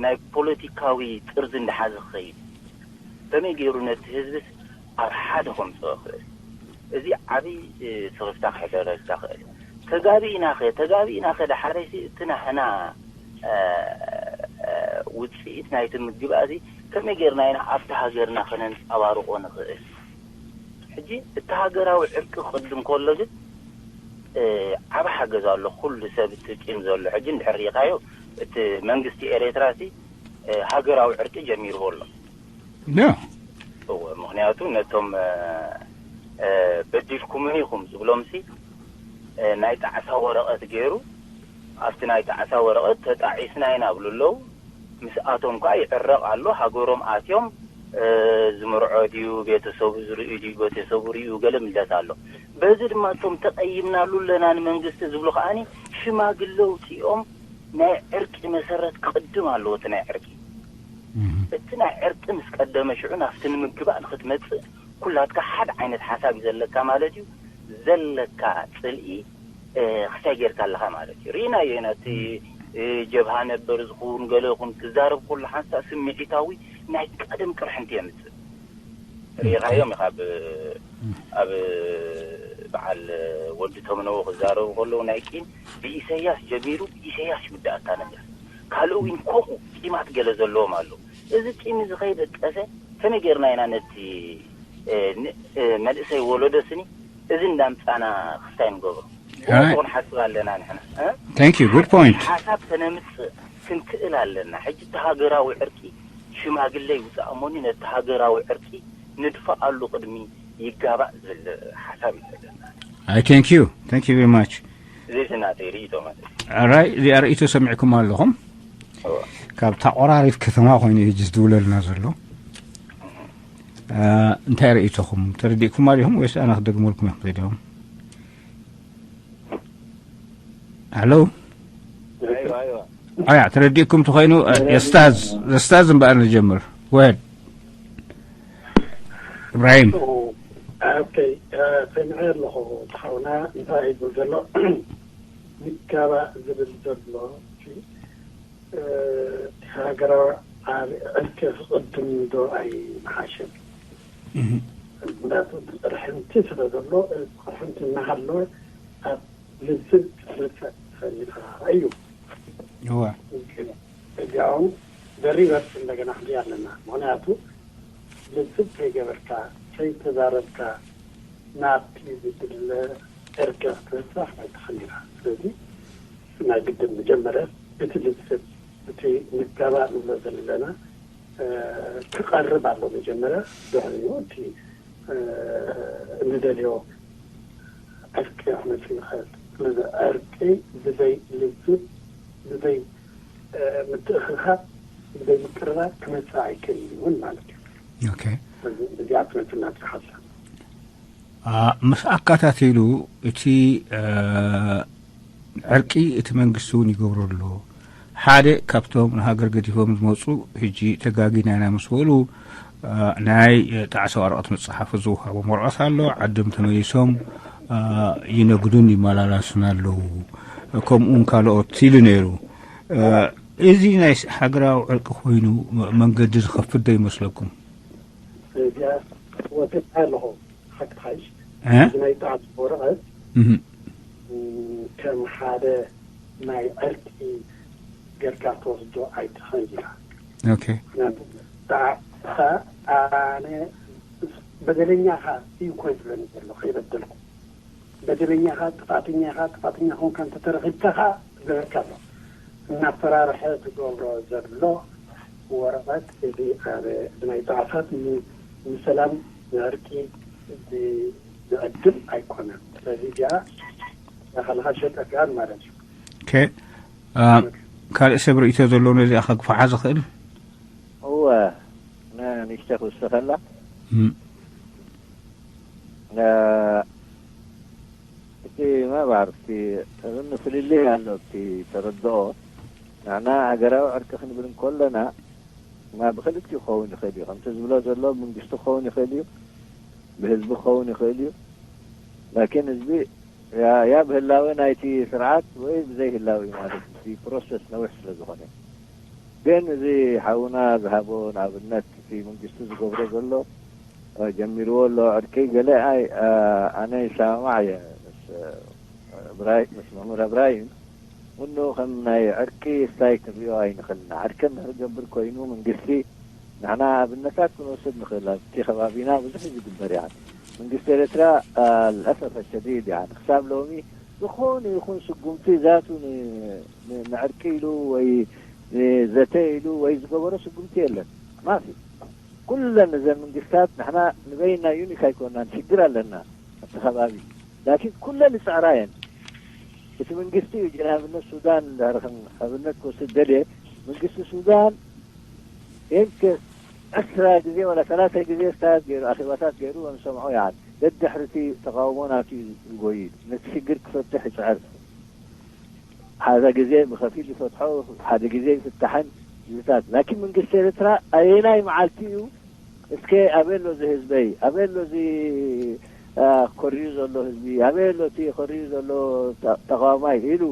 ናይ ፖለቲካዊ ጥርዚ እንዳሓዘ ክኸይድ፣ ከመይ ገይሩ ነቲ ህዝብስ ኣብ ሓደ ከምጽኦ ይኽእል? እዚ ዓብዪ፣ እ፣ ስኽፍታ ክሕደረልካ ይኽእል። ተጋቢእናኸ፣ ተጋቢእናኸ ደሓረይሲ እቲ ናህና፣ እ፣ እ፣ ውጽኢት ናይቲ ምግባእሲ ከመይ ጌርና ኢና ኣብቲ ሃገርና ከነንጸባርቖ ንኽእል? ሕጂ እቲ ሃገራዊ ዕርቂ ክቕድም ከሎ ግን፣ እ፣ ዓቢ ሓገዝ ኣሎ። ኩሉ ሰብ እቲ ቂም ዘሎ ሕጂ እንድሕር ርኢኻዮ፣ እቲ መንግስቲ ኤርትራሲ፣ እ፣ ሃገራዊ ዕርቂ ጀሚርዎ ኣሎ። ያ። እወ፣ ምኽንያቱ ነቶም፣ እ፣ በዲልኩምኒ ኢኹም ዝብሎምሲ ናይ ጣዕሳ ወረቐት ገይሩ ኣብቲ ናይ ጣዕሳ ወረቐት ተጣዒስና ኢና ብሉ ኣለዉ። ምስኣቶም ከዓ ይዕረቕ ኣሎ። ሃገሮም ኣትዮም ዝምርዖ ድዩ፣ ቤተሰቡ ዝርእዩ ድዩ፣ ቤተሰቡ ርእዩ ገለ ምልደት ኣሎ። በዚ ድማ እቶም ተቐይምናሉ ኣለና ንመንግስቲ ዝብሉ ከዓኒ ሽማግለ ውፅኦም ናይ ዕርቂ መሰረት ክቕድም ኣለዎ። እቲ ናይ ዕርቂ እቲ ናይ ዕርቂ ምስ ቀደመ ሽዑ ናብቲ ንምግባእ ንክትመፅእ ኩላትካ ሓደ ዓይነት ሓሳብ እዩ ዘለካ ማለት እዩ። ዘለካ ፅልኢ ክሳይ ጌርካ ኣለካ ማለት እዩ። ርኢናዮ ኢና። እቲ ጀብሃ ነበር ዝኹን ገለ ይኹን ክዛረብ ከሎ ሓንሳእ ስምዒታዊ ናይ ቀደም ቅርሕንቲ የምፅእ። ርኢኻዮም ኢኻ። ኣብ በዓል ወዲ ተምነዎ ክዛረቡ ከለዉ ናይ ቂም ብኢሰያስ ጀሚሩ ብኢሰያስ ይውዳእ እታ ነገር። ካልእ እውን ከምኡ ቂማት ገለ ዘለዎም ኣለዉ። እዚ ቂም እዚ ከይበጠሰ ከመይ ጌርና ኢና ነቲ መንእሰይ ወለዶ ስኒ እዚ እንዳምፃና ክስታይ ንገብሮ? እሞ ክንሓስብ ኣለና ንሕና። Thank you. Good point. ሓሳብ ከነምፅእ ክንክእል ኣለና። ሕጂ እቲ ሃገራዊ ዕርቂ ሽማግለ ይውፃእ እሞኒ ነቲ ሃገራዊ ዕርቂ ንድፋኣሉ ቅድሚ ይጋባእ ዝብል ሓሳብ እዩ ዘለና። I thank you. Thank you very much. እዚ ናተይ ርእይቶ ማለት እዩ። ኣራይ እዚኣ ርእይቶ ሰሚዕኩም ኣለኹም። ካብ ታቆራሪፍ ከተማ ኮይኑ እዩ ዝድውለልና ዘሎ። እንታይ ርእይቶኹም ተረዲእኩም ኣለኹም ወይስ ኣነ ክደግመልኩም እዮም ክደግም? Hello. ኣያ ተረዲእኩም ትኾይኑ የስታዝ ዘስታዝ እምበኣር ንጀምር ወድ እብራሂም። ሰሚዐ ኣለኹ። ተሓውና እንታይ ይብል ዘሎ ምጋባእ ዝብል ዘሎ ሃገራዊ ዕርቂ ክቕድም ዶ ኣይመሓሸን? ምክንያቱ ቅርሕንቲ ስለ ዘሎ ቅርሕንቲ እናሃለወ ኣብ ልዝብ ክትመፅእ ትኽእል ኢኻ እዩ። እዋ እዚኦም ደሪቨርስ እንደገና ክንሪኣ ኣለና። ምክንያቱ ልዝብ ከይገበርካ ከይተዛረብካ ናብቲ ዝድለ ዕርቂ ክትበፅሕ ኣይትኽእል ኢኻ። ስለዚ ናይ ግድን መጀመርያ እቲ ልዝብ እቲ ምጋባእ ንብሎ ዘለና ክቐርብ ኣሎ መጀመርያ። ድሕሪኡ እቲ እንደልዮ ዕርቂ ክመፅእ ይኽእል። ስለዚ ዕርቂ ብዘይ ልዝብ ብዘይ ምትእኽኻብ ብዘይ ምቅርራብ ክመፅእ ኣይክእልን እውን ማለት እዩ። Okay. ስለዚ እዚኣ ትመፅና ትሓሳ ምስ ኣካታቲሉ እቲ ዕርቂ እቲ መንግስቲ እውን ይገብሮ ኣሎ። ሓደ ካብቶም ንሃገር ገዲፎም ዝመፁ ሕጂ ተጋጊና ኢና ምስ በሉ ናይ ጣዕሳ ወረቐት መፅሓፊ ዝወሃቦም ወረቐት ኣሎ። ዓዶም ተመሊሶም ይነግዱን ይመላላሱን ኣለዉ። ከምኡውን ካልኦት ኢሉ ነይሩ። እዚ ናይ ሃገራዊ ዕርቂ ኮይኑ መንገዲ ዝኸፍት ዶ ይመስለኩም? እዚኣ ወሲድካ ኣለኹ ሓቂ ሓይሽ እዚ ናይ ጣዕሳ ወረቐት ከም ሓደ ናይ ዕርቂ ጌርካ ትወስዶ ኣይትኽእል ኢኻ። Okay. ምክንያቱ ጣዕሳ ኣነ በደለኛኻ እዩ እኮ ዝብለኒ ዘሎ ከይበደልኩ በደለኛኻ ጥፋተኛኻ ጥፋተኛ ኮንካ እንተተረኺብካ ኸዓ ዝብለካ ኣሎ። እናፈራርሐ ዝገብሮ ዘሎ ወረቐት እዚ ኣብ ናይ ጣዕሳት ንሰላም ንዕርቂ ዝዕድም ኣይኮነን። ስለዚ እዚኣ ናኻልኻ ሸጠጋን ማለት እዩ። ካልእ ሰብ ርእይቶ ዘለዎ ነዚኣ ከግፋሓ ዝኽእል? እወ ንእሽተ ክውስኸላ እቲ መባር እቲ እብን ፍልልይ ኣሎ እቲ ተረድኦ ንሕና ሃገራዊ ዕርቂ ክንብል እንከለና ማ ብክልቲኡ ክኸውን ይኽእል እዩ ከምቲ ዝብሎ ዘሎ መንግስቲ ክኸውን ይኽእል እዩ ብህዝቢ ክኸውን ይኽእል እዩ ላኪን ህዝቢ ያ ያ ብህላወ ናይቲ ስርዓት ወይ ብዘይ ህላወ እዩ ማለት እዩ እቲ ፕሮሰስ ነዊሕ ስለ ዝኾነ ግን እዚ ሓውና ዝሃቦ ንኣብነት እቲ መንግስቲ ዝገብሮ ዘሎ ጀሚርዎ ኣሎ ዕርቂ ገለ ኣይ ኣነ ይሰማማዕ እየ ምስ እብራሂም ምስ መምህር እብራሂም እኑ ከም ናይ ዕርቂ ስታይ ክንሪኦ ኣይንኽእልና ዕርቂ እንድሕር ገብር ኮይኑ መንግስቲ ንሕና ኣብነታት ክንወስድ ንኽእል ኣብቲ ከባቢና ብዙሕ እዩ ዝግበር እያ መንግስቲ ኤርትራ ልኣሰፈ ሸዲድ እያ ክሳብ ሎሚ ዝኾነ ይኹን ስጉምቲ ዛቱ ንዕርቂ ኢሉ ወይ ዘተ ኢሉ ወይ ዝገበሮ ስጉምቲ የለን ማፊ ኩለን እዘን መንግስታት ንሕና ንበይና ዩኒክ ኣይኮናን፣ ሽግር ኣለና ኣብቲ ከባቢ፣ ላኪን ኩለን ይፅዕራ እየን። እቲ መንግስቲ እዩ ጀ-፣ ንኣብነት ሱዳን እንድሕር ከም ኣብነት ክወስድ ደልየ፣ መንግስቲ ሱዳን የምክን ዕስራ ግዜ ወላ ሰላሳ ግዜ ስታት ገይሩ፣ ኣኼባታት ገይሩ፣ ንሰምዖ ይዓል። ደድሕሪ እቲ ተቃውሞ ናቱ እዩ ዝጎይ፣ ነቲ ሽግር ክፈትሕ ይፅዕር። ሓደ ግዜ ብኸፊል ይፈትሖ፣ ሓደ ግዜ ይፍታሕን ይዝታት። ላኪን መንግስቲ ኤርትራ ኣየናይ መዓልቲ እዩ እስከ ኣበይ ኣሎ እዚ ህዝበይ፣ ኣበይ ኣሎ እዚ፣ አ፣ ኮሪዩ ዘሎ ህዝቢ፣ ኣበይ ኣሎ እቲ ኮሪዩ ዘሎ ተ-፣ ተቃዋማይ ኢሉ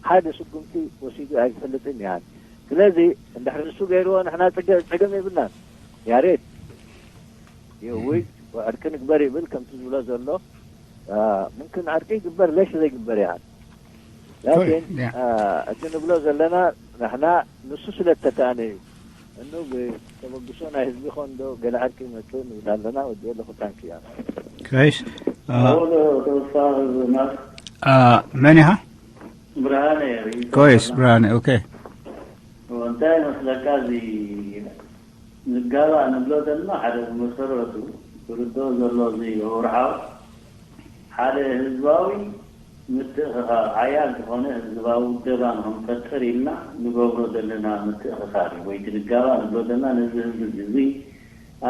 ሓደ ስጉምቲ ወሲዱ ኣይፈልጥን ይሃል። ስለዚ እንድሕር ንሱ ገይርዎ ንሕና ጸገ-፣ ጸገም የብልናን። ያሬድ የውጅ ወዕርቂ ንግበር ይብል ከምቲ ዝብሎ ዘሎ፣ አ፣ ምምክን ዕርቂ ይግበር ለሽ ዘይግበር ይሃል። ላኪን፣ ያ። አ፣ እቲ ንብሎ ዘለና ንሕና ንሱ ስለ እተካእነ እዩ። እኑ ብተበግሶ ናይ ህዝቢ ኮን ዶ ገለ ዕርቂ ይመጽእ ንብል ኣለና። ወዲኦ ኣለኹ። ታንኪ እያ። ኮይስ፣ አ፣ ኣወሎ ተወሳ ማት አ፣ መን ኢኻ? ብርሃነ እየ። ኮይስ፣ ብርሃነ፣ ኦኬ። እንታይ መስለካ፣ እዚ ንጋባእ ንብሎ ዘለና ሓደ ብመሰረቱ ክርድኦ ዘሎ እዚ ህውርሓው ሓደ ህዝባዊ ምትእኽኻብ፣ ሓያል ዝኾነ ህዝባዊ ውደባ ንኽንፈጥር ኢልና ንገብሮ ዘለና ምትእኽኻብ እዩ። ወይ እቲ ንጋባእ ንብሎ ዘለና ነዚ ህዝቢ እዚ፣ እዚ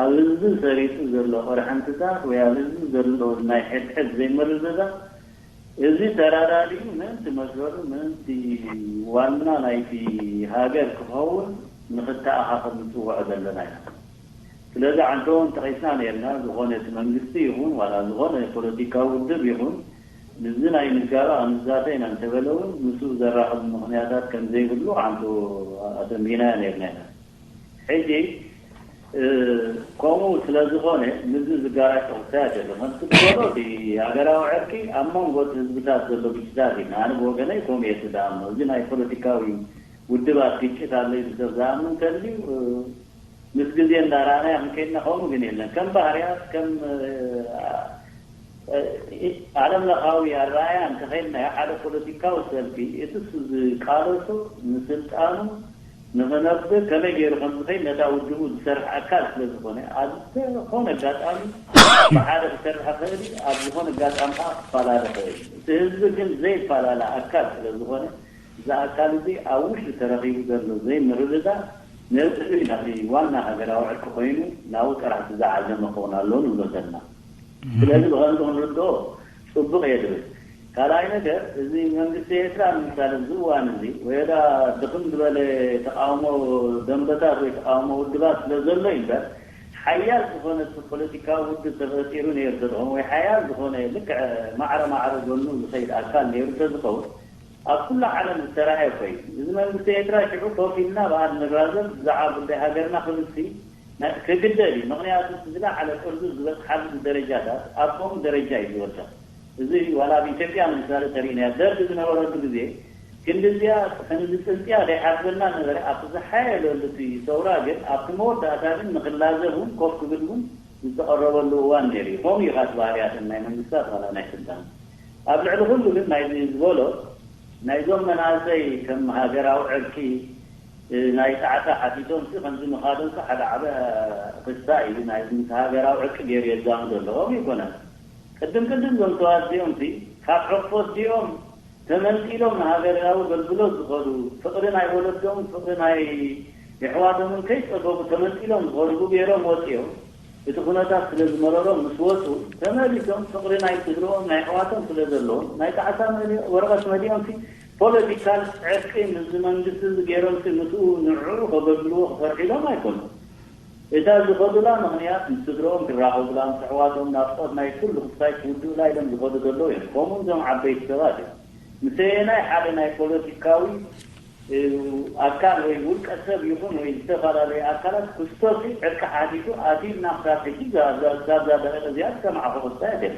ኣብ ህዝቢ ሰሪጹ ዘሎ ቅርሕንትታት ወይ ኣብ ህዝቢ ዘሎ ናይ ሕድሕድ ዘይምርድዳእ፣ እዚ ተረዳዲኡ ምእንቲ መስረቱ፣ ምእንቲ ዋና ናይቲ ሃገር ክኸውን ንኽተኣኻኸብ ንጽውዖ ዘለና ኢና። ስለዚ ዓንቶ እውን ጠቒስና ነርና፣ ዝኾነ እቲ መንግስቲ ይኹን ዋላ ዝኾነ ፖለቲካዊ ውድብ ይኹን፣ ምስዚ ናይ ንጋባእ ክንዛተ ኢና እንተበለ እውን፣ ምስኡ ዘራኽብ ምኽንያታት ከም ዘይብሉ ዓንቶ ኣተንቢናዮ ነርና ኢና። ሕጂ፣ እ፣ ከምኡ ስለ ዝኾነ፣ ምስዚ ዝጋራጭ ክስተያት የለን። ከምቲ ዝበሎ፣ እቲ ሃገራዊ ዕርቂ ኣብ መንጎ እቲ ህዝብታት ዘሎ ግጭታት እዩ። ኣነ ብወገነይ ከምኡ እየ ዝኣምኖ። እዚ ናይ ፖለቲካዊ ውድባት ግጭት ኣሎ ኢሉ ሰብ ዝኣምን እንተልዩ፣ እ፣ ምስ ግዜ እንዳረኣናዮ ክንከይድና ከምኡ ግን የለን። ከም ባህርያት፣ ከም፣ እ፣ እ፣ ዓለም ለኻዊ ኣረኣእያ እንተኸይድናዮ፣ ሓደ ፖለቲካዊ ሰልፊ እቲ እሱ ዝቃለሶ ንስልጣኑ ንኽነብር ከመይ ገይሩ ከም ዝኸይድ ነታ ውድቡ ዝሰርሕ ኣካል ስለ ዝኾነ፣ ኣብ ዝኾነ ኣጋጣሚ ብሓደ ክሰርሕ ይኽእል እዩ፣ ኣብ ዝኾነ ኣጋጣሚ ከዓ ክፈላለ ይኽእል እዩ። እቲ ህዝቢ ግን ዘይፈላለ ኣካል ስለ ዝኾነ፣ እዚ ኣካል እዚ ኣብ ውሽጢ ተረኺቡ ዘሎ ዘይምርድዳእ፣ ነዚ ናቲ ዋና ሃገራዊ ዕርቂ ኮይኑ ናብኡ ጥራሕ ዝዓለመ ክኸውን ኣለዎ ንብሎ ዘለና። ስለዚ ብኸምዚ ክንርድኦ ጽቡቕ እየ ዝብል። ካልኣይ ነገር፣ እዚ መንግስቲ ኤርትራ ንምሳሌ፣ እዚ እዋን እዚ ወየዳ ድኽም ዝበለ ተቃውሞ ደንበታት ወይ ተቃውሞ ውድባት ስለ ዘሎ እዩ እምበር፣ ሓያል ዝኾነ ፖለቲካዊ ውድብ ተፈጢሩ ነይሩ ተዝኸውን፣ ወይ ሓያል ዝኾነ ልክዕ ማዕረ ማዕረ ጎኑ ዝኸይድ ኣካል ነይሩ ተዝኸውን፣ ኣብ ኩሉ ዓለም ዝተራእየ እኮ እዩ። እዚ መንግስቲ ኤርትራ ሽዑ ኮፍ ኢልና ብኣድ ንራዘብ፣ ብዛዕባ ጉዳይ ሃገርና ክብልሲ ናይ-፣ ክግደድ እዩ። ምኽንያቱ፣ እቲ ዝለዓለ ቅርዙ ዝበጽሓሉ ደረጃታት ኣብ ከምኡ ደረጃ እዩ ዝወድቕ። እዚ ዋላ ኣብ ኢትዮጵያ ንምሳሌ ተሪእናዮ፣ ደርግ ዝነበረሉ ግዜ ክንዲ እዚኣ፣ ክንዲ ጽንጽያ ዘይሓስበና ነበረ። ኣብቲ ዝሓየለሉ እቲ ሰውራ ግን፣ ኣብቲ መወዳእታ ግን ንኽላዘብ እውን ኮፍ ክብል እውን ዝተቐረበሉ እዋን ነይሩ እዩ። ከምኡ እዩ፣ ካብቲ ባህርያትን ናይ መንግስታት ዋላ ናይ ስልጣን። ኣብ ልዕሊ ኩሉ ግን ናይዚ ዝበሎ፣ ናይዞም መናእሰይ ከም ሃገራዊ ዕርቂ፣ እ፣ ናይ ጣዕሳ ሓቲቶም ሲ ከምዚ ምኻዶም ሲ ሓደ ዓበ ክስታ እዩ። ናይ ምስ ሃገራዊ ዕርቂ ገይሩ የዛምዶ ኣለዎም ይኮነን። ቅድም ቅድም ዞም ተዋዚኦም ሲ ካብ ዕርፎ ዲኦም ተመንጢሎም ንሃገራዊ ኣገልግሎት ዝኸዱ፣ ፍቕሪ ናይ ወለዶም፣ ፍቕሪ ናይ የሕዋቶምን ከይጸገቡ ተመንጢሎም ዝኸዱ፣ ብብሄሮም ወጺኦም፣ እቲ ኩነታት ስለ ዝመረሮም ምስ ወጹ፣ ተመሊሶም ፍቕሪ ናይ ስድርኦም፣ ናይ የሕዋቶም ስለ ዘለዎም፣ ናይ ጣዕሳ መሊ-፣ ወረቐት መሊኦም ሲ ፖለቲካል ዕርቂ ምስዚ መንግስቲ እዚ ገይሮም ሲ ምስኡ ንዕኡ ከገልግልዎ ክሰርሑ ኢሎም ኣይኮኑን። እታ ዝኸዱላ ምኽንያት ምስ ስድርኦም ክራኸቡላ፣ ምስ ኣሕዋቶም ናፍቆት ናይ ኩሉ ክስታይ ክውድኡላ ኢሎም ዝኸዱ ዘለዉ እዮም። ከምኡ እዞም ዓበይቲ ሰባት እዮም። ምሰየናይ ሓደ ናይ ፖለቲካዊ፣ እ፣ ኣካል ወይ ውልቀ ሰብ ይኹን ወይ ዝተፈላለዩ ኣካላት ክስቶሲ ዕርቂ ሓቲቱ ኣትዩና ክሳብ ሕጂ እዛ፣ እዛ፣ እዛ፣ እዛ ደቂቕ እዚኣ ዝሰማዕኹ ክስታይ የለን።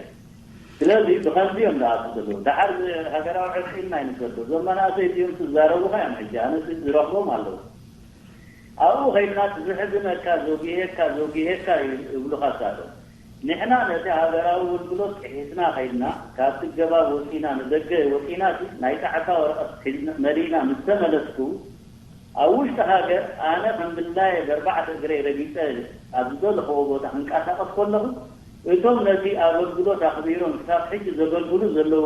ስለዚ ብኸምዚ እዮም ዝኣቱ ዘለዉ። ደሓር ሃገራዊ ዕርቂ ኢልና ኣይንሰዶ። እዞም መናእሰይ እዚኦም ዝዛረቡኻ እዮም ሕጂ። ኣነስ ዝረኽቦም ኣለዉ። ኣብኡ ኸይድና እቲ ዝሕዝነካ ዘጉሄካ፣ ዘጉሄካ ይብሉኻ እሳቶም። ንሕና ነቲ ሃገራዊ ኣገልግሎት ጥሒስና ኸይድና፣ ካብቲ ገባብ ወጺና፣ ንደገ ወጺና፣ እቲ ናይ ጣዕሳ ወረቐት ሒዝና፣ መሊእና ምስ ተመለስኩ፣ ኣብ ውሽጢ ሃገር ኣነ ከም ድላየ በርባዕተ እግረይ ረጊጸ ኣብ ዝደለኽዎ ቦታ ክንቀሳቐስ ከለኹ፣ እቶም ነቲ ኣገልግሎት ኣኽቢሮም ክሳብ ሕጂ ዘገልግሉ ዘለዉ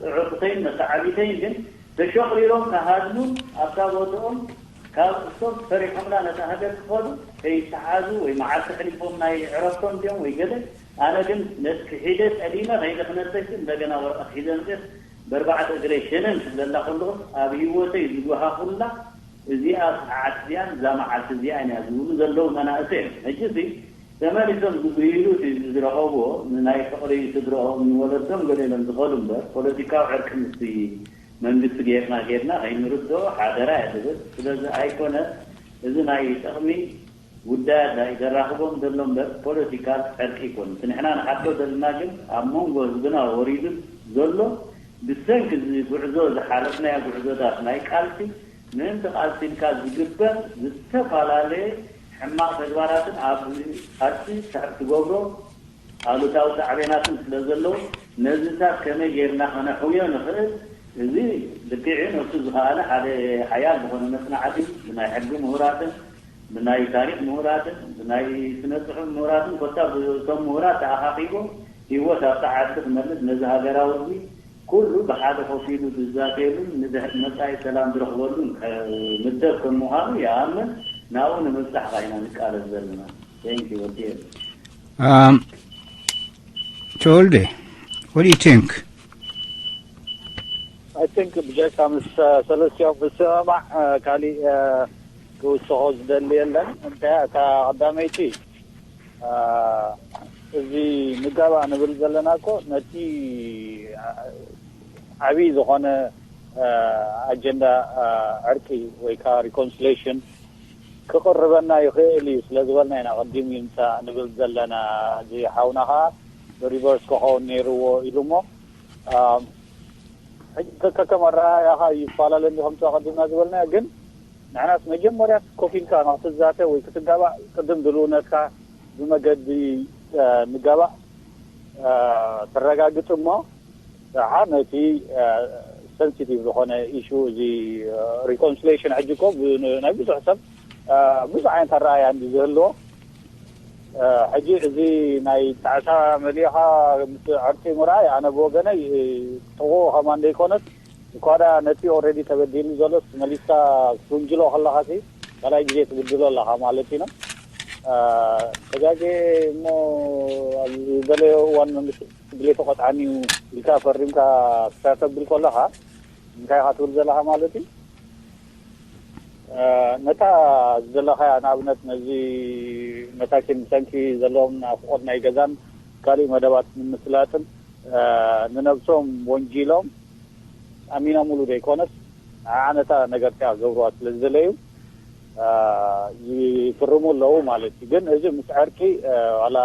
ኣዕሩኽተይን መተዓቢተይን ግን ተሸቑሪሮም ክሃድሙን ኣብታ ቦትኦም ካብ እቶም ፈሪሖምላ ነታ ሃገር ክኸዱ ከይተሓዙ ወይ መዓልቲ ሕሊፎም ናይ ዕረፍቶም ድዮም ወይ ገለ፣ ኣነ ግን ነቲ ክሒደ ጠሊመ ከይደ ክነተሽ እንደገና ወረቐት ሒዘ ምፅእ በርባዕተ እግረይ ሸነን ክብለላ ከለኹ ኣብ ህይወተይ ዝጎሃኹላ እዚኣ ሰዓት እዚኣን እዛ መዓልቲ እዚኣን እያ ዝብሉ ዘለዉ መናእሰይ እዮም። ሕጂ እዚ ተመሊሶም ዝጉይሉ እቲ ዝረኸብዎ ንናይ ፍቕሪ ስድረኦም ንወለዶም ገለ ኢሎም ዝኸዱ እምበር ፖለቲካዊ ዕርቂ ምስቲ መንግስቲ ጌርና ጌርና ከይንርድኦ ሓደራ እየ ዝብል። ስለዚ ኣይኮነ እዚ ናይ ጥቕሚ ጉዳያት ናይ ዘራኽቦም ዘሎ እምበር ፖለቲካል ዕርቂ ኣይኮነ። እቲ ንሕና ንሓቶ ዘለና ግን ኣብ መንጎ ህዝብና ወሪዱ ዘሎ ብሰንኪ እዚ ጉዕዞ ዝሓለፍናዮ ጉዕዞታት ናይ ቃልሲ ምእንቲ ቃልሲ ኢልካ ዝግበር ዝተፈላለየ ሕማቕ ተግባራትን ኣብ ቃልሲ ትገብሮ ኣሉታዊ ሳዕቤናትን ስለ ዘለዉ ነዚታት ከመይ ጌርና ከነሕውዮ ንኽእል? እዚ ልክዕ እዩ። ነብሱ ዝኸኣለ ሓደ ሓያል ዝኾነ መጽናዕቲ ብናይ ሕጊ ምሁራትን ብናይ ታሪኽ ምሁራትን ብናይ ስነ ጽሑፍ ምሁራትን ኮታ ብቶም ምሁራት ተኣኻኺቦም ህይወት ኣብታ ዓዲ ክመልስ ነዚ ሃገራዊ ህዝቢ ኩሉ ብሓደ ኮፍ ኢሉ ዝዛተየሉን ንድሕሪ መጻኢ ሰላም ዝረኽበሉን መደብ ከም ምዃኑ ይኣምን። ናብኡ ንምብጻሕ ኸኣ ኢና ንቃለስ ዘለና። Thank you ወዲ። Um, ተወልደ, what do you think? I think ብጀካ ምስ ሰለስቲኦም ምስምማዕ ካሊእ ክውስኾ ዝደሊ የለን። እንታይ እታ ቀዳመይቲ እዚ ንጋባእ ንብል ዘለና እኮ ነቲ ዓብዪ ዝኾነ ኣጀንዳ ዕርቂ ወይ ከዓ reconciliation ክቕርበና ይኽእል እዩ ስለ ዝበልና ኢና ቅድም ይምፃእ ንብል ዘለና። እዚ ሓውና ከዓ reverse ክኸውን ነይርዎ ኢሉ እሞ ሕጂ ከከም ኣረኣእያኻ ይፈላለ እንዲ ከምቲ ኣቐዲምና ዝበልናዮ ግን ንሕናስ መጀመርያ ኮፍ ኢልካ ንክትዛተ ወይ ክትጋባእ ቅድም ድልውነትካ ብመገዲ ንጋባእ ትረጋግፅ እሞ ደሓር ነቲ sensitive ዝኾነ issue እዚ reconciliation ሕጂ እኮ ናይ ብዙሕ ሰብ ብዙሕ ዓይነት ኣረኣእያ እንዲ ዝህልዎ ሕጂ እዚ ናይ ጣዕሳ መሊእኻ ምስ ዕርቂ ምርኣይ ኣነ ብወገነይ ጥቕኡ ከማን ዘይኮነስ እኳ ደኣ ነቲ already ተበዲሉ ዘሎስ መሊስካ ክትውንጅሎ ከለኻሲ ካልኣይ ግዜ ትብድሎ ኣለኻ ማለት ኢና። ተጋግየ እሞ ኣብ ዝበለዮ እዋን መንግስቲ ድሌቱ ቀጥዓኒ እዩ ኢልካ ፈሪምካ ክሳብ ተብል ከለኻ እንታይ ኢኻ ትብል ዘለኻ ማለት እዩ? ነታ ዝደለኻያ ንኣብነት ነዚ መሳኪን ብሰንኪ ዘለዎም ናፍቆት ናይ ገዛን ካሊእ መደባት ንምስላጥን ንነብሶም ወንጂሎም ኣሚኖምሉ ዘይኮነስ ንዓ ነታ ነገር እቲኣ ክገብርዋ ስለ ዝደለዩ ይፍርሙ ኣለዉ ማለት እዩ። ግን እዚ ምስ ዕርቂ ዋላ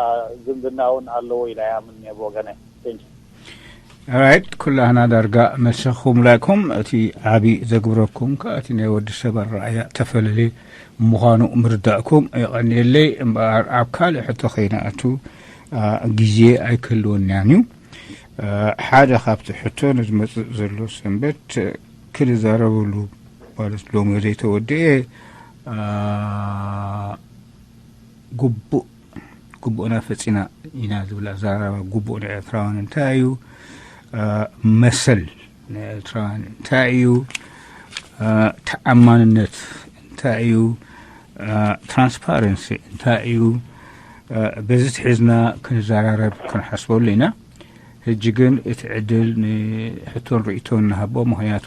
ዝምድና እውን ኣለዎ ኢለ ኣይኣምን እየ ብወገነ። Thank you። Alright, ኩላህና ዳርጋ መልስኹም ላይኩም እቲ ዓቢ ዘግብረኩም ከኣ እቲ ናይ ወዲ ሰብ ኣረኣእያ ተፈላለየ ምዃኑ ምርዳእኩም የቐንየለይ። እምበኣር ኣብ ካልእ ሕቶ ከይንኣቱ ግዜ ኣይክህልወናን እዩ። ሓደ ካብቲ ሕቶ ንዝመጽእ ዘሎ ሰንበት ክንዛረበሉ ማለት ሎሚ ዘይተወደኤ ግቡእ ግቡእና ፈጺና ኢና ዝብል ኣዘራርባ ግቡእ ንኤርትራውያን እንታይ እዩ? መሰል ንኤርትራውያን እንታይ እዩ? ተኣማንነት እንታይ እዩ? ትራንስፓረንሲ እንታይ እዩ? በዚ ትሒዝና ክንዘራረብ ክንሓስበሉ ኢና። ሕጂ ግን እቲ ዕድል ንሕቶን ርእይቶን ንሃቦ፣ ምኽንያቱ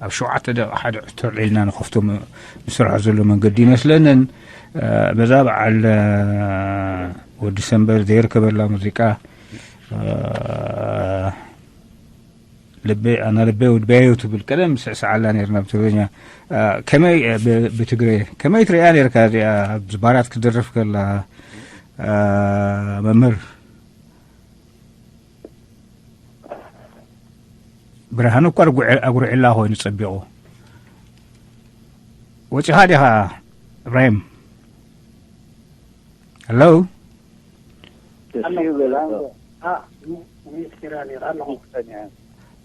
ኣብ ሸውዓተ ደቂቕ ሓደ ሕቶ ኣልዒልና ንኸፍቶ ንሰርሖ ዘሎ መንገዲ ይመስለንን። በዛ በዓል ወዲ ሰንበት ዘይርከበላ ሙዚቃ ልቤ ኣና ልቤ ውድቤዩ ትብል ቀደም ስዕስዓላ ነርና ብትግርኛ። ከመይ ብትግሬ ከመይ ትሪኣ ነርካ እዚኣ ኣብዚ ባራት ክደርፍ ከላ መምህር? ብርሃኑ እኳ ኣጉሪዕላ ኮይኑ ጸቢቑ ወጺኻ ዲኻ? እብራሂም? ሄሎ።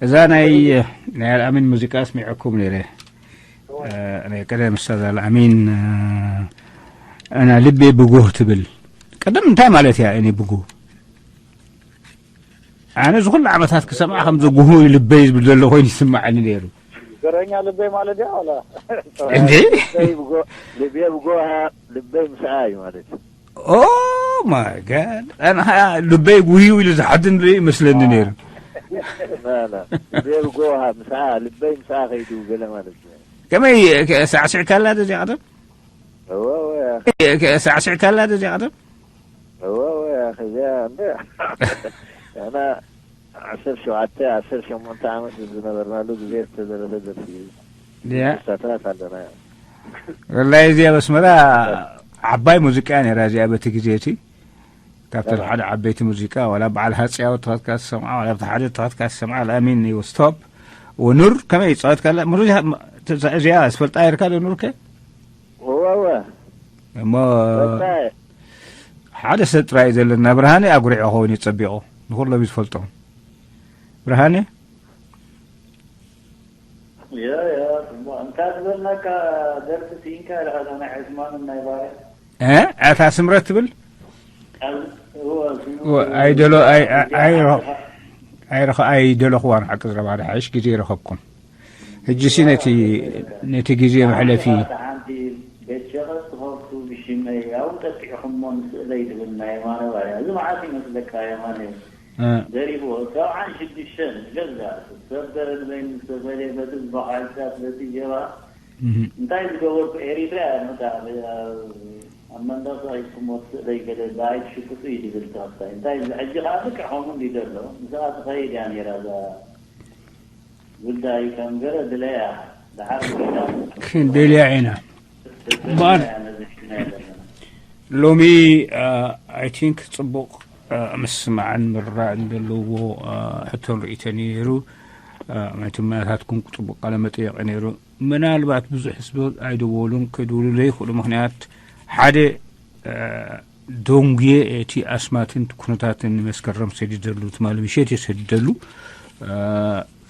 እዛ ናይ ናይ ኣልኣሚን ሙዚቃ ኣስሚዐኩም ነይረ። ናይ ቀደም ስታዝ ኣልኣሚን ኣና ልቤ ብጎህ ትብል። ቅድም እንታይ ማለት እያ እኔ ብጉ? ኣነ እዚ ኩሉ ዓመታት ክሰምዓ ከም ዘጉሁ ልበይ ዝብል ዘሎ ኮይኑ ይስምዓኒ ነይሩ። ገረኛ ልበይ ማለት እያ ዋላ? እንዴ? ልበይ ብጎ- ልበይ ብጎሃ ልበይ ምስኣ እዩ ማለት እዩ። ኦ ማይ ጋድ፣ ኣነ ልበይ ጉህዩ ኢሉ ዝሓድን ርኢ ይመስለኒ ነይሩ። ላ፣ ላ፣ ልበይ ብጎሃ ምስኣ ልበይ ምስኣ ከይዱ ገለ ማለት እዩ። ከመይ ሳዕስዕካላ ደዚኣ ቀደም? እወ እወ ሳዕስዕካላ ደዚኣ ቀደም? እወ እወ እዚኣ እንደ ኣና ዓሰርተ ሸውዓተ ዓሰርተ ሸሞንተ ዓመት ዝነበርናሉ ግዜ ዝተደረሰ ደርፊ እዩ። ድያ ሳታት ኣለና። ወላሂ እዚኣ በስመራ ዓባይ ሙዚቃ ነይራ እዚኣ በቲ ግዜ እቲ ካብተን ሓደ ዓበይቲ ሙዚቃ ዋላ በዓል ሃፅያዊ ተኸትካ ትሰምዓ ዋላ ብቲ ሓደ ተኸትካ ትሰምዓ ለኣሚን እዩ ስቶፕ ወኑር ከመይ ይፃወት ካላ ሙሉ እዚኣ ዝፈልጣ ይርካ ዶ ኑርከ እወ እወ እሞ በቃ ሓደ ሰብ ጥራይ እዩ ዘለና ብርሃነ ኣጉሪዖ ኸውን እዩ ፀቢቑ ንኩሎም እዩ ዝፈልጦም ብርሃነ ያ ያ እሞ እንታይ ዝበልናካ ደርፊ ስኢንካ ኢኻ እዛ ናይ ዕስማንን ናይ ባርያ እ? ኣታ ስምረት ትብል ኣብ እዎ ስሙ ወ- ኣይደሎ ኣይ- ኣይ- ኣይረ- ኣይረኸ ኣይደለኹዋን ሓቂ ዝረባ ሓይሽ ግዜ ይረኸብኩም ሕጂ ሲ ነቲ ነቲ ግዜ መሕለፊ ሓንቲ ቤት ሸቐጥ ትኸፍቱ ብሽመይ ኣብኡ ጠቂዕኹሞ ንስእለይ ትብል ናይ የማነ ባርያ እዚ መዓስ ይመስለካ የማነ እ፣ ደሪፍዎ ሰብዓን ሽዱሽተን ገዛ ሰብ ደረድ በይኑ ዝተፈልየ በቲ ዝበኻዕልታት በቲ ጀባ እህ። እንታይ ዝገበርኩ ኤሪትራ እያ መታ ኣብ መንደቕ ሰቒልኩሞ ትስእለይ ገለ ብኣይ ትሽቅጡ እዩ ዝብል ተኸታይ እንታይ እዚ ሕጂ ከዓ ልክዕ ከምኡ እንዲ ዘሎ ምስኣ ትኸይድ እያ ነይራ እዛ ጉዳይ ከም ገለ ድለያ ደሓር ክንደልያ ኢና እምበኣር ሎሚ ኣይ ቲንክ ፅቡቕ ምስማዕን ምርዳእን ዘለዎ ሕቶን ርእይቶን እዩ ነይሩ። ናይ ትመናታትኩም ፅቡቕ ቃለ መጠየቕ ነይሩ። ምናልባት ብዙሕ ህዝቢ ኣይደወሉን፣ ክድውሉ ዘይኽእሉ ምኽንያት ሓደ ደንጉየ እቲ ኣስማትን ኩነታትን መስከረም ሰዲደሉ ትማሊ ምሸት እየ ሰዲደሉ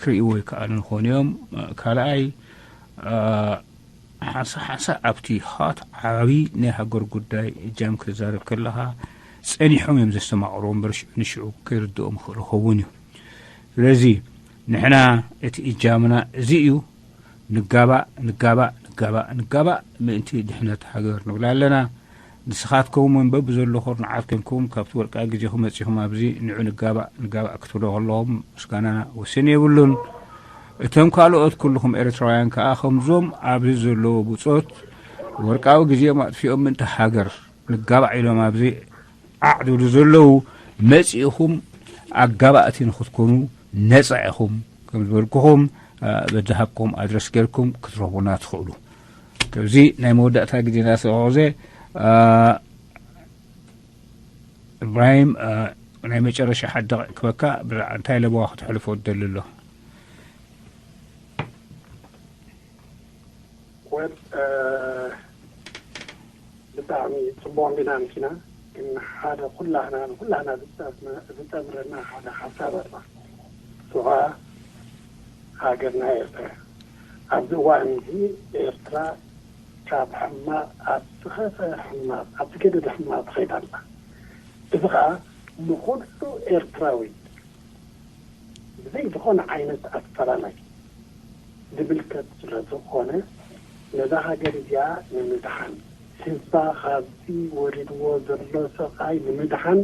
ክርእይዎ ይከኣሉ ንኾኑ እዮም። ካልኣይ ሓንሳ ሓንሳ ኣብቲ ሆት ዓቢ ናይ ሃገር ጉዳይ እጃም ክዛረብ ከለኻ ጸኒሖም እዮም ዘስተማቕርዎ እምበር ሽዑ ንሽዑ ከይርድኦም ይኽእል ይኸውን እዩ። ስለዚ ንሕና እቲ እጃምና እዚ እዩ። ንጋባእ ንጋባእ ንጋባእ ንጋባእ ምእንቲ ድሕነት ሃገር ንብል ኣለና። ንስኻትኩም እውን በብዘለኹ ንዓት ኮንኩም ካብቲ ወርቃዊ ግዜኹም መጺኹም ኣብዚ ንዑ ንጋባእ ንጋባእ ክትብሉ ከለኹም ምስጋናና ወሰን የብሉን። እቶም ካልኦት ኩልኹም ኤርትራውያን ከኣ ከምዞም ኣብዚ ዘለዉ ብጾት ወርቃዊ ግዜኦም ኣጥፊኦም ምእንቲ ሃገር ንጋባእ ኢሎም ኣብዚ ዓዕ ዝብሉ ዘለዉ መጺእኹም ኣጋባእቲ ንኽትኮኑ ነጻ ኢኹም ከም ዝበልኩኹም በዝሃብኩም ኣድረስ ጌርኩም ክትረኽቡና ትኽእሉ። ካብዚ ናይ መወዳእታ ግዜና ስለ ዝኾነ እብራሂም ናይ መጨረሻ ሓዲ ክበካ እንታይ ለበዋ ክትሕልፎ ትደሊ ኣሎ? ወል ብጣዕሚ ጽቡቕ ዲና ኣምሲና ግን ሓደ ኩላህና ንኩላህና ዝጠምረና ሓደ ሓሳብ ኣላ። እሱ ኸዓ ሃገርና ኤርትራ ኣብዚ እዋን እዚ ኤርትራ ካብ ሕማቕ ኣብ ዝኸፈ ሕማቕ ኣብ ዝገደደ ሕማቕ ትኸይድ ኣላ። እዚ ኸዓ ንኹሉ ኤርትራዊ ብዘይ ዝኾነ ዓይነት ኣፈላላይ ዝምልከት ስለ ዝኾነ ነዛ ሃገር እዚኣ ንምድሓን ህዝባ ካብዚ ወሪድዎ ዘሎ ሰቓይ ንምድሓን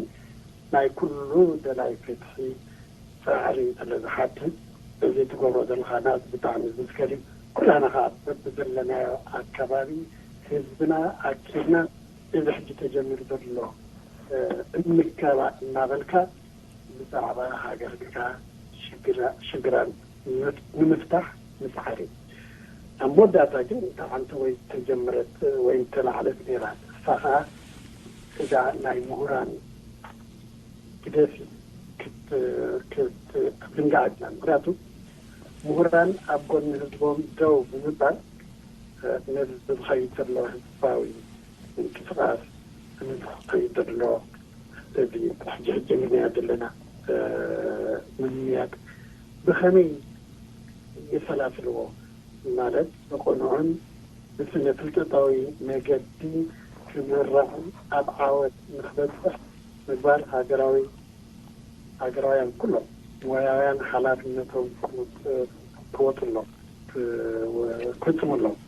ናይ ኩሉ ደላይ ፍትሒ ጻዕሪ ስለ ዝሓትት እዚ ትገብሮ ዘለኻ ናጽ ብጣዕሚ ዝምስገን እዩ። ኩላና ኸዓ በብዘለናዮ ኣከባቢ ህዝብና ኣኪብና እዚ ሕጂ ተጀሚሩ ዘሎ እንከባ እናበልካ ብዛዕባ ሃገርካ ሽግራ ንምፍታሕ ምጽዓር እዩ። ኣብ መወዳእታ ግን እታ ሓንቲ ወይ ተጀመረት ወይ እንተላዕለት ነይራ እሳ ኸዓ እዛ ናይ ምሁራን ግደፊ ክትዝንጋዕ ይብላ። ምክንያቱ ምሁራን ኣብ ጎኒ ህዝቦም ደው ብምባል ነዚ ዝኸይድ ዘሎ ህዝባዊ ምንቅስቃስ እዚ ዝኸይድ ዘሎ እዚ ሕጂ ሕጂ ምንያድ ዘለና ምምያድ ብኸመይ የፈላፍልዎ ማለት ብቕኑዕን ብስነ ፍልጠታዊ መገዲ ክምራሕን ኣብ ዓወት ንክበፅሕ ምግባር ሃገራዊ ሃገራውያን ኩሎም ሞያውያን ሓላፍነቶም ክወፅ- ክወፁ ኣለዎም፣ ክፍፅሙ ኣለዎም።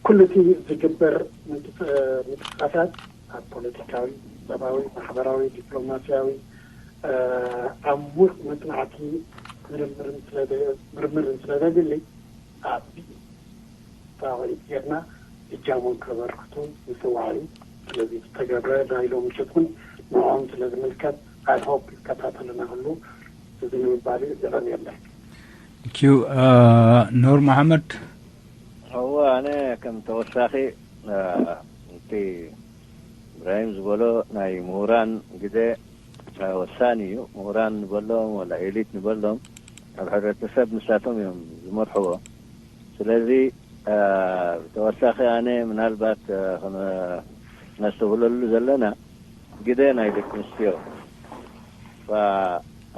ኩሉ እቲ ዝግበር ምንቅስቃሳት ኣብ ፖለቲካዊ፣ ቁጠባዊ፣ ማሕበራዊ፣ ዲፕሎማሲያዊ ዓሙቕ መጽናዕቲ ምርምርን ስለዘድሊ ኣብ ጻውዒት ጌርና እጃሞም ከበርክቱ ንጽዋዕ እዩ። ስለዚ ዝተገብረ ናይ ሎሚ ምሸት እውን ንዕኦም ስለ ዝምልከት I hope ይከታተሉና ክሉ እዚ ንምባል እዩ። የቐንየለይ። ኪዩ ኑር መሓመድ። እወ ኣነ ከም ተወሳኺ እቲ እብራሂም ዝበሎ ናይ ምሁራን ግደ ወሳኒ እዩ። ምሁራን ንበሎም ወላ ኤሊት ንበሎም ኣብ ሕብረተሰብ ንሳቶም እዮም ዝመርሕዎ። ስለዚ ብተወሳኺ ኣነ ምናልባት ነስተብህለሉ ዘለና ግደ ናይ ደቂ ኣንስትዮ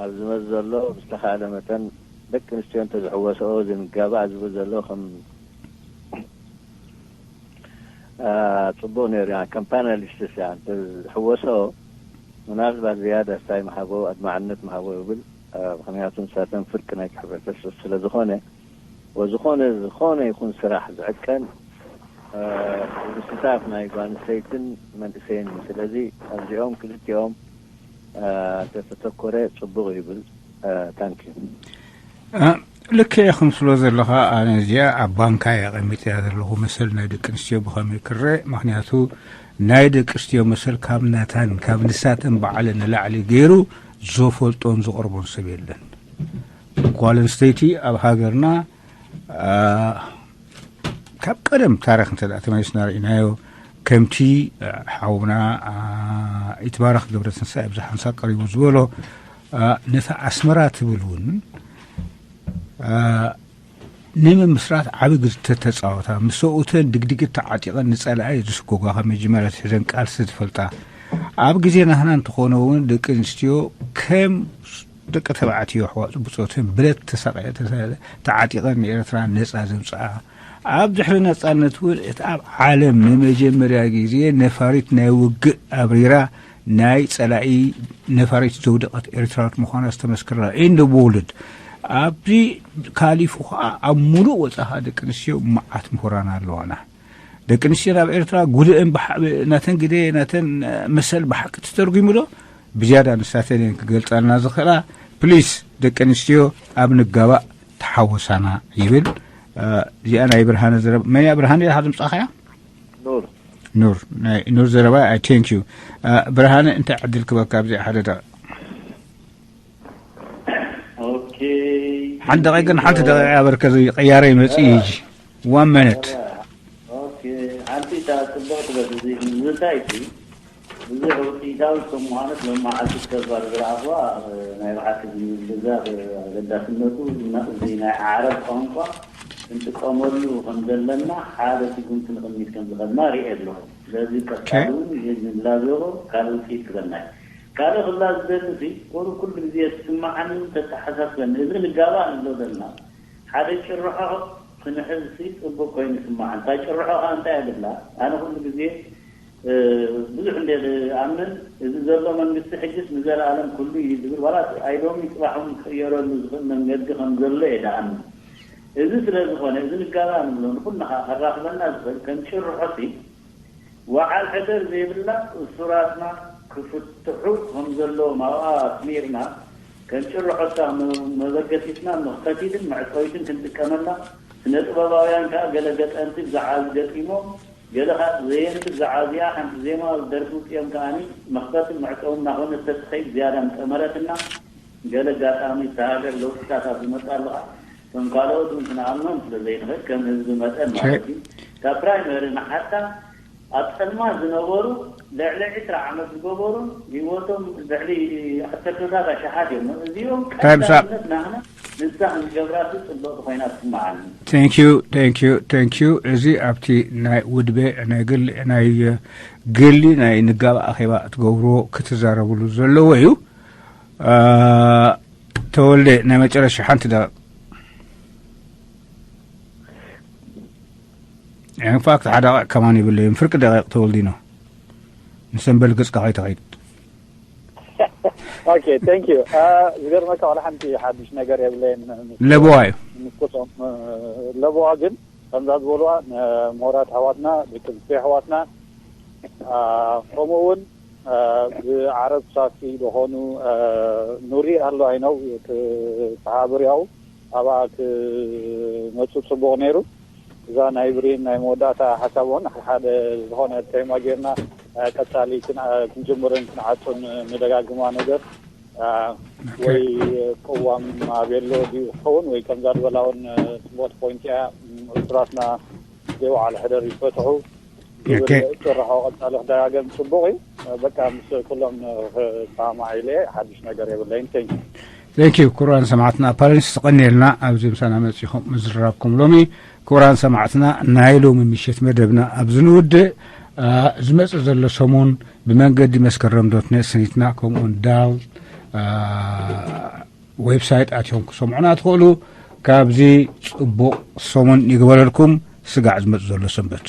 ኣብዚ መዚ ዘሎ ብዝተኻእለ መጠን ደቂ ኣንስትዮ እንተዝሕወሰኦ ዝንጋባእ ዝብል ዘሎ ከም ፅቡቅ ነይሩ ያ ከም ፓናሊስትስ ያ እንተዝሕወሶ ምናልባት ዝያዳ ስታይ ምሃቦ ኣድማዕነት ምሃቦ ይብል። ምክንያቱ ንሳተን ፍርቂ ናይቲ ሕብረተሰብ ስለ ዝኾነ ወዝኾነ ዝኾነ ይኹን ስራሕ ዝዕቀን ምስታፍ ናይ ጓንስተይትን መንእሰይን እዩ። ስለዚ ኣብዚኦም ክልቲኦም ተተተኮረ ፅቡቅ ይብል። ታንኪዩ። ልክዕ ኢኹም ስለ ዘለኻ ኣነ እዚኣ ኣብ ባንካ እየ ኣቐሚጠያ ዘለኹ መሰል ናይ ደቂ ኣንስትዮ ብኸመይ ክረ ምክንያቱ ናይ ደቂ ኣንስትዮ መሰል ካብ ናታን ካብ ንሳተን በዓለ ንላዕሊ ገይሩ ዘፈልጦን ዝቐርቦን ሰብ የለን። ጓል ኣንስተይቲ ኣብ ሃገርና ካብ ቀደም ታሪክ እንተ ተመሊስና ርኢናዮ ከምቲ ሓውና ይትባረክ ገብረትንሳኤ ኣብዚ ሓንሳብ ቀሪቡ ዝበሎ ነታ ኣስመራ ትብል እውን ንምምስራት ዓቢ ግደ ተጻወታ። ምስ ሰብኡተን ድግድግት ተዓጢቐን ንጸላኢ ዝስጎጋ ካብ መጀመርያ ኣትሒዘን ቃልሲ ዝፈልጣ ኣብ ግዜ ናህና እንተኾነ እውን ደቂ ኣንስትዮ ከም ደቂ ተባዕትዮ ኣሕዋት ብጾተን ብረት ተሳቒ ተዓጢቐን ንኤርትራ ነጻ ዘምጽኣ ኣብ ድሕሪ ነጻነት እውን እቲ ኣብ ዓለም ንመጀመርያ ግዜ ነፋሪት ናይ ውግእ ኣብሪራ ናይ ጸላኢ ነፋሪት ዘውደቐት ኤርትራዊት ምዃና ዝተመስከረላ in the world ኣብዚ ካሊፉ ከዓ ኣብ ሙሉእ ወጻኻ ደቂ ኣንስትዮ መዓት ምሁራን ኣለዋና። ደቂ ኣንስትዮ ናብ ኤርትራ ጉድእን ናተን ግደ ናተን መሰል ብሓቂ ተተርጉሙ ዶ ብዝያዳ ንሳተን እየን ክገልጻልና ዝኽእላ። ፕሊስ ደቂ ኣንስትዮ ኣብ ንጋባእ ተሓወሳና ይብል። እዚኣ ናይ ብርሃነ ዘረባ መን እያ? ብርሃነ ኢኻ ድምጻኻ እያ? ኑር ኑር ናይ ኑር ዘረባ። I thank you ብርሃነ። እንታይ ዕድል ክበካ ኣብዚ ሓደ ደቂቕ ኦኬ ሓንቲ ደቂቕ ግን ሓንቲ ደቂቕ ያበርከ ቅያረ ይመጽእ እዩ። One minute ኦኬ ሓንቲ እታ ጽቡቕ ትበል እዚ ምዝታይ እቲ ብዙሕ ውፅኢታዊ ከም ምዃነት ሎማዓልቲ ተግባር ዝረኣኽዋ ናይ ብሓቂ ዝምዝዛ ኣገዳስነቱ እዚ ናይ ዓረብ ቋንቋ ክንጥቀመሉ ከም ዘለና ሓደ ስጉምቲ ንቕድሚት ከም ዝኸድና ርኢ ኣለኹ። ስለዚ ቀፃሊ እውን ይህን ንላዘቦ ካልእ ውፅኢት ክበና እዩ። ካልእ ክብላ ዝደሊ ሲ ቁሩብ ኩሉ ግዜ ትስማዓኒ ተተሓሳስበኒ እዚ ንጋባእ ንብሎ ዘለና ሓደ ጭርሖ ክንሕዝ ሲ ፅቡቅ ኮይኑ ይስማዓኒ። እታ ጭርሖ ከዓ እንታይ እያ ዝብላ ኣነ ኩሉ ግዜ ብዙሕ እንደ ዝኣምን እዚ ዘሎ መንግስቲ ሕጅስ ንዘለኣለም ኩሉ እዩ ዝብል ዋላ ኣይዶሚ ፅባሕ እውን ክቅየረሉ ዝኽእል መንገዲ ከም ዘሎ እየ ዝኣምን። እዚ ስለ ዝኾነ እዚ ንጋባእ ንብሎ ንኩልና ከዓ ከራኽበና ዝኽእል ከም ጭርሖ ሲ ወዓል ሕደር ዘይብላ እሱራትና ክፍትሑ ከም ዘለዎም ኣብኣ ኣስሚርና ከም ጭርሖ እታ መበገሲትና መኽፈቲትን መዕጸዊትን ክንጥቀመላ ስነ ጥበባውያን ከኣ ገለ ገጠምቲ ብዝዓዝ ገጢሞም ገለ ከኣ ዘየንቲ ብዝዓዝያ ሓንቲ ዜማ ደርፊ ውጽኦም ከኣ መኽፈትን መዕጸውን እናኾነት ተትኸይድ ዝያዳ ምጠመረትና ገለ ኣጋጣሚ እታ ሃገር ለውጥታት ኣብ ዝመጽኣሉ ከኣ ከም ካልኦት እውን ክንኣምኖም ስለ ዘይንኽእል ከም ህዝቢ መጠን ማለት እዩ ካብ ፕራይመሪ ንሓታ ኣብ ጸልማት ዝነበሩ ልዕሊ ዕስራ ዓመት ዝገበሩ ህይወቶም ልዕሊ ዓሰርተታት ኣሽሓት እዮም። እዚኦም ቀዳምነት ናህና ንሳ ክንገብራ ሲ ጽብቕቲ ኮይና ትስምዓኒ። Thank you, thank you, thank you። እዚ ኣብቲ ናይ ውድበ ናይ ግሊ ናይ ግሊ ናይ ንጋብ ኣኼባ ትገብርዎ ክትዛረብሉ ዘለዎ እዩ። ተወልደ ናይ መጨረሻ ሓንቲ ደቂቕ ኢንፋክት ሓደ ደቂቕ ከማን ይብለይን ፍርቂ ደቂቕ ተወልዲኖ ንሰንበል ገጽካ ከይትኸይድ። Okay, thank you. ዝገርመካ ዋላ ሓንቲ ሓድሽ ነገር የብለይን። ለበዋ እዩ። ምስክቶም ለበዋ ግን ከምዛ ዝበልዋ ምሁራት ኣሕዋትና፣ ደቂ ኣንስትዮ ኣሕዋትና፣ ከምኡ እውን ብዓረብ ሳፊ ዝኾኑ ኑሪ ኣሎ ኣይነው ክተሓባብር ያው ኣብኣ ክመፁ ፅቡቕ ነይሩ። እዛ ናይ ብሬን ናይ መወዳእታ ሓሳብ እውን ሓደ ዝኾነ ቴማ ጌርና ቀፃሊ ክንጅምርን ክንዓፁን ንደጋግማ ነገር ወይ ቅዋም ኣቤሎ ድዩ ክኸውን ወይ ከምዛ ዝበላ እውን ፅቡቕቲ ፖይንት እያ። እሱራትና ዘይወዓለ ሕደር ይፈትሑ ዝብል ጭርሖ ቀፃሊ ክደጋገም ፅቡቕ እዩ። በቃ ምስ ኩሎም ክሰማማዕ ኢለ ሓድሽ ነገር የብለይን። Thank you። Thank you። ክቡራን ሰማዕትና ፓለንስ ተቐኒልና ኣብዚ ምሳና መፂኹም ምዝራብኩም ሎሚ። ክቡራን ሰማዕትና ናይ ሎሚ ምሽት መደብና ኣብዚ ንውድእ። ዝመፅእ ዘሎ ሰሙን ብመንገዲ መስከረም ዶት ኔት ስኒትና ከምኡውን ዳል ዌብሳይት ኣትዮም ክሰምዑና ትኽእሉ። ካብዚ ፅቡቕ ሰሙን ይግበረልኩም። ስጋዕ ዝመፅእ ዘሎ ሰንበት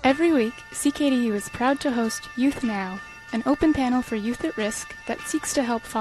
Every week, C K D U is proud to host Youth Now, an open panel for youth at risk that seeks to help foster